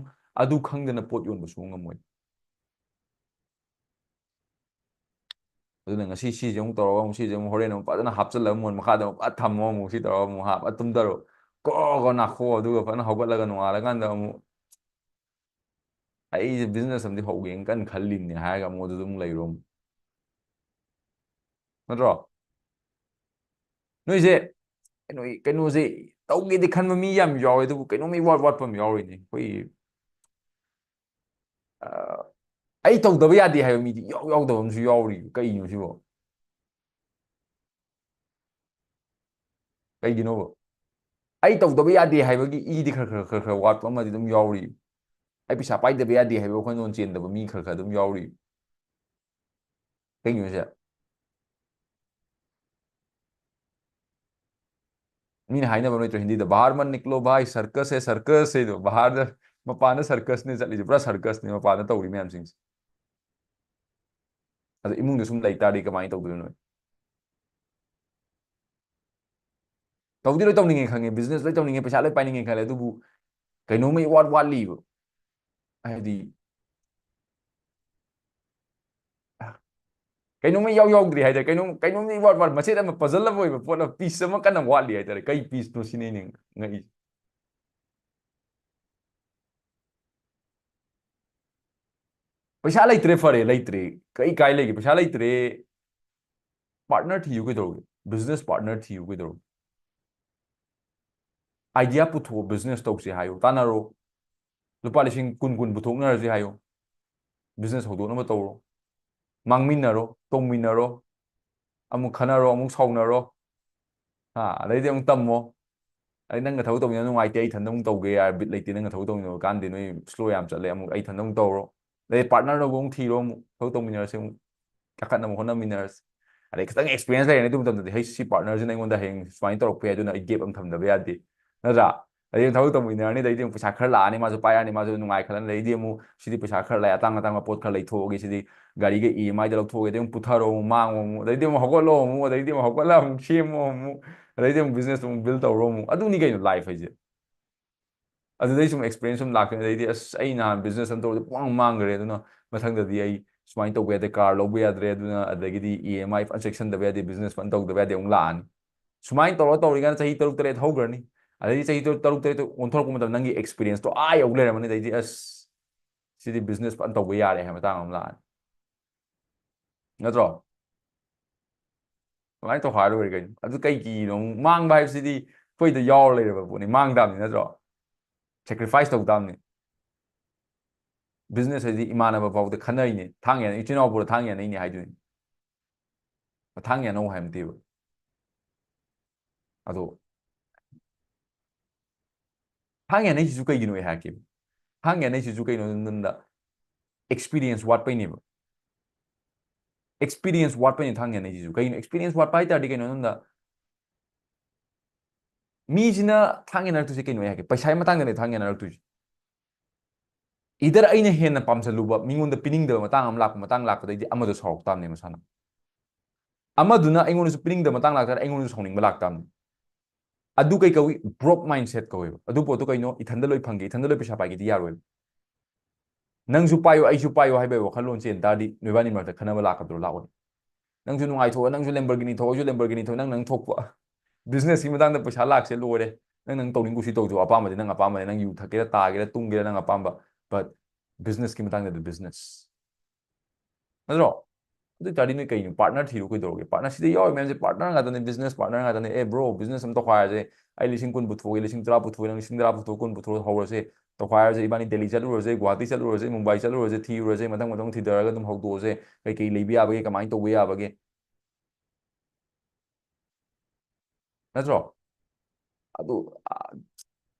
ꯑꯗꯨ ꯈꯪꯗꯅ ꯄꯣꯠ ꯌꯣꯟꯕ ꯁꯨꯡꯉꯝ ꯉꯝꯃꯣꯏ꯫ ꯑꯗꯨꯅ ꯉꯁꯤ ꯁꯤꯁꯦ ꯑꯃꯨꯛ ꯇꯧꯔꯒ, ꯑꯃꯨꯛ ꯁꯤꯁꯦ ꯑꯃꯨꯛ ꯍꯣꯔꯦꯟ ꯑꯃꯨꯛ ꯐꯖꯅ ꯍꯥꯞꯆꯤꯜꯂꯒ ꯃꯣꯟ ꯃꯈꯥꯗ ꯑꯃꯨꯛ ꯐꯖꯅ ꯊꯝꯃꯣ, ꯑꯃꯨꯛ ꯁꯤ ꯇꯧꯔꯒ ꯑꯃꯨꯛ ꯍꯥꯞ ꯇꯨꯝꯊꯔꯣ꯫ ꯀꯣ ꯀꯣ ꯅꯥꯈꯣ, ꯑꯗꯨꯒ ꯐꯖꯅ ꯍꯧꯒꯠꯂꯒ ꯅꯣꯡꯉꯥꯜꯂꯀꯥꯟꯗ ꯑꯃꯨꯛ ꯑꯩꯁꯦ ꯕꯤꯖꯤꯅꯦꯁ ꯑꯃꯗꯤ ꯍꯧꯒꯦꯅ ꯀꯟꯅ ꯈꯜꯂꯤꯕꯅꯦ ꯍꯥꯏꯔꯒ ꯑꯃꯨꯛ ꯑꯗꯨꯗ ꯑꯃꯨꯛ ꯂꯩꯔꯣ ꯑꯃꯨꯛ꯫ ꯅꯠꯇ꯭ꯔꯣ? ꯅꯣꯏꯁꯦ ꯀꯩꯅꯣ, ꯀꯩꯅꯣꯁꯦ ꯇꯧꯒꯦꯗꯤ ꯈꯟꯕ ꯃꯤ ꯌꯥꯝ ꯌꯥꯎꯋꯦ, ꯑꯗꯨꯕꯨ ꯀꯩꯅꯣꯝꯃ ꯏꯋꯥꯠ ꯋꯥꯠꯄ ꯑꯃ ꯌꯥꯎꯔꯤꯅꯦ꯫ ꯑꯩꯈꯣꯏꯒꯤ, ꯑ, ꯑꯩ ꯇꯧꯗꯕ ꯌꯥꯗꯦ ꯍꯥꯏꯕ ꯃꯤꯗꯤ ꯏꯌꯥꯎ ꯌꯥꯎꯗꯕ ꯑꯃꯁꯨ ꯌꯥꯎꯔꯤ꯫ ꯀꯩꯅꯣ ꯁꯤꯕꯣ? ꯀꯩꯒꯤꯅꯣꯕ? ꯑꯩ ꯇꯧꯗꯕ ꯌꯥꯗꯦ ꯍꯥꯏꯕꯒꯤ ꯏꯗꯤ ꯈꯔ ꯈꯔ, ꯈꯔ ꯈꯔ ꯋꯥꯠꯄ ꯑꯃꯗꯤ ꯑꯗꯨꯝ ꯌꯥꯎꯔꯤ꯫ ꯑꯩ ꯄꯩꯁꯥ ꯄꯥꯏꯗꯕ ꯌꯥꯗꯦ ꯍꯥꯏꯕ ꯋꯥꯈꯜꯂꯣꯟ ꯆꯦꯟꯗꯕ ꯃꯤ ꯈꯔ ꯈꯔ ꯑꯗꯨꯝ ꯌꯥꯎꯔꯤ꯫ ꯀꯩꯒꯤꯅꯣ ꯁꯦ? ꯃꯤꯅ ꯍꯥꯏꯅꯕ ꯂꯩꯇ꯭ꯔꯣ ꯍꯤꯟꯗꯤꯗ, "ꯕꯥꯍꯔ ꯃꯠ ꯅꯤꯀꯂꯣ ꯚꯥꯏ, ꯁꯔꯀꯁ ꯍꯦ ꯁꯔꯀꯁ" ꯍꯥꯏꯗꯣ? ꯕꯥꯍꯔꯗ, ꯃꯄꯥꯟꯗ ꯁꯔꯀꯁꯅꯦ ꯆꯠꯂꯤꯁꯦ, ꯄꯨꯔꯥ ꯁꯔꯀꯁꯅꯦ ꯃꯄꯥꯟꯗ ꯇꯧꯔꯤ ꯃꯌꯥꯝꯁꯤꯡꯁꯦ꯫ ꯑꯗꯣ ꯏꯃꯨꯡꯗ ꯁꯨꯝ ꯂꯩ ꯇꯥꯔꯗꯤ ꯀꯃꯥꯏꯅ ꯇꯧꯗꯣꯏꯅꯣ ꯅꯣꯏ? ꯇꯧꯗꯤ ꯂꯣꯏ ꯇꯧꯅꯤꯡꯉꯦ ꯈꯪꯉꯦ, ꯕꯤꯖꯤꯅꯦꯁ ꯂꯣꯏ ꯇꯧꯅꯤꯡꯉꯦ, ꯄꯩꯁꯥ ꯂꯣꯏ ꯄꯥꯏꯅꯤꯡꯉꯦ ꯈꯜꯂꯦ, ꯑꯗꯨꯕꯨ ꯀꯩꯅꯣꯝꯃ ꯏꯋꯥꯠ ꯋꯥꯠꯂꯤꯕ꯫ ꯍꯥꯏꯗꯤ, ꯀꯩꯅꯣꯝꯃ ꯏꯌꯥꯎ ꯌꯥꯎꯗ꯭ꯔꯤ ꯍꯥꯏꯇꯥꯔꯦ, ꯀꯩꯅꯣꯝ, ꯀꯩꯅꯣꯝꯃ ꯏꯋꯥꯠ ꯋꯥꯠ, ꯃꯆꯦꯠ ꯑꯃ, ꯄꯖꯜ ꯑꯃ ꯑꯣꯏꯕ ꯄꯣꯠ ꯑꯃ, ꯄꯤꯁ ꯑꯃ ꯀꯟꯅ ꯋꯥꯠꯂꯤ ꯍꯥꯏꯇꯥꯔꯦ꯫ ꯀꯩ ꯄꯤꯁꯅꯣ ꯁꯤꯅꯦ ꯑꯩꯅ ꯉꯛꯏꯁꯦ꯫ ꯄꯩꯁꯥ ꯂꯩꯇ꯭ꯔꯦ, ꯐꯔꯦ, ꯂꯩꯇ꯭ꯔꯦ꯫ ꯀꯩ ꯀꯥꯏ ꯂꯩꯒꯦ? ꯄꯩꯁꯥ ꯂꯩꯇ꯭ꯔꯦ꯫ ꯄꯥꯔꯠꯅꯔ ꯊꯤꯌꯨ ꯀꯩꯗꯧꯔꯒꯦ? ꯕꯤꯖꯤꯅꯦꯁ ꯄꯥꯔꯠꯅꯔ ꯊꯤꯌꯨ ꯀꯩꯗꯧꯔꯒꯦ? ꯑꯥꯏꯗꯤꯌꯥ ꯄꯨꯊꯣꯛꯑꯣ, ꯕꯤꯖꯤꯅꯦꯁ ꯇꯧꯁꯦ ꯍꯥꯏꯌꯣ, ꯇꯥꯟꯅꯔꯣ꯫ ꯂꯨꯄꯥ ꯂꯤꯁꯤꯡ ꯀꯨꯟ ꯀꯨꯟ ꯄꯨꯊꯣꯛꯅꯔꯁꯦ ꯍꯥꯏꯌꯣ꯫ ꯕꯤꯖꯤꯅꯦꯁ ꯍꯧꯗꯣꯛꯅꯕ ꯇꯧꯔꯣ꯫ ꯃꯥꯡꯃꯤꯟꯅꯔꯣ, ꯇꯣꯡꯃꯤꯟꯅꯔꯣ꯫ ꯑꯃꯨꯛ ꯈꯟꯅꯔꯣ, ꯑꯃꯨꯛ ꯁꯥꯎꯅꯔꯣ꯫ ꯍꯥ, ꯑꯗꯩꯗꯤ ꯑꯃꯨꯛ ꯇꯝꯃꯣ꯫ ꯑꯩ ꯅꯪꯒ ꯊꯕꯛ ꯇꯧꯃꯤꯟꯅꯕ ꯅꯨꯡꯉꯥꯏꯇꯦ, ꯑꯩ ꯏꯊꯟꯗ ꯑꯃꯨꯛ ꯇꯧꯒꯦ ꯌꯥꯔꯦ, ꯕꯤꯠ ꯂꯩꯇꯦ ꯅꯪꯒ ꯊꯕꯛ ꯇꯧꯃꯤꯟꯅꯕ ꯀꯥꯟꯗꯦ, ꯅꯣꯏ ꯁ꯭ꯂꯣ ꯌꯥꯝ ꯆꯠꯂꯦ, ꯑꯃꯨꯛ ꯑꯩ ꯏꯊꯟꯗ ꯑꯃꯨꯛ ꯇꯧꯔꯣ, ꯑꯗꯩ ꯄꯥꯔꯠꯅꯔ ꯑꯃꯨꯛ ꯊꯤꯔꯣ, ꯑꯃꯨꯛ ꯊꯕꯛ ꯇꯧꯃꯤꯟꯅꯔꯁꯦ, ꯑꯃꯨꯛ ꯀꯥꯈꯠꯅꯕ ꯍꯣꯠꯅꯃꯤꯟꯅꯔꯁꯦ꯫ ꯑꯗꯩ ꯈꯤꯇꯪ ꯑꯦꯛꯁꯄꯤꯔꯤꯌꯦꯟꯁ ꯂꯩꯔꯅꯤ ꯑꯗꯨ ꯃꯇꯝꯗꯗꯤ, ꯍꯩ, ꯁꯤ ꯄꯥꯔꯠꯅꯔꯁꯤꯅ ꯑꯩꯉꯣꯟꯗ ꯍꯌꯦꯡ ꯁꯨꯃꯥꯏꯅ ꯇꯧꯔꯛꯄ ꯌꯥꯏ, ꯑꯗꯨꯅ ꯑꯩ ꯒꯦꯞ ꯑꯃ ꯊꯝꯗꯕ ꯌꯥꯗꯦ, ꯅꯠꯇ꯭ꯔꯥ? ꯑꯗꯩ ꯊꯕꯛ ꯇꯧꯃꯤꯟꯅꯔꯅꯤ, ꯑꯗꯩꯗꯤ ꯑꯃꯨꯛ ꯄꯩꯁꯥ ꯈꯔ ꯂꯥꯛꯑꯅꯤ, ꯃꯥꯁꯨ ꯄꯥꯏꯔꯛꯑꯅꯤ, ꯃꯥꯁꯨ ꯅꯨꯡꯉꯥꯏ ꯈꯜꯂꯅꯤ, ꯑꯗꯩꯗꯤ ꯑꯃꯨꯛ ꯁꯤꯗꯤ ꯄꯩꯁꯥ ꯈꯔ ꯂꯥꯛꯑꯦ, ꯑꯇꯥꯡ ꯑꯇꯥꯡꯕ ꯄꯣꯠ ꯈꯔ ꯂꯩꯊꯣꯛꯑꯒꯦ, ꯁꯤꯗꯤ ꯒꯥꯔꯤꯒ ꯏ ꯑꯦꯝ ꯑꯥꯏꯗ ꯂꯧꯊꯣꯛꯑꯒꯦ, ꯑꯗꯩ ꯑꯃꯨꯛ ꯄꯨꯊꯔꯣ, ꯑꯃꯨꯛ ꯃꯥꯡꯉꯣ, ꯑꯃꯨꯛ ꯑꯗꯩꯗꯤ ꯑꯃꯨꯛ ꯍꯧꯒꯠꯂꯣ, ꯑꯃꯨꯛ ꯑꯗꯩꯗꯤ ꯑꯃꯨꯛ ꯍꯧꯒꯠꯂ ꯑꯃꯨꯛ ꯁꯦꯝꯃꯣ, ꯑꯃꯨꯛ ꯑꯗꯩꯗꯤ ꯑꯃꯨꯛ ꯕꯤꯖꯤꯅꯦꯁ ꯑꯃꯨꯛ ꯕꯤꯜ ꯇꯧꯔꯣ, ꯑꯃꯨꯛ ꯑꯗꯨꯅꯤ ꯀꯩꯅꯣ ꯂꯥꯏꯐ ꯍꯥꯏꯁꯦ꯫ ꯑꯗꯨꯗꯩ ꯁꯨꯝ ꯑꯦꯛꯁꯄꯤꯔꯤꯌꯦꯟꯁ ꯁꯨꯝ ꯂꯥꯛꯈꯤꯕꯅꯤ꯫ ꯑꯗꯩꯗꯤ ꯑꯁ, ꯑꯩ ꯅꯍꯥꯟ ꯕꯤꯖꯤꯅꯦꯁ ꯑꯃ ꯇꯧꯕꯗ ꯄꯨꯡꯃꯥꯡ ꯃꯥꯡꯈ꯭ꯔꯦ, ꯑꯗꯨꯅ ꯃꯊꯪꯗꯗꯤ ꯑꯩ ꯁꯨꯃꯥꯏꯅ ꯇꯧꯕ ꯌꯥꯗꯦ, ꯀꯥꯔ ꯂꯧꯕ ꯌꯥꯗ꯭ꯔꯦ, ꯑꯗꯨꯅ ꯑꯗꯒꯤꯗꯤ ꯏ ꯑꯦꯝ ꯑꯥꯏ ꯐꯖꯅ ꯆꯦꯛꯁꯤꯟꯗꯕ ꯌꯥꯗꯦ, ꯕꯤꯖꯤꯅꯦꯁ ꯐꯖꯅ ꯇꯧꯗꯕ ꯌꯥꯗꯦ ꯑꯃꯨꯛ ꯂꯥꯛꯑꯅꯤ꯫ ꯁꯨꯃꯥꯏꯅ ꯇꯧꯔ ꯇꯧꯔꯤꯀꯥꯟꯗ ꯆꯍꯤ ꯇꯔꯨꯛ ꯇꯔꯦꯠ ꯍꯧꯈ꯭ꯔꯅꯤ꯫ ꯑꯗꯩꯗꯤ ꯆꯍꯤ ꯇꯔꯨꯛ ꯇꯔꯨꯛ ꯇꯔꯦꯠꯇꯨ ꯑꯣꯟꯊꯣꯔꯛꯄ ꯃꯇꯝꯗ ꯅꯪꯒꯤ ꯑꯦꯛꯁꯄꯤꯔꯤꯌꯦꯟꯁꯇꯣ ꯑꯥ ꯌꯧ ꯂꯩꯔꯝꯃꯅꯤ꯫ ꯑꯗꯩꯗꯤ ꯑꯁ, ꯁꯤꯗꯤ ꯕꯤꯖꯤꯅꯦꯁ ꯐꯖꯅ ꯇꯧꯕ ꯌꯥꯔꯦ ꯍꯥꯏꯕ ꯃꯇꯥꯡ ꯑꯃ ꯂꯥꯛꯑꯅꯤ, ꯅꯠꯇ꯭ꯔꯣ? ꯑꯗꯨꯃꯥꯏꯅ ꯇꯧꯈꯥꯏꯔ ꯂꯣꯏꯔꯦ ꯀꯩꯅꯣ꯫ ꯑꯗꯨ ꯀꯩꯒꯤꯅꯣ? ꯃꯥꯡꯕ ꯍꯥꯏꯕꯁꯤꯗꯤ ꯑꯩꯈꯣꯏꯗ ꯌꯥꯎꯔ ꯂꯩꯔꯕ ꯄꯣꯠꯅꯤ, ꯃꯥꯡ ꯇꯥꯕꯅꯤ, ꯅꯠꯇ꯭ꯔꯣ? ꯁꯦꯀ꯭ꯔꯤꯐꯥꯏꯁ ꯇꯧ ꯇꯥꯕꯅꯤ꯫ ꯕꯤꯖꯤꯅꯦꯁ ꯍꯥꯏꯗꯤ ꯏꯃꯥꯟꯅꯕ ꯐꯥꯎꯗ ꯈꯟꯅꯔꯤꯅꯦ, ꯊꯥꯡ ꯌꯥꯅ, ꯏꯆꯤꯟ ꯏꯅꯥꯎ ꯄꯨꯔ ꯊꯥꯡ ꯌꯥꯅꯩꯅꯦ ꯍꯥꯏꯗꯣꯏꯅꯤ꯫ ꯊꯥꯡ ꯌꯥꯅꯧ ꯍꯥꯏꯕ ꯅꯠꯇꯦꯕ꯫ ꯑꯗꯣ ꯊꯥꯡ ꯌꯥꯅꯩꯁꯤꯁꯨ ꯀꯩꯒꯤꯅꯣ ꯑꯩ ꯍꯥꯏꯔꯛꯀꯦꯕ꯫ ꯊꯥꯡ ꯌꯥꯅꯩꯁꯤꯁꯨ ꯀꯩꯅꯣ ꯅꯪꯉꯣꯟꯗ ꯑꯦꯛꯁꯄꯤꯔꯤꯌꯦꯟꯁ ꯋꯥꯠꯄꯩꯅꯦꯕ꯫ ꯑꯦꯛꯁꯄꯤꯔꯤꯌꯦꯟꯁ ꯋꯥꯠꯄꯩꯅꯦ ꯊꯥꯡ ꯌꯥꯅꯩꯁꯤꯁꯨ꯫ ꯀꯩꯅꯣ ꯑꯦꯛꯁꯄꯤꯔꯤꯌꯦꯟꯁ ꯋꯥꯠꯄ ꯍꯥꯏ ꯇꯥꯔꯗꯤ ꯀꯩꯅꯣ ꯅꯪꯉꯣꯟꯗ ꯃꯤꯁꯤꯅ ꯊꯥꯡ ꯌꯥꯅꯔꯛꯇꯣꯏꯁꯦ ꯀꯩꯅꯣ ꯑꯩ ꯍꯥꯏꯔꯛꯀꯦ, ꯄꯩꯁꯥꯒꯤ ꯃꯇꯥꯡꯗꯅꯦ ꯊꯥꯡ ꯌꯥꯅꯔꯛꯇꯣꯏꯁꯦ꯫ ꯏꯗꯔ ꯑꯩꯅ ꯍꯦꯟꯅ ꯄꯥꯝꯁꯤꯜꯂꯨꯕ, ꯃꯤꯉꯣꯟꯗ ꯄꯤꯅꯤꯡꯗꯕ ꯃꯇꯥꯡ ꯑꯃ ꯂꯥꯛꯄ, ꯃꯇꯥꯡ ꯂꯥꯛꯄꯗꯩꯗꯤ ꯑꯃꯗꯣ ꯁꯥꯎꯔꯛ ꯇꯥꯕꯅꯦ ꯃꯁꯥꯅ꯫ ꯑꯃꯗꯨꯅ ꯑꯩꯉꯣꯟꯗꯁꯨ ꯄꯤꯅꯤꯡꯗꯕ ꯃꯇꯥꯡ ꯂꯥꯛꯇꯥꯔꯗꯤ ꯑꯩꯉꯣꯟꯗꯁꯨ ꯁꯥꯎꯅꯤꯡꯕ ꯂꯥꯛꯇꯥꯕꯅꯤ꯫ ꯑꯗꯨ ꯀꯩ ꯀꯧꯏ? ꯕ꯭ꯔꯣꯛ ꯃꯥꯏꯟꯁꯦꯠ ꯀꯧꯋꯦꯕ꯫ ꯑꯗꯨ ꯄꯣꯠꯇꯣ ꯀꯩꯅꯣ? ꯏꯊꯟꯗ ꯂꯣꯏ ꯐꯪꯒꯦ, ꯏꯊꯟꯗ ꯂꯣꯏ ꯄꯩꯁꯥ ꯄꯥꯏꯒꯦꯗꯤ ꯌꯥꯔꯣꯏꯕ꯫ ꯅꯪꯁꯨ ꯄꯥꯏꯌꯣ, ꯑꯩꯁꯨ ꯄꯥꯏꯌꯣ ꯍꯥꯏꯕꯒꯤ ꯋꯥꯈꯜꯂꯣꯟ ꯆꯦꯟ ꯇꯥꯔꯗꯤ ꯅꯣꯏꯕꯥꯅꯤ ꯃꯔꯛꯇ ꯈꯟꯅꯕ ꯂꯥꯛꯀꯗ꯭ꯔꯣ? ꯂꯥꯛꯑꯣꯏ꯫ ꯅꯪꯁꯨ ꯅꯨꯡꯉꯥꯏꯊꯣꯛꯑꯣ, ꯅꯪꯁꯨ ꯂꯦꯝꯕꯔꯒꯤꯅꯤ ꯊꯧ, ꯑꯩꯁꯨ ꯂꯦꯝꯕꯔꯒꯤꯅꯤ ꯊꯧ, ꯅꯪ ꯅꯪ ꯊꯣꯛꯄ꯫ ꯕꯤꯖꯤꯅꯦꯁꯀꯤ ꯃꯇꯥꯡꯗ ꯄꯩꯁꯥ ꯂꯥꯛꯁꯦ ꯂꯣꯏꯔꯦ꯫ ꯅꯪ ꯅꯪ ꯇꯧꯅꯤꯡ ꯀꯨꯁꯤ ꯇꯧꯖꯧ, ꯑꯄꯥꯝꯕꯗꯤ ꯅꯪ ꯑꯄꯥꯝꯕꯅꯦ, ꯅꯪ ꯌꯨ ꯊꯛꯀꯦꯔꯥ ꯇꯥꯒꯦꯔꯥ ꯇꯨꯝꯒꯦꯔꯥ ꯅꯪ ꯑꯄꯥꯝꯕ, but ꯕꯤꯖꯤꯅꯦꯁꯀꯤ ꯃꯇꯥꯡꯗꯗꯤ ꯕꯤꯖꯤꯅꯦꯁ, ꯅꯠꯇ꯭ꯔꯣ? ꯑꯗꯨ ꯑꯣꯏ ꯇꯥꯔꯗꯤ ꯅꯣꯏ ꯀꯩꯅꯣ ꯄꯥꯔꯠꯅꯔ ꯊꯤꯔꯨ ꯀꯩꯗꯧꯔꯒꯦ? ꯄꯥꯔꯠꯅꯔ ꯁꯤꯗ ꯌꯥꯎꯔꯤ ꯃꯌꯥꯝꯁꯦ ꯄꯥꯔꯠꯅꯔ ꯉꯥꯛꯇꯅꯦ, ꯕꯤꯖꯤꯅꯦꯁ ꯄꯥꯔꯠꯅꯔ ꯉꯥꯛꯇꯅꯦ꯫ ꯑꯦ ꯕ꯭ꯔꯣ, ꯕꯤꯖꯤꯅꯦꯁ ꯑꯃ ꯇꯧꯈꯥꯏꯔꯁꯦ, ꯑꯩ ꯂꯤꯁꯤꯡ ꯀꯨꯟ ꯄꯨꯊꯣꯛꯑꯒꯦ, ꯂꯤꯁꯤꯡ ꯇꯔꯥ ꯄꯨꯊꯣꯛꯑꯒꯦ, ꯅꯪ ꯂꯤꯁꯤꯡ ꯇꯔꯥ ꯄꯨꯊꯣꯛꯑꯣ, ꯀꯨꯟ ꯄꯨꯊꯣꯛꯑꯣ, ꯍꯧꯔꯁꯦ, ꯇꯧꯈꯥꯏꯔꯁꯦ, ꯏꯕꯥꯅꯤ ꯗꯦꯜꯂꯤ ꯆꯠꯂꯨꯔꯁꯦ, ꯒꯨꯋꯥꯍꯥꯇꯤ ꯆꯠꯂꯨꯔꯁꯦ, ꯃꯨꯝꯕꯥꯏ ꯆꯠꯂꯨꯔꯁꯦ, ꯊꯤꯔꯨꯔꯁꯦ, ꯃꯊꯪ ꯃꯊꯪ ꯊꯤꯗꯔꯒ ꯑꯗꯨꯝ ꯍꯧꯗꯣꯛꯑꯁꯦ, ꯀꯩꯀꯩ ꯂꯩꯕ ꯌꯥꯕꯒꯦ, ꯀꯃꯥꯏꯅ ꯇꯧꯕ ꯌꯥꯕꯒꯦ, ꯅꯠꯇ꯭ꯔꯣ? ꯑꯗꯨ, ꯑꯥ,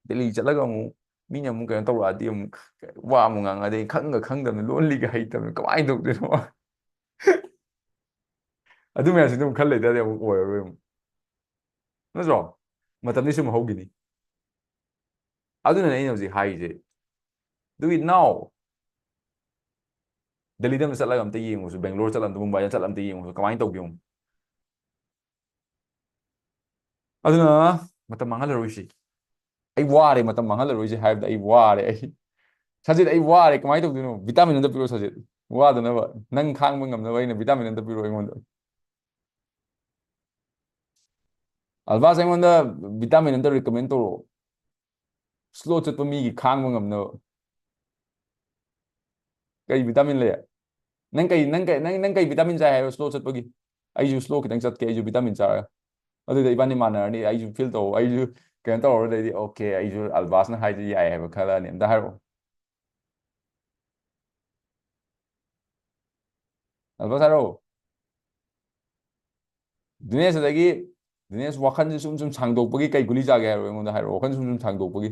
ꯗꯦꯜꯂꯤ ꯆꯠꯂꯒ ꯑꯃꯨꯛ ꯃꯤꯅ ꯑꯃꯨꯛ ꯀꯩꯅꯣ ꯇꯧꯔꯛꯑꯗꯤ, ꯑꯃꯨꯛ ꯋꯥ ꯑꯃꯨꯛ ꯉꯥꯡꯉꯗꯤ, ꯑꯩ ꯈꯪꯒ ꯈꯪꯗꯕꯅꯤ, ꯂꯣꯟꯂꯤꯒ ꯍꯩꯇꯕꯅꯤ, ꯀꯃꯥꯏꯅ ꯇꯧꯗꯣꯏꯅꯣ? ꯑꯗꯨ ꯃꯌꯥꯝꯁꯤꯗ ꯑꯃꯨꯛ ꯈꯜ ꯂꯩꯇꯥꯔꯗꯤ ꯑꯃꯨꯛ ꯑꯣꯏꯔꯔꯣꯏ ꯑꯃꯨꯛ꯫ ꯅꯠꯇ꯭ꯔꯣ? ꯃꯇꯝꯗꯤ ꯁꯨꯝ ꯍꯧꯈꯤꯅꯤ꯫ ꯑꯗꯨꯅꯅꯦ ꯑꯩꯅ ꯍꯧꯖꯤꯛ ꯍꯥꯏꯔꯤꯁꯦ, "Do it now!" ꯗꯦꯜꯂꯤꯗ ꯑꯝꯇ ꯆꯠꯂꯒ ꯑꯝꯇ ꯌꯦꯡꯉꯨꯁꯨ, ꯕꯦꯡꯒ꯭ꯂꯣꯔ ꯆꯠꯂꯒ ꯑꯝꯇ, ꯃꯨꯝꯕꯥꯏꯗ ꯆꯠꯂꯒ ꯑꯝꯇ ꯌꯦꯡꯉꯨꯁꯨ, ꯀꯃꯥꯏꯅ ꯇꯧꯒꯦ ꯌꯦꯡꯉꯨ꯫ ꯑꯗꯨꯅ ꯃꯇꯝ ꯃꯥꯡꯍꯜꯂꯔꯣꯏꯁꯤ꯫ "ꯑꯩ ꯋꯥꯔꯦ, ꯃꯇꯝ ꯃꯥꯡꯍꯜꯂꯔꯣꯏꯁꯤ" ꯍꯥꯏꯕꯗ ꯑꯩ ꯋꯥꯔꯦ꯫ ꯑꯩ, "ꯁꯖꯤꯠ, ꯑꯩ ꯋꯥꯔꯦ, ꯀꯃꯥꯏꯅ ꯇꯧꯗꯣꯏꯅꯣ? ꯚꯤꯇꯥꯃꯤꯟ ꯑꯝꯇ ꯄꯤꯔꯛꯑꯣ ꯁꯖꯤꯠ, ꯋꯥꯗꯅꯕ, ꯅꯪ ꯈꯥꯡꯕ ꯉꯝꯅꯕ ꯑꯩꯅ ꯚꯤꯇꯥꯃꯤꯟ ꯑꯝꯇ ꯄꯤꯔꯛꯑꯣ ꯑꯩꯉꯣꯟꯗ꯫ ꯑꯜꯕꯥꯁ, ꯑꯩꯉꯣꯟꯗ ꯚꯤꯇꯥꯃꯤꯟ ꯑꯝꯇ ꯔꯤꯀꯃꯦꯟ ꯇꯧꯔꯛꯑꯣ, ꯁ꯭ꯂꯣ ꯆꯠꯄ ꯃꯤꯒꯤ ꯈꯥꯡꯕ ꯉꯝꯅꯕ꯫ ꯀꯩ ꯚꯤꯇꯥꯃꯤꯟ ꯂꯩ? ꯅꯪ ꯀꯩ, ꯅꯪ ꯀꯩ, ꯅꯪ, ꯅꯪ ꯀꯩ ꯚꯤꯇꯥꯃꯤꯟ ꯆꯥꯏ ꯍꯥꯏꯕ ꯁ꯭ꯂꯣ ꯆꯠꯄꯒꯤ? ꯑꯩꯁꯨ ꯁ꯭ꯂꯣ ꯈꯤꯇꯪ ꯆꯠꯀꯦ, ꯑꯩꯁꯨ ꯚꯤꯇꯥꯃꯤꯟ ꯆꯥꯔꯒ꯫ ꯑꯗꯨꯗ ꯏꯕꯥꯅꯤ ꯃꯥꯟꯅꯔꯅꯤ, ꯑꯩꯁꯨ ꯐꯤꯜ ꯇꯧ, ꯑꯩꯁꯨ ꯀꯩꯅꯣ ꯇꯧꯔꯗꯩꯗꯤ, "ꯑꯣꯀꯦ, ꯑꯩꯁꯨ ꯑꯜꯕꯥꯁꯅ ꯍꯥꯏꯁꯦ ꯌꯥꯏ" ꯍꯥꯏꯕ ꯈꯜꯂꯛꯑꯅꯤ꯫ ꯑꯝꯇ ꯍꯥꯏꯔꯛꯑꯣ꯫ ꯑꯜꯕꯥꯁ, ꯍꯥꯏꯔꯛꯑꯣ꯫ ꯗꯤꯅꯦꯁ, ꯑꯗꯒꯤ ꯗꯤꯅꯦꯁ, ꯋꯥꯈꯜꯁꯦ ꯁꯨꯝ ꯁꯨꯝ ꯁꯥꯡꯗꯣꯛꯄꯒꯤ ꯀꯩ ꯒꯨꯂꯤ ꯆꯥꯒꯦ ꯍꯥꯏꯔꯣ? ꯑꯩꯉꯣꯟꯗ ꯍꯥꯏꯔꯛꯑꯣ, ꯋꯥꯈꯜ ꯁꯨꯝ ꯁꯨꯝ ꯁꯥꯡꯗꯣꯛꯄꯒꯤ꯫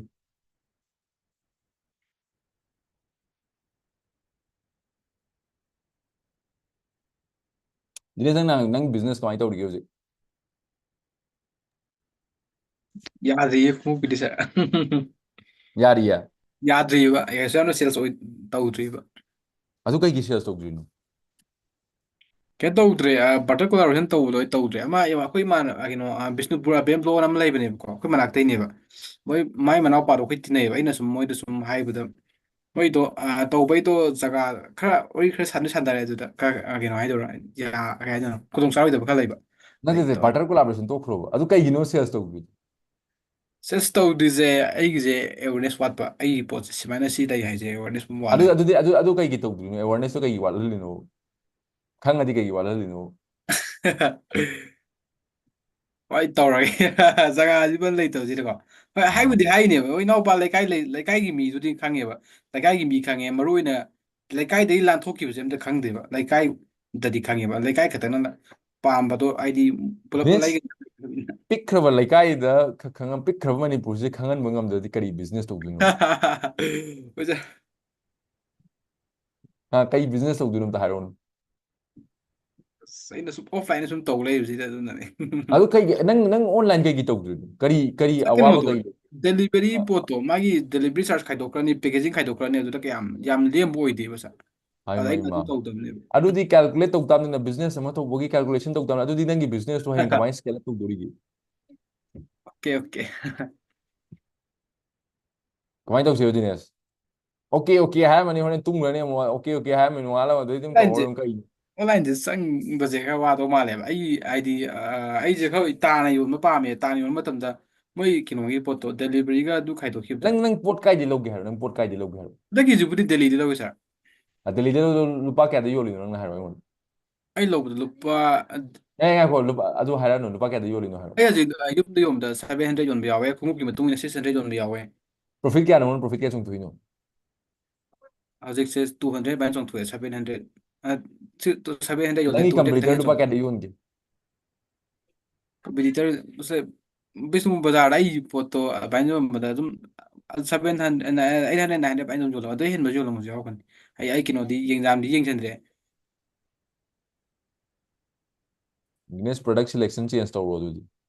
ꯗꯤꯅꯦꯁ, ꯅꯪ, ꯅꯪ, ꯅꯪ ꯕꯤꯖꯤꯅꯦꯁ ꯀꯃꯥꯏꯅ ꯇꯧꯔꯤꯒꯦ ꯍꯧꯖꯤꯛ? ꯌꯥꯗ꯭ꯔꯤꯌꯦ ꯈꯣꯡꯎꯞꯀꯤꯗꯤ, ꯁꯥꯔ꯫ ꯌꯥꯔꯤꯌꯦ? ꯌꯥꯗ꯭ꯔꯤꯕ, ꯀꯩꯁꯨ ꯌꯥꯝꯅ ꯁꯦꯜꯁ ꯑꯣꯏ-, ꯇꯧꯗ꯭ꯔꯤꯕ꯫ ꯑꯗꯨ ꯀꯩꯒꯤ ꯁꯦꯜꯁ ꯇꯧꯗ꯭ꯔꯤꯅꯣ? ꯀꯩꯅꯣ ꯇꯧꯗ꯭ꯔꯦ, ꯑ, ꯕꯇꯔ ꯀꯣꯂꯥꯕꯣꯔꯦꯁꯟ ꯇꯧꯕꯗꯣ ꯑꯩ ꯇꯧꯗ꯭ꯔꯦ꯫ ꯑꯃ, ꯑꯩꯈꯣꯏ ꯏꯃꯥꯟꯅ-, ꯑ, ꯀꯩꯅꯣ, ꯑ, ꯕꯤꯁꯅꯨꯄꯨꯔ ꯑꯕꯦꯝ ꯕ꯭ꯂꯣꯒꯔ ꯑꯃ ꯂꯩꯕꯅꯦꯕꯀꯣ, ꯑꯩꯈꯣꯏ ꯃꯅꯥꯛꯇꯩꯅꯦꯕ꯫ ꯃꯣꯏ, ꯃꯥꯏ ꯃꯅꯥꯎꯄꯥꯗꯣ ꯑꯩꯈꯣꯏ ꯇꯤꯟꯅꯩꯌꯦꯕ꯫ ꯑꯩꯅ ꯁꯨꯝ, ꯃꯣꯏꯗ ꯁꯨꯝ ꯍꯥꯏꯕꯗ, ꯃꯣꯏꯗꯣ, ꯑ, ꯇꯧꯕꯩꯗꯣ ꯖꯒꯥ ꯈꯔ, ꯋꯥꯔꯤ ꯈꯔ ꯁꯥꯟꯗꯤ ꯁꯥꯟꯅꯔꯦ ꯑꯗꯨꯗ, ꯈꯔ, ꯑ, ꯀꯩꯅꯣ ꯍꯥꯏꯗꯣꯏꯔꯥ, ꯌꯥ-, ꯀꯩ ꯍꯥꯏꯗꯣꯏꯅꯣ, ꯈꯨꯗꯣꯡꯆꯥꯔꯣꯏꯗꯕ ꯈꯔ ꯂꯩꯕ꯫ ꯅꯠꯇꯦ, ꯅꯠꯇꯦ, ꯂꯩꯇꯕ꯫ ꯕꯇꯔ ꯀꯣꯂꯥꯕꯣꯔꯦꯁꯟ ꯇꯣꯛꯈ꯭ꯔꯣꯕ꯫ ꯑꯗꯨ ꯀꯩꯒꯤꯅꯣ ꯁꯦꯜꯁ ꯇꯧꯗ꯭ꯔꯤꯗꯣ? ꯁꯦꯜꯁ ꯇꯧꯗ꯭ꯔꯤꯁꯦ, ꯑꯩꯒꯤꯁꯦ ꯑꯦꯋꯦꯔꯅꯦꯁ ꯋꯥꯠꯄ꯫ ꯑꯩꯒꯤ ꯄꯣꯠꯁꯦ ꯁꯨꯃꯥꯏꯅ ꯁꯤ ꯂꯩ ꯍꯥꯏꯁꯦ ꯑꯦꯋꯦꯔꯅꯦꯁ ꯑꯗꯨ, ꯋꯥꯠꯂꯦ꯫ ꯑꯗꯨꯗꯤ, ꯑꯗꯨ, ꯑꯗꯨ ꯀꯩꯒꯤ ꯇꯧꯗ꯭ꯔꯤꯅꯣ? ꯑꯦꯋꯦꯔꯅꯦꯁꯇꯣ ꯀꯩꯒꯤ ꯋꯥꯠꯍꯜꯂꯤꯅꯣ? ꯈꯪꯉꯗꯤ ꯀꯩꯒꯤ ꯋꯥꯠꯍꯜꯂꯤꯅꯣ? ꯍꯣꯏ, ꯇꯧꯔꯒꯦ꯫ ꯖꯒꯥꯁꯤꯕꯨ ꯂꯩꯇꯕꯁꯤꯗꯀꯣ꯫ ꯍꯣꯏ, ꯑꯥ꯫ ꯍꯥꯏꯕꯨꯗꯤ ꯍꯥꯏꯅꯦꯕ꯫ ꯍꯣꯏ, ꯏꯅꯥꯎꯄꯥ ꯂꯩꯀꯥꯏ ꯂꯩ-, ꯂꯩꯀꯥꯏꯒꯤ ꯃꯤꯗꯨꯗꯤ ꯈꯪꯉꯦꯕ꯫ ꯂꯩꯀꯥꯏꯒꯤ ꯃꯤ ꯈꯪꯉꯦ꯫ ꯃꯔꯨ ꯑꯣꯏꯅ ꯂꯩꯀꯥꯏꯗꯒꯤ ꯂꯥꯟꯊꯣꯛꯈꯤꯕꯁꯦ ꯑꯝꯇ ꯈꯪꯗꯦꯕ꯫ ꯂꯩꯀꯥꯏꯗꯗꯤ ꯈꯪꯉꯦꯕ꯫ ꯂꯩꯀꯥꯏ ꯈꯛꯇꯅ ꯄꯥꯝꯕꯗꯣ, ꯍꯥꯏꯗꯤ, ꯄꯨꯂꯞ ꯕꯦꯁ ꯂꯩ-, ꯄꯤꯛꯈ꯭ꯔꯕ ꯂꯩꯀꯥꯏꯗ ꯈ- ꯈꯪꯉ ꯄꯤꯛꯈ꯭ꯔꯕ ꯃꯅꯤꯄꯨꯔꯁꯦ ꯈꯪꯍꯟꯕ ꯉꯝꯗ꯭ꯔꯗꯤ ꯀꯔꯤ ꯕꯤꯖꯤꯅꯦꯁ ꯇꯧꯗꯣꯏꯅꯣ? ꯑꯣꯖꯥ, ꯑ, ꯀꯩ ꯕꯤꯖꯤꯅꯦꯁ ꯇꯧꯗꯣꯏꯅꯣ ꯑꯝꯇ ꯍꯥꯏꯔꯛꯑꯣꯅꯦ꯫ ꯑꯁ, ꯑꯩꯅ ꯁꯨꯝ ꯑꯣꯐꯂꯥꯏꯟꯗ ꯁꯨꯝ ꯇꯧ ꯂꯩꯕꯁꯤꯗ ꯑꯗꯨꯅꯅꯦ꯫ ꯑꯗꯨ ꯀꯩꯒꯤ ꯅꯪ ꯅꯪ ꯑꯣꯟꯂꯥꯏꯟ ꯀꯩꯒꯤ ꯇꯧꯗꯣꯏꯅꯣ? ꯀꯔꯤ ꯀꯔꯤ ꯑꯋꯥꯕ ꯀꯩꯅꯣꯗꯣ, ꯀꯩ? ꯗꯦꯂꯤꯚꯔꯤ ꯑ, ꯄꯣꯠꯇꯣ, ꯃꯥꯒꯤ ꯗꯦꯂꯤꯚꯔꯤ ꯆꯥꯔꯖ ꯈꯥꯏꯗꯣꯛꯈ꯭ꯔꯅꯤ, ꯄꯦꯀꯦꯖꯤꯡ ꯈꯥꯏꯗꯣꯛꯈ꯭ꯔꯅꯤ, ꯑꯗꯨꯗ ꯀꯌꯥꯝ ꯌꯥꯝ ꯂꯦꯝꯕ ꯑꯣꯏꯗꯦꯕ ꯁꯥꯔ꯫ ꯍꯥꯏ ꯑꯗ ꯑꯩꯅ ꯑꯗꯨ ꯃꯩꯃ꯫ ꯇꯧꯗꯕꯅꯦꯕ꯫ ꯑꯗꯨꯗꯤ ꯀꯦꯜꯀꯨꯂꯦꯠ ꯇꯧ ꯇꯥꯕꯅꯤꯅ, ꯕꯤꯖꯤꯅꯦꯁ ꯑꯃ ꯇꯧꯕꯒꯤ ꯀꯦꯜꯀꯨꯂꯦꯁꯟ ꯇꯧ ꯇꯥꯕꯅꯤ꯫ ꯑꯗꯨꯗꯤ ꯅꯪꯒꯤ ꯕꯤꯖꯤꯅꯦꯁꯇꯣ ꯍꯌꯦꯡ ꯀꯃꯥꯏꯅ ꯁ꯭ꯀꯦꯜ ꯑꯞ ꯇꯧꯗꯣꯔꯤꯒꯦ? Okay, okay. ꯀꯃꯥꯏꯅ ꯇꯧꯁꯦꯕ, ꯗꯤꯅꯦꯁ? ꯑꯣꯀꯦ ꯑꯣꯀꯦ ꯍꯥꯏꯔꯝꯃꯅꯤ, ꯍꯣꯔꯦꯟ ꯇꯨꯝꯈ꯭ꯔꯅꯤ ꯑꯃꯨꯛ꯫ ꯑꯣꯀꯦ ꯑꯣꯀꯦ ꯍꯥꯏꯔꯝꯃꯅꯤ, ꯅꯣꯡꯉꯥꯜꯂꯒ ꯑꯗꯨꯗꯩ ꯑꯗꯨꯝ ꯑꯣꯟꯂꯥꯏꯟꯁꯦ, ꯇꯧꯍꯧꯔꯣ ꯀꯩꯅꯣ꯫ ꯑꯣꯟꯂꯥꯏꯟꯁꯦ ꯆꯪꯕꯁꯦ ꯈꯔ ꯋꯥꯗꯧ ꯃꯥꯜꯂꯦꯕ꯫ ꯑꯩ ꯍꯥꯏꯗꯤ, ꯑ, ꯑꯩꯁꯦ ꯈꯔ ꯇꯥꯅ ꯌꯣꯟꯕ ꯄꯥꯝꯃꯦ꯫ ꯇꯥꯅ ꯌꯣꯟꯕ ꯃꯇꯝꯗ ꯃꯣꯏ ꯀꯩꯅꯣꯒꯤ ꯄꯣꯠꯇꯣ, ꯗꯦꯂꯤꯚꯔꯤꯒ ꯑꯗꯨ ꯈꯥꯏꯗꯣꯛꯈꯤꯕꯗꯣ꯫ ꯅꯪ ꯅꯪ ꯄꯣꯠ ꯀꯥꯏꯗꯩ ꯂꯧꯒꯦ ꯍꯥꯏꯔꯣ? ꯅꯪ ꯄꯣꯠ ꯀꯥꯏꯗꯩ ꯂꯧꯒꯦ ꯍꯥꯏꯔꯣ? ꯍꯟꯗꯛꯀꯤꯁꯤꯕꯨꯗꯤ ꯗꯦꯜꯂꯤꯗ ꯂꯧꯋꯦ ꯁꯥꯔ꯫ ꯑ, ꯗꯦꯜꯂꯤꯗ ꯂꯧ-, ꯂꯨꯄꯥ ꯀꯌꯥꯗ ꯌꯣꯜꯂꯤꯅꯣ, ꯅꯪꯅ ꯍꯥꯏꯔꯣ ꯑꯩꯉꯣꯟꯗ꯫ ꯑꯩ ꯂꯧꯕꯗ ꯂꯨꯄꯥ, ꯑꯦ, ꯉꯥꯏꯈꯣ, ꯂꯨꯄꯥ ꯑꯗꯨ ꯍꯥꯏꯔꯛꯑꯅꯨ, ꯂꯨꯄꯥ ꯀꯌꯥꯗ ꯌꯣꯜꯂꯤꯅꯣ ꯍꯥꯏꯔꯣ꯫ ꯑꯩ ꯍꯧꯖꯤꯛ, ꯑ, ꯌꯨꯝꯗ ꯌꯣꯟꯕꯗ ꯁꯚꯦꯟ ꯍꯟꯗ꯭ꯔꯦꯗ ꯌꯣꯟꯕ ꯌꯥꯎꯋꯦ, ꯈꯣꯡꯎꯞꯀꯤ ꯃꯇꯨꯡ ꯏꯟꯅ ꯁꯤꯛꯁ ꯍꯟꯗ꯭ꯔꯦꯗ ꯌꯣꯟꯕ ꯌꯥꯎꯋꯦ꯫ ꯄ꯭ꯔꯣꯐꯤꯠ ꯀꯌꯥꯅꯣ? ꯄ꯭ꯔꯣꯐꯤꯠ ꯀꯌꯥ ꯆꯣꯡꯊꯣꯛꯏꯅꯣ? ꯍꯧꯖꯤꯛꯁꯦ ꯇꯨ ꯍꯟꯗ꯭ꯔꯦꯗ ꯑꯗꯨꯃꯥꯏꯅ ꯆꯣꯡꯊꯣꯛꯑꯦ, ꯁꯚꯦꯟ ꯍꯟꯗ꯭ꯔꯦꯗ꯫ ꯑ, ꯁꯤ-, ꯇꯨ-, ꯁꯚꯦꯟ ꯍꯟꯗ꯭ꯔꯦꯗ ꯌꯣꯜꯂꯦ, ꯅꯪꯒꯤ two hundred two hundred competitor ꯂꯨꯄꯥ ꯆꯣꯡꯊꯣꯛꯑꯦ꯫ ꯀꯌꯥꯗ ꯌꯣꯟꯒꯦ? ꯀꯝꯄꯤꯇꯤꯇꯔꯁꯦ ꯕꯤꯁꯅꯨꯄꯨꯔ ꯕꯖꯥꯔꯗ ꯑꯩ ꯄꯣꯠꯇꯣ ꯑꯗꯨꯃꯥꯏꯅ ꯌꯣꯟꯕꯗ ꯑꯗꯨꯝ seven hundred, eight hundred, nine hundred ꯑꯗꯨꯃꯥꯏꯅ ꯑꯗꯨꯝ ꯌꯣꯜꯂꯦ꯫ ꯑꯗꯨꯗꯩ ꯍꯦꯟꯕꯁꯨ ꯌꯣꯜꯂꯝꯕꯁꯨ ꯌꯥꯎꯔꯛꯀꯅꯤ꯫ ꯑꯩ, ꯑꯩ ꯀꯩꯅꯣꯗꯤ ꯌꯦꯡꯖꯥꯝꯗꯤ ꯌꯦꯡꯁꯤꯟꯗ꯭ꯔꯦ꯫ ꯗꯤꯅꯦꯁ, ꯄ꯭ꯔꯗꯛ ꯁꯦꯂꯦꯛꯁꯟ ꯆꯦꯟꯖ ꯇꯧꯔꯣ ꯑꯗꯨꯗꯤ꯫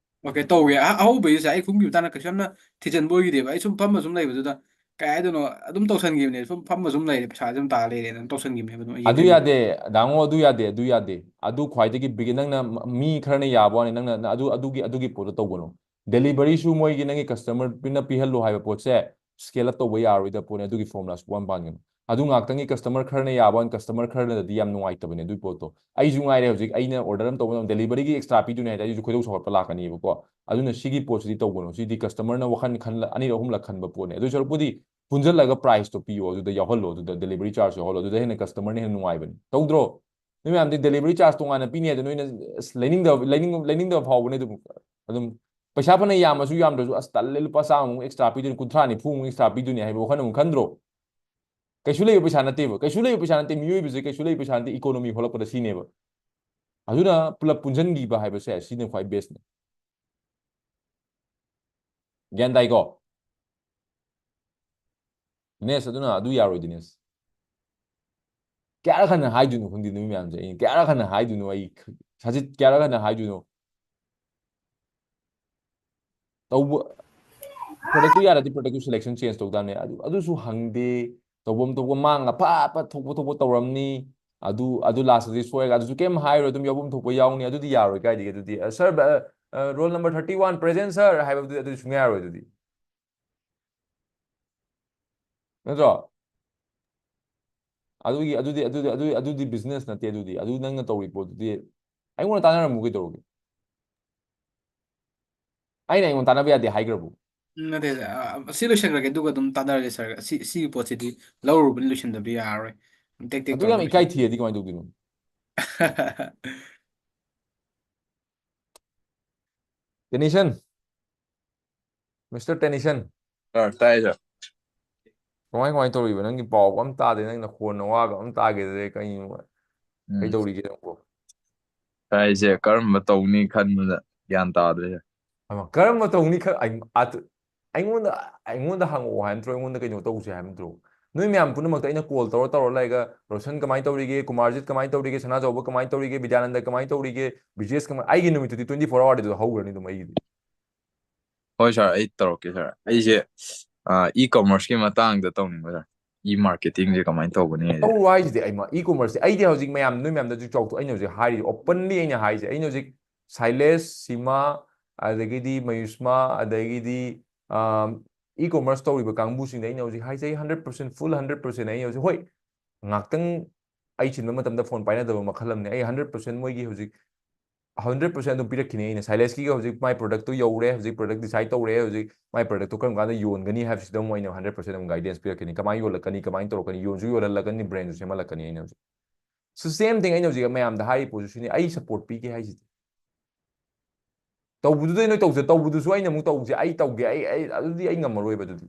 ꯑꯣꯀꯦ, ꯇꯧꯒꯦ꯫ ꯑꯍ-, ꯑꯍꯧꯕꯩꯁꯦ ꯑꯩ ꯈꯣꯡꯎꯞꯀꯤ ꯃꯇꯥꯡꯗ ꯀꯩꯁꯨ ꯌꯥꯝꯅ ꯊꯤꯖꯤꯟꯕ ꯑꯣꯏꯈꯤꯗꯦꯕ꯫ ꯑꯩ ꯁꯨꯝ ꯐꯝꯃ ꯁꯨꯝ ꯂꯩꯕꯗꯨꯗ ꯀꯩ ꯍꯥꯏꯗꯣꯏꯅꯣ ꯑꯗꯨꯝ ꯇꯧꯁꯟꯈꯤꯕꯅꯦ꯫ ꯁꯨꯝ ꯐꯝꯃ ꯁꯨꯝ ꯂꯩꯔꯦ, ꯄꯩꯁꯥꯁꯦ ꯑꯗꯨꯝ ꯇꯥ ꯂꯩꯔꯦꯅ ꯑꯗꯨꯝ ꯇꯧꯁꯟꯈꯤꯕꯅꯦꯕ꯫ ꯑꯗꯨꯝ ꯑꯩ ꯑꯗꯨ ꯌꯦꯡꯉꯦ꯫ ꯌꯥꯗꯦ, ꯗꯥꯉꯣ, ꯑꯗꯨ ꯌꯥꯗꯦ, ꯑꯗꯨ ꯌꯥꯗꯦ꯫ ꯑꯗꯨ ꯈ꯭ꯋꯥꯏꯗꯒꯤ ꯕꯤꯒ-, ꯅꯪꯅ ꯃ-, ꯃꯤ ꯈꯔꯅ ꯌꯥꯕ ꯋꯥꯅꯤ, ꯅꯪꯅ ꯅ-, ꯑꯗꯨ, ꯑꯗꯨꯒꯤ, ꯑꯗꯨꯒꯤ ꯄꯣꯠꯇꯣ ꯇꯧꯒꯅꯨ꯫ ꯗꯦꯂꯤꯚꯔꯤꯁꯨ ꯃꯣꯏꯒꯤ ꯅꯪꯒꯤ ꯀꯁꯇꯃꯔꯅ ꯄꯤꯍꯜꯂꯣ ꯍꯥꯏꯕ ꯄꯣꯠꯁꯦ ꯁ꯭ꯀꯦꯜ ꯑꯞ ꯇꯧꯕ ꯌꯥꯔꯣꯏꯗꯕ ꯄꯣꯠꯅꯤ꯫ ꯑꯗꯨꯒꯤ ꯐꯣꯔꯃꯨꯂꯥ ꯁꯨꯛꯄꯥꯟ ꯄꯥꯟꯒꯅꯨ꯫ ꯑꯗꯨ ꯉꯥꯛꯇꯪꯒꯤ ꯀꯁꯇꯃꯔ ꯈꯔꯅ ꯌꯥꯕ ꯋꯥꯅꯤ, ꯀꯁꯇꯃꯔ ꯈꯔꯅꯗꯤ ꯌꯥꯝ ꯅꯨꯡꯉꯥꯏꯇꯕꯅꯦ ꯑꯗꯨꯒꯤ ꯄꯣꯠꯇꯣ꯫ ꯑꯩꯁꯨ ꯉꯥꯏꯔꯦ, ꯍꯧꯖꯤꯛ ꯑꯩꯅ ꯑꯣꯔꯗꯔ ꯑꯃ ꯇꯧꯕ ꯃꯇꯝꯗ ꯗꯦꯂꯤꯚꯔꯤꯒꯤ ꯑꯦꯛꯁꯇ꯭ꯔꯥ ꯄꯤꯗꯣꯏꯅꯦ ꯍꯥꯏꯗꯤ ꯑꯩꯁꯨ ꯈꯣꯏꯗꯧ ꯁꯥꯎꯒꯠꯄ ꯂꯥꯛꯀꯅꯤꯕꯀꯣ꯫ ꯑꯗꯨꯅ ꯁꯤꯒꯤ ꯄꯣꯠꯁꯤꯗꯤ ꯇꯧꯒꯅꯨ꯫ ꯁꯤꯗꯤ ꯀꯁꯇꯃꯔꯅ ꯋꯥꯈꯜ ꯈꯟꯂ-, ꯑꯅꯤꯔꯛ ꯑꯍꯨꯝꯂꯛ ꯈꯟꯕ ꯄꯣꯠꯅꯦ꯫ ꯑꯗꯨ ꯁꯔꯨꯛꯄꯨꯗꯤ ꯄꯨꯟꯁꯤꯜꯂꯒ ꯄ꯭ꯔꯥꯏꯁꯇꯣ ꯄꯤꯌꯣ, ꯑꯗꯨꯗ ꯌꯥꯎꯍꯜꯂꯣ, ꯑꯗꯨꯗ ꯗꯦꯂꯤꯚꯔꯤ ꯆꯥꯔꯖ ꯌꯥꯎꯍꯜꯂꯣ, ꯑꯗꯨꯗ ꯍꯦꯟꯅ ꯀꯁꯇꯃꯔꯅ ꯍꯦꯟꯅ ꯅꯨꯡꯉꯥꯏꯕꯅꯤ꯫ ꯇꯧꯗ꯭ꯔꯣ? ꯅꯣꯏ ꯃꯌꯥꯝꯗꯤ ꯗꯦꯂꯤꯚꯔꯤ ꯆꯥꯔꯖ ꯇꯣꯉꯥꯟꯅ ꯄꯤꯅꯤ ꯍꯥꯏꯗꯣ ꯅꯣꯏꯅ ꯑꯁ ꯂꯩꯅꯤꯡꯗꯕ, ꯂꯩꯅꯤꯡ-, ꯂꯩꯅꯤꯡꯗꯕ ꯐꯥꯎꯕꯅꯦ ꯑꯗꯨꯝ꯫ ꯑꯗꯨꯝ ꯄꯩꯁꯥ ꯐꯅ ꯌꯥꯝꯃꯁꯨ ꯌꯥꯝꯗ꯭ꯔꯁꯨ, "ꯑꯁ, ꯇꯜꯂꯦ, ꯂꯨꯄꯥ ꯆꯥꯝꯃꯃꯨꯛ ꯑꯦꯛꯁꯇ꯭ꯔꯥ ꯄꯤꯗꯣꯏꯅꯤ, ꯀꯨꯟꯊ꯭ꯔꯥ ꯅꯤꯐꯨꯃꯨꯛ ꯑꯦꯛꯁꯇ꯭ꯔꯥ ꯄꯤꯗꯣꯏꯅꯤ" ꯍꯥꯏꯕ ꯋꯥꯈꯜ ꯑꯃꯨꯛ ꯈꯟꯗ꯭ꯔꯣ? ꯀꯩꯁꯨ ꯂꯩꯕ ꯄꯩꯁꯥ ꯅꯠꯇꯦꯕ, ꯀꯩꯁꯨ ꯂꯩꯕ ꯄꯩꯁꯥ ꯅꯠꯇꯦ꯫ ꯃꯤꯑꯣꯏꯕꯁꯦ ꯀꯩꯁꯨ ꯂꯩꯕ ꯄꯩꯁꯥ ꯅꯠꯇꯦ, ꯏꯀꯣꯅꯣꯃꯤ ꯍꯣꯠꯂꯛꯄꯗ ꯁꯤꯅꯦꯕ꯫ ꯑꯗꯨꯅ ꯄꯨꯂꯞ ꯄꯨꯟꯁꯤꯟꯈꯤꯕ ꯍꯥꯏꯕꯁꯦ ꯁꯤꯅ ꯈ꯭ꯋꯥꯏ ꯕꯦꯁꯅꯦ꯫ ꯒ꯭ꯌꯥꯟ ꯇꯥꯏꯀꯣ? ꯅꯦꯁ, ꯑꯗꯨꯅ ꯑꯗꯨ ꯌꯥꯔꯣꯏ, ꯗꯤꯅꯦꯁ꯫ ꯀꯌꯥꯔꯛ ꯍꯟꯅ ꯍꯥꯏꯗꯣꯏꯅꯣ ꯈꯪꯗꯦ ꯅꯨꯃꯤꯠ ꯃꯌꯥꯝꯁꯦ꯫ ꯑꯩꯅ ꯀꯌꯥꯔꯛ ꯍꯟꯅ ꯍꯥꯏꯗꯣꯏꯅꯣ? ꯑꯩ ꯁꯥꯖꯤꯠ, ꯀꯌꯥꯔꯛ ꯍꯟꯅ ꯍꯥꯏꯗꯣꯏꯅꯣ? ꯇꯧꯕ, ꯄ꯭ꯔꯗꯛꯇꯨ ꯌꯥꯔꯗꯤ ꯄ꯭ꯔꯗꯛꯇꯨ ꯁꯦꯂꯦꯛꯁꯟ ꯆꯦꯟꯖ ꯇꯧ ꯇꯥꯕꯅꯦ꯫ ꯑꯗꯨ, ꯑꯗꯨꯁꯨ ꯍꯪꯗꯦ꯫ ꯇꯧꯐꯝ ꯊꯣꯛꯄ ꯃꯥꯡ ꯑꯐ ꯑꯐ ꯊꯣꯛꯄ ꯊꯣꯛꯄ ꯇꯧꯔꯝꯅꯤ꯫ ꯑꯗꯨ, ꯑꯗꯨ ꯂꯥꯁꯇꯗꯤ ꯁꯣꯏꯔꯒ ꯑꯗꯨꯁꯨ ꯀꯩꯝ ꯍꯥꯏꯔꯣꯏ, ꯑꯗꯨꯝ ꯌꯥꯎꯐꯝ ꯊꯣꯛꯄ ꯌꯥꯎꯅꯤ꯫ ꯑꯗꯨꯗꯤ ꯌꯥꯔꯣꯏ, ꯀꯥꯏꯗꯒꯤ ꯑꯗꯨꯗꯤ? "Sir, roll number thirty one present sir" ꯍꯥꯏꯕꯗꯨꯗꯤ ꯑꯗꯨꯗꯤ ꯁꯨꯡꯌꯥ ꯌꯥꯔꯣꯏ ꯑꯗꯨꯗꯤ꯫ ꯅꯠꯇ꯭ꯔꯣ? ꯑꯗꯨꯒꯤ, ꯑꯗꯨꯗꯤ, ꯑꯗꯨꯗꯤ, ꯑꯗꯨꯗꯤ, ꯑꯗꯨꯗꯤ ꯕꯤꯖꯤꯅꯦꯁ ꯅꯠꯇꯦ ꯑꯗꯨꯗꯤ꯫ ꯑꯗꯨ ꯅꯪꯅ ꯇꯧꯔꯤ ꯄꯣꯠꯇꯨꯗꯤ ꯑꯩꯉꯣꯟꯗ ꯇꯥꯟꯅꯔꯝꯃꯨ ꯀꯩꯗꯧꯔꯒꯦ? ꯑꯩꯅ ꯑꯩꯉꯣꯟꯗ ꯇꯥꯟꯅꯕ ꯌꯥꯗꯦ ꯍꯥꯏꯈ꯭ꯔꯕꯣ? ꯎꯝ, ꯅꯠꯇꯦ, ꯑ, ꯁꯤ ꯂꯣꯏꯁꯟꯈ꯭ꯔꯒꯦ, ꯑꯗꯨꯒ ꯑꯗꯨꯝ ꯇꯥꯟꯅꯔꯁꯦ, ꯁꯥꯔ꯫ ꯁꯤ, ꯁꯤꯒꯤ ꯄꯣꯠꯁꯤꯗꯤ ꯂꯧꯔꯨꯕꯅ ꯂꯣꯏꯁꯟꯗꯕ ꯌꯥꯔꯔꯣꯏ꯫ ꯇꯦꯛ ꯇꯦꯛ ꯑꯗꯨ ꯌꯥꯝ ꯇꯧꯔꯒ ꯏꯀꯥꯏ ꯂꯣꯏꯁꯟ- ꯊꯤꯔꯗꯤ ꯀꯃꯥꯏꯅ ꯇꯧꯗꯣꯏꯅꯣ? ꯇꯦꯅꯤꯁꯟ, ꯃꯤꯁꯇꯔ ꯇꯦꯅꯤꯁꯟ, ꯁꯥꯔ, ꯇꯥꯏ ꯁꯥꯔ꯫ ꯀꯃꯥꯏ, ꯀꯃꯥꯏꯅ ꯇꯧꯔꯤꯕ? ꯅꯪꯒꯤ ꯄꯥꯎꯒ ꯑꯝ ꯇꯥꯗꯦ, ꯅꯪ ꯅꯈꯣꯟ ꯅꯋꯥꯒ ꯑꯝ ꯇꯥꯈꯤꯗ꯭ꯔꯦ, ꯀꯩꯅꯣ? ꯎꯝ꯫ ꯀꯩꯗꯧꯔꯤꯒꯦ ꯅꯪꯕꯣ? ꯁꯥꯔ, ꯑꯩꯁꯦ ꯀꯔꯝꯕ ꯇꯧꯅꯤ ꯈꯟꯕꯗ ꯒ꯭ꯌꯥꯟ ꯇꯥꯗ꯭ꯔꯦ ꯁꯥꯔ꯫ ꯑꯃ, ꯀꯔꯝꯕ ꯇꯧꯅꯤ ꯈ-, ꯑꯩ-, ꯑꯗꯨ, ꯑꯩꯉꯣꯟꯗ, ꯑꯩꯉꯣꯟꯗ ꯍꯪꯉꯛꯑꯣ ꯍꯥꯏꯕ ꯅꯠꯇ꯭ꯔꯣ? ꯑꯩꯉꯣꯟꯗ ꯀꯩꯅꯣ ꯇꯧꯁꯦ ꯍꯥꯏꯕ ꯅꯠꯇ꯭ꯔꯣ? ꯅꯣꯏ ꯃꯌꯥꯝ ꯄꯨꯝꯅꯃꯛꯇ ꯑꯩꯅ ꯀꯣꯜ ꯇꯧꯔ ꯇꯧꯔ ꯂꯩꯔꯒ, "ꯔꯣꯁꯟ ꯀꯃꯥꯏꯅ ꯇꯧꯔꯤꯒꯦ? ꯀꯨꯃꯥꯔꯖꯤꯠ ꯀꯃꯥꯏꯅ ꯇꯧꯔꯤꯒꯦ? ꯁꯅꯥꯖꯥꯎꯕ ꯀꯃꯥꯏꯅ ꯇꯧꯔꯤꯒꯦ? ꯕꯤꯗ꯭ꯌꯥꯅꯟꯗ ꯀꯃꯥꯏꯅ ꯇꯧꯔꯤꯒꯦ? ꯕ꯭ꯔꯤꯖꯦꯁ ꯀꯃꯥꯏ-," ꯑꯩꯒꯤ ꯅꯨꯃꯤꯠꯇꯨꯗꯤ twenty four hour ꯗꯨꯗ ꯍꯧꯈ꯭ꯔꯅꯤ ꯑꯗꯨꯝ ꯑꯩꯒꯤꯗꯤ꯫ ꯍꯣꯏ ꯁꯥꯔ, ꯑꯩ ꯇꯧꯔꯛꯀꯦ ꯁꯥꯔ꯫ ꯑꯩꯁꯦ, ꯑ, e-commerce ꯀꯤ ꯃꯇꯥꯡꯗ ꯇꯧꯅꯤꯡꯕ ꯁꯥꯔ꯫ E-marketing ꯁꯦ ꯀꯃꯥꯏꯅ ꯇꯧꯒꯅꯤ ꯍꯥꯏꯁꯦ? ꯇꯧꯔꯣ ꯍꯥꯏꯁꯤꯗꯤ ꯑꯩ ꯃ-, e-commerce ꯁꯦ ꯑꯩꯗꯤ ꯍꯧꯖꯤꯛ ꯃꯌꯥꯝ, ꯅꯣꯏ ꯃꯌꯥꯝꯗ ꯍꯧꯖꯤꯛ ꯆꯥꯎꯊꯣꯛ-, ꯑꯩꯅ ꯍꯧꯖꯤꯛ ꯍꯥꯏꯔꯤ, openly ꯑꯩꯅ ꯍꯥꯏꯁꯦ, ꯑꯩꯅ ꯍꯧꯖꯤꯛ ꯁꯥꯏꯂꯦꯁ, ꯁꯤꯃꯥ, ꯑꯗꯒꯤꯗꯤ ꯃꯌꯨꯁꯃꯥ, ꯑꯗꯒꯤꯗꯤ, ꯑꯝ, e-commerce ꯇꯧꯔꯤꯕ ꯀꯥꯡꯕꯨꯁꯤꯡꯗ ꯑꯩꯅ ꯍꯧꯖꯤꯛ ꯍꯥꯏꯁꯦ, ꯑꯩ hundred percent, full hundred percent ꯑꯩ ꯍꯧꯖꯤꯛ, ꯍꯣꯏ, ꯉꯥꯛꯇꯪ ꯑꯩ ꯆꯤꯟꯕ ꯃꯇꯝꯗ ꯐꯣꯟ ꯄꯥꯏꯅꯗꯕ ꯃꯈꯜ ꯑꯃꯅꯤ꯫ ꯑꯩ hundred percent ꯃꯣꯏꯒꯤ ꯍꯧꯖꯤꯛ hundred percent ꯑꯗꯨꯝ ꯄꯤꯔꯛꯈꯤꯅꯤ ꯑꯩꯅ꯫ ꯁꯥꯏꯂꯦꯁꯀꯤꯒ ꯍꯧꯖꯤꯛ ꯃꯥꯏ ꯄ꯭ꯔꯗꯛꯇꯨ ꯌꯧꯔꯦ, ꯍꯧꯖꯤꯛ ꯄ꯭ꯔꯗꯛ ꯗꯤꯁꯥꯏꯠ ꯇꯧꯔꯦ, ꯍꯧꯖꯤꯛ ꯃꯥꯏ ꯄ꯭ꯔꯗꯛꯇꯨ ꯀꯔꯝ ꯀꯥꯟꯗ ꯌꯣꯟꯒꯅꯤ ꯍꯥꯏꯕꯁꯤꯗ ꯑꯃꯨꯛ ꯑꯩꯅ hundred percent ꯑꯃꯨꯛ ꯒꯥꯏꯗꯦꯟꯁ ꯄꯤꯔꯛꯈꯤꯅꯤ꯫ ꯀꯃꯥꯏꯅ ꯌꯣꯜꯂꯛꯀꯅꯤ, ꯀꯃꯥꯏꯅ ꯇꯧꯔꯛꯀꯅꯤ, ꯌꯣꯟꯁꯨ ꯌꯣꯜꯍꯜꯂꯛꯀꯅꯤ, ꯕ꯭ꯔꯦꯟꯁꯨ ꯁꯦꯝꯍꯜꯂꯛꯀꯅꯤ ꯑꯩꯅ ꯍꯧꯖꯤꯛ꯫ So same thing ꯑꯩꯅ ꯍꯧꯖꯤꯛ ꯃꯌꯥꯝꯗ ꯍꯥꯏꯔꯤ ꯄꯣꯠꯁꯨ ꯁꯤꯅꯤ, ꯑꯩ ꯁꯞꯄꯣꯔꯠ ꯄꯤꯒꯦ ꯍꯥꯏꯁꯤꯗꯤ꯫ ꯇꯧꯕꯗꯨꯗꯩ ꯅꯣꯏ ꯇꯧꯁꯦ, ꯇꯧꯕꯗꯨꯁꯨ ꯑꯩꯅ ꯑꯃꯨꯛ ꯇꯧꯁꯦ, ꯑꯩ ꯇꯧꯒꯦ, ꯑꯩ, ꯑꯩ, ꯑꯗꯨꯗꯤ ꯑꯩ ꯉꯝꯃꯔꯣꯏꯕ ꯑꯗꯨꯗꯤ꯫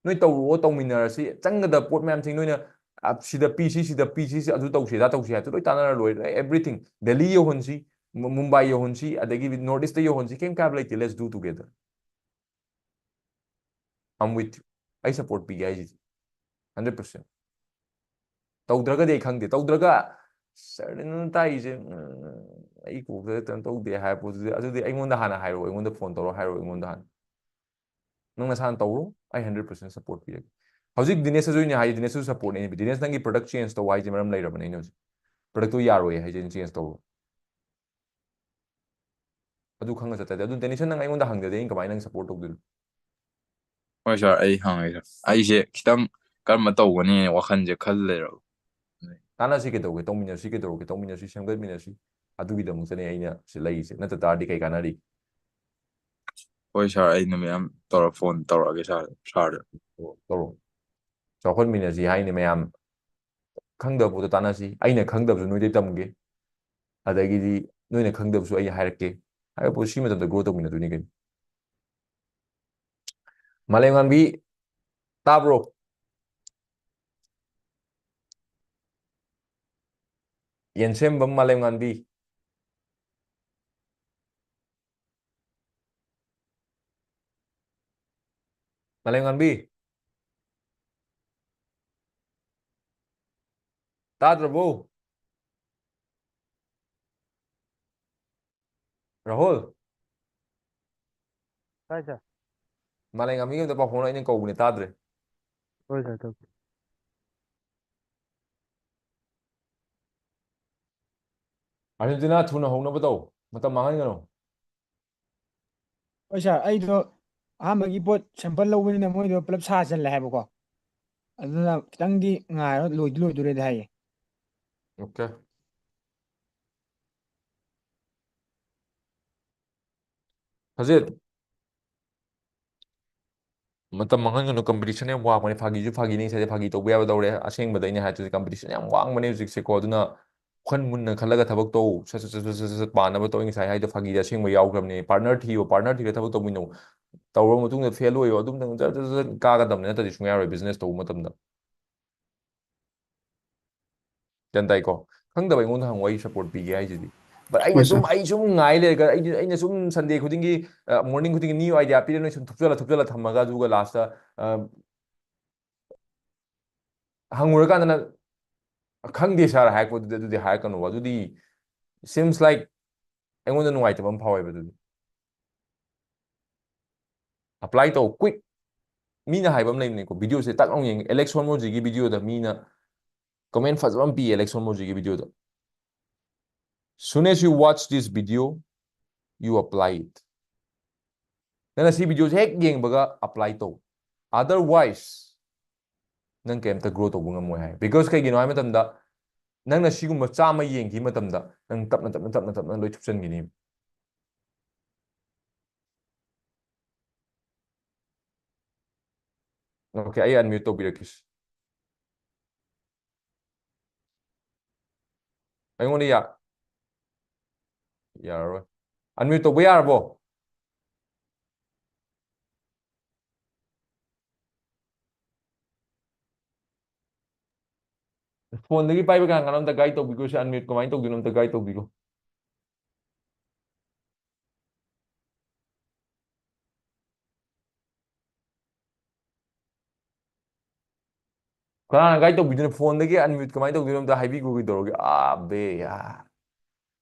ꯅꯣꯏ ꯇꯧꯔꯛꯑꯣ, ꯇꯧꯃꯤꯟꯅꯔꯁꯤ, ꯆꯪꯒꯗꯕ ꯄꯣꯠ ꯃꯌꯥꯝꯁꯤꯡ ꯅꯣꯏꯅ, "ꯑ, ꯁꯤꯗ ꯄꯤꯁꯤ, ꯁꯤꯗ ꯄꯤꯁꯤ, ꯁꯤ ꯑꯗꯨ ꯇꯧꯁꯤ, ꯑꯗꯥ ꯇꯧꯁꯤ" ꯍꯥꯏꯕꯗꯨ ꯂꯣꯏ ꯇꯥꯟꯅꯔ ꯂꯣꯏꯔꯦ꯫ Everything, ꯗꯦꯜꯂꯤ ꯌꯧꯍꯟꯁꯤ, ꯃꯨ-, ꯃꯨꯝꯕꯥꯏ ꯌꯧꯍꯟꯁꯤ, ꯑꯗꯒꯤ North East ꯇ ꯌꯧꯍꯟꯁꯤ, ꯀꯩꯝ ꯀꯥꯏꯕ ꯂꯩꯇꯦ, let's do together꯫ I'm with you. ꯑꯩ support ꯄꯤꯒꯦ ꯍꯥꯏꯁꯤꯗꯤ, hundred percent. ꯇꯧꯗ꯭ꯔꯒꯗꯤ ꯑꯩ ꯈꯪꯗꯦ. ꯇꯧꯗ꯭ꯔꯒ "ꯁꯥꯔ, ꯅꯪ ꯇꯥꯛꯏꯁꯦ, ꯎꯝ, ꯑꯩ ꯀꯣꯛꯇ ꯀꯩꯅꯣ ꯇꯧꯗꯦ" ꯍꯥꯏꯕ ꯄꯣꯠꯇꯨꯗꯤ, ꯑꯗꯨꯗꯤ ꯑꯩꯉꯣꯟꯗ ꯍꯥꯟꯅ ꯍꯥꯏꯔꯛꯑꯣ, ꯑꯩꯉꯣꯟꯗ phone ꯇꯧꯔꯣ ꯍꯥꯏꯔꯛꯑꯣ, ꯑꯩꯉꯣꯟꯗ ꯍꯥꯟꯅ. ꯅꯪ ꯅꯁꯥꯅ ꯇꯧꯔꯣ, ꯑꯩ hundred percent support ꯄꯤꯔꯒꯦ. ꯍꯧꯖꯤꯛ ꯗꯤꯅꯦꯁꯇꯁꯨ ꯑꯩꯅ ꯍꯥꯏ, ꯗꯤꯅꯦꯁꯁꯨ supportꯅꯦ. ꯗꯤꯅꯦꯁ, ꯅꯪꯒꯤ product change ꯇꯧ ꯍꯥꯏꯁꯦ ꯃꯔꯝ ꯂꯩꯔꯕꯅꯦ ꯑꯩꯅ ꯍꯧꯖꯤꯛ. Productꯇꯣ ꯌꯥꯔꯣꯏ ꯍꯥꯏꯁꯦ ꯑꯩꯅ change ꯇꯧꯔꯣ. ꯑꯗꯨ ꯈꯪꯉ ꯆꯠꯇ꯭ꯔꯗꯤ, ꯑꯗꯨ ꯗꯦꯅꯤꯁꯟ, ꯅꯪ ꯑꯩꯉꯣꯟꯗ ꯍꯪꯗ꯭ꯔꯗꯤ ꯑꯩꯅ ꯀꯃꯥꯏꯅ ꯅꯪ support ꯇꯧꯗꯣꯏꯅꯣ? ꯍꯣꯏ ꯁꯥꯔ, ꯑꯩ ꯍꯪꯉꯒꯦ ꯁꯥꯔ꯫ ꯑꯩꯁꯦ ꯈꯤꯇꯪ ꯀꯔꯝꯕ ꯇꯧꯒꯅꯤ ꯋꯥꯈꯜꯁꯦ ꯈꯜ ꯂꯩꯔꯕ꯫ ꯇꯥꯟꯅꯁꯤ, ꯀꯩꯗꯧꯒꯦ? ꯇꯧꯃꯤꯟꯅꯁꯤ, ꯀꯩꯗꯧꯔꯒꯦ? ꯇꯧꯃꯤꯟꯅꯁꯤ, ꯁꯦꯝꯒꯠꯃꯤꯟꯅꯁꯤ꯫ ꯑꯗꯨꯒꯤꯗꯃꯛꯇꯅꯦ ꯑꯩꯅ ꯁꯤ ꯂꯩꯔꯤꯁꯦ, ꯅꯠꯇ ꯇꯥꯔꯗꯤ ꯀꯩ ꯀꯥꯟꯅꯔꯤ? ꯍꯣꯏ ꯁꯥꯔ, ꯑꯩ ꯅꯨꯃꯤꯠ ꯑꯃ ꯇꯧꯔ phone ꯇꯧꯔꯛꯑꯒꯦ ꯁꯥꯔ, ꯁꯥꯔꯗ꯫ ꯇꯧꯔꯣ, ꯇꯧꯔꯣ. ꯆꯥꯎꯈꯠꯃꯤꯟꯅꯁꯤ ꯍꯥꯏꯅꯤ ꯃꯌꯥꯝ꯫ ꯈꯪꯗꯕ ꯄꯣꯠꯇꯣ ꯇꯥꯟꯅꯁꯤ, ꯑꯩꯅ ꯈꯪꯗꯕꯁꯨ ꯅꯣꯏꯗꯩ ꯇꯝꯒꯦ, ꯑꯗꯒꯤꯗꯤ ꯅꯣꯏꯅ ꯈꯪꯗꯕꯁꯨ ꯑꯩ ꯍꯥꯏꯔꯛꯀꯦ꯫ ꯍꯥꯏꯕ ꯄꯣꯠ ꯁꯤ ꯃꯇꯝꯗ grow ꯇꯧꯃꯤꯟꯅꯗꯣꯏꯅꯤ ꯀꯩꯅꯣ꯫ ꯃꯥꯂꯦꯝꯉꯥꯟꯕꯤ, ꯇꯥꯕ꯭ꯔꯣ? ꯌꯦꯟꯁꯦꯝꯕꯝ ꯃꯥꯂꯦꯝꯉꯥꯟꯕꯤ꯫ ꯃꯥꯂꯦꯝꯉꯥꯟꯕꯤ꯫ ꯇꯥꯗ꯭ꯔꯕꯣ? ꯔꯥꯍꯨꯜ꯫ ꯇꯥꯏ, ꯁꯥꯔ꯫ ꯃꯥꯂꯦꯝꯉꯥꯟꯕꯤꯒꯤ ꯑꯝꯇ ꯄꯥꯎ ꯐꯥꯎꯅ, ꯑꯩꯅ ꯀꯧꯕꯅꯦ, ꯇꯥꯗ꯭ꯔꯦ꯫ ꯍꯣꯏ, ꯁꯥꯔ, ꯇꯧꯒꯦ꯫ ꯑꯥꯔꯖꯦꯟꯇꯤꯅꯥ ꯊꯨꯅ ꯍꯧꯅꯕ ꯇꯧ, ꯃꯇꯝ ꯃꯥꯡꯍꯟꯒꯅꯨ꯫ ꯍꯣꯏ, ꯁꯥꯔ, ꯑꯩꯗꯣ ꯑꯍꯥꯟꯕꯒꯤ ꯄꯣꯠ sample ꯂꯧꯕꯅꯤꯅ ꯃꯣꯏꯗꯣ ꯄꯨꯂꯞ ꯁꯥꯖꯜꯂꯦ ꯍꯥꯏꯕꯀꯣ, ꯑꯗꯨꯅ ꯈꯤꯇꯪꯗꯤ ꯉꯥꯏꯔꯣ, ꯂꯣꯏꯗꯤ ꯂꯣꯏꯗꯣꯔꯦꯗꯤ ꯍꯥꯏꯌꯦ꯫ ꯑꯣꯀꯦ꯫ ꯍꯧꯖꯤꯛ ꯃꯇꯝ ꯃꯥꯡꯍꯟꯒꯅꯨ, competition ꯌꯥꯝ ꯋꯥꯡꯕꯅꯦ꯫ ꯐꯥꯒꯤꯁꯨ ꯐꯥꯒꯤꯅꯤ, ꯉꯁꯥꯏꯗꯤ ꯐꯥꯒꯤ ꯇꯧꯕ ꯌꯥꯕ ꯇꯧꯔꯦ꯫ ꯑꯁꯦꯡꯕꯗ ꯑꯩꯅ ꯍꯥꯏꯗꯣꯏꯁꯦ, competition ꯌꯥꯝ ꯋꯥꯡꯕꯅꯦ ꯍꯧꯖꯤꯛꯁꯦꯀꯣ꯫ ꯑꯗꯨꯅ ꯋꯥꯈꯜ ꯃꯨꯟꯅ ꯈꯜꯂꯒ ꯊꯕꯛ ꯇꯧ꯫ ꯁꯠ ꯁꯠ ꯁꯠ ꯁꯠ ꯁꯠ ꯁꯠ ꯄꯥꯅꯕ ꯇꯧ꯫ ꯑꯩ ꯉꯁꯥꯏ ꯍꯥꯏꯗꯣ ꯐꯥꯒꯤꯗꯤ ꯑꯁꯦꯡꯕ ꯌꯥꯎꯈ꯭ꯔꯕꯅꯦ꯫ Partner ꯊꯤꯌꯣ, partner ꯊꯤꯔꯒ ꯊꯕꯛ ꯇꯧꯃꯤꯟꯅꯧ꯫ ꯇꯧꯔꯕ ꯃꯇꯨꯡꯗ fail ꯑꯣꯏꯌꯣ, ꯑꯗꯨꯝ ꯖꯠ ꯖꯠ ꯖꯠ ꯀꯥꯒꯗꯕꯅꯦ, ꯅꯠꯇ꯭ꯔꯗꯤ ꯁꯨꯡꯌꯥ ꯌꯥꯔꯣꯏ business ꯇꯧꯕ ꯃꯇꯝꯗ꯫ ꯒ꯭ꯌꯥꯟ ꯇꯥꯏꯀꯣ? ꯈꯪꯗꯕ ꯑꯩꯉꯣꯟꯗ ꯍꯪꯉꯣ, ꯑꯩ support ꯄꯤꯒꯦ ꯍꯥꯏꯁꯤꯗꯤ꯫ But ꯑꯩꯅ ꯍꯣꯏ, ꯁꯨꯝ sir. ꯑꯩ ꯁꯨꯝ ꯉꯥꯏ ꯂꯩꯔꯒ ꯑꯩꯗꯤ ꯑꯩꯅ ꯁꯨꯝ Sunday ꯈꯨꯗꯤꯡꯒꯤ, morning ꯈꯨꯗꯤꯡꯒꯤ new idea ꯄꯤꯔ ꯅꯣꯏ ꯁꯨꯝ ꯊꯨꯞꯆꯜꯂ ꯊꯨꯞꯆꯜꯂ ꯊꯝꯃꯒ ꯑꯗꯨꯒ last ꯍꯪꯉꯨꯔꯀꯥꯟꯗꯅ "ꯈꯪꯗꯦ sir" ꯍꯥꯏꯔꯛꯄꯗꯨꯗꯤ ꯑꯗꯨꯗꯤ ꯍꯥꯏꯔꯛꯀꯅꯣꯕ꯫ ꯑꯗꯨꯗꯤ seems like ꯑꯩꯉꯣꯟꯗ ꯅꯨꯡꯉꯥꯏꯇꯕ ꯑꯃ ꯐꯥꯎꯋꯦꯕ ꯑꯗꯨꯗꯤ꯫ Apply ꯇꯧ, quick꯫ ꯃꯤꯅ ꯍꯥꯏꯕ ꯑꯃ ꯂꯩꯕꯅꯤꯀꯣ, videoꯁꯦ ꯇꯛ ꯂꯥꯎ ꯌꯦꯡꯉꯦ, Alex Hormozyꯒꯤ videoꯗ ꯃꯤꯅ comment ꯐꯖꯕ ꯑꯃ ꯄꯤꯌꯦ Alex Hormozyꯒꯤ videoꯗ꯫ "Soon as you watch this video, you apply it." ꯅꯪꯅ ꯁꯤ videoꯁꯦ ꯍꯦꯛ ꯌꯦꯡꯕꯒ apply ꯇꯧ, otherwise ꯅꯪ ꯀꯩꯝꯇ grow ꯇꯧꯕ ꯉꯝꯃꯣꯏ ꯍꯥꯏ꯫ Because ꯀꯩꯒꯤꯅꯣ ꯍꯥꯏꯕ ꯃꯇꯝꯗ, ꯅꯪꯅ ꯁꯤꯒꯨꯝꯕ ꯆꯥꯝꯃ ꯌꯦꯡꯈꯤꯕ ꯃꯇꯝꯗ ꯅꯪ ꯇꯞꯅ ꯇꯞꯅ ꯇꯞꯅ ꯇꯞꯅ ꯂꯣꯏ ꯊꯨꯞꯆꯟꯈꯤꯅꯤ꯫ Okay, ꯑꯩ unmute ꯇꯧꯕꯤꯔꯛꯀꯦ꯫ ꯑꯩꯉꯣꯟꯗ ꯌꯥ-, ꯌꯥꯔꯔꯣꯏ꯫ Unmute ꯇꯧꯕ ꯌꯥꯔꯕꯣ? Phoneꯗꯒꯤ ꯄꯥꯏꯕ ꯀꯅꯥ ꯀꯅꯥꯅꯣ ꯑꯝꯇ guide ꯇꯧꯕꯤꯒꯣ꯫ ꯁꯤ unmute ꯀꯃꯥꯏꯅ ꯇꯧꯗꯣꯏꯅꯣ ꯑꯝꯇ guide ꯇꯧꯕꯤꯒꯣ꯫ ꯀꯅꯥꯅ guide ꯇꯧꯕꯤꯗꯣꯏꯅꯣ? Phoneꯗꯒꯤ unmute ꯀꯃꯥꯏꯅ ꯇꯧꯗꯣꯏꯅꯣ ꯑꯝꯇ ꯍꯥꯏꯕꯤꯒꯣ ꯀꯩꯗꯧꯔꯒꯦ? ꯑꯥ, ꯕꯦ, ꯌꯥ꯫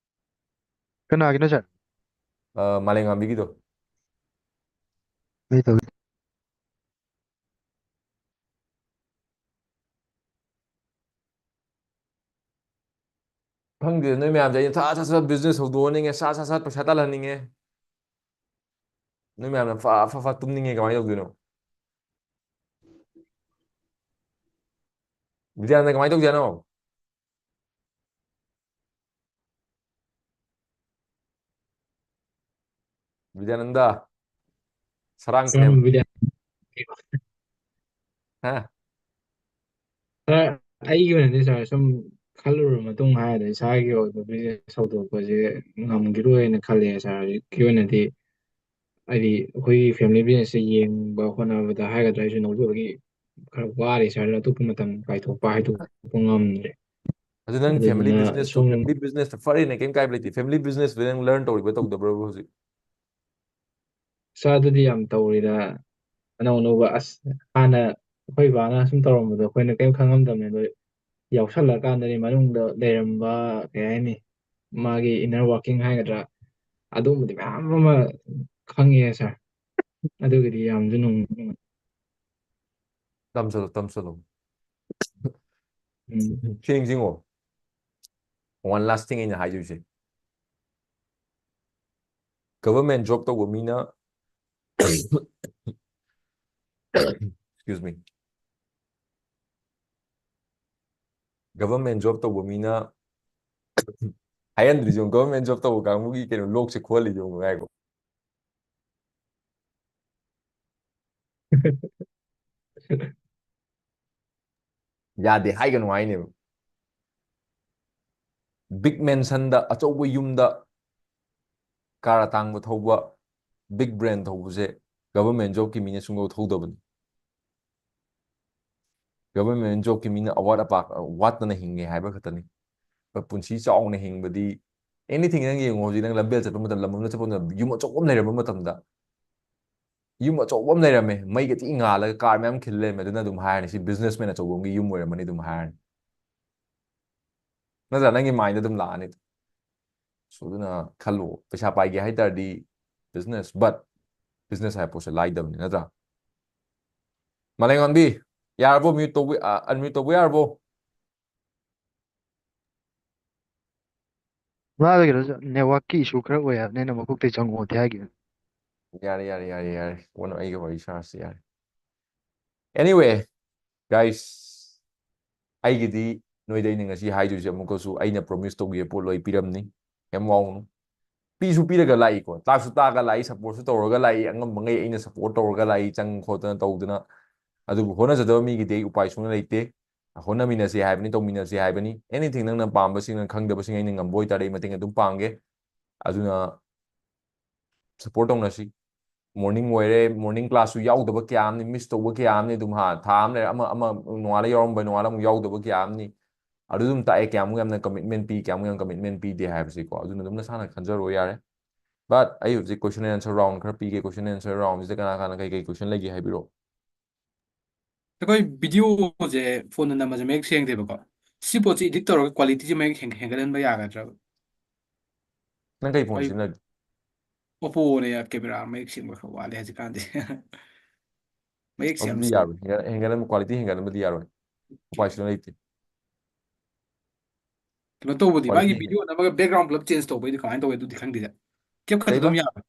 ꯀꯅꯥꯒꯤꯅꯣ, sir? ꯑ, ꯃꯥꯂꯦꯝꯉꯥꯟꯕꯤꯒꯤꯗꯣ꯫ ꯑꯩ ꯇꯧꯒꯦ꯫ ꯈꯪꯗꯦ, ꯅꯣꯏ ꯃꯌꯥꯝꯁꯦ ꯑꯩꯅ ꯁꯠ ꯁꯠ ꯁꯠ business ꯍꯧꯗꯣꯛꯍꯟꯅꯤꯡꯉꯦ, ꯁꯠ ꯁꯠ ꯁꯠ ꯄꯩꯁꯥ ꯇꯥꯜꯍꯟꯅꯤꯡꯉꯦ꯫ ꯅꯣꯏ ꯃꯌꯥꯝꯅ ꯐ-, ꯐ-, ꯐ ꯇꯨꯝꯅꯤꯡꯉꯦ, ꯀꯃꯥꯏꯅ ꯇꯧꯗꯣꯏꯅꯣ? ꯕꯤꯗ꯭ꯌꯥꯅꯟꯗ, ꯀꯃꯥꯏꯅ ꯇꯧꯁꯦ ꯍꯥꯏꯅꯣ? ꯕꯤꯗ꯭ꯌꯥꯅꯟꯗ, ꯁꯔꯥꯡ ꯁꯦꯝ꯫ ꯕꯤꯗ꯭ꯌꯥ-, ꯍꯥ? Sir, ꯑꯩꯒꯤ ꯑꯣꯏꯅꯗꯤ, sir, ꯁꯨꯝ ꯈꯜꯂꯨꯔꯕ ꯃꯇꯨꯡ ꯍꯥꯏꯔꯗꯤ ꯏꯁꯥꯒꯤ ꯑꯣꯏꯕ business ꯍꯧꯗꯣꯛꯄꯁꯦ ꯉꯝꯈꯤꯔꯣꯏꯅ ꯈꯜꯂꯦ, sir꯫ ꯍꯧꯖꯤꯛꯀꯤ ꯑꯣꯏꯅꯗꯤ ꯍꯥꯏꯗꯤ ꯑꯩꯈꯣꯏꯒꯤ family businessꯁꯦ ꯌꯦꯡꯕ ꯍꯣꯠꯅꯕꯗ ꯍꯥꯏꯒꯗ꯭ꯔꯥ, ꯑꯩꯁꯨ ꯅꯧꯖꯕꯒꯤ ꯈꯔ ꯋꯥꯔꯤ, sir꯫ ꯑꯇꯣꯞꯄ ꯃꯇꯝ ꯀꯥꯏꯊꯣꯛꯄ ꯍꯥꯏꯗꯣꯛꯄ ꯉꯝꯗ꯭ꯔꯦ꯫ ꯑꯗꯨ ꯅꯪ family business family business ꯐꯔꯦꯅꯦ, ꯀꯩꯝ ꯀꯥꯏꯕ ꯂꯩꯇꯦ꯫ Family business ꯅꯪ learn ꯇꯧꯔꯤꯕ ꯇꯧꯗꯕ꯭ꯔꯕ ꯍꯧꯖꯤꯛ? ꯏꯁꯥꯗꯗꯤ ꯌꯥꯝ ꯇꯧꯔꯤꯗ, ꯑꯅꯧ ꯑꯅꯧꯕ꯫ ꯑꯁ, ꯍꯥꯟꯅ ꯑꯩꯈꯣꯏ ꯕꯥꯅ ꯁꯨꯝ ꯇꯧꯔꯝꯕꯗꯣ ꯑꯩꯈꯣꯏꯅ ꯀꯔꯤꯝ ꯈꯪꯉꯝꯗꯕꯅꯦ꯫ ꯑꯗꯣ ꯌꯥꯎꯁꯜꯂꯀꯥꯟꯗꯗꯤ ꯃꯅꯨꯡꯗ ꯂꯩꯔꯝꯕ, ꯀꯩ ꯍꯥꯏꯅꯤ, ꯃꯥꯒꯤ inner working ꯍꯥꯏꯒꯗ꯭ꯔꯥ, ꯑꯗꯨꯒꯨꯝꯕꯗꯤ ꯃꯌꯥꯝ ꯑꯃ ꯈꯪꯉꯦ ꯁꯥꯔ꯫ ꯑꯗꯨꯒꯤꯗꯤ ꯌꯥꯝꯁꯨ ꯅꯨꯡꯉꯥꯏ꯫ ꯇꯝꯁꯜꯂꯣ, ꯇꯝꯁꯜꯂꯣ꯫ ꯎꯝ꯫ ꯁꯤ ꯅꯤꯡꯁꯤꯡꯉꯣ, one last thing ꯑꯩꯅ ꯍꯥꯏꯗꯣꯏꯁꯦ, government job ꯇꯧꯕ ꯃꯤꯅ, excuse me, government job ꯇꯧꯕ ꯃꯤꯅ ꯍꯥꯏꯍꯟꯗ꯭ꯔꯤꯁꯦ ꯌꯦꯡꯉꯨ, government job ꯇꯧꯕ ꯀꯥꯡꯕꯨꯒꯤ ꯀꯩꯅꯣ ꯂꯣꯛꯁꯦ ꯈꯨꯍꯜꯂꯤꯁꯦ ꯌꯦꯡꯉꯨ, ꯉꯥꯏꯈꯣ꯫ ꯌꯥꯗꯦ ꯍꯥꯏꯒꯅꯨ ꯍꯥꯏꯅꯦꯕ꯫ Big mansionꯗ, ꯑꯆꯧꯕ ꯌꯨꯝꯗ, car ꯑꯇꯥꯡꯕ ꯊꯧꯕ, big brand ꯊꯧꯕꯁꯦ government jobꯀꯤ ꯃꯤꯅ ꯁꯨꯡꯊꯧ ꯊꯧꯗꯕꯅꯤ꯫ Government jobꯀꯤ ꯃꯤꯅ ꯑꯋꯥꯠ ꯑꯄꯥ ꯋꯥꯠꯇꯅ ꯍꯤꯡꯉꯦ ꯍꯥꯏꯕ ꯈꯛꯇꯅꯤ꯫ ꯄꯨꯟꯁꯤ ꯆꯥꯎꯅ ꯍꯤꯡꯕꯗꯤ, anything ꯅꯪ ꯌꯦꯡꯉꯣ, ꯍꯧꯖꯤꯛ ꯅꯪ ꯂꯝꯕꯦꯜ ꯆꯠꯄ ꯃꯇꯝ, ꯂꯝ ꯑꯃꯗ ꯆꯠꯄ ꯃꯇꯝꯗ, ꯌꯨꯝ ꯑꯆꯧꯕ ꯑꯃ ꯂꯩꯔꯝꯕ ꯃꯇꯝꯗ, ꯌꯨꯝ ꯑꯆꯧꯕ ꯑꯃ ꯂꯩꯔꯝꯃꯦ, ꯃꯩꯒ ꯊꯤ ꯉꯥꯜꯂꯒ car ꯃꯌꯥꯝ ꯈꯤꯜ ꯂꯩꯔꯝꯃꯦ, ꯑꯗꯨꯅ ꯑꯗꯨꯝ ꯍꯥꯏꯔꯅꯤ, "ꯁꯤ businessman ꯑꯆꯧꯕ ꯑꯃꯒꯤ ꯌꯨꯝ ꯑꯣꯏꯔꯝꯃꯅꯤ", ꯑꯗꯨꯝ ꯍꯥꯏꯔꯅꯤ꯫ ꯅꯠꯇ꯭ꯔꯥ? ꯅꯪꯒꯤ mindꯗ ꯑꯗꯨꯝ ꯂꯥꯛꯑꯅꯤ꯫ So, ꯑꯗꯨꯅ ꯈꯜꯂꯣ, ꯄꯩꯁꯥ ꯄꯥꯏꯒꯦ ꯍꯥꯏ ꯇꯥꯔꯗꯤ business, but business ꯍꯥꯏꯕ ꯄꯣꯠꯁꯦ ꯂꯥꯏꯗꯕꯅꯤ, ꯅꯠꯇ꯭ꯔꯥ? ꯃꯥꯂꯦꯝꯉꯥꯟꯕꯤ, ꯌꯥꯔꯕꯣ? Mute ꯇꯧꯕ, ꯑ, unmute ꯇꯧꯕ ꯌꯥꯔꯕꯣ? ꯃꯥꯗ ꯀꯩꯅꯣ, networkꯀꯤ issue ꯈꯔ ꯑꯣꯏ ꯍꯥꯏꯕꯅꯦ, ꯑꯩꯅ ꯃꯀꯣꯛꯇꯩ ꯆꯪꯉꯣꯗꯤ ꯍꯥꯏꯈꯤꯕꯅꯦ꯫ ꯌꯥꯔꯦ, ꯌꯥꯔꯦ, ꯌꯥꯔꯦ, ꯌꯥꯔꯦ, ꯀꯣꯟꯅ ꯑꯩꯒ ꯋꯥꯔꯤ ꯁꯥꯔꯁꯤ, ꯌꯥꯔꯦ꯫ Anyway, guys, ꯑꯩꯒꯤꯗꯤ ꯅꯣꯏꯗ ꯑꯩꯅ ꯉꯁꯤ ꯍꯥꯏꯗꯣꯏꯁꯦ, ꯑꯃꯨꯛꯀꯁꯨ ꯑꯩꯅ promise ꯇꯧꯈꯤꯕ ꯄꯣꯠ ꯂꯣꯏ ꯄꯤꯔꯝꯅꯤ, ꯀꯩꯝ ꯋꯥꯎꯅꯨ꯫ ꯄꯤꯁꯨ ꯄꯤꯔꯒ ꯂꯥꯛꯏꯀꯣ, ꯇꯥꯛꯁꯨ ꯇꯥꯛꯑꯒ ꯂꯥꯛꯏ, supportꯁꯨ ꯇꯧꯔꯒ ꯂꯥꯛꯏ, ꯑꯉꯝꯕꯉꯩ ꯑꯩꯅ support ꯇꯧꯔꯒ ꯂꯥꯛꯏ, ꯆꯪ ꯈꯣꯠꯇꯅ ꯇꯧꯗꯅ꯫ ꯑꯗꯨꯕꯨ ꯍꯣꯠꯅꯖꯗꯕ ꯃꯤꯒꯤꯗꯤ ꯑꯩ ꯎꯄꯥꯏ ꯁꯨꯡꯂꯩ ꯂꯩꯇꯦ꯫ ꯍꯣꯠꯅꯃꯤꯟꯅꯁꯦ ꯍꯥꯏꯕꯅꯤ, ꯇꯧꯃꯤꯟꯅꯁꯦ ꯍꯥꯏꯕꯅꯤ꯫ Anything ꯅꯪꯅ ꯄꯥꯝꯕꯁꯤꯡ, ꯅꯪ ꯈꯪꯗꯕꯁꯤꯡ ꯑꯩꯅ ꯉꯝꯕ ꯑꯣꯏꯇꯥꯔꯗꯤ ꯑꯩ ꯃꯇꯦꯡ ꯑꯗꯨꯝ ꯄꯥꯡꯒꯦ꯫ ꯑꯗꯨꯅ support ꯇꯧꯅꯁꯤ꯫ Morning ꯑꯣꯏꯔꯦ, morning classꯁꯨ ꯌꯥꯎꯗꯕ ꯀꯌꯥ ꯑꯃꯅꯤ, miss ꯇꯧꯕ ꯀꯌꯥ ꯑꯃꯅꯤ꯫ ꯑꯗꯨꯝ ꯍꯥ, ꯊꯥ ꯑꯃ ꯂꯩꯔ ꯑꯃ, ꯑꯃ ꯅꯣꯡꯉꯥꯜꯂ ꯌꯥꯎꯔꯝꯕ, ꯅꯣꯡꯉꯥꯜꯂ ꯑꯃꯨꯛ ꯌꯥꯎꯗꯕ ꯀꯌꯥ ꯑꯃꯅꯤ꯫ ꯑꯗꯨ ꯑꯗꯨꯝ ꯇꯥꯛꯑꯦ ꯀꯌꯥꯃꯨꯛ ꯌꯥꯝꯅ commitment ꯄꯤ, ꯀꯌꯥꯃꯨꯛ ꯌꯥꯝ commitment ꯄꯤꯗꯦ ꯍꯥꯏꯕꯁꯤꯀꯣ꯫ ꯑꯗꯨꯅ ꯑꯗꯨꯝ ꯅꯁꯥꯅ ꯈꯟꯖꯔꯣ ꯌꯥꯔꯦ꯫ But ꯑꯩ ꯍꯧꯖꯤꯛ question and answer round ꯈꯔ ꯄꯤꯒꯦ꯫ Question and answer roundꯁꯤꯗ ꯀꯅꯥ ꯀꯅꯥ ꯀꯩ ꯀꯩ question ꯂꯩꯒꯦ ꯍꯥꯏꯕꯤꯔꯛꯑꯣ꯫ ꯑꯩꯈꯣꯏ videoꯁꯦ phoneꯅ ꯅꯝꯕꯁꯦ ꯃꯌꯦꯛ ꯁꯦꯡꯗꯦꯕꯀꯣ꯫ ꯁꯤ ꯄꯣꯠꯁꯤ edit ꯇꯧꯔꯒ qualityꯁꯦ ꯃꯌꯦꯛ ꯍꯦꯟ- ꯍꯦꯟꯒꯠꯍꯟꯕ ꯌꯥꯒꯗ꯭ꯔꯕ? ꯅꯪ ꯀꯩ phone ꯑꯩ ꯁꯤꯖꯤꯟꯅꯒꯦ? Oppoꯅꯦ꯫ Camera ꯃꯌꯦꯛ ꯁꯦꯡꯕ ꯈꯔ ꯋꯥꯠꯂꯦ ꯍꯧꯖꯤꯛꯀꯥꯟꯗꯤ꯫ ꯃꯌꯦꯛ ꯁꯦꯡ- ꯑꯗꯨꯗꯤ ꯌꯥꯔꯣꯏ꯫ ꯍꯦꯟꯒꯠ- ꯍꯦꯟꯒꯠꯍꯟꯕ, quality ꯍꯦꯟꯒꯠꯍꯟꯕꯗꯤ ꯌꯥꯔꯣꯏ꯫ ꯎꯄꯥꯏ ꯁꯨꯡꯂꯩ ꯂꯩꯇꯦ꯫ ꯀꯩꯅꯣ ꯇꯧꯕꯗꯤ ꯃꯥꯒꯤ Quality ꯍꯦꯟꯒꯠ- video ꯅꯝꯃꯒ background ꯄꯨꯂꯞ change ꯇꯧꯕꯩꯗꯤ ꯀꯃꯥꯏꯅ ꯇꯧꯋꯦ? ꯑꯗꯨꯗꯤ ꯈꯪꯗꯦꯗ꯫ CapCutꯇ ꯀꯩꯕ? ꯑꯗꯨꯝ ꯌꯥꯕ꯭ꯔꯥ?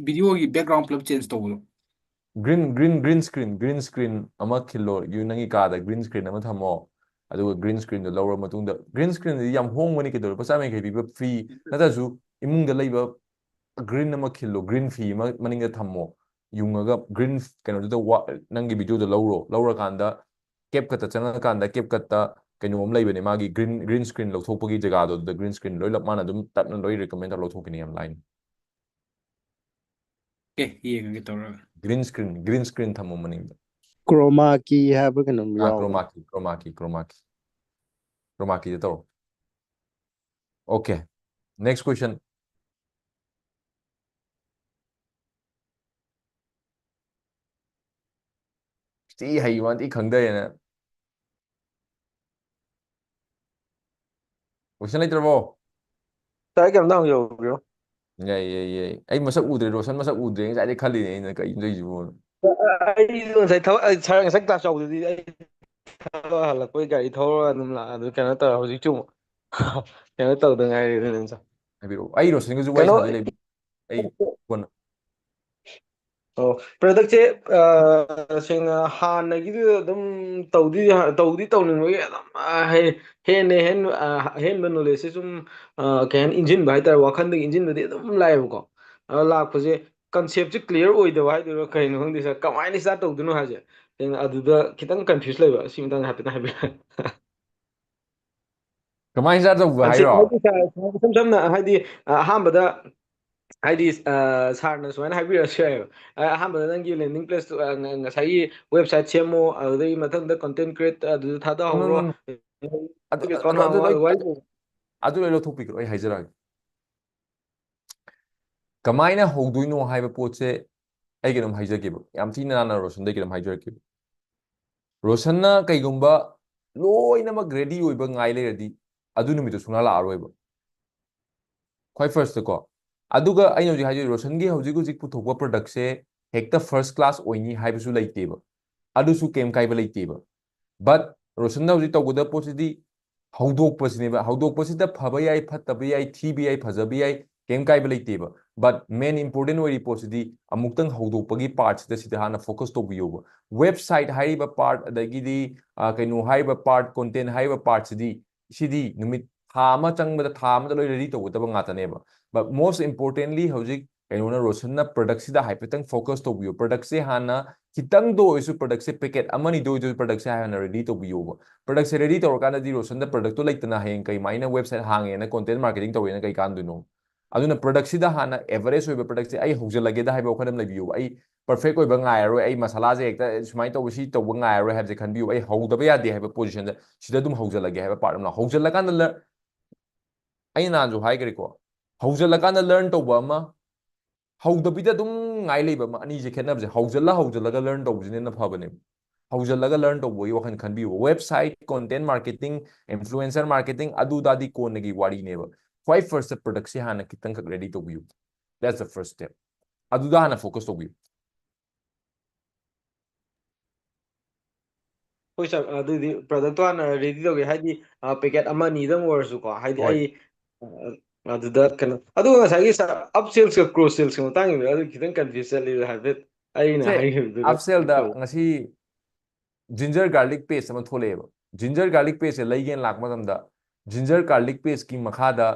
Videoꯒꯤ background ꯄꯨꯂꯞ change ꯇꯧꯕꯗꯣ꯫ Green, green, green screen, green screen ꯑꯃ ꯈꯤꯜꯂꯣ꯫ You, ꯅꯪꯒꯤ ꯀꯥꯗ green screen ꯑꯃ ꯊꯝꯃꯣ꯫ ꯑꯗꯨꯒ green screenꯗꯣ ꯂꯧꯔ ꯃꯇꯨꯡꯗ, green screenꯗꯤ ꯌꯥꯝ ꯍꯣꯡꯕꯅꯤ ꯀꯩꯗꯧꯔꯦ? ꯂꯨꯄꯥ ꯆꯥꯝꯃ ꯌꯥꯡꯈꯩ ꯄꯤꯕ free ꯅꯠꯇ꯭ꯔꯁꯨ ꯏꯃꯨꯡꯗ ꯂꯩꯕ green ꯑꯃ ꯈꯤꯜꯂꯣ, green ꯐꯤ ꯑꯃ ꯃꯅꯤꯡꯗ ꯊꯝꯃꯣ꯫ ꯌꯨꯡꯉꯒ green ꯀꯩꯅꯣꯗꯨꯗ ꯋꯥ-, ꯅꯪꯒꯤ videoꯗꯣ ꯂꯧꯔꯣ꯫ ꯂꯧꯔꯀꯥꯟꯗ CapCutꯇ ꯆꯪꯉꯀꯥꯟꯗ CapCutꯇ ꯀꯩꯅꯣ ꯑꯃ ꯂꯩꯕꯅꯦ, ꯃꯥꯒꯤ green, green screen ꯂꯧꯊꯣꯛꯄꯒꯤ ꯖꯒꯥꯗꯣ, ꯑꯗꯨꯗ green screen ꯂꯣꯏ ꯂꯞ-, ꯃꯥꯅ ꯑꯗꯨꯝ ꯇꯞꯅ ꯂꯣꯏ recommend ꯇꯧꯔ ꯂꯧꯊꯣꯛꯈꯤꯅꯤ ꯌꯥꯝ ꯂꯥꯏꯅ꯫ ꯑꯦ, ꯌꯦꯡꯉꯒꯦ ꯇꯧꯔꯒ꯫ Green screen, green screen ꯊꯝꯃꯣ ꯃꯅꯤꯡꯗ꯫ Chroma key ꯍꯥꯏꯕ ꯀꯩꯅꯣꯝ ꯑꯥ, ꯌꯥꯎꯕꯅꯦ꯫ Chroma key, Chroma key, Chroma key꯫ Chroma keyꯗ ꯇꯧꯔꯣ꯫ Okay. Next question. ꯊꯤ ꯍꯩ ꯋꯥꯟ ꯊꯤ ꯈꯪꯗꯔꯦꯅ꯫ Question ꯂꯩꯇ꯭ꯔꯕꯣ? ꯇꯥꯏ, ꯀꯩꯝꯇ ꯍꯪꯖꯧ꯫ ꯌꯥꯏ, ꯌꯥꯏ, ꯌꯥꯏ꯫ ꯑꯩ ꯃꯁꯛ ꯎꯗ꯭ꯔꯦ, ꯔꯣꯁꯟ ꯃꯁꯛ ꯎꯗ꯭ꯔꯦ꯫ ꯉꯁꯥꯏꯗꯩ ꯈꯜꯂꯤꯅꯦ ꯑꯩꯅ, "ꯀꯩꯅꯣ ꯇꯧꯔꯤꯁꯤꯕꯣ?" ꯑꯩꯁꯨ ꯉꯁꯥꯏ ꯊꯕꯛ, ꯑꯩ ꯁꯥꯔ ꯉꯁꯥꯏ class ꯌꯥꯎꯕꯗꯨꯗꯤ ꯑꯩ ꯊꯕꯛ ꯍꯜꯂꯛꯄꯩ ꯒꯥꯔꯤ ꯊꯧꯔꯒ ꯑꯗꯨꯝ ꯂꯥꯛꯑ, ꯑꯗꯨ ꯀꯩꯅꯣ ꯇꯧꯔ ꯍꯧꯖꯤꯛꯁꯨ ꯑꯃꯨꯛ ꯀꯩꯅꯣ ꯇꯧꯗ ꯉꯥꯏꯔꯤ ꯑꯗꯨꯅ ꯁꯥꯔ꯫ ꯍꯥꯏꯕꯤꯔꯛꯑꯣ꯫ ꯑꯩ ꯔꯣꯁꯟꯒꯁꯨ ꯋꯥꯔꯤ ꯀꯩꯅꯣ ꯁꯥꯟꯅꯗꯣꯏ ꯂꯩꯕ꯫ ꯑꯩ ꯀꯣꯟꯅ꯫ ꯑꯣ, productꯁꯦ, ꯑ, ꯁꯦꯡꯅ ꯍꯥꯟꯅꯒꯤꯗꯨꯗ ꯑꯗꯨꯝ ꯇꯧꯗꯤ, ꯇꯧꯗꯤ ꯇꯧꯅꯤꯡꯕꯒꯤ ꯑꯗꯨꯝ, ꯑ, ꯍꯦ-, ꯍꯦꯟꯅ ꯍꯦꯟ-, ꯑ, ꯑꯍꯦꯟꯕ knowledgeꯁꯦ ꯁꯨꯝ, ꯑ, ꯀꯩ ꯍꯥꯏꯅꯤ, ꯏꯟꯖꯤꯟꯕ ꯍꯥꯏꯇꯥꯔꯦ, ꯋꯥꯈꯜꯗꯒꯤ ꯏꯟꯖꯤꯟꯕꯗꯤ ꯑꯗꯨꯝ ꯂꯥꯛꯑꯦꯕꯀꯣ꯫ ꯑꯗꯣ ꯂꯥꯛꯄꯁꯦ conceptꯁꯦ clear ꯑꯣꯏꯗꯕ ꯍꯥꯏꯗꯣꯏꯔꯥ ꯀꯩꯅꯣ ꯈꯪꯗꯦ ꯁꯥꯔ, ꯀꯃꯥꯏꯅ start ꯇꯧꯗꯣꯏꯅꯣ ꯍꯥꯏꯁꯦ꯫ ꯁꯦꯡꯅ ꯑꯗꯨꯗ ꯈꯤꯇꯪ confuse ꯂꯩꯕ, ꯁꯤ ꯃꯇꯥꯡꯗ ꯍꯥꯏꯐꯦꯠꯇꯪ ꯍꯥꯏꯕꯤꯌꯨ꯫ ꯀꯃꯥꯏꯅ start ꯇꯧꯕ Concept ꯍꯥꯏꯔꯣ? ꯍꯥꯏꯗꯤ ꯁꯥꯔ, ꯏꯁꯝ ꯁꯝꯅ ꯍꯥꯏꯗꯤ, ꯑ, ꯑꯍꯥꯟꯕꯗ ꯍꯥꯏꯗꯤ, ꯑ, ꯁꯥꯔꯅ ꯁꯨꯃꯥꯏꯅ ꯍꯥꯏꯕꯤꯔꯛꯑꯁꯨ ꯌꯥꯏꯑꯕ꯫ ꯑ, ꯑꯍꯥꯟꯕꯗ ꯅꯪꯒꯤ landing pageꯇꯨ, ꯑ, ꯉ-, ꯉꯁꯥꯏꯒꯤ website ꯁꯦꯝꯃꯣ, ꯑꯗꯨꯗꯒꯤ ꯃꯊꯪꯗ content create ꯑꯗꯨꯗ ꯊꯥꯗꯍꯧꯔꯣ꯫ No, no, no. ꯑꯗꯨ ꯑꯗꯨ ꯂꯣꯏ ꯂꯧꯊꯣꯛꯄꯤꯈ꯭ꯔꯣ, ꯑꯩ ꯍꯥꯏꯖꯔꯛꯑꯒꯦ꯫ ꯀꯃꯥꯏꯅ ꯍꯧꯗꯣꯏꯅꯣ ꯍꯥꯏꯕ ꯄꯣꯠꯁꯦ ꯑꯩ ꯀꯩꯅꯣꯝ ꯍꯥꯏꯖꯒꯦꯕ, ꯌꯥꯝ ꯊꯤꯅ ꯅꯥꯟꯅ ꯔꯣꯁꯟꯗꯩ ꯀꯩꯅꯣꯝ ꯍꯥꯏꯖꯔꯛꯀꯦꯕ꯫ ꯔꯣꯁꯟꯅ ꯀꯩꯒꯨꯝꯕ ꯂꯣꯏꯅꯃꯛ ꯔꯦꯗꯤ ꯑꯣꯏꯕ ꯉꯥꯏ ꯂꯩꯔꯗꯤ ꯑꯗꯨ ꯅꯨꯃꯤꯠꯇꯨ ꯁꯨꯡꯂꯥ ꯂꯥꯛꯑꯔꯣꯏꯕ꯫ ꯈ꯭ꯋꯥꯏ ꯐꯥꯔꯁꯇꯀꯣ꯫ ꯑꯗꯨꯒ ꯑꯩꯅ ꯍꯧꯖꯤꯛ ꯍꯥꯏꯖꯔꯤ, ꯔꯣꯁꯟꯒꯤ ꯍꯧꯖꯤꯛ ꯍꯧꯖꯤꯛ ꯄꯨꯊꯣꯛꯄ ꯄ꯭ꯔꯗꯛꯁꯦ ꯍꯦꯛꯇ ꯐꯥꯔꯁ ꯀ꯭ꯂꯥꯁ ꯑꯣꯏꯅꯤ ꯍꯥꯏꯕꯁꯨ ꯂꯩꯇꯦꯕ, ꯑꯗꯨꯁꯨ ꯀꯩꯝ ꯀꯥꯏꯕ ꯂꯩꯇꯦꯕ꯫ ꯕꯠ ꯔꯣꯁꯟꯅ ꯍꯧꯖꯤꯛ ꯇꯧꯒꯗꯕ ꯄꯣꯠꯁꯤꯗꯤ ꯍꯧꯗꯣꯛꯄꯁꯤꯅꯦꯕ꯫ ꯍꯧꯗꯣꯛꯄꯁꯤꯗ ꯐꯕ ꯌꯥꯏ, ꯐꯠꯇꯕ ꯌꯥꯏ, ꯊꯤꯕ ꯌꯥꯏ, ꯐꯖꯕ ꯌꯥꯏ, ꯀꯩꯝ ꯀꯥꯏꯕ ꯂꯩꯇꯦꯕ꯫ ꯕꯠ ꯃꯦꯟ ꯏꯝꯄꯣꯔꯇꯦꯟ ꯑꯣꯏꯔꯤ ꯄꯣꯠꯁꯤꯗꯤ ꯑꯃꯨꯛꯇꯪ ꯍꯧꯗꯣꯛꯄꯒꯤ ꯄꯥꯔꯠꯁꯤꯗ ꯁꯤꯗ ꯍꯥꯟꯅ ꯐꯣꯀꯁ ꯇꯧꯕꯤꯌꯣꯕ꯫ ꯋꯦꯕꯁꯥꯏꯠ ꯍꯥꯏꯔꯤꯕ ꯄꯥꯔꯠ, ꯑꯗꯒꯤꯗꯤ ꯑ, ꯀꯩꯅꯣ ꯍꯥꯏꯔꯤꯕ ꯄꯥꯔꯠ, ꯀꯣꯟꯇꯦꯟ ꯍꯥꯏꯔꯤꯕ ꯄꯥꯔꯠꯁꯤꯗꯤ ꯁꯤꯗꯤ ꯅꯨꯃꯤꯠ ꯊꯥ ꯑꯃ ꯆꯪꯕꯗ ꯊꯥ ꯑꯃꯗ ꯂꯣꯏ ꯔꯦꯗꯤ ꯇꯧꯒꯗꯕ ꯉꯥꯛꯇꯅꯦꯕ꯫ ꯕꯠ ꯃꯣꯁ ꯏꯝꯄꯣꯔꯇꯦꯟꯂꯤ ꯍꯧꯖꯤꯛ ꯀꯩꯅꯣꯅ ꯔꯣꯁꯟꯅ ꯄ꯭ꯔꯗꯛꯁꯤꯗ ꯍꯥꯏꯐꯦꯠꯇꯪ ꯐꯣꯀꯁ ꯇꯧꯕꯤꯌꯨ꯫ ꯄ꯭ꯔꯗꯛꯁꯦ ꯍꯥꯟꯅ ꯈꯤꯇꯪꯗ ꯑꯣꯏꯔꯁꯨ, ꯄ꯭ꯔꯗꯛꯁꯦ ꯄꯦꯀꯦꯠ ꯑꯃꯅꯤꯗ ꯑꯣꯏꯔꯁꯨ ꯄ꯭ꯔꯗꯛꯁꯦ ꯍꯥꯟꯅ ꯔꯦꯗꯤ ꯇꯧꯕꯤꯌꯣꯕ꯫ ꯄ꯭ꯔꯗꯛꯁꯦ ꯔꯦꯗꯤ ꯇꯧꯔꯀꯥꯟꯗꯗꯤ ꯔꯣꯁꯟꯗ ꯄ꯭ꯔꯗꯛꯇꯣ ꯂꯩꯇꯅ ꯍꯌꯦꯡ ꯀꯩꯃꯥꯏꯅ ꯋꯦꯕꯁꯥꯏꯠ ꯍꯥꯡꯉꯦꯅ, ꯀꯣꯟꯇꯦꯟ ꯃꯥꯔꯀꯦꯇꯤꯡ ꯇꯧꯋꯦꯅ ꯀꯩ ꯀꯥꯟꯗꯣꯏꯅꯣ? ꯑꯗꯨꯅ ꯄ꯭ꯔꯗꯛꯁꯤꯗ ꯍꯥꯟꯅ ꯑꯦꯚꯔꯦꯖ ꯑꯣꯏꯕ ꯄ꯭ꯔꯗꯛꯁꯦ ꯑꯩ ꯍꯧꯖꯤꯜꯂꯒꯦꯗ ꯍꯥꯏꯕ ꯋꯥꯈꯜ ꯑꯃ ꯂꯩꯕꯤꯌꯨ꯫ ꯑꯩ ꯄꯔꯐꯦꯛ ꯑꯣꯏꯕ ꯉꯥꯏꯔꯔꯣꯏ, ꯑꯩ ꯃꯁꯥꯂꯥꯁꯦ ꯍꯦꯛꯇ ꯁꯨꯃꯥꯏꯅ ꯇꯧꯕ, ꯁꯤ ꯇꯧꯕ ꯉꯥꯏꯔꯔꯣꯏ ꯍꯥꯏꯕꯁꯦ ꯈꯟꯕꯤꯌꯨ꯫ ꯑꯩ ꯍꯧꯗꯕ ꯌꯥꯗꯦ ꯍꯥꯏꯕ ꯄꯣꯖꯤꯁꯟꯗ ꯁꯤꯗ ꯑꯗꯨꯝ ꯍꯧꯖꯤꯜꯂꯒꯦ ꯍꯥꯏꯕ ꯄꯥꯔꯠ ꯑꯃ꯫ ꯍꯧꯖꯤꯜꯂꯀꯥꯟꯗ ꯂ-, ꯑꯩꯅ ꯅꯍꯥꯟꯁꯨ ꯍꯥꯏꯈ꯭ꯔꯦꯀꯣ, ꯍꯧꯖꯤꯜꯂꯀꯥꯟꯗ ꯂꯔꯟ ꯇꯧꯕ ꯑꯃ, ꯍꯧꯗꯕꯤꯗ ꯑꯗꯨꯝ ꯉꯥꯏ ꯂꯩꯕ ꯑꯃ, ꯑꯅꯤꯁꯦ ꯈꯦꯠꯅꯕꯁꯦ꯫ ꯍꯧꯖꯤꯜꯂ ꯍꯧꯖꯤꯜꯂꯒ ꯂꯔꯟ ꯇꯧꯕꯁꯤꯅ ꯍꯦꯟꯅ ꯐꯕꯅꯦꯕ꯫ ꯍꯧꯖꯤꯜꯂꯒ ꯂꯔꯟ ꯇꯧꯕꯒꯤ ꯋꯥꯈꯜ ꯈꯟꯕꯤꯌꯨ꯫ Website, content marketing, influencer marketing, ꯑꯗꯨꯗꯥꯗꯤ ꯀꯣꯟꯅꯒꯤ ꯋꯥꯔꯤꯅꯦꯕ꯫ ꯈ꯭ꯋꯥꯏ ꯐꯥꯔꯁꯇ ꯄ꯭ꯔꯗꯛꯁꯦ ꯍꯥꯟꯅ ꯈꯤꯇꯪꯈꯛ ꯔꯦꯗꯤ ꯇꯧꯕꯤꯌꯨ꯫ That's the first step. ꯑꯗꯨꯗ ꯍꯥꯟꯅ ꯐꯣꯀꯁ ꯇꯧꯕꯤꯌꯨ꯫ ꯍꯣꯏ ꯁꯥꯔ, ꯑꯗꯨꯗꯤ ꯄ꯭ꯔꯗꯛꯇꯣ ꯍꯥꯟꯅ ꯔꯦꯗꯤ ꯇꯧꯒꯦ, ꯍꯥꯏꯗꯤ ꯄꯦꯀꯦꯠ ꯑꯃ ꯑꯅꯤꯗꯪ ꯑꯣꯏꯔꯁꯨꯀꯣ, ꯍꯥꯏꯗꯤ ꯍꯣꯏ꯫ ꯑꯩ ꯑ, ꯑꯗꯨꯗ ꯀꯩꯅꯣ, ꯑꯗꯨꯒ ꯉꯁꯥꯏꯒꯤ ꯁꯥꯔ, ꯑꯞ ꯁꯦꯜꯁꯀ ꯀ꯭ꯔꯣꯁ ꯁꯦꯜꯁꯀꯤ ꯃꯇꯥꯡꯒꯤꯗꯣ ꯑꯗꯨ ꯈꯤꯇꯪ ꯀꯟꯐ꯭ꯌꯨꯁ ꯆꯠꯂꯤꯗ ꯍꯥꯏꯐꯦꯠ ꯑꯩꯅ ꯁꯦ, ꯍꯥꯏꯈꯤꯕꯗꯨꯒ ꯑꯞꯁꯦꯜꯗ ꯇꯧ-, ꯉꯁꯤ ꯖꯤꯟꯖꯔ ꯒꯥꯔꯂꯤꯛ ꯄꯦꯁ ꯑꯃ ꯊꯣꯛꯂꯛꯑꯦꯕ꯫ ꯖꯤꯟꯖꯔ ꯒꯥꯔꯂꯤꯛ ꯄꯦꯁꯁꯦ ꯂꯩꯒꯦꯅ ꯂꯥꯛꯄ ꯃꯇꯝꯗ ꯖꯤꯟꯖꯔ ꯒꯥꯔꯂꯤꯛ ꯄꯦꯁꯀꯤ ꯃꯈꯥꯗ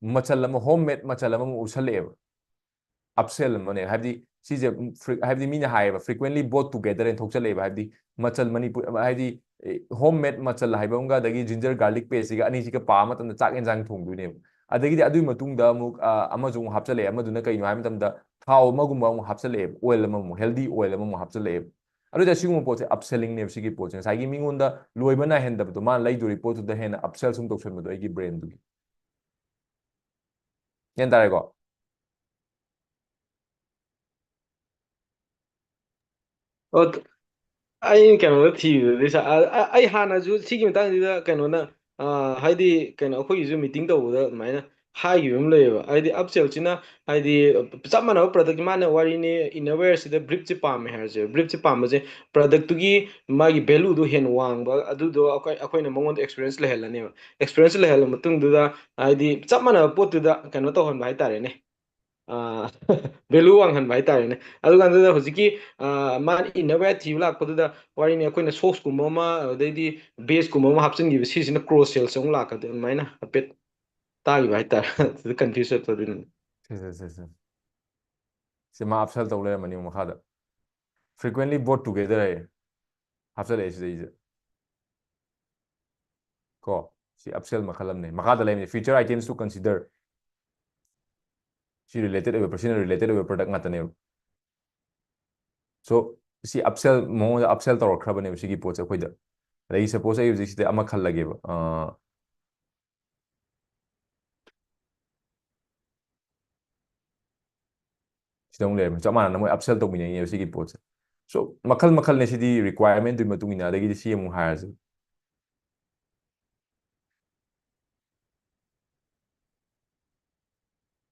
ꯃꯆꯜ ꯑꯃ, ꯍꯣꯝ ꯃꯦꯗ ꯃꯆꯜ ꯑꯃꯃꯨꯛ ꯎꯠꯁꯜꯂꯛꯑꯦꯕ꯫ ꯑꯞꯁꯦꯜ ꯑꯃꯅꯦ, ꯍꯥꯏꯕꯗꯤ ꯁꯤꯁꯦ ꯐ꯭ꯔꯤ-, ꯍꯥꯏꯕꯗꯤ ꯃꯤꯅ ꯍꯥꯏꯌꯦꯕ, frequently bought together ꯍꯥꯏꯅ ꯊꯣꯛꯆꯜꯂꯛꯑꯦꯕ꯫ ꯍꯥꯏꯕꯗꯤ ꯃꯆꯜ ꯃꯅꯤꯄꯨꯔ, ꯍꯥꯏꯗꯤ ꯍꯣꯝ ꯃꯦꯗ ꯃꯆꯜ ꯍꯥꯏꯕ ꯑꯃꯒ ꯑꯗꯒꯤ ꯖꯤꯟꯖꯔ ꯒꯥꯔꯂꯤꯛ ꯄꯦꯁꯁꯤꯒ ꯑꯅꯤꯁꯤꯒ ꯄꯥꯕ ꯃꯇꯝꯗ ꯆꯥꯛ ꯌꯦꯟꯁꯥꯡ ꯊꯣꯡꯗꯣꯏꯅꯦꯕ꯫ ꯑꯗꯒꯤꯗꯤ ꯑꯗꯨꯒꯤ ꯃꯇꯨꯡꯗ ꯑꯃꯨꯛ, ꯑ, ꯑꯃꯁꯨ ꯑꯃꯨꯛ ꯍꯥꯞꯆꯜꯂꯛꯑꯦ꯫ ꯑꯃꯗꯨꯅ ꯀꯩꯅꯣ ꯍꯥꯏꯕ ꯃꯇꯝꯗ ꯊꯥꯎ ꯑꯃꯒꯨꯝꯕ ꯑꯃꯨꯛ ꯍꯥꯞꯆꯜꯂꯛꯑꯦꯕ, ꯑꯣꯏꯜ ꯑꯃꯃꯨꯛ, ꯍꯦꯜꯗꯤ ꯑꯣꯏꯜ ꯑꯃꯃꯨꯛ ꯍꯥꯞꯆꯜꯂꯛꯑꯦꯕ꯫ ꯑꯗꯨꯗꯤ ꯑꯁꯤꯒꯨꯝꯕ ꯄꯣꯠꯁꯦ ꯑꯞꯁꯦꯂꯤꯡꯅꯦꯕ꯫ ꯁꯤꯒꯤ ꯄꯣꯠꯁꯦ ꯉꯁꯥꯏꯒꯤ ꯃꯤꯉꯣꯟꯗ ꯂꯣꯏꯕ ꯅꯥꯏꯍꯟꯗꯕꯗꯣ, ꯃꯥꯅ ꯂꯩꯗꯣꯔꯤ ꯄꯣꯠꯇꯨꯗ ꯍꯦꯟꯅ ꯑꯞꯁꯦꯜ ꯁꯨꯝ ꯇꯧꯁꯟꯕꯗꯣ ꯑꯩꯒꯤ ꯕ꯭ꯔꯦꯟꯗꯨꯒꯤ꯫ ꯒ꯭ꯌꯥꯟ ꯇꯥꯔꯦꯀꯣ? ꯑꯣ, ꯑꯩꯅ ꯀꯩꯅꯣꯗ ꯊꯤꯕꯗꯗꯤ ꯁꯥ-, ꯑ-, ꯑ-, ꯑꯩ ꯍꯥꯟꯅꯁꯨ ꯁꯤꯒꯤ ꯃꯇꯥꯡꯁꯤꯗ ꯀꯩꯅꯣꯅ, ꯑ, ꯍꯥꯏꯗꯤ ꯀꯩꯅꯣ ꯑꯩꯈꯣꯏꯒꯤꯁꯨ ꯃꯤꯇꯤꯡ ꯇꯧꯕꯗ ꯑꯗꯨꯃꯥꯏꯅ ꯍꯥꯏꯈꯤꯕ ꯑꯃ ꯂꯩꯌꯦꯕ꯫ ꯍꯥꯏꯗꯤ ꯑꯞꯁꯦꯜꯁꯤꯅ ꯍꯥꯏꯗꯤ ꯆꯞ ꯃꯥꯟꯅꯕ ꯄ꯭ꯔꯗꯛꯀꯤ ꯃꯥꯅ ꯋꯥꯔꯤꯅꯤ, ꯏꯅꯔꯋꯦꯌꯔꯁꯤꯗ ꯕ꯭ꯔꯤꯞꯁꯦ ꯄꯥꯝꯃꯦ ꯍꯥꯏꯔꯁꯦ꯫ ꯕ꯭ꯔꯤꯞꯁꯦ ꯄꯥꯝꯕꯁꯦ ꯄ꯭ꯔꯗꯛꯇꯨꯒꯤ ꯃꯥꯒꯤ ꯚꯦꯂꯨꯗꯣ ꯍꯦꯟꯅ ꯋꯥꯡꯕ, ꯑꯗꯨꯗꯣ ꯑꯩꯈꯣꯏ, ꯑꯩꯈꯣꯏꯅ ꯃꯉꯣꯟꯗ ꯑꯦꯛꯁꯄꯤꯔꯤꯌꯦꯟꯁ ꯂꯩꯍꯜꯂꯅꯦꯕ꯫ ꯑꯦꯛꯁꯄꯤꯔꯤꯌꯦꯟꯁ ꯂꯩꯍꯜꯂ ꯃꯇꯨꯡꯗꯨꯗ ꯍꯥꯏꯗꯤ ꯆꯞ ꯃꯥꯟꯅꯕ ꯄꯣꯠꯇꯨꯗ ꯀꯩꯅꯣ ꯇꯧꯍꯟꯕ ꯍꯥꯏꯇꯥꯔꯦꯅꯦ꯫ ꯚꯦꯂꯨ ꯋꯥꯡꯍꯟꯕ ꯍꯥꯏꯇꯥꯔꯦꯅꯦ꯫ ꯑꯗꯨꯀꯥꯟꯗꯨꯗ ꯍꯧꯖꯤꯛꯀꯤ, ꯑ, ꯃꯥꯅ ꯏꯟꯅꯕ ꯌꯥꯏ ꯊꯤꯕ ꯂꯥꯛꯄꯗꯨꯗ ꯋꯥꯔꯤꯅꯤ, ꯑꯩꯈꯣꯏꯅ ꯁꯣꯛꯁꯀꯨꯝꯕ ꯑꯃ, ꯑꯗꯩꯗꯤ ꯕꯦꯁꯀꯨꯝꯕ ꯑꯃ ꯍꯥꯞꯆꯤꯟꯈꯤꯕ, ꯁꯤꯁꯤꯅ ꯀ꯭ꯔꯣꯁ ꯁꯦꯜꯁ ꯑꯃꯨꯛ ꯂꯥꯛꯀꯗꯣꯏ ꯑꯗꯨꯃꯥꯏꯅ ꯍꯥꯏꯐꯦꯠ ꯇꯥꯈꯤꯕ ꯍꯥꯏꯇꯥꯔꯦ꯫ ꯑꯗꯨꯗ ꯀꯟꯐ꯭ꯌꯨꯁ ꯆꯠꯄ ꯑꯗꯨꯅꯅꯦ꯫ ꯁꯦ, ꯁꯦ, ꯁꯦ, ꯁꯦ꯫ ꯁꯤ ꯃꯥ ꯑꯞꯁꯦꯜ ꯇꯧ ꯂꯩꯔꯝꯃꯅꯤ ꯃꯈꯥꯗ꯫ Frequently bought together ꯍꯥꯏꯌꯦ꯫ ꯍꯥꯞꯆꯜꯂꯛꯑꯦ ꯁꯤꯗꯩꯁꯤꯗ꯫ ꯀꯣ, ꯁꯤ ꯑꯞꯁꯦꯜ ꯃꯈꯜ ꯑꯃꯅꯦ꯫ ꯃꯈꯥꯗ ꯂꯩꯕꯅꯤ, future items to consider꯫ ꯁꯤ ꯔꯤꯂꯦꯇꯦꯠ ꯑꯣꯏꯕ, ꯄꯔꯁꯅꯦꯜ ꯔꯤꯂꯦꯇꯦꯠ ꯑꯣꯏꯕ ꯄ꯭ꯔꯗꯛ ꯉꯥꯛꯇꯅꯦꯕ꯫ ꯁꯣ ꯁꯤ ꯑꯞꯁꯦꯜ, ꯃꯉꯣꯟꯗ ꯑꯞꯁꯦꯜ ꯇꯧꯔꯛꯈ꯭ꯔꯕꯅꯦꯕ ꯁꯤꯒꯤ ꯄꯣꯠꯁꯦ ꯑꯩꯈꯣꯏꯗ꯫ ꯑꯗꯒꯤ ꯁꯄꯣꯁ ꯑꯩ ꯍꯧꯖꯤꯛ ꯁꯤꯗ ꯑꯃ ꯈꯜꯂꯒꯦꯕ, ꯑ, ꯁꯤꯗ ꯑꯃꯨꯛ ꯂꯩꯔꯝꯃꯦ꯫ ꯆꯞ ꯃꯥꯟꯅꯅ ꯃꯣꯏ ꯑꯞꯁꯦꯜ ꯇꯧꯃꯤꯟꯅꯩꯅꯦꯕ ꯁꯤꯒꯤ ꯄꯣꯠꯁꯦ꯫ ꯁꯣ ꯃꯈꯜ ꯃꯈꯜꯅꯦ ꯁꯤꯗꯤ, ꯔꯤꯀ꯭ꯋꯥꯏꯔꯃꯦꯟꯗꯨꯒꯤ ꯃꯇꯨꯡ ꯏꯟꯅ꯫ ꯑꯗꯒꯤꯗꯤ ꯁꯤ ꯑꯃꯨꯛ ꯍꯥꯏꯔꯁꯤ꯫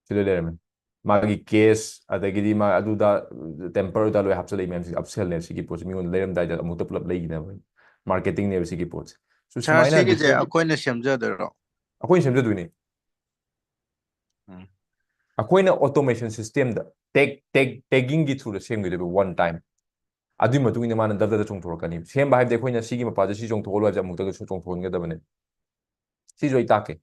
ꯁꯤꯗ ꯂꯩꯔꯝꯃꯦ꯫ ꯃꯥꯒꯤ ꯀꯦꯁ, ꯑꯗꯒꯤꯗꯤ ꯃꯥ ꯑꯗꯨꯗ ꯇꯦꯝꯄꯔꯗ ꯂꯣꯏ ꯍꯥꯞꯆꯜꯂꯛꯏ ꯃꯌꯥꯝꯁꯦ ꯑꯞꯁꯦꯜꯅꯦ ꯁꯤꯒꯤ ꯄꯣꯠꯁꯦ꯫ ꯃꯤꯉꯣꯟꯗ ꯂꯩꯔꯝꯗꯥꯏꯗ ꯑꯃꯨꯛꯇ ꯄꯨꯂꯞ ꯂꯩꯈꯤꯅꯕ ꯃꯥꯔꯀꯦꯇꯤꯡꯅꯦꯕ ꯁꯤꯒꯤ ꯄꯣꯠꯁꯦ꯫ ꯁꯣ ꯁꯥꯔ, ꯁꯨꯃꯥꯏꯅ ꯁꯤꯒꯤꯁꯦ different ꯑꯩꯈꯣꯏꯅ ꯁꯦꯝꯖꯗꯣꯏꯔꯣ? ꯑꯩꯈꯣꯏꯅ ꯁꯦꯝꯖꯗꯣꯏꯅꯤ꯫ ꯎꯝ꯫ ꯑꯩꯈꯣꯏꯅ ꯑꯣꯇꯣꯃꯦꯁꯟ ꯁꯤꯁꯇꯦꯝꯗ ꯇꯦꯛ, ꯇꯦꯛ, ꯇꯦꯒꯤꯡꯒꯤ ꯊ꯭ꯔꯨꯗ ꯁꯦꯝꯈꯤꯗꯣꯏꯕ ꯋꯥꯟ ꯇꯥꯏꯝ꯫ ꯑꯗꯨꯒꯤ ꯃꯇꯨꯡ ꯏꯟꯅ ꯃꯥꯅ ꯗꯞ ꯗꯞ ꯆꯣꯡꯊꯣꯔꯛꯀꯅꯤ꯫ ꯁꯦꯝꯕ ꯍꯥꯏꯕꯗꯤ ꯑꯩꯈꯣꯏꯅ ꯁꯤꯒꯤ ꯃꯄꯥꯁꯦ ꯁꯤ ꯆꯣꯡꯊꯣꯛꯍꯜꯂꯣ ꯍꯥꯏꯕꯁꯦ ꯑꯃꯨꯛꯇꯒ ꯁꯨ ꯆꯣꯡꯊꯣꯛꯍꯟꯒꯗꯕꯅꯦ꯫ ꯁꯤꯁꯨ ꯑꯩ ꯇꯥꯛꯀꯦ꯫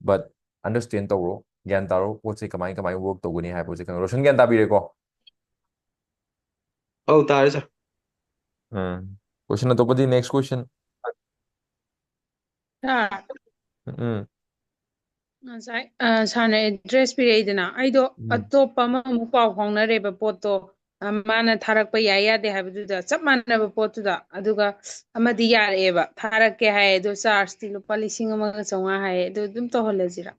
But understand ꯇꯧꯔꯣ, ꯒ꯭ꯌꯥꯟ ꯇꯥꯔꯣ, ꯄꯣꯠꯁꯦ ꯀꯃꯥꯏ ꯀꯃꯥꯏ ꯋꯔꯛ ꯇꯧꯒꯅꯤ ꯍꯥꯏꯕꯁꯦ꯫ ꯀꯩꯅꯣ, ꯔꯣꯁꯟ ꯒ꯭ꯌꯥꯟ ꯇꯥꯕꯤꯔꯦꯀꯣ? ꯑꯧ, ꯇꯥꯔꯦ, ꯁꯥꯔ꯫ ꯎꯝ꯫ ꯀꯣꯏꯁꯟ ꯑꯇꯣꯞꯄꯗꯤ, ꯅꯦꯛꯁ ꯀꯣꯏꯁꯟ꯫ ꯁꯥꯔ, ꯎꯝ꯫ ꯉꯁꯥꯏ, ꯑ, ꯁꯥꯔꯅ ꯑꯦꯗ꯭ꯔꯦꯁ ꯄꯤꯔꯛꯏꯗꯅ, ꯑꯩꯗꯣ ꯎꯝ꯫ ꯑꯇꯣꯞꯄ ꯑꯃꯃꯨꯛ ꯄꯥꯎ ꯐꯥꯎꯅꯔꯦꯕ ꯄꯣꯠꯇꯣ꯫ ꯑ, ꯃꯥꯅ ꯊꯥꯔꯛꯄ ꯌꯥꯏ ꯌꯥꯗꯦ ꯍꯥꯏꯕꯗꯨꯗ ꯆꯞ ꯃꯥꯟꯅꯕ ꯄꯣꯠꯇꯨꯗ, ꯑꯗꯨꯒ ꯑꯃꯗꯤ ꯌꯥꯔꯛꯑꯦꯕ, ꯊꯥꯔꯛꯀꯦ ꯍꯥꯏ, ꯑꯗꯣ ꯆꯥꯔꯖꯇꯤ ꯂꯨꯄꯥ ꯂꯤꯁꯤꯡ ꯑꯃꯒ ꯆꯥꯝꯃꯉꯥ ꯍꯥꯏꯌꯦ, ꯑꯗꯨ ꯑꯗꯨꯝ ꯇꯧꯍꯜꯂꯁꯤꯔꯥ?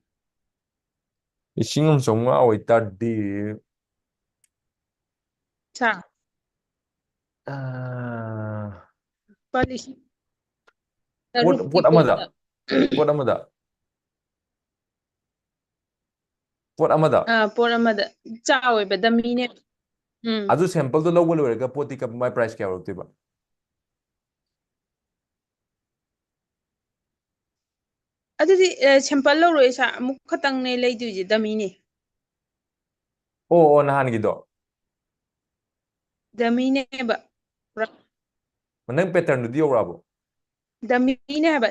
ꯂꯤꯁꯤꯡ ꯑꯃ ꯆꯥꯝꯃꯉꯥ ꯑꯣꯏꯇꯥꯔꯗꯤ, ꯁꯥ꯫ ꯑꯥ, ꯂꯨꯄꯥ ꯂꯤꯁꯤꯡ ꯄꯣꯠ, ꯇꯔꯨꯛꯀꯤ ꯄꯣꯠ ꯑꯃꯗ, ꯄꯣꯠꯇ꯫ ꯄꯣꯠ ꯑꯃꯗ, ꯄꯣꯠ ꯑꯃꯗ꯫ ꯑꯥ, ꯄꯣꯠ ꯑꯃꯗ ꯆꯥꯎꯋꯦꯕ, ꯗꯃꯤꯅꯦ꯫ ꯎꯝ꯫ ꯑꯗꯨ ꯁꯦꯝꯄꯜꯗꯣ ꯂꯧꯕ ꯂꯣꯏꯔꯒ ꯄꯣꯠꯇꯤ ꯀ-, ꯃꯥꯏ ꯄ꯭ꯔꯥꯏꯁ ꯀꯌꯥ ꯑꯣꯏꯔꯛꯇꯣꯏꯕ? ꯑꯗꯨꯗꯤ, ꯑ, ꯁꯦꯝꯄꯜ ꯂꯧꯔꯣꯏ, ꯁꯥ, ꯑꯃꯨꯛ ꯈꯛꯇꯪꯅꯦ ꯂꯩꯗꯣꯏꯁꯦ, ꯗꯃꯤꯅꯦ꯫ ꯑꯣ, ꯑꯣ, ꯅꯍꯥꯟꯒꯤꯗꯣ? ꯗꯃꯤꯅꯦꯕ꯫ ꯄꯨꯔꯥ꯫ ꯅꯪ ꯄꯦꯇꯔꯟꯗꯨꯗꯤ ꯌꯧꯔꯛꯑꯕꯣ? ꯗꯃꯤꯅꯦ ꯍꯥꯏꯕ꯫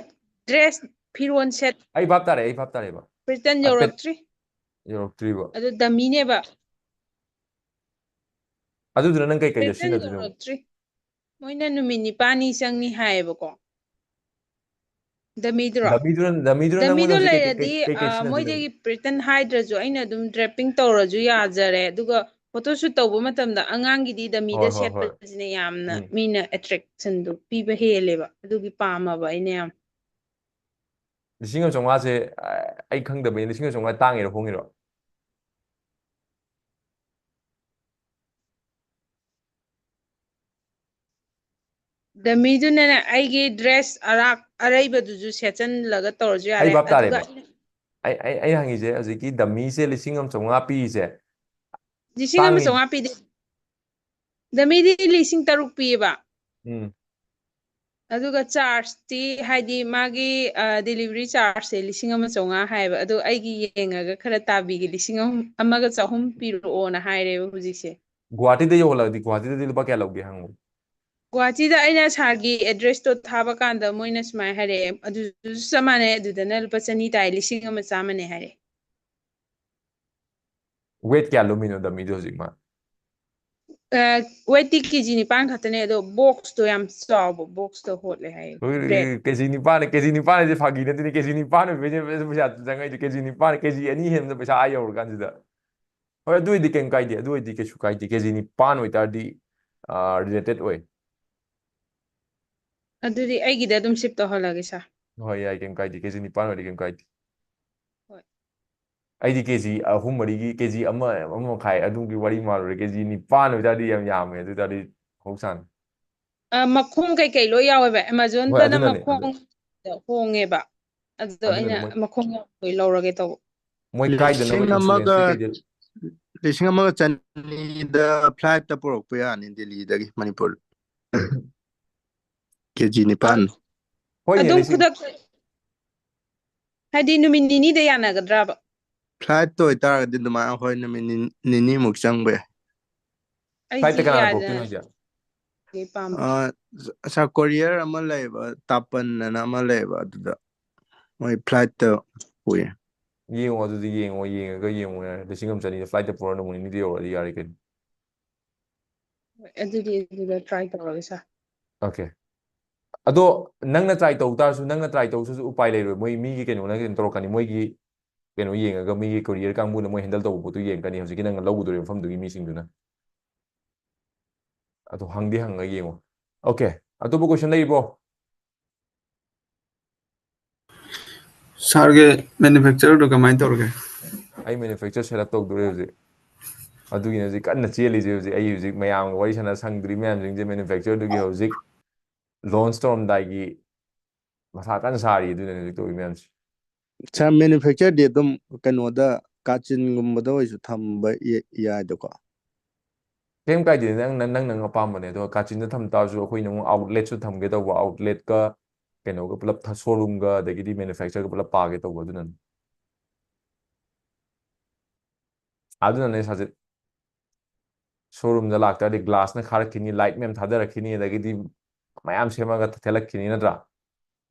ꯗ꯭ꯔꯦꯁ, ꯐꯤꯔꯣꯟ ꯁꯦꯠ꯫ ꯑꯩ ꯚꯥꯞ ꯇꯥꯔꯦ, ꯑꯩ ꯚꯥꯞ ꯇꯥꯔꯦꯕ꯫ ꯄꯦꯇꯔꯟ ꯑ, ꯄꯦꯠ-, ꯌꯧꯔꯛꯇ꯭ꯔꯤ꯫ ꯌꯧꯔꯛꯇ꯭ꯔꯤꯕ꯫ ꯑꯗꯨ ꯗꯃꯤꯅꯦꯕ꯫ ꯑꯗꯨꯗꯨꯅ ꯅꯪ ꯀꯩ ꯀꯩꯗ ꯄꯦꯇꯔꯟ ꯁꯤꯖꯤꯟꯅꯗꯣꯏꯅꯣ? ꯌꯧꯔꯛꯇ꯭ꯔꯤ꯫ ꯃꯣꯏꯅ ꯅꯨꯃꯤꯠ ꯅꯤꯄꯥꯜꯅꯤ ꯆꯪꯅꯤ ꯍꯥꯏꯌꯦꯕꯀꯣ꯫ ꯗꯃꯤꯗꯨꯔꯣ? ꯗꯃꯤꯗꯨꯅ, ꯗꯃꯤꯗꯨꯅ ꯅꯪ ꯗꯃꯤꯗꯣ ꯍꯧꯖꯤꯛ ꯀꯩ, ꯀꯩ, ꯂꯩꯔꯗꯤ, ꯀꯩ, ꯀꯩ ꯑ, ꯁꯤꯖꯤꯟꯅꯗꯣꯏꯅꯣ? ꯃꯣꯏꯗꯒꯤ ꯄꯦꯇꯔꯟ ꯍꯥꯏꯗ꯭ꯔꯁꯨ ꯑꯩꯅ ꯑꯗꯨꯝ ꯗ꯭ꯔꯦꯄꯤꯡ ꯇꯧꯔꯁꯨ ꯌꯥꯖꯔꯦ꯫ ꯑꯗꯨꯒ ꯐꯣꯇꯣ ꯁꯨꯠ ꯇꯧꯕ ꯃꯇꯝꯗ ꯑꯉꯥꯡꯒꯤꯗꯤ ꯗꯃꯤꯗ ꯍꯣꯏ, ꯍꯣꯏ, ꯍꯣꯏ꯫ ꯁꯦꯠꯄꯁꯤꯅ ꯌꯥꯝꯅ ꯎꯝ꯫ ꯃꯤꯅ ꯑꯦꯇ꯭ꯔꯦꯛꯁꯟꯗꯨ ꯄꯤꯕ ꯍꯦꯜꯂꯦꯕ꯫ ꯑꯗꯨꯒꯤ ꯄꯥꯝꯃꯕ ꯑꯩꯅ ꯌꯥꯝ꯫ ꯂꯤꯁꯤꯡ ꯑꯃ ꯆꯥꯝꯃꯉꯥꯁꯦ, ꯑ, ꯑꯩ ꯈꯪꯗꯕꯩ, ꯂꯤꯁꯤꯡ ꯑꯃ ꯆꯥꯝꯃꯉꯥ ꯇꯥꯡꯉꯤꯔꯣ ꯍꯣꯡꯉꯤꯔꯣ? ꯗꯃꯤꯗꯨꯅꯅꯦ ꯑꯩꯒꯤ ꯗ꯭ꯔꯦꯁ ꯑꯔꯥꯛ ꯑꯔꯩꯕꯗꯨꯁꯨ ꯁꯦꯠꯆꯜꯂꯒ ꯇꯧꯔꯁꯨ ꯑꯩ ꯌꯥꯔꯦ꯫ ꯚꯥꯞ ꯑꯗꯨꯒ ꯇꯥꯔꯦꯕ꯫ ꯑꯩꯅ ꯑꯩ, ꯑꯩ, ꯑꯩꯅ ꯍꯪꯉꯤꯁꯦ ꯍꯧꯖꯤꯛꯀꯤ ꯗꯃꯤꯁꯦ ꯂꯤꯁꯤꯡ ꯑꯃ ꯆꯥꯝꯃꯉꯥ ꯄꯤꯔꯤꯁꯦ ꯂꯤꯁꯤꯡ ꯑꯃ ꯇꯥꯡꯉꯤ-, ꯆꯥꯝꯃꯉꯥ ꯄꯤꯗꯦ꯫ ꯗꯃꯤꯗꯤ ꯂꯤꯁꯤꯡ ꯇꯔꯨꯛ ꯄꯤꯌꯦꯕ꯫ ꯎꯝ꯫ ꯑꯗꯨꯒ ꯆꯥꯔꯖꯇꯤ ꯍꯥꯏꯗꯤ ꯃꯥꯒꯤ, ꯑ, ꯗꯦꯂꯤꯚꯔꯤ ꯆꯥꯔꯖꯁꯦ ꯂꯤꯁꯤꯡ ꯑꯃ ꯆꯥꯝꯃꯉꯥ ꯍꯥꯏꯌꯦꯕ꯫ ꯑꯗꯣ ꯑꯩꯒꯤ ꯌꯦꯡꯉꯒ ꯈꯔ ꯇꯥꯕꯤꯒꯦ, ꯂꯤꯁꯤꯡ ꯑꯃ, ꯑꯃꯒ ꯆꯍꯨꯝ ꯄꯤꯔꯛꯑꯣꯅ ꯍꯥꯏꯔꯦꯕ ꯍꯧꯖꯤꯛꯁꯦ꯫ ꯒꯨꯍꯥꯇꯤꯗ ꯌꯧꯍꯜꯂꯛꯑꯗꯤ ꯒꯨꯍꯥꯇꯤꯗꯗꯤ ꯂꯨꯄꯥ ꯀꯌꯥ ꯂꯧꯒꯦ ꯍꯪꯉꯨ꯫ ꯒꯨꯍꯥꯇꯤꯗ ꯑꯩꯅ ꯁꯥꯔꯒꯤ ꯑꯦꯗ꯭ꯔꯦꯁꯇꯣ ꯊꯥꯕ ꯀꯥꯟꯗ ꯃꯣꯏꯅ ꯁꯨꯃꯥꯏꯅ ꯍꯥꯏꯔꯛꯑꯦ, "ꯑꯗꯨꯁꯨ ꯆꯞ ꯃꯥꯟꯅꯩ, ꯑꯗꯨꯗꯅ ꯂꯨꯄꯥ ꯆꯅꯤ ꯇꯥꯏ, ꯂꯤꯁꯤꯡ ꯑꯃ ꯆꯥꯝꯃꯅꯦ" ꯍꯥꯏꯔꯛꯑꯦ꯫ ꯋꯦꯠ ꯀꯌꯥ ꯂꯨꯝꯃꯤꯅꯣ ꯗꯃꯤꯗꯣ ꯍꯧꯖꯤꯛ ꯃꯥ? ꯑ, ꯋꯦꯠꯇꯤ ꯀꯦꯖꯤ ꯅꯤꯄꯥꯟ ꯈꯛꯇꯅꯦ, ꯑꯗꯣ ꯕꯣꯛꯁꯇꯣ ꯌꯥꯝ ꯆꯥꯎꯕ, ꯕꯣꯛꯁꯇꯣ ꯍꯣꯠꯂꯦ ꯍꯥꯏꯌꯦ꯫ ꯍꯣꯏ, ꯕ꯭ꯔꯦꯗ꯫ ꯀꯦꯖꯤ ꯅꯤꯄꯥꯟ, ꯀꯦꯖꯤ ꯅꯤꯄꯥꯟ ꯍꯥꯏꯁꯦ ꯐꯥꯒꯤ ꯅꯠꯇꯦꯅꯦ, ꯀꯦꯖꯤ ꯅꯤꯄꯥꯟ ꯑꯣꯏꯕꯩꯅꯦ ꯄꯩꯁꯥ ꯆꯪꯉꯛꯏꯗꯣ, ꯀꯦꯖꯤ ꯅꯤꯄꯥꯟ, ꯀꯦꯖꯤ ꯑꯅꯤ ꯍꯦꯟꯕꯗ ꯄꯩꯁꯥ ꯑꯥ ꯌꯧꯔꯀꯥꯟꯁꯤꯗ꯫ ꯍꯣꯏ, ꯑꯗꯨ ꯑꯣꯏꯗꯤ ꯀꯩꯝ ꯀꯥꯏꯗꯦ, ꯑꯗꯨ ꯑꯣꯏꯗꯤ ꯀꯩꯁꯨ ꯀꯥꯏꯗꯦ꯫ ꯀꯦꯖꯤ ꯅꯤꯄꯥꯟ ꯑꯣꯏꯇꯥꯔꯗꯤ ꯔꯤꯂꯦꯇꯦꯠ ꯑꯣꯏ꯫ ꯑꯗꯨꯗꯤ ꯑꯩꯒꯤꯗ ꯑꯗꯨꯝ ꯁꯤꯞ ꯇꯧꯍꯜꯂꯒꯦ ꯁꯥꯔ꯫ ꯍꯣꯏ, ꯌꯥꯏ, ꯀꯩꯝ ꯀꯥꯏꯗꯦ꯫ ꯀꯦꯖꯤ ꯅꯤꯄꯥꯟ ꯑꯣꯏꯗꯤ ꯀꯩꯝ ꯀꯥꯏꯗꯦ꯫ ꯍꯣꯏ꯫ ꯑꯩꯗꯤ ꯀꯦꯖꯤ ꯑꯍꯨꯝ ꯃꯔꯤꯒꯤ, ꯀꯦꯖꯤ ꯑꯃ, ꯑꯃ ꯃꯈꯥꯏ ꯑꯗꯨꯒꯤ ꯋꯥꯔꯤ ꯃꯥꯜꯂꯨꯔꯦ꯫ ꯀꯦꯖꯤ ꯅꯤꯄꯥꯟ ꯑꯣꯏꯇꯥꯔꯗꯤ ꯌꯥꯝ ꯌꯥꯝꯃꯦ꯫ ꯑꯗꯨ ꯑꯣꯏꯇꯥꯔꯗꯤ ꯃꯍꯧꯁꯥꯅꯤ꯫ ꯑ, ꯃꯈꯣꯡ ꯀꯩꯀꯩ ꯂꯣꯏ ꯌꯥꯎꯋꯦꯕ꯫ ꯍꯣꯏ, ꯑꯦꯃꯥꯖꯣꯟꯗꯅ ꯑꯗꯨꯅꯅꯦ, ꯑꯗꯨ ꯃꯈꯣꯡ ꯍꯣꯡꯉꯦꯕ꯫ ꯑꯗꯣ ꯑꯗꯨꯅꯅꯦ ꯑꯩꯅ ꯃꯣꯏ ꯃꯈꯣꯡ ꯌꯥꯎꯕ ꯂꯣꯏ ꯂꯧꯔꯒꯦ ꯇꯧꯕ꯫ ꯃꯣꯏ ꯀꯥꯏꯗꯅꯕ ꯂꯤꯁꯤꯡ insurance ꯑꯃꯒ ꯀꯩ ꯀꯩꯗꯤ ꯂꯤꯁꯤꯡ ꯑꯃꯒ ꯆꯅꯤꯗ ꯐ꯭ꯂꯥꯏꯠꯇ ꯄꯨꯔꯛꯄ ꯌꯥꯅꯤ ꯗꯦꯜꯂꯤꯗꯒꯤ ꯃꯅꯤꯄꯨꯔ꯫ ꯀꯦꯖꯤ ꯅꯤꯄꯥꯟ꯫ ꯍꯣꯏꯅꯦ, ꯑꯗꯨꯝ ꯂꯤꯁꯤꯡ ꯈꯨꯗꯛꯇ, ꯍꯥꯏꯗꯤ ꯅꯨꯃꯤꯠ ꯅꯤꯅꯤꯗ ꯌꯥꯅꯒꯗ꯭ꯔꯕ? ꯐ꯭ꯂꯥꯏꯠꯇ ꯑꯣꯏꯇꯥꯔꯒꯗꯤ ꯑꯗꯨꯃꯥꯏꯅ ꯍꯣꯏ ꯅꯨꯃꯤꯠ ꯅꯤ-, ꯅꯤꯅꯤꯃꯨꯛ ꯆꯪꯕ ꯌꯥꯏ꯫ ꯐ꯭ꯂꯥꯏꯠꯇ ꯑꯩꯗꯤ ꯀꯅꯥꯅ ꯌꯥꯗꯅ ꯄꯨꯔꯛꯇꯣꯏꯅꯣ ꯍꯥꯏꯁꯦ? ꯑꯩ ꯄꯥꯝꯕ꯫ ꯑ, ꯁꯥꯔ, ꯀꯣꯔꯤꯌꯔ ꯑꯃ ꯂꯩꯕ, ꯇꯥꯄꯟ ꯑꯅ ꯑꯃ ꯂꯩꯕ, ꯑꯗꯨꯗ ꯃꯣꯏ ꯐ꯭ꯂꯥꯏꯠꯇ ꯄꯨꯏ꯫ ꯌꯦꯡꯉꯣ, ꯑꯗꯨꯗꯤ ꯌꯦꯡꯉꯣ, ꯌꯦꯡꯉꯒ ꯌꯦꯡꯉꯣ ꯌꯥꯔꯦ꯫ ꯂꯤꯁꯤꯡ ꯑꯃ ꯆꯅꯤꯗ ꯐ꯭ꯂꯥꯏꯠꯇ ꯄꯨꯔꯒ ꯅꯣꯡꯃ ꯅꯤꯅꯤꯗ ꯌꯧꯔꯛꯑꯗꯤ ꯌꯥꯔꯦ ꯀꯩꯅꯣ꯫ ꯍꯣꯏ, ꯑꯗꯨꯗꯤ ꯑꯗꯨꯗ ꯇ꯭ꯔꯥꯏ ꯇꯧꯔꯒꯦ ꯁꯥꯔ꯫ ꯑꯣꯀꯦ꯫ ꯑꯗꯣ ꯅꯪꯅ ꯇ꯭ꯔꯥꯏ ꯇꯧ ꯇꯥꯔꯁꯨ, ꯅꯪꯅ ꯇ꯭ꯔꯥꯏ ꯇꯧꯁꯨ ꯎꯄꯥꯏ ꯂꯩꯔꯣꯏ꯫ ꯃꯣꯏ ꯃꯤꯒꯤ ꯀꯩꯅꯣꯅ ꯀꯩꯅꯣ ꯇꯧꯔꯛꯀꯅꯤ, ꯃꯣꯏꯒꯤ ꯀꯩꯅꯣ ꯌꯦꯡꯉꯒ, ꯃꯤꯒꯤ ꯀꯣꯔꯤꯌꯔ ꯀꯥꯡꯕꯨꯅ ꯃꯣꯏ ꯍꯦꯟꯗꯜ ꯇꯧꯕ ꯄꯣꯠꯇꯨ ꯌꯦꯡꯉꯛꯀꯅꯤ, ꯍꯧꯖꯤꯛꯀꯤ ꯅꯪꯅ ꯂꯧꯒꯗꯧꯔꯤꯕ ꯃꯐꯝꯗꯨꯒꯤ ꯃꯤꯁꯤꯡꯗꯨꯅ꯫ ꯑꯗꯣ ꯍꯪꯗꯤ ꯍꯪꯉ ꯌꯦꯡꯉꯣ꯫ ꯑꯣꯀꯦ, ꯑꯇꯣꯞꯄ ꯀꯣꯏꯁꯟ ꯂꯩꯔꯤꯕꯣ? ꯁꯥꯔꯒꯤ ꯃꯦꯅꯨꯐꯦꯛꯆꯔꯗꯨ ꯀꯃꯥꯏꯅ ꯇꯧꯔꯒꯦ? ꯑꯩ ꯃꯦꯅꯨꯐꯦꯛꯆꯔ ꯁꯦꯠ ꯑꯞ ꯇꯧꯗꯣꯔꯦ ꯍꯧꯖꯤꯛ꯫ ꯑꯗꯨꯒꯤꯅꯦ ꯍꯧꯖꯤꯛ ꯀꯟꯅ ꯆꯦꯜꯂꯤꯁꯦ꯫ ꯍꯧꯖꯤꯛ ꯑꯩ ꯍꯧꯖꯤꯛ ꯃꯌꯥꯝꯒ ꯋꯥꯔꯤ ꯁꯥꯟꯅ ꯁꯪꯗ꯭ꯔꯤ ꯃꯌꯥꯝꯁꯤꯡꯁꯦ ꯃꯦꯅꯨꯐꯦꯛꯆꯔꯗꯨꯒꯤ ꯍꯧꯖꯤꯛ ꯂꯣꯟꯁ ꯇꯧꯔꯝꯗꯥꯏꯒꯤ ꯃꯊꯥ ꯀꯟꯅ ꯁꯥꯔꯤ꯫ ꯑꯗꯨꯅꯅꯦ ꯍꯧꯖꯤꯛ ꯇꯧꯔꯤ ꯃꯌꯥꯝꯁꯦ꯫ ꯁꯥꯔ, ꯃꯦꯅꯨꯐꯦꯛꯆꯔꯗꯤ ꯑꯗꯨꯝ ꯀꯩꯅꯣꯗ, ꯀꯥꯆꯤꯟꯒꯨꯝꯕꯗ ꯑꯣꯏꯁꯨ ꯊꯝꯕ ꯌꯥ-, ꯌꯥꯏꯗꯀꯣ? ꯀꯩꯝ ꯀꯥꯏꯗꯦ, ꯅꯪ, ꯅꯪ, ꯅꯪ, ꯅꯪ ꯑꯄꯥꯝꯕꯅꯦ꯫ ꯑꯗꯣ ꯀꯥꯆꯤꯟꯗ ꯊꯝ ꯇꯥꯔꯁꯨ ꯑꯩꯈꯣꯏꯅ ꯑꯃꯨꯛ ꯑꯥꯎꯠꯂꯦꯠꯁꯨ ꯊꯝꯒꯦ ꯇꯧꯕ, ꯑꯥꯎꯠꯂꯦꯠꯀ ꯀꯩꯅꯣꯒ ꯄꯨꯂꯞ ꯊ-, ꯁꯣꯔꯨꯝꯒ ꯑꯗꯒꯤꯗꯤ ꯃꯦꯅꯨꯐꯦꯛꯆꯔꯒ ꯄꯨꯂꯞ ꯄꯥꯒꯦ ꯇꯧꯕ, ꯑꯗꯨꯅꯅꯦ꯫ ꯑꯗꯨꯅꯅꯦ ꯁꯥꯖꯤꯠ, ꯁꯣꯔꯨꯝꯗ ꯂꯥꯛꯇꯥꯔꯗꯤ ꯒ꯭ꯂꯥꯁꯅ ꯈꯥꯔꯛꯈꯤꯅꯤ, ꯂꯥꯏꯠ ꯃꯌꯥꯝ ꯊꯥꯗꯔꯛꯈꯤꯅꯤ, ꯑꯗꯒꯤꯗꯤ ꯃꯌꯥꯝ ꯁꯦꯝꯃꯒ ꯊꯦꯠꯂꯛꯈꯤꯅꯤ, ꯅꯠꯇ꯭ꯔꯥ?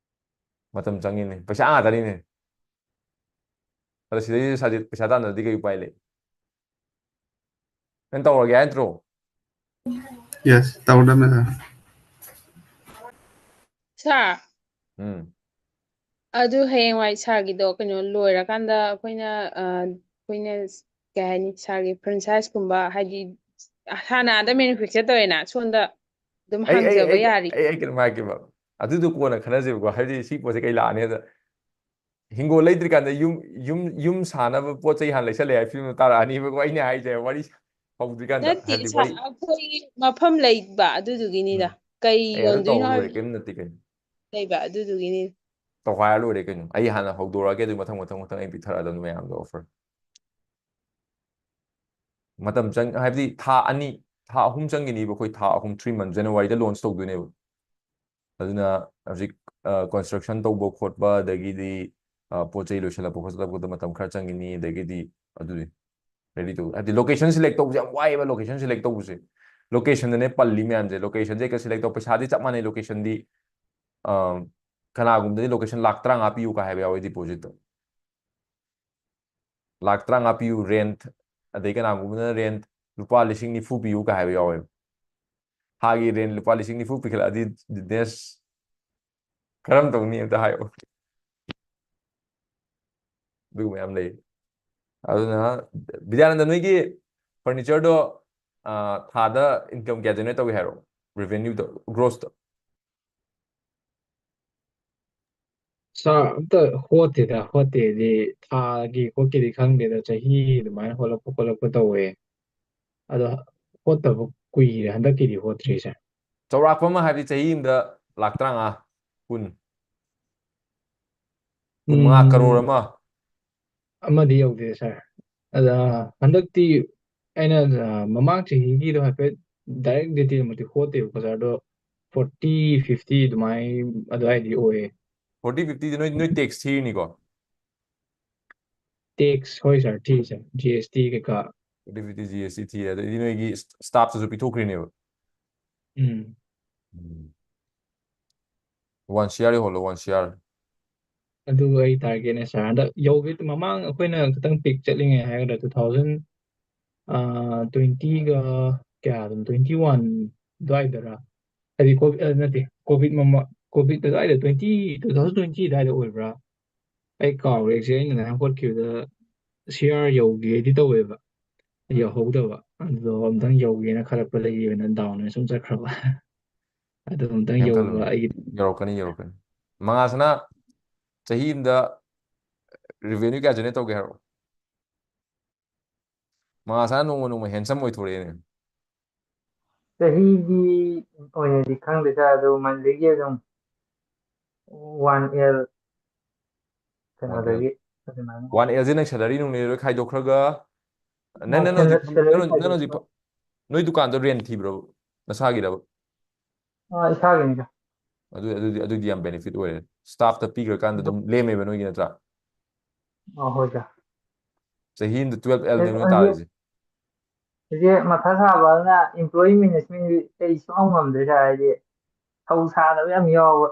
ꯃꯇꯝ ꯆꯪꯉꯤꯅꯦ, ꯄꯩꯁꯥ ꯉꯥꯛꯇꯅꯤꯅꯦ꯫ ꯑꯗꯣ ꯁꯤꯗꯩꯁꯤꯗ ꯁꯥꯖꯤꯠ ꯄꯩꯁꯥ ꯇꯥꯟꯗ꯭ꯔꯗꯤ ꯀꯩ ꯎꯄꯥꯏ ꯂꯩ? ꯅꯪ ꯇꯧꯔꯒꯦ ꯍꯥꯏ ꯅꯠꯇ꯭ꯔꯣ? ꯌꯦꯁ, ꯇꯧꯗꯕꯅꯦ ꯁꯥꯔ꯫ ꯁꯥꯔ, ꯎꯝ꯫ ꯑꯗꯨ ꯍꯌꯦꯡꯋꯥꯏ ꯁꯥꯔꯒꯤꯗꯣ ꯀꯩꯅꯣ ꯂꯣꯏꯔꯀꯥꯟꯗ ꯑꯩꯈꯣꯏꯅ, ꯑ, ꯑꯩꯈꯣꯏꯅ ꯀꯩ ꯍꯥꯏꯅꯤ, ꯁꯥꯔꯒꯤ franchise ꯀꯨꯝꯕ, ꯍꯥꯏꯗꯤ ꯍꯥꯟꯅ ꯑꯥꯗ manufacture ꯇꯧꯋꯦꯅ, ꯁꯣꯝꯗ ꯑꯗꯨꯝ ꯑꯩ ꯑꯩ ꯍꯥꯡꯖꯕ ꯑꯩ ꯌꯥꯔꯤ꯫ ꯑꯩ ꯑꯩ ꯀꯩꯅꯣꯝ ꯍꯥꯏꯒꯦꯕ꯫ ꯑꯗꯨꯗꯣ ꯀꯣꯟꯅ ꯈꯟꯅꯁꯦꯕꯀꯣ, ꯍꯥꯏꯕꯗꯤ ꯁꯤ ꯄꯣꯠꯁꯦ ꯀꯩ ꯂꯥꯛꯑꯅꯤ ꯍꯥꯏꯗ, ꯍꯤꯡꯒꯣꯜ ꯂꯩꯇ꯭ꯔꯤꯀꯥꯟꯗ ꯌꯨꯝ ꯌꯨꯝ ꯌꯨꯝ ꯁꯥꯅꯕ ꯄꯣꯠ ꯆꯩ ꯍꯥꯟꯅ ꯂꯩꯁꯜꯂꯦ ꯍꯥꯏꯕ ꯐꯤꯕꯝ ꯇꯥꯔꯛꯑꯅꯤꯕꯀꯣ, ꯑꯩꯅ ꯍꯥꯏꯁꯦ, ꯋꯥꯔꯤ ꯍꯧꯗ꯭ꯔꯤꯀꯥꯟꯗ꯫ ꯅꯠꯇꯦ, ꯍꯥꯏꯕꯗꯤ ꯁꯥꯔ, ꯋꯥꯔꯤ ꯑꯩꯈꯣꯏ ꯃꯐꯝ ꯂꯩꯕ, ꯑꯗꯨꯗꯨꯒꯤꯅꯤꯗ꯫ ꯎꯝ ꯀꯩ ꯑꯩ ꯑꯗꯨꯝ ꯌꯣꯟꯗꯣꯏꯅꯣ ꯇꯧꯍꯧ ꯂꯣꯏꯔꯦ, ꯍꯥꯏꯕ ꯀꯩꯝ ꯅꯠꯇꯦ ꯀꯩꯅꯣ꯫ ꯂꯩꯕ, ꯑꯗꯨꯗꯨꯒꯤꯅꯤ꯫ ꯇꯧꯈꯥꯏꯔ ꯂꯣꯏꯔꯦ ꯀꯩꯅꯣ꯫ ꯑꯩ ꯍꯥꯟꯅ ꯍꯧꯗꯣꯔꯛꯑꯒꯦ, ꯑꯗꯨ ꯃꯊꯪ ꯃꯊꯪ ꯃꯊꯪ ꯑꯩ ꯄꯤꯊꯔꯛꯑꯗꯕꯅꯤ ꯃꯌꯥꯝꯗꯣ offer꯫ ꯃꯇꯝ ꯆꯪ ꯍꯥꯏꯕꯗꯤ ꯊꯥ ꯑꯅꯤ, ꯊꯥ ꯑꯍꯨꯝ ꯆꯪꯒꯅꯤꯕ꯫ ꯑꯩꯈꯣꯏ ꯊꯥ ꯑꯍꯨꯝ, three months, ꯖꯅꯋꯥꯔꯤꯗ launch ꯇꯧꯗꯣꯏꯅꯦꯕ꯫ ꯑꯗꯨꯅ ꯍꯧꯖꯤꯛ construction ꯇꯧꯕ ꯈꯣꯠꯄ, ꯑꯗꯒꯤꯗꯤ ꯄꯣꯠ ꯆꯩ ꯂꯣꯏꯁꯤꯜꯂꯛꯄ ꯈꯣꯠꯆꯜꯂꯛꯄꯗ ꯃꯇꯝ ꯈꯔ ꯆꯪꯒꯅꯤ꯫ ꯑꯗꯒꯤꯗꯤ ꯑꯗꯨꯗꯤ ready ꯇꯧ, ꯍꯥꯏꯗꯤ location select ꯇꯧꯕꯁꯦ ꯌꯥꯝ ꯋꯥꯏꯑꯦꯕ꯫ Location select ꯇꯧꯕꯁꯦ, locationꯗꯅꯦ ꯄꯜꯂꯤ ꯃꯌꯥꯝꯁꯦ꯫ Locationꯁꯦ ꯍꯦꯛꯇ select ꯇꯧ, ꯄꯩꯁꯥꯗꯤ ꯆꯞ ꯃꯥꯟꯅꯩ꯫ Locationꯗꯤ ꯀꯅꯥꯒꯨꯝꯕꯗꯗꯤ location ꯂꯥꯛ ꯇꯔꯥꯃꯉꯥ ꯄꯤꯌꯨ ꯀꯥꯏ ꯍꯥꯏꯕ ꯌꯥꯎꯋꯦ depositꯇ꯫ ꯂꯥꯛ ꯇꯔꯥꯃꯉꯥ ꯄꯤꯌꯨ rent, ꯑꯗꯩ ꯀꯅꯥꯒꯨꯝꯕꯅ rent ꯂꯨꯄꯥ ꯂꯤꯁꯤꯡ ꯅꯤꯐꯨ ꯄꯤꯌꯨ ꯀꯥꯏ ꯍꯥꯏꯕ ꯌꯥꯎꯋꯦꯕ꯫ ꯊꯥꯒꯤ rent ꯂꯨꯄꯥ ꯂꯤꯁꯤꯡ ꯅꯤꯐꯨ ꯄꯤꯈꯠꯂꯛꯑꯗꯤ business ꯀꯔꯝ ꯇꯧꯅꯤ ꯑꯝꯇ ꯍꯥꯏꯌꯣ꯫ ꯑꯗꯨꯒꯨꯝꯕ ꯌꯥꯝ ꯂꯩ꯫ ꯑꯗꯨꯅ ꯕꯤꯗ꯭ꯌꯥꯅꯟꯗ, ꯅꯣꯏꯒꯤ furnitureꯗꯣ ꯊꯥꯗ income ꯀꯌꯥ generate ꯇꯧꯏ ꯍꯥꯏꯔꯣ? Revenueꯗꯣ, grossꯇꯣ? ꯁꯥꯔ, ꯑꯝꯇ ꯍꯣꯠꯇꯦꯗ, ꯍꯣꯠꯇꯦꯗꯤ, ꯊꯥꯒꯤ ꯈꯣꯠꯀꯤꯗꯤ ꯈꯪꯗꯦꯗ, ꯆꯍꯤ ꯑꯗꯨꯃꯥꯏꯅ ꯍꯣꯠꯂꯛꯄ ꯈꯣꯠꯂꯛꯄ ꯇꯧꯋꯦ꯫ ꯑꯗꯣ ꯍꯣꯠꯇꯕ ꯀꯨꯏꯔꯦ, ꯍꯟꯗꯛꯀꯤꯗꯤ ꯍꯣꯠꯇ꯭ꯔꯤ ꯁꯥꯔ꯫ ꯆꯥꯎꯔꯥꯛꯄ ꯑꯃ ꯍꯥꯏꯕꯗꯤ ꯆꯍꯤ ꯑꯃꯗ ꯂꯥꯛ ꯇꯔꯥꯃꯉꯥ, ꯀꯨꯟ, ꯀꯨꯟꯃꯉꯥ, ꯀꯔꯣꯔ ꯎꯝ, ꯑꯃ? ꯑꯃꯗꯤ ꯌꯧꯗꯦ ꯁꯥꯔ꯫ ꯑꯗ ꯍꯟꯗꯛꯇꯤ ꯑꯩꯅ, ꯑ, ꯃꯃꯥꯡ ꯆꯍꯤꯒꯤꯗꯣ ꯍꯥꯏꯐꯦꯠ direct detail ꯃꯛꯇꯤ ꯍꯣꯠꯇꯦꯕꯀꯣ ꯁꯥꯔ, ꯑꯗꯣ forty fifty ꯑꯗꯨꯃꯥꯏ ꯑꯗꯨꯋꯥꯏꯗꯤ ꯑꯣꯏꯌꯦ꯫ Forty fiftyꯗꯤ ꯅꯣꯏ, ꯅꯣꯏ tax ꯊꯤꯔꯤꯅꯤꯀꯣ? Tax, ꯍꯣꯏ ꯁꯥꯔ, ꯊꯤ ꯁꯥꯔ, G S T ꯀꯩꯀꯥ꯫ Forty fifty G S T ꯊꯤꯔꯦ, ꯑꯗꯩꯗꯤ ꯅꯣꯏꯒꯤ staffꯇꯁꯨ ꯄꯤꯊꯣꯛꯈ꯭ꯔꯤꯅꯦꯕ꯫ ꯎꯝ꯫ ꯎꯝ꯫ One crore ꯍꯣꯜꯂꯣ, one crore꯫ ꯑꯗꯨ ꯑꯩ targetꯅꯦ ꯁꯥꯔ꯫ ꯍꯟꯗꯛ ꯌꯧꯒꯦ, ꯃꯃꯥꯡ ꯑꯩꯈꯣꯏꯅ ꯈꯤꯇꯪ peak ꯆꯠꯂꯤꯉꯩ ꯍꯥꯏꯒꯗ꯭ꯔꯥ, two thousand, ꯑ, twentyꯒ ꯀꯌꯥꯗꯅꯣ, twenty one ꯑꯗꯨꯋꯥꯏꯗꯔ? ꯍꯥꯏꯗꯤ, ꯀꯣ-, ꯑ, ꯅꯠꯇꯦ, COVID ꯃꯃꯥ-, COVID ꯑꯗꯨꯋꯥꯏꯗ, twenty, two thousand twenty ꯑꯗꯨꯋꯥꯏꯗ ꯑꯣꯏꯕ꯭ꯔꯥ? ꯑꯩ ꯀꯥꯎꯔꯦ exact, ꯑꯩꯅ ꯉꯔꯥꯡ ꯍꯣꯠꯈꯤꯕꯗ ꯁꯤ ꯑꯥꯔ ꯌꯧꯒꯦꯗꯤ ꯇꯧꯋꯦꯕ, ꯌꯧꯍꯧꯗꯕ꯫ ꯑꯗꯣ ꯑꯝꯇꯪ ꯌꯧꯒꯦꯅ ꯈꯜꯂꯛꯄꯗꯒꯤ ꯑꯣꯏꯅ ꯗꯥꯎꯟ ꯑꯣꯏꯅ ꯁꯨꯝ ꯆꯠꯈ꯭ꯔꯕ꯫ ꯑꯗꯣ ꯑꯝꯇꯪ ꯀꯩꯝ ꯌꯧꯕ ꯈꯜꯂꯨꯅꯨ꯫ ꯑꯩꯒꯤ ꯌꯧꯔꯛꯀꯅꯤ, ꯌꯧꯔꯛꯀꯅꯤ꯫ ꯃꯉꯥꯁꯅ ꯆꯍꯤ ꯑꯃꯗ ꯔꯤꯚꯦꯅ꯭ꯌꯨ ꯀꯌꯥ ꯖꯦꯅꯦꯔꯦꯠ ꯇꯧꯒꯦ ꯍꯥꯏꯔꯛꯑꯣ꯫ ꯃꯉꯥꯁꯅ ꯅꯣꯡꯃ ꯅꯣꯡꯃ ꯍꯦꯟꯁꯝ ꯑꯣꯏꯊꯣꯔꯛꯑꯦꯅꯦ꯫ ꯆꯍꯤꯒꯤ ꯑꯣꯏꯅꯗꯤ ꯈꯪꯗꯦ ꯁꯥꯔ, ꯑꯗꯨ ꯃꯟꯂꯤꯒꯤ ꯑꯗꯨꯝ ꯋꯥꯟ ꯑꯦꯜ ꯋꯥꯟ ꯑꯦꯜ ꯀꯩꯅꯣꯗꯒꯤ ꯑꯗꯨꯃꯥꯏꯅ ꯋꯥꯟ ꯑꯦꯜꯁꯦ ꯅꯪ ꯁꯦꯂꯔꯤ ꯅꯨꯡꯂꯔꯤ ꯂꯣꯏ ꯈꯥꯏꯗꯣꯛꯈ꯭ꯔꯒ, ꯅꯪ ꯅꯪ ꯍꯧꯖꯤꯛ ꯁꯦꯂꯔꯤ ꯅꯪ ꯅꯪ ꯍꯧꯖꯤꯛ ꯐ- ꯅꯣꯏ ꯗꯨꯀꯥꯟꯗꯣ ꯔꯦꯟ ꯊꯤꯕ꯭ꯔꯣ, ꯅꯁꯥꯒꯤꯔꯕ? ꯑꯥ, ꯏꯁꯥꯒꯤꯅꯤꯗ꯫ ꯑꯗꯨ ꯑꯗꯨꯗꯤ ꯑꯗꯨꯗꯤ ꯌꯥꯝ ꯕꯦꯅꯤꯐꯤꯠ ꯑꯣꯏꯔꯦ꯫ ꯁ꯭ꯇꯥꯐꯇ ꯄꯤꯈ꯭ꯔꯀꯥꯟꯗ ꯑꯗꯨꯝ ꯂꯦꯝꯃꯦꯕ ꯅꯣꯏꯒꯤ, ꯅꯠꯇ꯭ꯔꯥ? ꯑꯥ, ꯍꯣꯏ ꯁꯥꯔ꯫ ꯆꯍꯤ ꯑꯃꯗ ꯇꯨꯋꯦꯜꯞ ꯑꯦꯜꯅꯦ ꯅꯣꯏ ꯍꯧꯖꯤꯛ ꯇꯥꯔꯤꯁꯦ꯫ ꯍꯧꯖꯤꯛ ꯃꯊꯥ ꯁꯥꯕ ꯑꯗꯨꯅ ꯏꯝꯄ꯭ꯂꯣꯌꯤ ꯃꯦꯅꯦꯖꯃꯦꯟꯁꯤ ꯑꯩ ꯁꯨꯡꯉꯝ ꯉꯝꯗ꯭ꯔꯦ ꯁꯥꯔ, ꯍꯥꯏꯗꯤ ꯊꯧ ꯁꯥꯗꯕ ꯌꯥꯝ ꯌꯥꯎꯕ꯫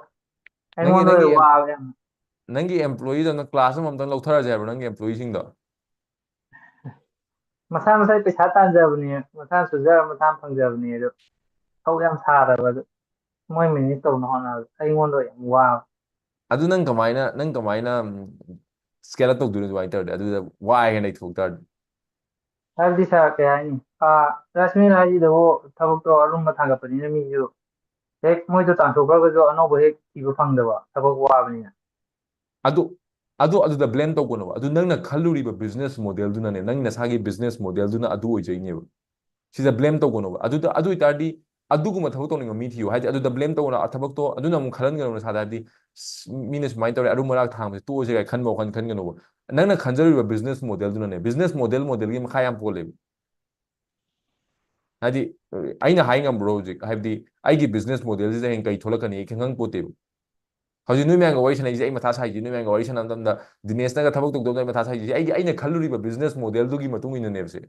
ꯅꯪꯒꯤ ꯑꯩꯉꯣꯟꯗ ꯅꯪꯒꯤ ꯑꯣꯏ ꯑꯦꯝ- ꯋꯥꯕ ꯌꯥꯝꯅ꯫ ꯅꯪꯒꯤ ꯑꯦꯝꯄ꯭ꯂꯣꯌꯤꯗꯣ ꯅꯪ ꯀ꯭ꯂꯥꯁ ꯑꯃꯃꯝꯇꯪ ꯂꯧꯊꯔꯁꯦ ꯍꯥꯏꯕ꯭ꯔꯣ, ꯅꯪꯒꯤ ꯑꯦꯝꯄ꯭ꯂꯣꯌꯤꯁꯤꯡꯗꯣ? ꯃꯁꯥ ꯃꯁꯥꯒꯤ ꯄꯩꯁꯥ ꯇꯥꯟꯖꯕꯅꯦ, ꯃꯁꯥꯅ ꯁꯨꯖꯔ ꯃꯁꯥꯅ ꯐꯪꯖꯕꯅꯦ꯫ ꯑꯗꯣ ꯊꯧ ꯌꯥꯝ ꯁꯥꯗꯕ ꯑꯗꯨ, ꯃꯣꯏ ꯃꯦꯅꯦꯖ ꯇꯧꯅ ꯍꯣꯠꯅꯕꯗ ꯑꯩꯉꯣꯟꯗ ꯌꯥꯝ ꯋꯥꯕ꯫ ꯑꯗꯨ ꯅꯪ ꯀꯃꯥꯏꯅ ꯅꯪ ꯀꯃꯥꯏꯅ ꯁ꯭ꯀꯦꯜ ꯑꯞ ꯇꯧꯗꯣꯏꯅꯣ ꯑꯗꯨꯃꯥꯏꯅ ꯇꯧꯔꯗꯤ, ꯑꯗꯨꯗ ꯋꯥꯏ ꯍꯥꯏꯅ ꯂꯩꯊꯣꯛ ꯇꯥꯔꯗꯤ? ꯍꯥꯏꯕꯗꯤ ꯁꯥꯔ, ꯀꯩ ꯍꯥꯏꯅꯤ, ꯑꯥ, ꯔꯥꯖꯃꯦꯟ ꯍꯥꯏꯁꯤꯗꯕꯨ ꯊꯕꯛꯇꯣ ꯑꯔꯨꯝꯕ ꯊꯥꯡꯒꯠꯄꯅꯤꯅ ꯃꯤꯁꯨ ꯍꯦꯛ ꯃꯣꯏꯗꯣ ꯇꯥꯟꯊꯣꯛꯈ꯭ꯔꯒꯁꯨ ꯑꯅꯧꯕ ꯍꯦꯛ ꯊꯤꯕ ꯐꯪꯗꯕ, ꯊꯕꯛ ꯋꯥꯕꯅꯤꯅ꯫ ꯑꯗꯨ ꯑꯗꯨ ꯑꯗꯨꯗ ꯕ꯭ꯂꯦꯝ ꯇꯧꯒꯅꯣꯕ꯫ ꯑꯗꯨ ꯅꯪꯅ ꯈꯜꯂꯨꯔꯤꯕ ꯕꯤꯖꯤꯅꯦꯁ ꯃꯣꯗꯦꯜꯗꯨꯅꯅꯦ, ꯅꯪ ꯅꯁꯥꯒꯤ ꯕꯤꯖꯤꯅꯦꯁ ꯃꯣꯗꯦꯜꯗꯨꯅ ꯑꯗꯨ ꯑꯣꯏꯖꯩꯅꯦꯕ꯫ ꯁꯤꯗ ꯕ꯭ꯂꯦꯝ ꯇꯧꯒꯅꯣꯕ꯫ ꯑꯗꯨꯗ ꯑꯗꯨ ꯑꯣꯏꯇꯥꯔꯗꯤ ꯑꯗꯨꯒꯨꯝꯕ ꯊꯕꯛ ꯇꯧꯅꯤꯡꯕ ꯃꯤ ꯊꯤꯌꯨ꯫ ꯍꯥꯏꯗꯤ ꯑꯗꯨꯗ ꯕ꯭ꯂꯦꯝ ꯇꯧꯒꯅꯣ, ꯊꯕꯛꯇꯣ ꯑꯗꯨꯅ ꯑꯃꯨꯛ ꯈꯜꯍꯟꯒꯅꯣ ꯅꯁꯥꯗ꯫ ꯍꯥꯏꯗꯤ "ꯁ, ꯃꯤꯅ ꯁꯨꯃꯥꯏꯅ ꯇꯧꯔꯦ, ꯑꯔꯨꯝ ꯑꯔꯥꯛ ꯊꯥꯡꯕꯁꯦ ꯇꯣꯛꯑꯁꯦ" ꯀꯥꯏꯅ ꯈꯟꯕ ꯋꯥꯈꯜ ꯈꯟꯒꯅꯣꯕ꯫ ꯅꯪꯅ ꯈꯟꯖꯔꯤꯕ ꯕꯤꯖꯤꯅꯦꯁ ꯃꯣꯗꯦꯜꯗꯨꯅꯅꯦ, ꯕꯤꯖꯤꯅꯦꯁ ꯃꯣꯗꯦꯜ ꯃꯣꯗꯦꯜꯒꯤ ꯃꯈꯥ ꯌꯥꯝ ꯄꯣꯜꯂꯦꯕ꯫ ꯍꯥꯏꯗꯤ ꯑꯩꯅ ꯍꯥꯏ ꯉꯝꯕ꯭ꯔꯣ ꯍꯧꯖꯤꯛ? ꯍꯥꯏꯕꯗꯤ ꯑꯩꯒꯤ ꯕꯤꯖꯤꯅꯦꯁ ꯃꯣꯗꯦꯜꯁꯤꯗ ꯍꯌꯦꯡ ꯀꯩ ꯊꯣꯛꯂꯛꯀꯅꯤ ꯑꯩ ꯈꯪ ꯄꯣꯠꯇꯦꯕ꯫ ꯍꯧꯖꯤꯛ ꯅꯣꯏ ꯃꯌꯥꯝꯒ ꯋꯥꯔꯤ ꯁꯥꯟꯅꯩꯁꯦ, ꯑꯩ ꯃꯊꯥ ꯁꯥꯏꯁꯦ, ꯅꯣꯏ ꯃꯌꯥꯝꯒ ꯋꯥꯔꯤ ꯁꯥꯟꯅꯕ ꯃꯇꯝꯗ ꯗꯤꯅꯦꯁꯅꯒ ꯊꯕꯛ ꯇꯧꯗꯕꯗ ꯑꯩ ꯃꯊꯥ ꯁꯥꯏꯁꯦ, ꯑꯩꯒꯤ, ꯑꯩꯅ ꯈꯜꯂꯨꯔꯤꯕ ꯕꯤꯖꯤꯅꯦꯁ ꯃꯣꯗꯦꯜꯗꯨꯒꯤ ꯃꯇꯨꯡ ꯏꯟꯅꯅꯦꯕ ꯁꯤ꯫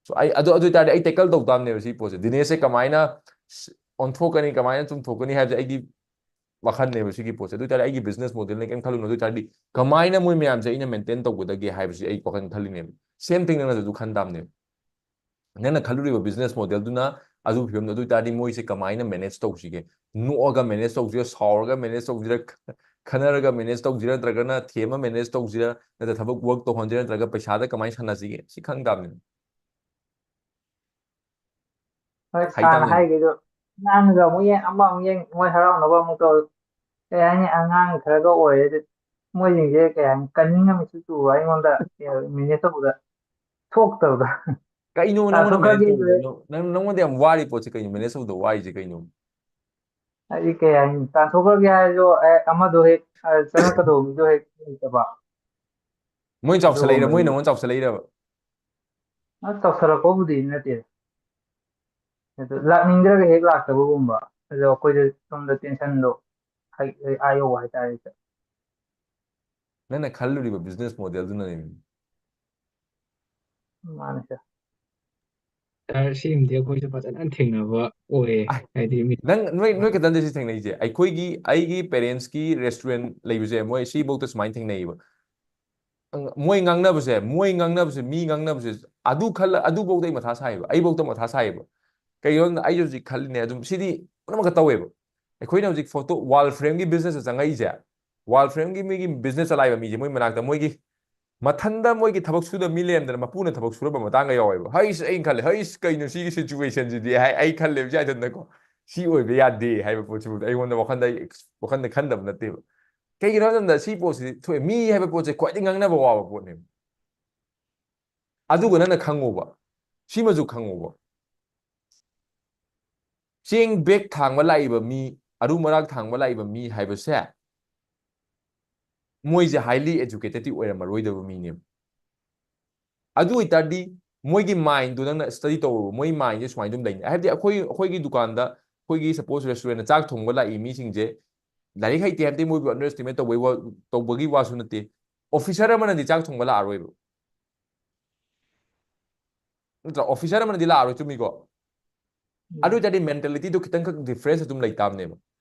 So, ꯑꯩ ꯑꯗꯨ, ꯑꯗꯨ ꯑꯣꯏꯇꯥꯔꯗꯤ ꯑꯩ ꯇꯦꯀꯜ ꯇꯧ ꯇꯥꯕꯅꯦꯕ ꯁꯤ ꯄꯣꯠꯁꯦ꯫ ꯗꯤꯅꯦꯁꯁꯦ ꯀꯃꯥꯏꯅ ꯁ-, ꯑꯣꯟꯊꯣꯛꯀꯅꯤ, ꯀꯃꯥꯏꯅ ꯆꯨꯝꯊꯣꯛꯀꯅꯤ ꯍꯥꯏꯕꯁꯦ ꯑꯩꯗꯤ ꯋꯥꯈꯜꯅꯦꯕ ꯁꯤꯒꯤ ꯄꯣꯠꯁꯦ꯫ ꯑꯗꯨ ꯑꯣꯏꯇꯥꯔꯗꯤ ꯑꯩꯒꯤ ꯕꯤꯖꯤꯅꯦꯁ ꯃꯣꯗꯦꯜꯅ ꯀꯩꯝ ꯈꯜꯂꯨꯅꯨ꯫ ꯑꯗꯨ ꯑꯣꯏꯇꯥꯔꯗꯤ ꯀꯃꯥꯏꯅ ꯃꯣꯏ ꯃꯌꯥꯝꯁꯦ ꯑꯩꯅ ꯃꯦꯟꯇꯦꯟ ꯇꯧꯒꯗꯒꯦ ꯍꯥꯏꯕꯁꯤ ꯑꯩ ꯋꯥꯈꯜ ꯈꯜꯂꯤꯅꯦꯕ꯫ ꯁꯦꯝ ꯊꯤꯡ ꯅꯪꯅꯁꯨ ꯑꯗꯨ ꯈꯟ ꯇꯥꯕꯅꯦꯕ꯫ ꯅꯪꯅ ꯈꯜꯂꯨꯔꯤꯕ ꯕꯤꯖꯤꯅꯦꯁ ꯃꯣꯗꯦꯜꯗꯨꯅ ꯑꯗꯨ ꯐꯤꯕꯝꯗ, ꯑꯗꯨ ꯑꯣꯏꯇꯥꯔꯗꯤ ꯃꯣꯏꯁꯦ ꯀꯃꯥꯏꯅ ꯃꯦꯅꯦꯖ ꯇꯧꯁꯤꯒꯦ? ꯅꯣꯛꯑꯒ ꯃꯦꯅꯦꯖ ꯇꯧꯁꯤꯔꯥ, ꯁꯥꯎꯔꯒ ꯃꯦꯅꯦꯖ ꯇꯧꯁꯤꯔꯥ, ꯈꯟꯅꯔꯒ ꯃꯦꯅꯦꯖ ꯇꯧꯁꯤꯔꯥ, ꯅꯠꯇ꯭ꯔꯒꯅ ꯊꯦꯝꯃ ꯃꯦꯅꯦꯖ ꯇꯧꯁꯤꯔꯥ, ꯅꯠꯇ꯭ꯔ ꯊꯕꯛ ꯋꯥꯔꯛ ꯇꯧꯍꯟꯁꯤꯔꯥ, ꯅꯠꯇ꯭ꯔꯒ ꯄꯩꯁꯥꯗ ꯀꯃꯥꯏꯅ ꯁꯥꯟꯅꯁꯤꯒꯦ, ꯁꯤ ꯈꯪ ꯇꯥꯕꯅꯤꯅ꯫ ꯍꯣꯏ, ꯍꯥꯏ ꯁꯥꯔꯅ ꯇꯥꯕꯅꯤ꯫ ꯍꯥꯏꯈꯤꯗꯣ, ꯑꯉꯥꯡꯒ ꯑꯃꯨꯛ ꯌꯦꯡ, ꯑꯃ ꯑꯃꯨꯛ ꯌꯦꯡ, ꯃꯣꯏ ꯍꯔꯥꯎꯅꯕ ꯑꯃꯨꯛ ꯇꯧ꯫ ꯀꯩ ꯍꯥꯏꯅꯤ, ꯑꯉꯥꯡ ꯈꯔꯒ ꯑꯣꯏꯔꯗꯤ ꯃꯣꯏꯁꯤꯡꯁꯦ ꯀꯩ ꯍꯥꯏꯅꯤ, ꯀꯟꯅꯤꯡ ꯑꯃꯁꯨ ꯆꯨꯕ ꯑꯩꯉꯣꯟꯗ, ꯃꯦꯅꯦꯖ ꯇꯧꯕꯗ ꯊꯣꯛꯇꯕꯗ꯫ ꯀꯩꯅꯣ ꯅꯪꯉꯣꯟꯗ ꯃꯦꯅꯦꯖ ꯇꯥꯟꯊꯣꯛꯈ꯭ꯔꯒꯦ꯫ ꯇꯧꯕꯗꯣ? ꯅꯪ, ꯅꯪꯉꯣꯟꯗ ꯌꯥꯝ ꯋꯥꯔꯤ ꯄꯣꯠꯁꯦ ꯀꯩꯅꯣ? ꯃꯦꯅꯦꯖ ꯇꯧꯕꯗ ꯋꯥꯔꯤꯁꯦ ꯀꯩꯅꯣ? ꯍꯥꯏꯗꯤ ꯀꯩ ꯍꯥꯏꯅꯤ, ꯇꯥꯟꯊꯣꯛꯈ꯭ꯔꯒꯦ ꯍꯥꯏꯔꯁꯨ, ꯑꯦ, ꯑꯃꯗꯣ ꯍꯦꯛ, ꯑ, ꯆꯪꯉꯛꯀꯗꯧꯕ ꯃꯤꯗꯣ ꯍꯦꯛ ꯂꯩꯇꯕ꯫ ꯃꯣꯏ ꯆꯥꯎꯁꯜꯂꯛꯏꯔ? ꯃꯣꯏ ꯑꯗꯨꯒꯨꯝꯕꯒꯤ꯫ ꯅꯪꯉꯣꯟꯗ ꯆꯥꯎꯁꯜꯂꯛꯏꯔꯕ? ꯑ, ꯆꯥꯎꯁꯜꯂꯛꯄꯕꯨꯗꯤ ꯅꯠꯇꯦ꯫ ꯑꯗꯨ ꯂꯥꯛꯅꯤꯡꯗ꯭ꯔꯒ ꯍꯦꯛ ꯂꯥꯛꯇꯕꯒꯨꯝꯕ꯫ ꯑꯗꯣ ꯑꯩꯈꯣꯏꯗ ꯁꯣꯝꯗ ꯇꯦꯟꯁꯟꯗꯣ ꯍꯥꯏ-, ꯑꯥ ꯌꯧꯕ ꯍꯥꯏꯇꯥꯔꯦ꯫ ꯅꯪꯅ ꯈꯜꯂꯨꯔꯤꯕ ꯕꯤꯖꯤꯅꯦꯁ ꯃꯣꯗꯦꯜꯗꯨꯅꯅꯦ꯫ ꯃꯥꯅꯦ ꯁꯥꯔ꯫ ꯁꯥꯔ, ꯁꯤꯃꯗꯤ ꯑꯩꯈꯣꯏꯁꯨ ꯐꯖꯅ ꯊꯦꯡꯅꯕ ꯑꯣꯏꯌꯦ꯫ ꯑꯥꯏ, ꯍꯥꯏꯗꯤ ꯃꯤ ꯅꯪ, ꯅꯣꯏ, ꯅꯣꯏ ꯈꯛꯇ ꯅꯠꯇꯦ ꯁꯤ ꯊꯦꯡꯅꯩꯁꯦ꯫ ꯑꯩꯈꯣꯏꯒꯤ, ꯑꯩꯒꯤ ꯄꯦꯔꯦꯟꯁꯀꯤ ꯔꯦꯁꯇꯨꯔꯦꯟ ꯂꯩꯕꯁꯦ, ꯃꯣꯏ ꯁꯤꯐꯧꯗ ꯁꯨꯃꯥꯏꯅ ꯊꯦꯡꯅꯩꯌꯦꯕ꯫ ꯑꯪ, ꯃꯣꯏ ꯉꯥꯡꯅꯕꯁꯦ, ꯃꯣꯏ ꯉꯥꯡꯅꯕꯁꯦ, ꯃꯤ ꯉꯥꯡꯅꯕꯁꯦ, ꯑꯗꯨ ꯈꯜꯂ, ꯑꯗꯨꯐꯧꯗ ꯑꯩ ꯃꯊꯥ ꯁꯥꯏꯌꯦꯕ, ꯑꯩꯐꯧꯗ ꯃꯊꯥ ꯁꯥꯏꯌꯦꯕ꯫ ꯀꯩꯒꯤꯅꯣ ꯍꯥꯏꯕꯗ ꯑꯩꯁꯨ ꯍꯧꯖꯤꯛ ꯈꯜꯂꯤꯅꯦ, ꯑꯗꯨꯝ ꯁꯤꯗꯤ ꯄꯨꯝꯅꯃꯛꯀ ꯇꯧꯋꯦꯕ꯫ ꯑꯩꯈꯣꯏꯅ ꯍꯧꯖꯤꯛ ꯐꯣꯇꯣ, ꯋꯥꯜ ꯐ꯭ꯔꯦꯝꯒꯤ ꯕꯤꯖꯤꯅꯦꯁꯇ ꯆꯪꯉꯛꯏꯁꯦ, ꯋꯥꯜ ꯐ꯭ꯔꯦꯝꯒꯤ ꯃꯤꯒꯤ ꯕꯤꯖꯤꯅꯦꯁ ꯆꯂꯥꯏꯕ ꯃꯤꯁꯦ, ꯃꯣꯏ ꯃꯅꯥꯛꯇ ꯃꯣꯏꯒꯤ ꯃꯊꯟꯗ ꯃꯣꯏꯒꯤ ꯊꯕꯛ ꯁꯨꯗꯕ ꯃꯤ ꯂꯩꯔꯝꯗꯅ ꯃꯄꯨꯅ ꯊꯕꯛ ꯁꯨꯔꯝꯕ ꯃꯇꯥꯡꯒ ꯌꯥꯎꯋꯦꯕ꯫ ꯍꯩꯁ, ꯑꯩꯅ ꯈꯜꯂꯦ, "ꯍꯩꯁ, ꯀꯩꯅꯣ ꯁꯤꯒꯤ ꯁꯤꯆꯨꯋꯦꯁꯟꯁꯤꯗꯤ?" ꯍꯥꯏ, ꯑꯩ ꯈꯜꯂꯦꯕ ꯏꯆꯥ ꯏꯊꯟꯗꯀꯣ꯫ ꯁꯤ ꯑꯣꯏꯕ ꯌꯥꯗꯦ ꯍꯥꯏꯕ ꯄꯣꯠꯁꯤꯕꯨ ꯑꯩꯉꯣꯟꯗ ꯋꯥꯈꯟꯗ ꯑꯩ, ꯋꯥꯈꯟꯗ ꯈꯟꯗꯕ ꯅꯠꯇꯦꯕ꯫ ꯀꯩꯒꯤꯅꯣ ꯍꯥꯏꯕ ꯃꯇꯝꯗ ꯁꯤ ꯄꯣꯠꯁꯤꯗꯤ ꯊꯣꯛꯑꯦ꯫ ꯃꯤ ꯍꯥꯏꯕ ꯄꯣꯠꯁꯦ ꯈ꯭ꯋꯥꯏꯗꯒꯤ ꯉꯥꯡꯅꯕ ꯋꯥꯕ ꯄꯣꯠꯅꯦꯕ꯫ ꯑꯗꯨꯒ ꯅꯪꯅ ꯈꯪꯉꯣꯕ, ꯁꯤꯃꯁꯨ ꯈꯪꯉꯣꯕ꯫ ꯆꯦꯡ ꯕꯦꯛ ꯊꯥꯡꯕ ꯂꯥꯛꯏꯕ ꯃꯤ, ꯑꯔꯨ ꯃꯔꯥꯛ ꯊꯥꯡꯕ ꯂꯥꯛꯏꯕ ꯃꯤ ꯍꯥꯏꯕꯁꯦ, ꯃꯣꯏꯁꯦ highly educatedꯇꯤ ꯑꯣꯏꯔꯝꯃꯔꯣꯏꯗꯕ ꯃꯤꯅꯦꯕ꯫ ꯑꯗꯨ ꯑꯣꯏꯇꯥꯔꯗꯤ ꯃꯣꯏꯒꯤ ꯃꯥꯏꯟꯗꯨ ꯅꯪꯅ ꯁ꯭ꯇꯗꯤ ꯇꯧꯔꯨꯕ, ꯃꯣꯏ ꯃꯥꯏꯟꯁꯦ ꯁꯨꯃꯥꯏꯅ ꯑꯗꯨꯝ ꯂꯩꯅꯤ꯫ ꯍꯥꯏꯕꯗꯤ ꯑꯩꯈꯣꯏ, ꯑꯩꯈꯣꯏꯒꯤ ꯗꯨꯀꯥꯟꯗ, ꯑꯩꯈꯣꯏꯒꯤ ꯁꯄꯣꯁ ꯔꯦꯁꯇꯨꯔꯦꯟꯗ ꯆꯥꯛ ꯊꯣꯡꯕ ꯂꯥꯛꯏ ꯃꯤꯁꯤꯡꯁꯦ ꯂꯥꯏꯔꯤꯛ ꯍꯩꯇꯦ ꯍꯥꯏꯕꯗꯤ ꯃꯣꯏꯕꯨ ꯑꯟꯗꯔꯑꯦꯁꯇꯤꯃꯦꯠ ꯇꯧꯕꯒꯤ ꯋꯥ, ꯇꯧꯕꯒꯤ ꯋꯥꯁꯨ ꯅꯠꯇꯦ꯫ ꯑꯣꯐꯤꯁꯔ ꯑꯃꯅꯗꯤ ꯆꯥꯛ ꯊꯣꯡꯕ ꯂꯥꯛꯑꯔꯣꯏꯕ꯫ ꯅꯠꯇ꯭ꯔꯥ? ꯑꯣꯐꯤꯁꯔ ꯑꯃꯅꯗꯤ ꯂꯥꯛꯑꯔꯣꯏ, ꯆꯨꯝꯃꯤꯀꯣ? ꯑꯗꯨ ꯑꯣꯏꯇꯥꯔꯗꯤ ꯃꯦꯟꯇꯦꯂꯤꯇꯤꯗꯨ ꯈꯤꯇꯪꯈꯛ ꯗꯤꯐ꯭ꯔꯦꯟꯁ ꯑꯗꯨꯝ ꯂꯩ ꯇꯥꯕꯅꯦꯕ꯫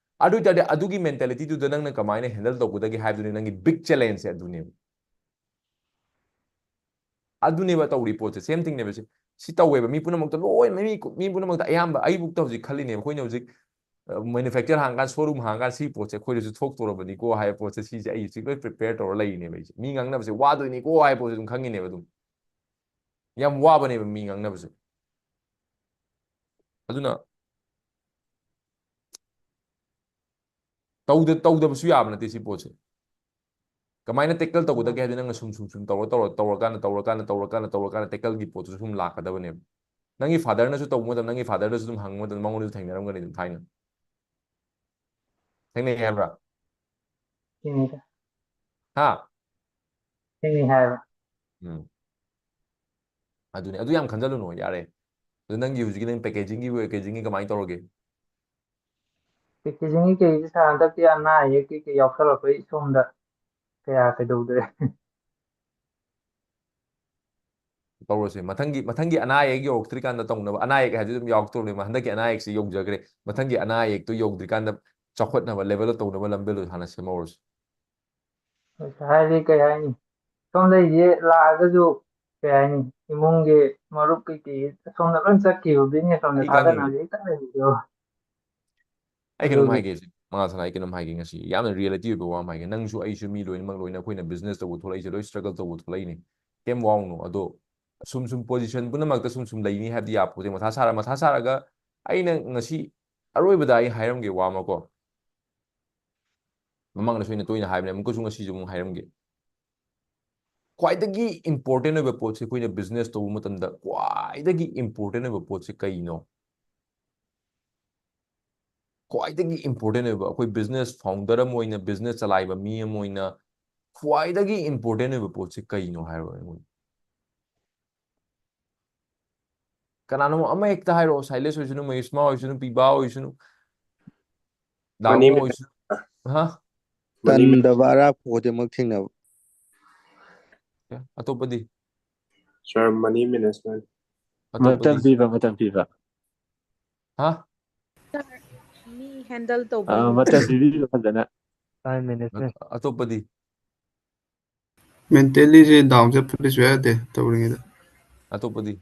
ꯑꯗꯨ ꯑꯣꯏꯇꯥꯔꯗꯤ ꯑꯗꯨꯒꯤ ꯃꯦꯟꯇꯦꯂꯤꯇꯤꯗꯨꯗ ꯅꯪꯅ ꯀꯃꯥꯏꯅ ꯍꯦꯟꯗꯜ ꯇꯧꯒꯗꯒꯦ ꯍꯥꯏꯕꯗꯨꯅꯤ ꯅꯪꯒꯤ ꯕꯤꯛ ꯆꯦꯂꯦꯟꯖꯁꯦ ꯑꯗꯨꯅꯦꯕ꯫ ꯑꯗꯨꯅꯦꯕ ꯇꯧꯔꯤ ꯄꯣꯠꯁꯦ, ꯁꯦꯝ ꯊꯤꯡꯅꯦꯕ ꯁꯤ꯫ ꯁꯤ ꯇꯧꯋꯦꯕ ꯃꯤ ꯄꯨꯝꯅꯃꯛꯇ, ꯂꯣꯏꯅ ꯃꯤ, ꯃꯤ ꯄꯨꯝꯅꯃꯛꯇ, ꯑꯌꯥꯝꯕ ꯑꯩꯕꯨꯛꯇ ꯍꯧꯖꯤꯛ ꯈꯜꯂꯤꯅꯦꯕ꯫ ꯑꯩꯈꯣꯏꯅ ꯍꯧꯖꯤꯛ ꯃꯦꯅꯨꯐꯦꯛꯆꯔ ꯍꯥꯡꯀꯥꯟꯗ, ꯁꯣꯔꯨꯝ ꯍꯥꯡꯀꯥꯟꯗ ꯁꯤ ꯄꯣꯠꯁꯦ ꯑꯩꯈꯣꯏꯗꯁꯨ ꯊꯣꯛꯇꯣꯔꯕꯅꯤꯀꯣ ꯍꯥꯏꯕ ꯄꯣꯠꯁꯦ, ꯁꯤꯁꯦ ꯑꯩ ꯍꯧꯖꯤꯛ ꯂꯣꯏ ꯄ꯭ꯔꯤꯄꯦꯌꯔ ꯇꯧꯔ ꯂꯩꯔꯤꯅꯦꯕ ꯑꯩꯁꯦ꯫ ꯃꯤ ꯉꯥꯡꯅꯕꯁꯦ ꯋꯥꯗꯣꯏꯅꯤꯀꯣ ꯍꯥꯏꯕ ꯄꯣꯠꯁꯦ ꯑꯗꯨꯝ ꯈꯪꯉꯤꯅꯦꯕ ꯑꯗꯨꯝ꯫ ꯌꯥꯝ ꯋꯥꯕꯅꯦꯕ ꯃꯤ ꯉꯥꯡꯅꯕꯁꯦ꯫ ꯑꯗꯨꯅ ꯇꯧꯗ-, ꯇꯧꯗꯕꯁꯨ ꯌꯥꯕ ꯅꯠꯇꯦ ꯁꯤ ꯄꯣꯠꯁꯦ꯫ ꯀꯃꯥꯏꯅ ꯇꯦꯀꯜ ꯇꯧꯒꯗꯒꯦ ꯍꯥꯏꯗꯤ ꯅꯪꯅ ꯁꯨꯝ, ꯁꯨꯝ, ꯁꯨꯝ ꯇꯧꯔ, ꯇꯧꯔ, ꯇꯧꯔꯀꯥꯟꯗ, ꯇꯧꯔꯀꯥꯟꯗ, ꯇꯧꯔꯀꯥꯟꯗ, ꯇꯧꯔꯀꯥꯟꯗ ꯇꯦꯀꯜꯒꯤ ꯄꯣꯠꯇꯨꯁꯨ ꯁꯨꯝ ꯂꯥꯛꯀꯗꯕꯅꯦꯕ꯫ ꯅꯪꯒꯤ ꯐꯥꯗꯔꯅꯁꯨ ꯇꯧꯕ ꯃꯇꯝꯗ, ꯅꯪꯒꯤ ꯐꯥꯗꯔꯗꯁꯨ ꯑꯗꯨꯝ ꯍꯪꯕ ꯃꯇꯝꯗ ꯃꯉꯣꯟꯗꯁꯨ ꯊꯦꯡꯅꯔꯝꯒꯅꯤ ꯑꯗꯨꯝ ꯊꯥꯏꯅ꯫ ꯊꯦꯡꯅꯩ ꯍꯥꯏꯕ꯭ꯔꯥ? ꯊꯦꯡꯅꯩꯗ꯫ ꯍꯥ? ꯊꯦꯡꯅꯩ ꯍꯥꯏꯕ꯫ ꯎꯝ꯫ ꯑꯗꯨꯅꯤ, ꯑꯗꯨ ꯌꯥꯝ ꯈꯟꯖꯜꯂꯨꯅꯣ, ꯌꯥꯔꯦ꯫ ꯑꯗꯨ ꯅꯪꯒꯤ ꯍꯧꯖꯤꯛꯀꯤ ꯅꯪ ꯄꯦꯀꯦꯖꯤꯡꯒꯤ, ꯄꯦꯀꯦꯖꯤꯡꯒꯤ ꯀꯃꯥꯏꯅ ꯇꯧꯔꯒꯦ? ꯄꯦꯀꯦꯖꯤꯡꯒꯤ ꯀꯩꯁꯦ ꯁꯥꯔ ꯍꯟꯗꯛꯇꯤ ꯑꯅꯥ ꯑꯌꯦꯛ ꯀꯩꯀꯩ ꯌꯥꯎꯁꯜꯂꯛꯄꯩ ꯁꯣꯝꯗ ꯀꯌꯥ ꯀꯩꯗꯧꯗ꯭ꯔꯦ꯫ ꯇꯧꯔꯁꯦ꯫ ꯃꯊꯪꯒꯤ, ꯃꯊꯪꯒꯤ ꯑꯅꯥ ꯑꯌꯦꯛ ꯌꯧꯔꯛꯇ꯭ꯔꯤꯀꯥꯟꯗ ꯇꯧꯅꯕ, ꯑꯅꯥ ꯑꯌꯦꯛ ꯍꯥꯏꯗꯤ ꯑꯗꯨꯝ ꯌꯥꯎꯔꯛꯇꯧꯅꯦꯕ꯫ ꯍꯟꯗꯛꯀꯤ ꯑꯅꯥ ꯑꯌꯦꯛꯁꯦ ꯌꯧꯖꯈ꯭ꯔꯦ, ꯃꯊꯪꯒꯤ ꯑꯅꯥ ꯑꯌꯦꯛꯇꯣ ꯌꯧꯗ꯭ꯔꯤꯀꯥꯟꯗ ꯆꯥꯎꯈꯠꯅꯕ ꯂꯦꯚꯦꯜꯗ ꯇꯧꯅꯕ ꯂꯝꯕꯦꯜ ꯑꯣꯏ ꯍꯥꯟꯅ ꯁꯦꯝꯍꯧꯔꯁꯤ꯫ ꯑꯁ, ꯍꯥꯏꯗꯤ ꯀꯩ ꯍꯥꯏꯅꯤ, ꯁꯣꯝꯗꯩꯁꯦ ꯂꯥꯛꯑꯒꯁꯨ ꯀꯩ ꯍꯥꯏꯅꯤ, ꯏꯃꯨꯡꯒꯤ ꯃꯔꯨꯞ ꯀꯩꯀꯩ ꯁꯣꯝꯗ ꯂꯣꯏ ꯆꯠꯈꯤꯕ, ꯕꯤꯖꯤꯅꯦꯁ ꯁꯣꯝꯗ ꯑꯩ ꯈꯪꯉꯤꯅꯦ꯫ ꯊꯥꯗꯅꯕꯁꯦ ꯍꯦꯛꯇ ꯂꯩꯕꯗꯣ꯫ ꯑꯩ ꯀꯩꯅꯣꯝ ꯑꯗꯨꯒꯤ ꯍꯥꯏꯒꯦ, ꯃꯉꯥꯜ ꯁꯅꯥ, ꯑꯩ ꯀꯩꯅꯣꯝ ꯍꯥꯏꯒꯦ꯫ ꯉꯁꯤ ꯌꯥꯝꯅ ꯔꯤꯌꯦꯂꯤꯇꯤ ꯑꯣꯏꯕ ꯋꯥ ꯑꯃ ꯍꯥꯏꯒꯦ꯫ ꯅꯪꯁꯨ ꯑꯩꯁꯨ ꯃꯤ ꯂꯣꯏꯅꯃꯛ, ꯂꯣꯏꯅ ꯑꯩꯈꯣꯏꯅ ꯕꯤꯖꯤꯅꯦꯁ ꯇꯧꯕ ꯊꯣꯛꯂꯛꯏꯁꯦ ꯂꯣꯏ ꯁ꯭ꯇ꯭ꯔꯒꯜ ꯇꯧꯕ ꯊꯣꯛꯂꯛꯏꯅꯦ꯫ ꯀꯩꯝ ꯋꯥꯎꯅꯨ꯫ ꯑꯗꯣ ꯁꯨꯝ ꯁꯨꯝ ꯄꯣꯖꯤꯁꯟ ꯄꯨꯝꯅꯃꯛꯇ ꯁꯨꯝ ꯁꯨꯝ ꯂꯩꯅꯤ ꯍꯥꯏꯕꯗꯤ ꯌꯥꯄꯣꯠꯇꯦ꯫ ꯃꯊꯥ ꯁꯥꯔ, ꯃꯊꯥ ꯁꯥꯔꯒ ꯑꯩꯅ ꯉꯁꯤ ꯑꯔꯣꯏꯕꯗ ꯑꯩ ꯍꯥꯏꯔꯝꯒꯦ ꯋꯥ ꯑꯃꯀꯣ꯫ ꯃꯃꯥꯡꯗꯁꯨ ꯑꯩꯅ ꯇꯣꯏꯅ ꯍꯥꯏꯕꯅꯦ, ꯑꯃꯨꯛꯀꯁꯨ ꯉꯁꯤꯁꯨ ꯑꯃꯨꯛ ꯍꯥꯏꯔꯝꯒꯦ꯫ ꯈ꯭ꯋꯥꯏꯗꯒꯤ ꯏꯝꯄꯣꯔꯇꯦꯟ ꯑꯣꯏꯕ ꯄꯣꯠꯁꯦ ꯑꯩꯈꯣꯏꯅ ꯕꯤꯖꯤꯅꯦꯁ ꯇꯧꯕ ꯃꯇꯝꯗ ꯈ꯭ꯋꯥꯏꯗꯒꯤ ꯏꯝꯄꯣꯔꯇꯦꯟ ꯑꯣꯏꯕ ꯄꯣꯠꯁꯦ ꯀꯩꯅꯣ? ꯈ꯭ꯋꯥꯏꯗꯒꯤ ꯏꯝꯄꯣꯔꯇꯦꯟ ꯑꯣꯏꯕ, ꯑꯩꯈꯣꯏ ꯕꯤꯖꯤꯅꯦꯁ ꯐꯥꯎꯟꯗꯔ ꯑꯃ ꯑꯣꯏꯅ, ꯕꯤꯖꯤꯅꯦꯁ ꯆꯂꯥꯏꯕ ꯃꯤ ꯑꯃ ꯑꯣꯏꯅ ꯈ꯭ꯋꯥꯏꯗꯒꯤ ꯏꯝꯄꯣꯔꯇꯦꯟ ꯑꯣꯏꯕ ꯄꯣꯠꯁꯦ ꯀꯩꯅꯣ ꯍꯥꯏꯔꯣ ꯑꯩꯉꯣꯟꯗ? ꯀꯅꯥꯅꯣ ꯑꯃ ꯍꯦꯛꯇ ꯍꯥꯏꯔꯛꯑꯣ, ꯁꯥꯏꯂꯦꯁ ꯑꯣꯏꯁꯅꯨ, ꯃꯍꯦꯁꯃꯥ ꯑꯣꯏꯁꯅꯨ, ꯄꯤꯕꯥ ꯑꯣꯏꯁꯅꯨ, ꯗꯥꯃꯣ ꯃꯅꯤ ꯑꯣꯏꯁꯅꯨ꯫ ꯍꯥ? ꯃꯅꯤ ꯃꯦ- ꯇꯟꯗꯕ ꯑꯔꯥꯛꯄ ꯈꯨꯗꯤꯡꯃꯛ ꯊꯦꯡꯅꯕ꯫ ꯑꯇꯣꯞꯄꯗꯤ? ꯁꯥꯔ, ꯃꯅꯤ ꯃꯦꯅꯦꯖꯃꯦꯟ꯫ ꯑꯇꯣꯞꯄꯗꯤ? ꯃꯇꯝ ꯄꯤꯕ, ꯃꯇꯝ ꯄꯤꯕ꯫ ꯍꯥ? ꯃꯤ ꯍꯦꯟꯗꯜ ꯇꯧꯕ ꯑ, ꯍꯩꯕ꯫ ꯃꯇꯝ ꯄꯤꯕꯤꯕ ꯐꯖꯅ꯫ Time management. ꯑꯇꯣꯞꯄꯗꯤ? ꯃꯦꯟꯇꯦꯜꯂꯤꯁꯦ ꯗꯥꯎꯟ ꯆꯠꯄꯗꯤ ꯁꯨꯡꯌꯥ ꯌꯥꯗꯦ ꯇꯧꯔꯤꯉꯩꯗ꯫ ꯑꯇꯣꯞꯄꯗꯤ?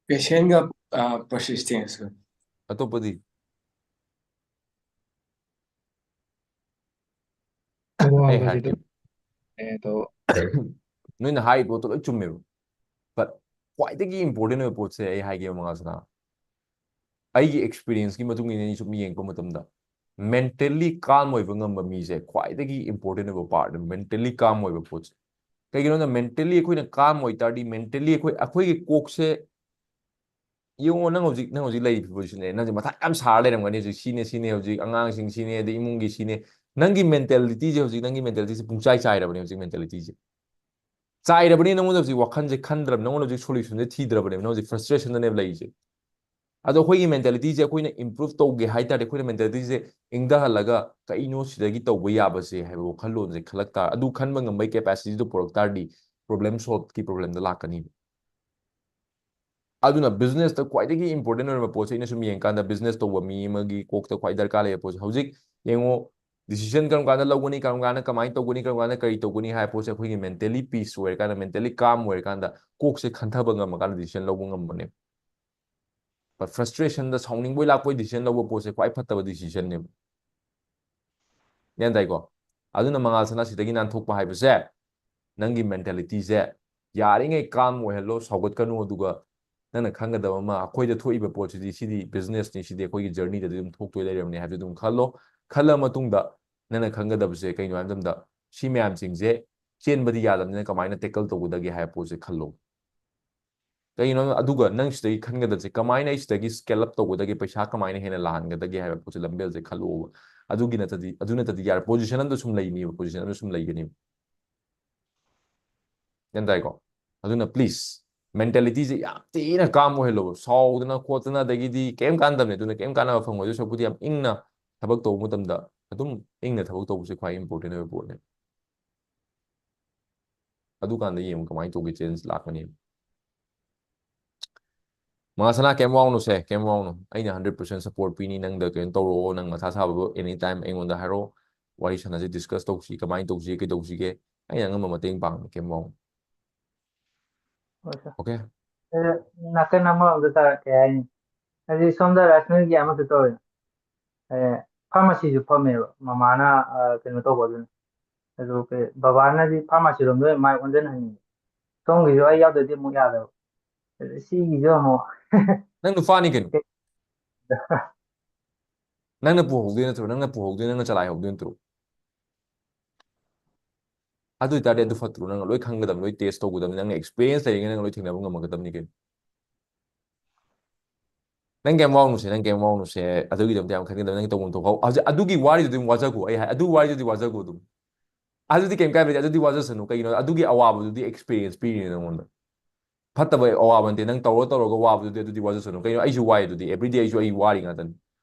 Patience ꯒ persistence ꯒ꯫ ꯑꯇꯣꯞꯄꯗꯤ? ꯑꯗꯣ ꯑꯩ ꯍꯥꯏꯕꯗꯤ ꯍꯥꯏꯔꯛꯀꯦ꯫ ꯑꯗꯨꯝ ꯑꯦ ꯑꯗꯣ ꯅꯣꯏꯅ ꯍꯥꯏꯔꯤꯕ ꯄꯣꯠꯇꯣ ꯂꯣꯏ ꯆꯨꯝꯃꯦꯕ꯫ But ꯈ꯭ꯋꯥꯏꯗꯒꯤ important ꯑꯣꯏꯕ ꯄꯣꯠꯁꯦ ꯑꯩ ꯍꯥꯏꯒꯦꯕ, ꯃꯉꯥꯜ ꯁꯅꯥ꯫ ꯑꯩꯒꯤ experience ꯀꯤ ꯃꯇꯨꯡ ꯏꯟꯅ ꯑꯩꯅ ꯁꯨꯝ ꯌꯦꯡꯉꯛꯄ ꯃꯇꯝꯗ, mentally calm ꯑꯣꯏꯕ ꯉꯝꯕ ꯃꯤꯁꯦ ꯈ꯭ꯋꯥꯏꯗꯒꯤ important ꯑꯣꯏꯕ part ꯅꯦ, mentally calm ꯑꯣꯏꯕ ꯄꯣꯠꯁꯦ꯫ ꯀꯩꯒꯤꯅꯣꯗ, mentally ꯑꯩꯈꯣꯏꯅ calm ꯑꯣꯏ ꯇꯥꯔꯗꯤ, mentally ꯑꯩꯈꯣꯏ, ꯑꯩꯈꯣꯏꯒꯤ ꯀꯣꯛꯁꯦ ꯌꯦꯡꯉꯣ, ꯅꯪ ꯍꯧꯖꯤꯛ, ꯅꯪ ꯍꯧꯖꯤꯛ ꯂꯩꯔꯤꯕ position ꯁꯦ, ꯅꯪꯁꯦ ꯃꯊꯥ ꯌꯥꯝ ꯁꯥꯔ ꯂꯩꯔꯝꯒꯅꯤ꯫ ꯍꯧꯖꯤꯛ ꯁꯤꯅꯦ, ꯁꯤꯅꯦ, ꯍꯧꯖꯤꯛ ꯑꯉꯥꯡꯁꯤꯡ ꯁꯤꯅꯦ, ꯑꯗꯩ ꯏꯃꯨꯡꯒꯤ ꯁꯤꯅꯦ꯫ ꯅꯪꯒꯤ mentality ꯁꯦ ꯍꯧꯖꯤꯛ, ꯅꯪꯒꯤ mentality ꯁꯦ ꯄꯨꯡꯆꯥꯏ ꯆꯥꯏꯔꯕꯅꯦ ꯍꯧꯖꯤꯛ mentality ꯁꯦ꯫ ꯆꯥꯏꯔꯕꯅꯤ, ꯅꯪꯉꯣꯟꯗ ꯍꯧꯖꯤꯛ ꯋꯥꯈꯜꯁꯦ ꯈꯟꯗ꯭ꯔꯕ, ꯅꯪꯉꯣꯟꯗ ꯍꯧꯖꯤꯛ solution ꯁꯦ ꯊꯤꯗ꯭ꯔꯕꯅꯦꯕ, ꯅꯪ ꯍꯧꯖꯤꯛ frustration ꯗꯅꯦꯕ ꯂꯩꯔꯤꯁꯦ꯫ ꯑꯗꯣ ꯑꯩꯈꯣꯏꯒꯤ mentality ꯁꯦ ꯑꯩꯈꯣꯏꯅ improve ꯇꯧꯒꯦ ꯍꯥꯏ ꯇꯥꯔꯗꯤ, ꯑꯩꯈꯣꯏꯅ mentality ꯁꯦ ꯏꯪꯊꯍꯜꯂꯒ ꯀꯩꯅꯣ ꯁꯤꯗꯒꯤ ꯇꯧꯕ ꯌꯥꯕꯁꯦ ꯍꯥꯏꯕ ꯋꯥꯈꯜꯂꯣꯟꯁꯦ ꯈꯜꯂꯛ ꯇꯥꯔ, ꯑꯗꯨ ꯈꯟꯕ ꯉꯝꯕꯒꯤ capacity ꯗꯣ ꯄꯨꯔꯛ ꯇꯥꯔꯗꯤ, problem solve ꯀꯤ problem ꯗ ꯂꯥꯛꯀꯅꯤꯕ꯫ ꯑꯗꯨꯅ business ꯇ ꯈ꯭ꯋꯥꯏꯗꯒꯤ important ꯑꯣꯏꯔꯕ ꯄꯣꯠꯁꯦ ꯑꯩꯅ ꯁꯨꯝ ꯌꯦꯡꯀꯥꯟꯗ, business ꯇꯧꯕ ꯃꯤ ꯑꯃꯒꯤ ꯀꯣꯛꯇ ꯈ꯭ꯋꯥꯏ ꯗꯔꯀꯥꯔ ꯂꯩꯕ ꯄꯣꯠꯁꯦ, ꯍꯧꯖꯤꯛ ꯌꯦꯡꯉꯣ, decision ꯀꯔꯝ ꯀꯥꯟꯗ ꯂꯧꯒꯅꯤ, ꯀꯔꯝ ꯀꯥꯟꯗ ꯀꯃꯥꯏꯅ ꯇꯧꯒꯅꯤ, ꯀꯔꯝ ꯀꯥꯟꯗ ꯀꯔꯤ ꯇꯧꯒꯅꯤ ꯍꯥꯏꯕ ꯄꯣꯠꯁꯦ ꯑꯩꯈꯣꯏꯒꯤ mentally peace ꯑꯣꯏꯔꯀꯥꯟꯗ, mentally calm ꯑꯣꯏꯔꯀꯥꯟꯗ, ꯀꯣꯛꯁꯦ ꯈꯟꯊꯕ ꯉꯝꯃꯀꯥꯟꯗ decision ꯂꯧꯕ ꯉꯝꯕꯅꯦ꯫ But frustration ꯗ, ꯁꯥꯎꯅꯤꯡꯕꯣꯏ ꯂꯥꯛꯄꯣꯏ decision ꯂꯧꯕ ꯄꯣꯠꯁꯦ ꯈ꯭ꯋꯥꯏ ꯐꯠꯇꯕ decision ꯅꯦꯕ꯫ ꯒ꯭ꯌꯥꯟ ꯇꯥꯏꯀꯣ? ꯑꯗꯨꯅ ꯃꯉꯥꯜ ꯁꯅꯥ, ꯁꯤꯗꯒꯤ ꯅꯥꯟꯊꯣꯛꯄ ꯍꯥꯏꯕꯁꯦ, ꯅꯪꯒꯤ mentality ꯁꯦ ꯌꯥꯔꯤꯉꯩ calm ꯑꯣꯏꯍꯜꯂꯣ, ꯁꯥꯎꯒꯠꯀꯅꯨ꯫ ꯑꯗꯨꯒ ꯅꯪꯅ ꯈꯪꯒꯗꯕ ꯑꯃ, ꯑꯩꯈꯣꯏꯗ ꯊꯣꯛꯏꯕ ꯄꯣꯠꯁꯤꯗꯤ, ꯁꯤꯗꯤ business ꯅꯤ, ꯁꯤꯗꯤ ꯑꯩꯈꯣꯏꯒꯤ journey ꯗꯗꯤ ꯑꯗꯨꯝ ꯊꯣꯛꯇꯣꯏ ꯂꯩꯔꯕꯅꯦ ꯍꯥꯏꯕꯗꯨ ꯑꯗꯨꯝ ꯈꯜꯂꯣ꯫ ꯈꯜꯂ ꯃꯇꯨꯡꯗ ꯅꯪꯅ ꯈꯪꯒꯗꯕꯁꯦ ꯀꯩꯅꯣ ꯍꯥꯏꯕ ꯃꯇꯝꯗ, ꯁꯤ ꯃꯌꯥꯝꯁꯤꯡꯁꯦ ꯆꯦꯟꯕꯗꯤ ꯌꯥꯗꯕꯅꯤꯅ ꯀꯃꯥꯏꯅ tackle ꯇꯧꯒꯗꯒꯦ ꯍꯥꯏꯕ ꯄꯣꯠꯁꯦ ꯈꯜꯂꯣ꯫ ꯀꯩꯒꯤꯅꯣ? ꯑꯗꯨꯒ ꯅꯪ ꯁꯤꯗꯒꯤ ꯈꯟꯒꯗꯕꯁꯦ, ꯀꯃꯥꯏꯅ ꯑꯩ ꯁꯤꯗꯒꯤ scale up ꯇꯧꯒꯗꯒꯦ, ꯄꯩꯁꯥ ꯀꯃꯥꯏꯅ ꯍꯦꯟꯅ ꯂꯥꯛꯍꯟꯒꯗꯒꯦ ꯍꯥꯏꯕ ꯄꯣꯠꯁꯦ, ꯂꯝꯕꯦꯜꯁꯦ ꯈꯜꯂꯛꯑꯣꯕ꯫ ꯑꯗꯨꯒꯤ ꯅꯠꯇꯗꯤ, ꯑꯗꯨ ꯅꯠꯇꯗꯤ ꯌꯥꯔꯦ꯫ Position ꯑꯃꯗ ꯁꯨꯝ ꯂꯩꯅꯤꯕ, position ꯑꯃꯗ ꯁꯨꯝ ꯂꯩꯒꯅꯤꯕ꯫ ꯒ꯭ꯌꯥꯟ ꯇꯥꯏꯀꯣ? ꯑꯗꯨꯅ please, mentality ꯁꯦ ꯌꯥꯝ ꯊꯤꯅ calm ꯑꯣꯏꯍꯜꯂꯣꯕ꯫ ꯁꯥꯎꯗꯅ ꯈꯣꯠꯇꯅ, ꯑꯗꯒꯤꯗꯤ ꯀꯩꯝ ꯀꯥꯟꯅꯗꯕꯅꯦ꯫ ꯑꯗꯨꯅ ꯀꯩꯝ ꯀꯥꯟꯅꯕ ꯐꯪꯉꯣꯏ꯫ ꯑꯗꯨ ꯁꯔꯨꯛꯄꯨꯗꯤ ꯌꯥꯝ ꯏꯪꯅ ꯊꯕꯛ ꯇꯧꯕ ꯃꯇꯝꯗ ꯑꯗꯨꯝ ꯏꯪꯅ ꯊꯕꯛ ꯇꯧꯕꯁꯦ ꯈ꯭ꯋꯥꯏ important ꯑꯣꯏꯕ ꯄꯣꯠꯅꯦ꯫ ꯑꯗꯨꯀꯥꯟꯗ ꯌꯦꯡꯉꯨ ꯀꯃꯥꯏꯅ ꯇꯧꯒꯦ, change ꯂꯥꯛꯀꯅꯤ꯫ ꯃꯉꯥꯜ ꯁꯅꯥ, ꯀꯩꯝ ꯋꯥꯎꯅꯨꯁꯦ, ꯀꯩꯝ ꯋꯥꯎꯅꯨ꯫ ꯑꯩꯅ hundred percent support ꯄꯤꯅꯤ, ꯅꯪꯗ ꯀꯩꯅꯣ ꯇꯧꯔꯛꯑꯣ, ꯅꯪ ꯃꯊꯥ ꯁꯥꯕꯗꯣ anytime ꯑꯩꯉꯣꯟꯗ ꯍꯥꯏꯔꯛꯑꯣ꯫ ꯋꯥꯔꯤ ꯁꯥꯟꯅꯁꯤ, discuss ꯇꯧꯁꯤ, ꯀꯃꯥꯏꯅ ꯇꯧꯁꯤ, ꯀꯩꯗꯧꯁꯤꯒꯦ, ꯑꯩꯅ ꯑꯉꯝꯕ ꯃꯇꯦꯡ ꯄꯥꯡꯒꯦ, ꯀꯩꯝ ꯋꯥꯎꯅꯨ꯫ ꯍꯣꯏ sir꯫ Okay? ꯑꯗꯨ ꯅꯥꯀꯟ ꯑꯃꯔꯣꯝꯗ ꯇꯥꯔꯛꯀꯦ ꯍꯥꯏꯅꯤ꯫ ꯍꯥꯏꯗꯤ ꯁꯣꯝꯗ ꯔꯥꯁꯅꯦꯜꯒꯤ ꯑꯃꯁꯨ ꯇꯧꯋꯦ꯫ ꯑꯦ, ꯐꯥꯔꯃꯥꯁꯤꯁꯨ ꯐꯝꯃꯦꯕ ꯃꯃꯥꯅ, ꯑ, ꯀꯩꯅꯣ ꯇꯧꯕ ꯑꯗꯨꯅ꯫ ꯑꯗꯨ ꯀꯩ, ꯕꯕꯥꯅꯗꯤ ꯐꯥꯔꯃꯥꯁꯤꯔꯣꯝꯗ ꯑꯣꯏꯅ ꯃꯥꯏ ꯑꯣꯟꯁꯤꯟꯍꯟꯅꯤꯡꯉꯤ꯫ ꯁꯣꯝꯒꯤꯁꯨ ꯑꯩ ꯌꯥꯎꯗ꯭ꯔꯗꯤ ꯑꯃꯨꯛ ꯌꯥꯗꯕ꯫ ꯑꯗꯨ ꯁꯤꯒꯤꯁꯨ ꯑꯃꯨꯛ ꯅꯪ ꯅꯨꯄꯥꯅꯤ ꯀꯩꯅꯣ꯫ ꯅꯪꯅ ꯄꯨꯍꯧꯗꯣꯏ ꯅꯠꯇ꯭ꯔꯣ? ꯅꯪꯅ ꯄꯨꯍꯧꯗꯣꯏ, ꯅꯪꯅ ꯆꯂꯥꯏꯍꯧꯗꯣꯏ ꯅꯠꯇ꯭ꯔꯣ? ꯑꯗꯨ ꯑꯣꯏꯇꯥꯔꯗꯤ ꯑꯗꯨ ꯐꯠꯇ꯭ꯔꯣ? ꯅꯪꯅ ꯂꯣꯏ ꯈꯪꯒꯗꯕꯅꯤ, ꯂꯣꯏ ꯇꯦꯁ ꯇꯧꯒꯗꯕꯅꯤ, ꯅꯪꯅ ꯑꯦꯛꯁꯄꯤꯔꯤꯌꯦꯟꯁ ꯂꯩꯔꯤꯉꯩ ꯅꯪ ꯂꯣꯏ ꯊꯦꯡꯅꯕ ꯉꯝꯃꯛꯀꯗꯕꯅꯤ ꯀꯩꯅꯣ꯫ ꯅꯪ ꯀꯩꯝ ꯋꯥꯎꯅꯨꯁꯦ, ꯅꯪ ꯀꯩꯝ ꯋꯥꯎꯅꯨꯁꯦ, ꯑꯗꯨꯒꯤꯗꯃꯛꯇ ꯌꯥꯝ ꯈꯟꯒꯗꯕ, ꯅꯪ ꯇꯧꯐꯝ ꯊꯣꯛꯄ ꯍꯧ-, ꯍꯧꯖꯤꯛ ꯑꯗꯨꯒꯤ ꯋꯥꯔꯤꯗꯨ ꯑꯗꯨꯝ ꯋꯥꯖꯈꯣ꯫ ꯑꯩ ꯍꯥꯏ, ꯑꯗꯨ ꯋꯥꯔꯤꯗꯨꯗꯤ ꯋꯥꯖꯈꯣ ꯑꯗꯨꯝ꯫ ꯑꯗꯨꯗꯤ ꯀꯩꯝ ꯀꯥꯏꯕ ꯂꯩꯇꯦ, ꯑꯗꯨꯗꯤ ꯋꯥꯖꯁꯅꯨ꯫ ꯀꯩꯒꯤꯅꯣ? ꯑꯗꯨꯒꯤ ꯑꯋꯥꯕꯗꯨꯗꯤ ꯑꯦꯛꯁꯄꯤꯔꯤꯌꯦꯟꯁ ꯄꯤꯔꯤꯅꯦ ꯅꯪꯉꯣꯟꯗ꯫ ꯐꯠꯇꯕ ꯑꯋꯥꯕ ꯅꯠꯇꯦ, ꯅꯪ ꯇꯧꯔ ꯇꯧꯔꯒ ꯋꯥꯕꯗꯨꯗꯤ ꯑꯗꯨꯗꯤ ꯋꯥꯖꯁꯅꯨ꯫ ꯀꯩꯅꯣ? ꯑꯩꯁꯨ ꯋꯥꯏ ꯑꯗꯨꯗꯤ, ꯑꯦꯕ꯭ꯔꯤꯗꯦ ꯑꯩꯁꯨ ꯑꯩ ꯋꯥꯔꯤ ꯉꯥꯛꯇꯅꯤ꯫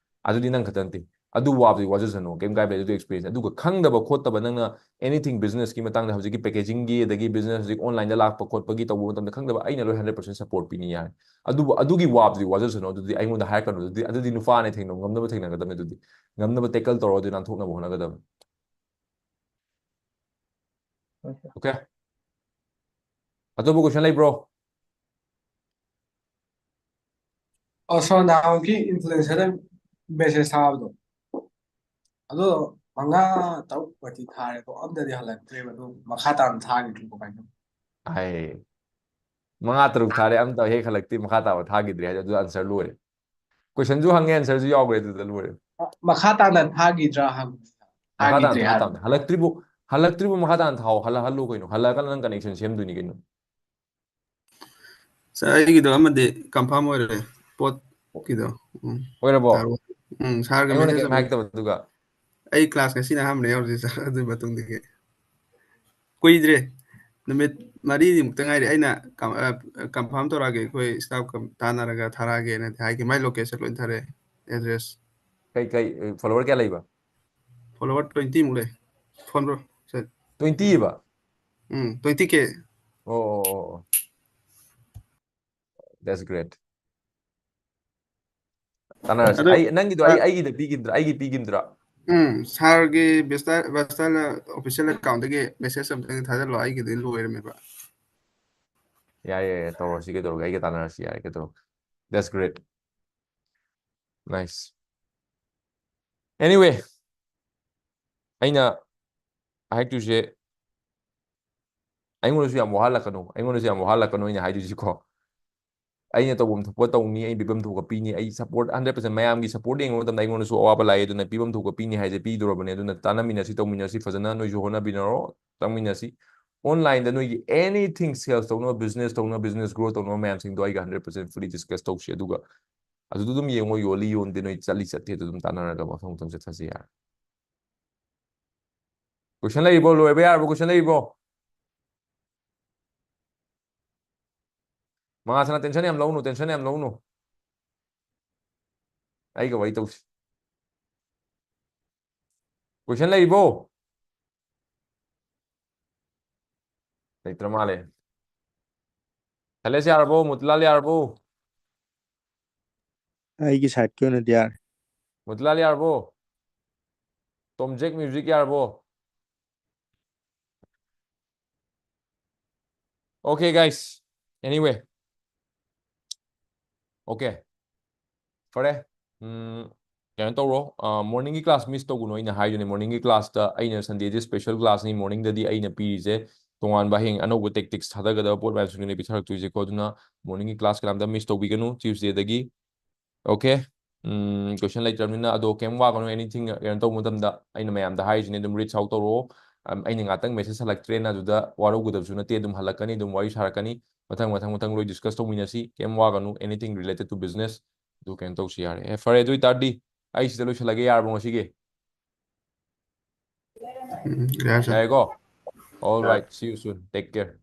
ꯑꯗꯨꯗꯤ ꯅꯪ ꯈꯛꯇ ꯅꯠꯇꯦ꯫ ꯑꯗꯨ ꯋꯥꯕꯗꯤ ꯋꯥꯖꯁꯅꯨ, ꯀꯩꯝ ꯀꯥꯏꯕ ꯂꯩꯇꯦ, ꯑꯗꯨ ꯑꯦꯛꯁꯄꯤꯔꯤꯌꯦꯟꯁ꯫ ꯑꯗꯨꯒ ꯈꯪꯗꯕ ꯈꯣꯠꯇꯕ ꯅꯪꯅ anything business ꯀꯤ ꯃꯇꯥꯡꯗ ꯍꯧꯖꯤꯛꯀꯤ packaging ꯒꯤ ꯑꯗꯒꯤ business ꯍꯧꯖꯤꯛ online ꯗ ꯂꯥꯛꯄ ꯈꯣꯠꯄꯒꯤ ꯇꯧꯕ ꯃꯇꯝꯗ ꯈꯪꯗꯕ ꯑꯩꯅ ꯂꯣꯏ hundred percent support ꯄꯤꯅꯤ ꯌꯥꯏ꯫ ꯑꯗꯨꯕꯨ ꯑꯗꯨꯒꯤ ꯋꯥꯕꯗꯤ ꯋꯥꯖꯁꯅꯨ, ꯑꯗꯨꯗꯤ ꯑꯩꯉꯣꯟꯗ ꯍꯥꯏꯔꯛꯀꯅꯨ, ꯑꯗꯨꯗꯤ, ꯑꯗꯨꯗꯤ ꯅꯨꯄꯥꯅ ꯊꯦꯡꯅꯕ ꯉꯝꯅꯕ ꯊꯦꯡꯅꯒꯗꯕꯅꯤ, ꯑꯗꯨꯗꯤ ꯉꯝꯅꯕ tackle ꯇꯧꯔꯒ ꯑꯗꯨ ꯅꯥꯟꯊꯣꯛꯅꯕ ꯍꯣꯠꯅꯒꯗꯕꯅꯤ꯫ Okay. ꯑꯇꯣꯞꯄ question ꯂꯩꯕ꯭ꯔꯣ? ꯑꯣ, ꯁꯣ ꯅꯍꯥꯟꯒꯤ influencer ꯗ message ꯊꯥꯕꯗꯣ, ꯑꯗꯣ ꯃꯉꯥ ꯇꯔꯨꯛ ꯃꯇꯤ ꯊꯥꯔꯦꯀꯣ, ꯑꯝꯇꯗꯤ ꯍꯜꯂꯛꯇ꯭ꯔꯦꯕ, ꯑꯗꯣ ꯃꯈꯥ ꯇꯥꯅ ꯊꯥꯈꯤꯗ꯭ꯔꯤ ꯀꯃꯥꯏꯅ ꯇꯧꯕ? ꯍꯥꯏ, ꯃꯉꯥ ꯇꯔꯨꯛ ꯊꯥꯔꯦ, ꯑꯝꯇ ꯍꯦꯛ ꯍꯜꯂꯛꯇꯦ, ꯃꯈꯥ ꯇꯥꯕ ꯊꯥꯈꯤꯗ꯭ꯔꯦ ꯍꯥꯏꯗꯤ ꯑꯗꯨ answer ꯂꯣꯏꯔꯦ꯫ Question ꯁꯨ ꯍꯪꯉꯦ, answer ꯁꯨ ꯌꯥꯎꯈ꯭ꯔꯦ, ꯑꯗꯨꯗ ꯂꯣꯏꯔꯦ꯫ ꯃꯈꯥ ꯇꯥꯅ ꯊꯥꯈꯤꯗ꯭ꯔꯥ ꯍꯪꯕ꯫ ꯃꯈꯥ ꯇꯥꯅ ꯊꯥꯈꯤꯗ꯭ꯔꯦ ꯊꯥ ꯍꯥꯏꯕ꯫ ꯇꯥꯕꯅꯦ꯫ ꯍꯜꯂꯛꯇ꯭ꯔꯤꯕꯨ, ꯍꯜꯂꯛꯇ꯭ꯔꯤꯕꯨ ꯃꯈꯥ ꯇꯥꯅ ꯊꯥꯎ, ꯍꯜꯂꯛꯍꯜꯂꯣ ꯀꯩꯅꯣ, ꯍꯜꯂꯛꯑꯀꯥꯟꯗ ꯅꯪ connection ꯁꯦꯝꯗꯣꯏꯅꯤ ꯀꯩꯅꯣ꯫ Sir, ꯑꯩꯒꯤꯗꯣ ꯑꯃꯗꯤ confirm ꯑꯣꯏꯔꯦ, ꯄꯣꯠꯀꯤꯗꯣ꯫ ꯎꯝ꯫ ꯑꯣꯏꯔꯕꯣ? ꯇꯥꯔꯣ꯫ ꯎꯝ, sir ꯒ ꯑꯩꯉꯣꯟꯗ message ꯀꯩꯝ ꯑꯃ ꯍꯥꯏꯔꯛꯇꯕ ꯑꯗꯨꯒ? ꯑꯩ class ꯉꯁꯤꯅ ꯑꯍꯥꯟꯕꯅꯦ ꯌꯥꯎꯔꯤꯁꯦ, sir, ꯑꯗꯨꯒꯤ ꯃꯇꯨꯡꯗꯒꯤ꯫ ꯀꯨꯏꯗ꯭ꯔꯦ, ꯅꯨꯃꯤꯠ ꯃꯔꯤꯅꯤꯃꯨꯛꯇ ꯉꯥꯏꯔꯤ꯫ ꯑꯩꯅ ꯀꯝ-, ꯑ, confirm ꯇꯧꯔꯛꯑꯒꯦ, ꯑꯩꯈꯣꯏ staff ꯀ ꯇꯥꯟꯅꯔꯒ ꯊꯥꯔꯛꯑꯒꯦꯅꯗꯤ ꯍꯥꯏꯈꯤ꯫ ꯃꯥꯏ location ꯂꯣꯏ ꯊꯥꯔꯛꯑꯦ, address꯫ ꯀꯩ, ꯀꯩ, follower ꯀꯌꯥ ꯂꯩꯕ? Follower twenty ꯃꯨꯛ ꯂꯩ꯫ Phone bro, sir꯫ Twenty ꯑꯕ? ꯎꯝ, twenty K꯫ ꯑꯣ, ꯑꯣ, ꯑꯣ, ꯑꯣ꯫ That's great꯫ ꯇꯥꯟꯅꯔꯁꯦ꯫ ꯑꯗꯣ, ꯑꯩ, ꯅꯪꯒꯤꯗꯣ ꯑ, ꯑꯩ, ꯑꯩꯒꯤꯗ ꯄꯤꯈꯤꯗ꯭ꯔꯥ? ꯑꯩꯒꯤ ꯄꯤꯈꯤꯗ꯭ꯔꯥ? ꯎꯝ, sir ꯒꯤ ꯕꯤꯁꯇꯥ-, ꯕꯤꯁꯇꯥꯜ official account ꯇꯒꯤ message ꯑꯝꯇꯪ ꯊꯥꯖꯤꯜꯂꯣ, ꯑꯩꯒꯤꯗꯤ ꯂꯣꯏꯔꯝꯃꯦꯕ꯫ ꯌꯥꯏ ꯌꯥꯏ ꯌꯥꯏ, ꯇꯧꯔꯁꯤ, ꯀꯩꯗꯧꯔꯒꯦ? ꯑꯩꯒ ꯇꯥꯟꯅꯔꯁꯤ, ꯌꯥꯔꯦ, ꯀꯩꯗꯧꯔꯒꯦ? That's great. Nice. Anyway, ꯑꯩꯅ ꯍꯥꯏꯗꯣꯏꯁꯦ, ꯑꯩꯉꯣꯟꯗꯁꯨ ꯌꯥꯝ ꯋꯥꯍꯜꯂꯛꯀꯅꯨ, ꯑꯩꯉꯣꯟꯗꯁꯨ ꯌꯥꯝ ꯋꯥꯍꯜꯂꯛꯀꯅꯨ ꯑꯩꯅ ꯍꯥꯏꯗꯣꯏꯁꯤꯀꯣ. ꯑꯩꯅ ꯇꯧꯐꯝ ꯊꯣꯛꯄ ꯇꯧꯅꯤ, ꯑꯩ ꯄꯤꯐꯝ ꯊꯣꯛꯄ ꯄꯤꯅꯤ, ꯑꯩ support hundred percent, ꯃꯌꯥꯝꯒꯤ support ꯌꯦꯡꯕ ꯃꯇꯝꯗ ꯑꯩꯉꯣꯟꯗꯁꯨ ꯑꯋꯥꯕ ꯂꯥꯛꯑꯦ, ꯑꯗꯨꯅ ꯄꯤꯐꯝ ꯊꯣꯛꯄ ꯄꯤꯅꯤ ꯍꯥꯏꯁꯦ ꯄꯤꯗꯣꯔꯕꯅꯦ꯫ ꯑꯗꯨꯅ ꯇꯥꯟꯅꯃꯤꯟꯅꯁꯤ, ꯇꯧꯃꯤꯟꯅꯁꯤ, ꯐꯖꯅ ꯅꯣꯏꯁꯨ ꯍꯣꯠꯅꯕꯤꯅꯔꯣ, ꯆꯪꯃꯤꯟꯅꯁꯤ꯫ Online ꯗ ꯅꯣꯏꯒꯤ anything sales ꯇꯧꯅꯕ, business ꯇꯧꯅꯕ, business grow ꯇꯧꯅꯕ ꯃꯌꯥꯝꯁꯤꯡꯗꯣ ꯑꯩꯒ hundred percent fully discuss ꯇꯧꯁꯤ꯫ ꯑꯗꯨꯒ ꯑꯗꯨꯗ ꯑꯗꯨꯝ ꯌꯦꯡꯉꯣ, ꯌꯣꯜꯂꯤ ꯌꯣꯟꯗꯦ, ꯅꯣꯏ ꯆꯠꯂꯤ ꯆꯠꯇꯦ, ꯑꯗꯨ ꯑꯗꯨꯝ ꯇꯥꯟꯅꯔꯒ ꯃꯊꯪ ꯃꯊꯪ ꯆꯠꯊꯁꯤ ꯌꯥꯔꯦ꯫ Question ꯂꯩꯔꯤꯕꯣ? ꯂꯣꯏꯕ ꯌꯥꯔꯕꯣ? Question ꯂꯩꯔꯤꯕꯣ? ꯃꯉꯥꯁꯅꯥ, tension ꯌꯥꯝ ꯂꯧꯅꯨ, tension ꯌꯥꯝ ꯂꯧꯅꯨ꯫ ꯑꯩꯒ ꯋꯥꯔꯤ ꯇꯧꯁꯤ꯫ Question ꯂꯩꯔꯤꯕꯣ? ꯂꯩꯇ꯭ꯔ ꯃꯥꯜꯂꯦ꯫ ꯁꯥꯏꯂꯦꯁ ꯌꯥꯔꯕꯣ? ꯃꯨꯇꯨꯂꯥꯜ ꯌꯥꯔꯕꯣ? ꯑꯩꯒꯤ side ꯀꯤ ꯑꯣꯏꯅꯗꯤ ꯌꯥꯔꯦ꯫ ꯃꯨꯇꯨꯂꯥꯜ ꯌꯥꯔꯕꯣ? Tom Jack Music ꯌꯥꯔꯕꯣ? Okay, guys. Anyway. Okay. ꯐꯔꯦ꯫ ꯎꯝ, ꯀꯩꯅꯣ ꯇꯧꯔꯣ꯫ ꯑ, morning ꯒꯤ class miss ꯇꯧꯒꯅꯨ, ꯑꯩꯅ ꯍꯥꯏꯗꯨꯅꯦ꯫ Morning ꯒꯤ class ꯇ ꯑꯩꯅ Sunday ꯗꯤ special class ꯅꯤ꯫ Morning ꯗꯗꯤ ꯑꯩꯅ ꯄꯤꯔꯤꯁꯦ ꯇꯣꯉꯥꯟꯕ, ꯍꯌꯦꯡ ꯑꯅꯧꯕ tactics ꯊꯥꯗꯒꯗꯕ ꯄꯣꯠ ꯃꯌꯥꯝꯁꯤꯡꯗꯨꯅꯦ ꯄꯤꯊꯔꯛꯇꯣꯏꯁꯦꯀꯣ꯫ ꯑꯗꯨꯅ morning ꯒꯤ class ꯀꯅꯥꯝꯇ miss ꯇꯧꯕꯤꯒꯅꯨ Tuesday ꯗꯒꯤ꯫ Okay? ꯎꯝ, question ꯂꯩꯇ꯭ꯔꯕꯅꯤꯅ ꯑꯗꯣ ꯀꯩꯝ ꯋꯥꯒꯅꯨ, anything ꯀꯩꯅꯣ ꯇꯧꯕ ꯃꯇꯝꯗ ꯑꯩꯅ ꯃꯌꯥꯝꯗ ꯍꯥꯏꯔꯤꯁꯤꯅꯦ, ꯑꯗꯨꯝ reach out ꯇꯧꯔꯛꯑꯣ꯫ ꯑꯝ, ꯑꯩꯅ ꯉꯥꯛꯇꯪ message ꯍꯜꯂꯛꯇ꯭ꯔꯦꯅ ꯑꯗꯨꯗ ꯋꯥꯔꯧꯒꯗꯕꯁꯨ ꯅꯠꯇꯦ, ꯑꯗꯨꯝ ꯍꯜꯂꯛꯀꯅꯤ, ꯑꯗꯨꯝ ꯋꯥꯔꯤ ꯁꯥꯔꯛꯀꯅꯤ꯫ ꯃꯊꯪ, ꯃꯊꯪ, ꯃꯊꯪ ꯂꯣꯏ discuss ꯇꯧꯃꯤꯟꯅꯁꯤ, ꯀꯩꯝ ꯋꯥꯒꯅꯨ, anything related to business ꯑꯗꯨ ꯀꯩꯅꯣ ꯇꯧꯁꯤ ꯌꯥꯔꯦ꯫ ꯑꯦ, ꯐꯔꯦ, ꯑꯗꯨ ꯑꯣꯏꯇꯥꯔꯗꯤ ꯑꯩ ꯁꯤꯗ ꯂꯣꯏꯁꯤꯜꯂꯒꯦ, ꯌꯥꯔꯕꯣ ꯉꯁꯤꯒꯤ? ꯎꯝ, ꯌꯥꯔꯦ, sir. ꯌꯥꯔꯦꯀꯣ? All right, see you soon, take care.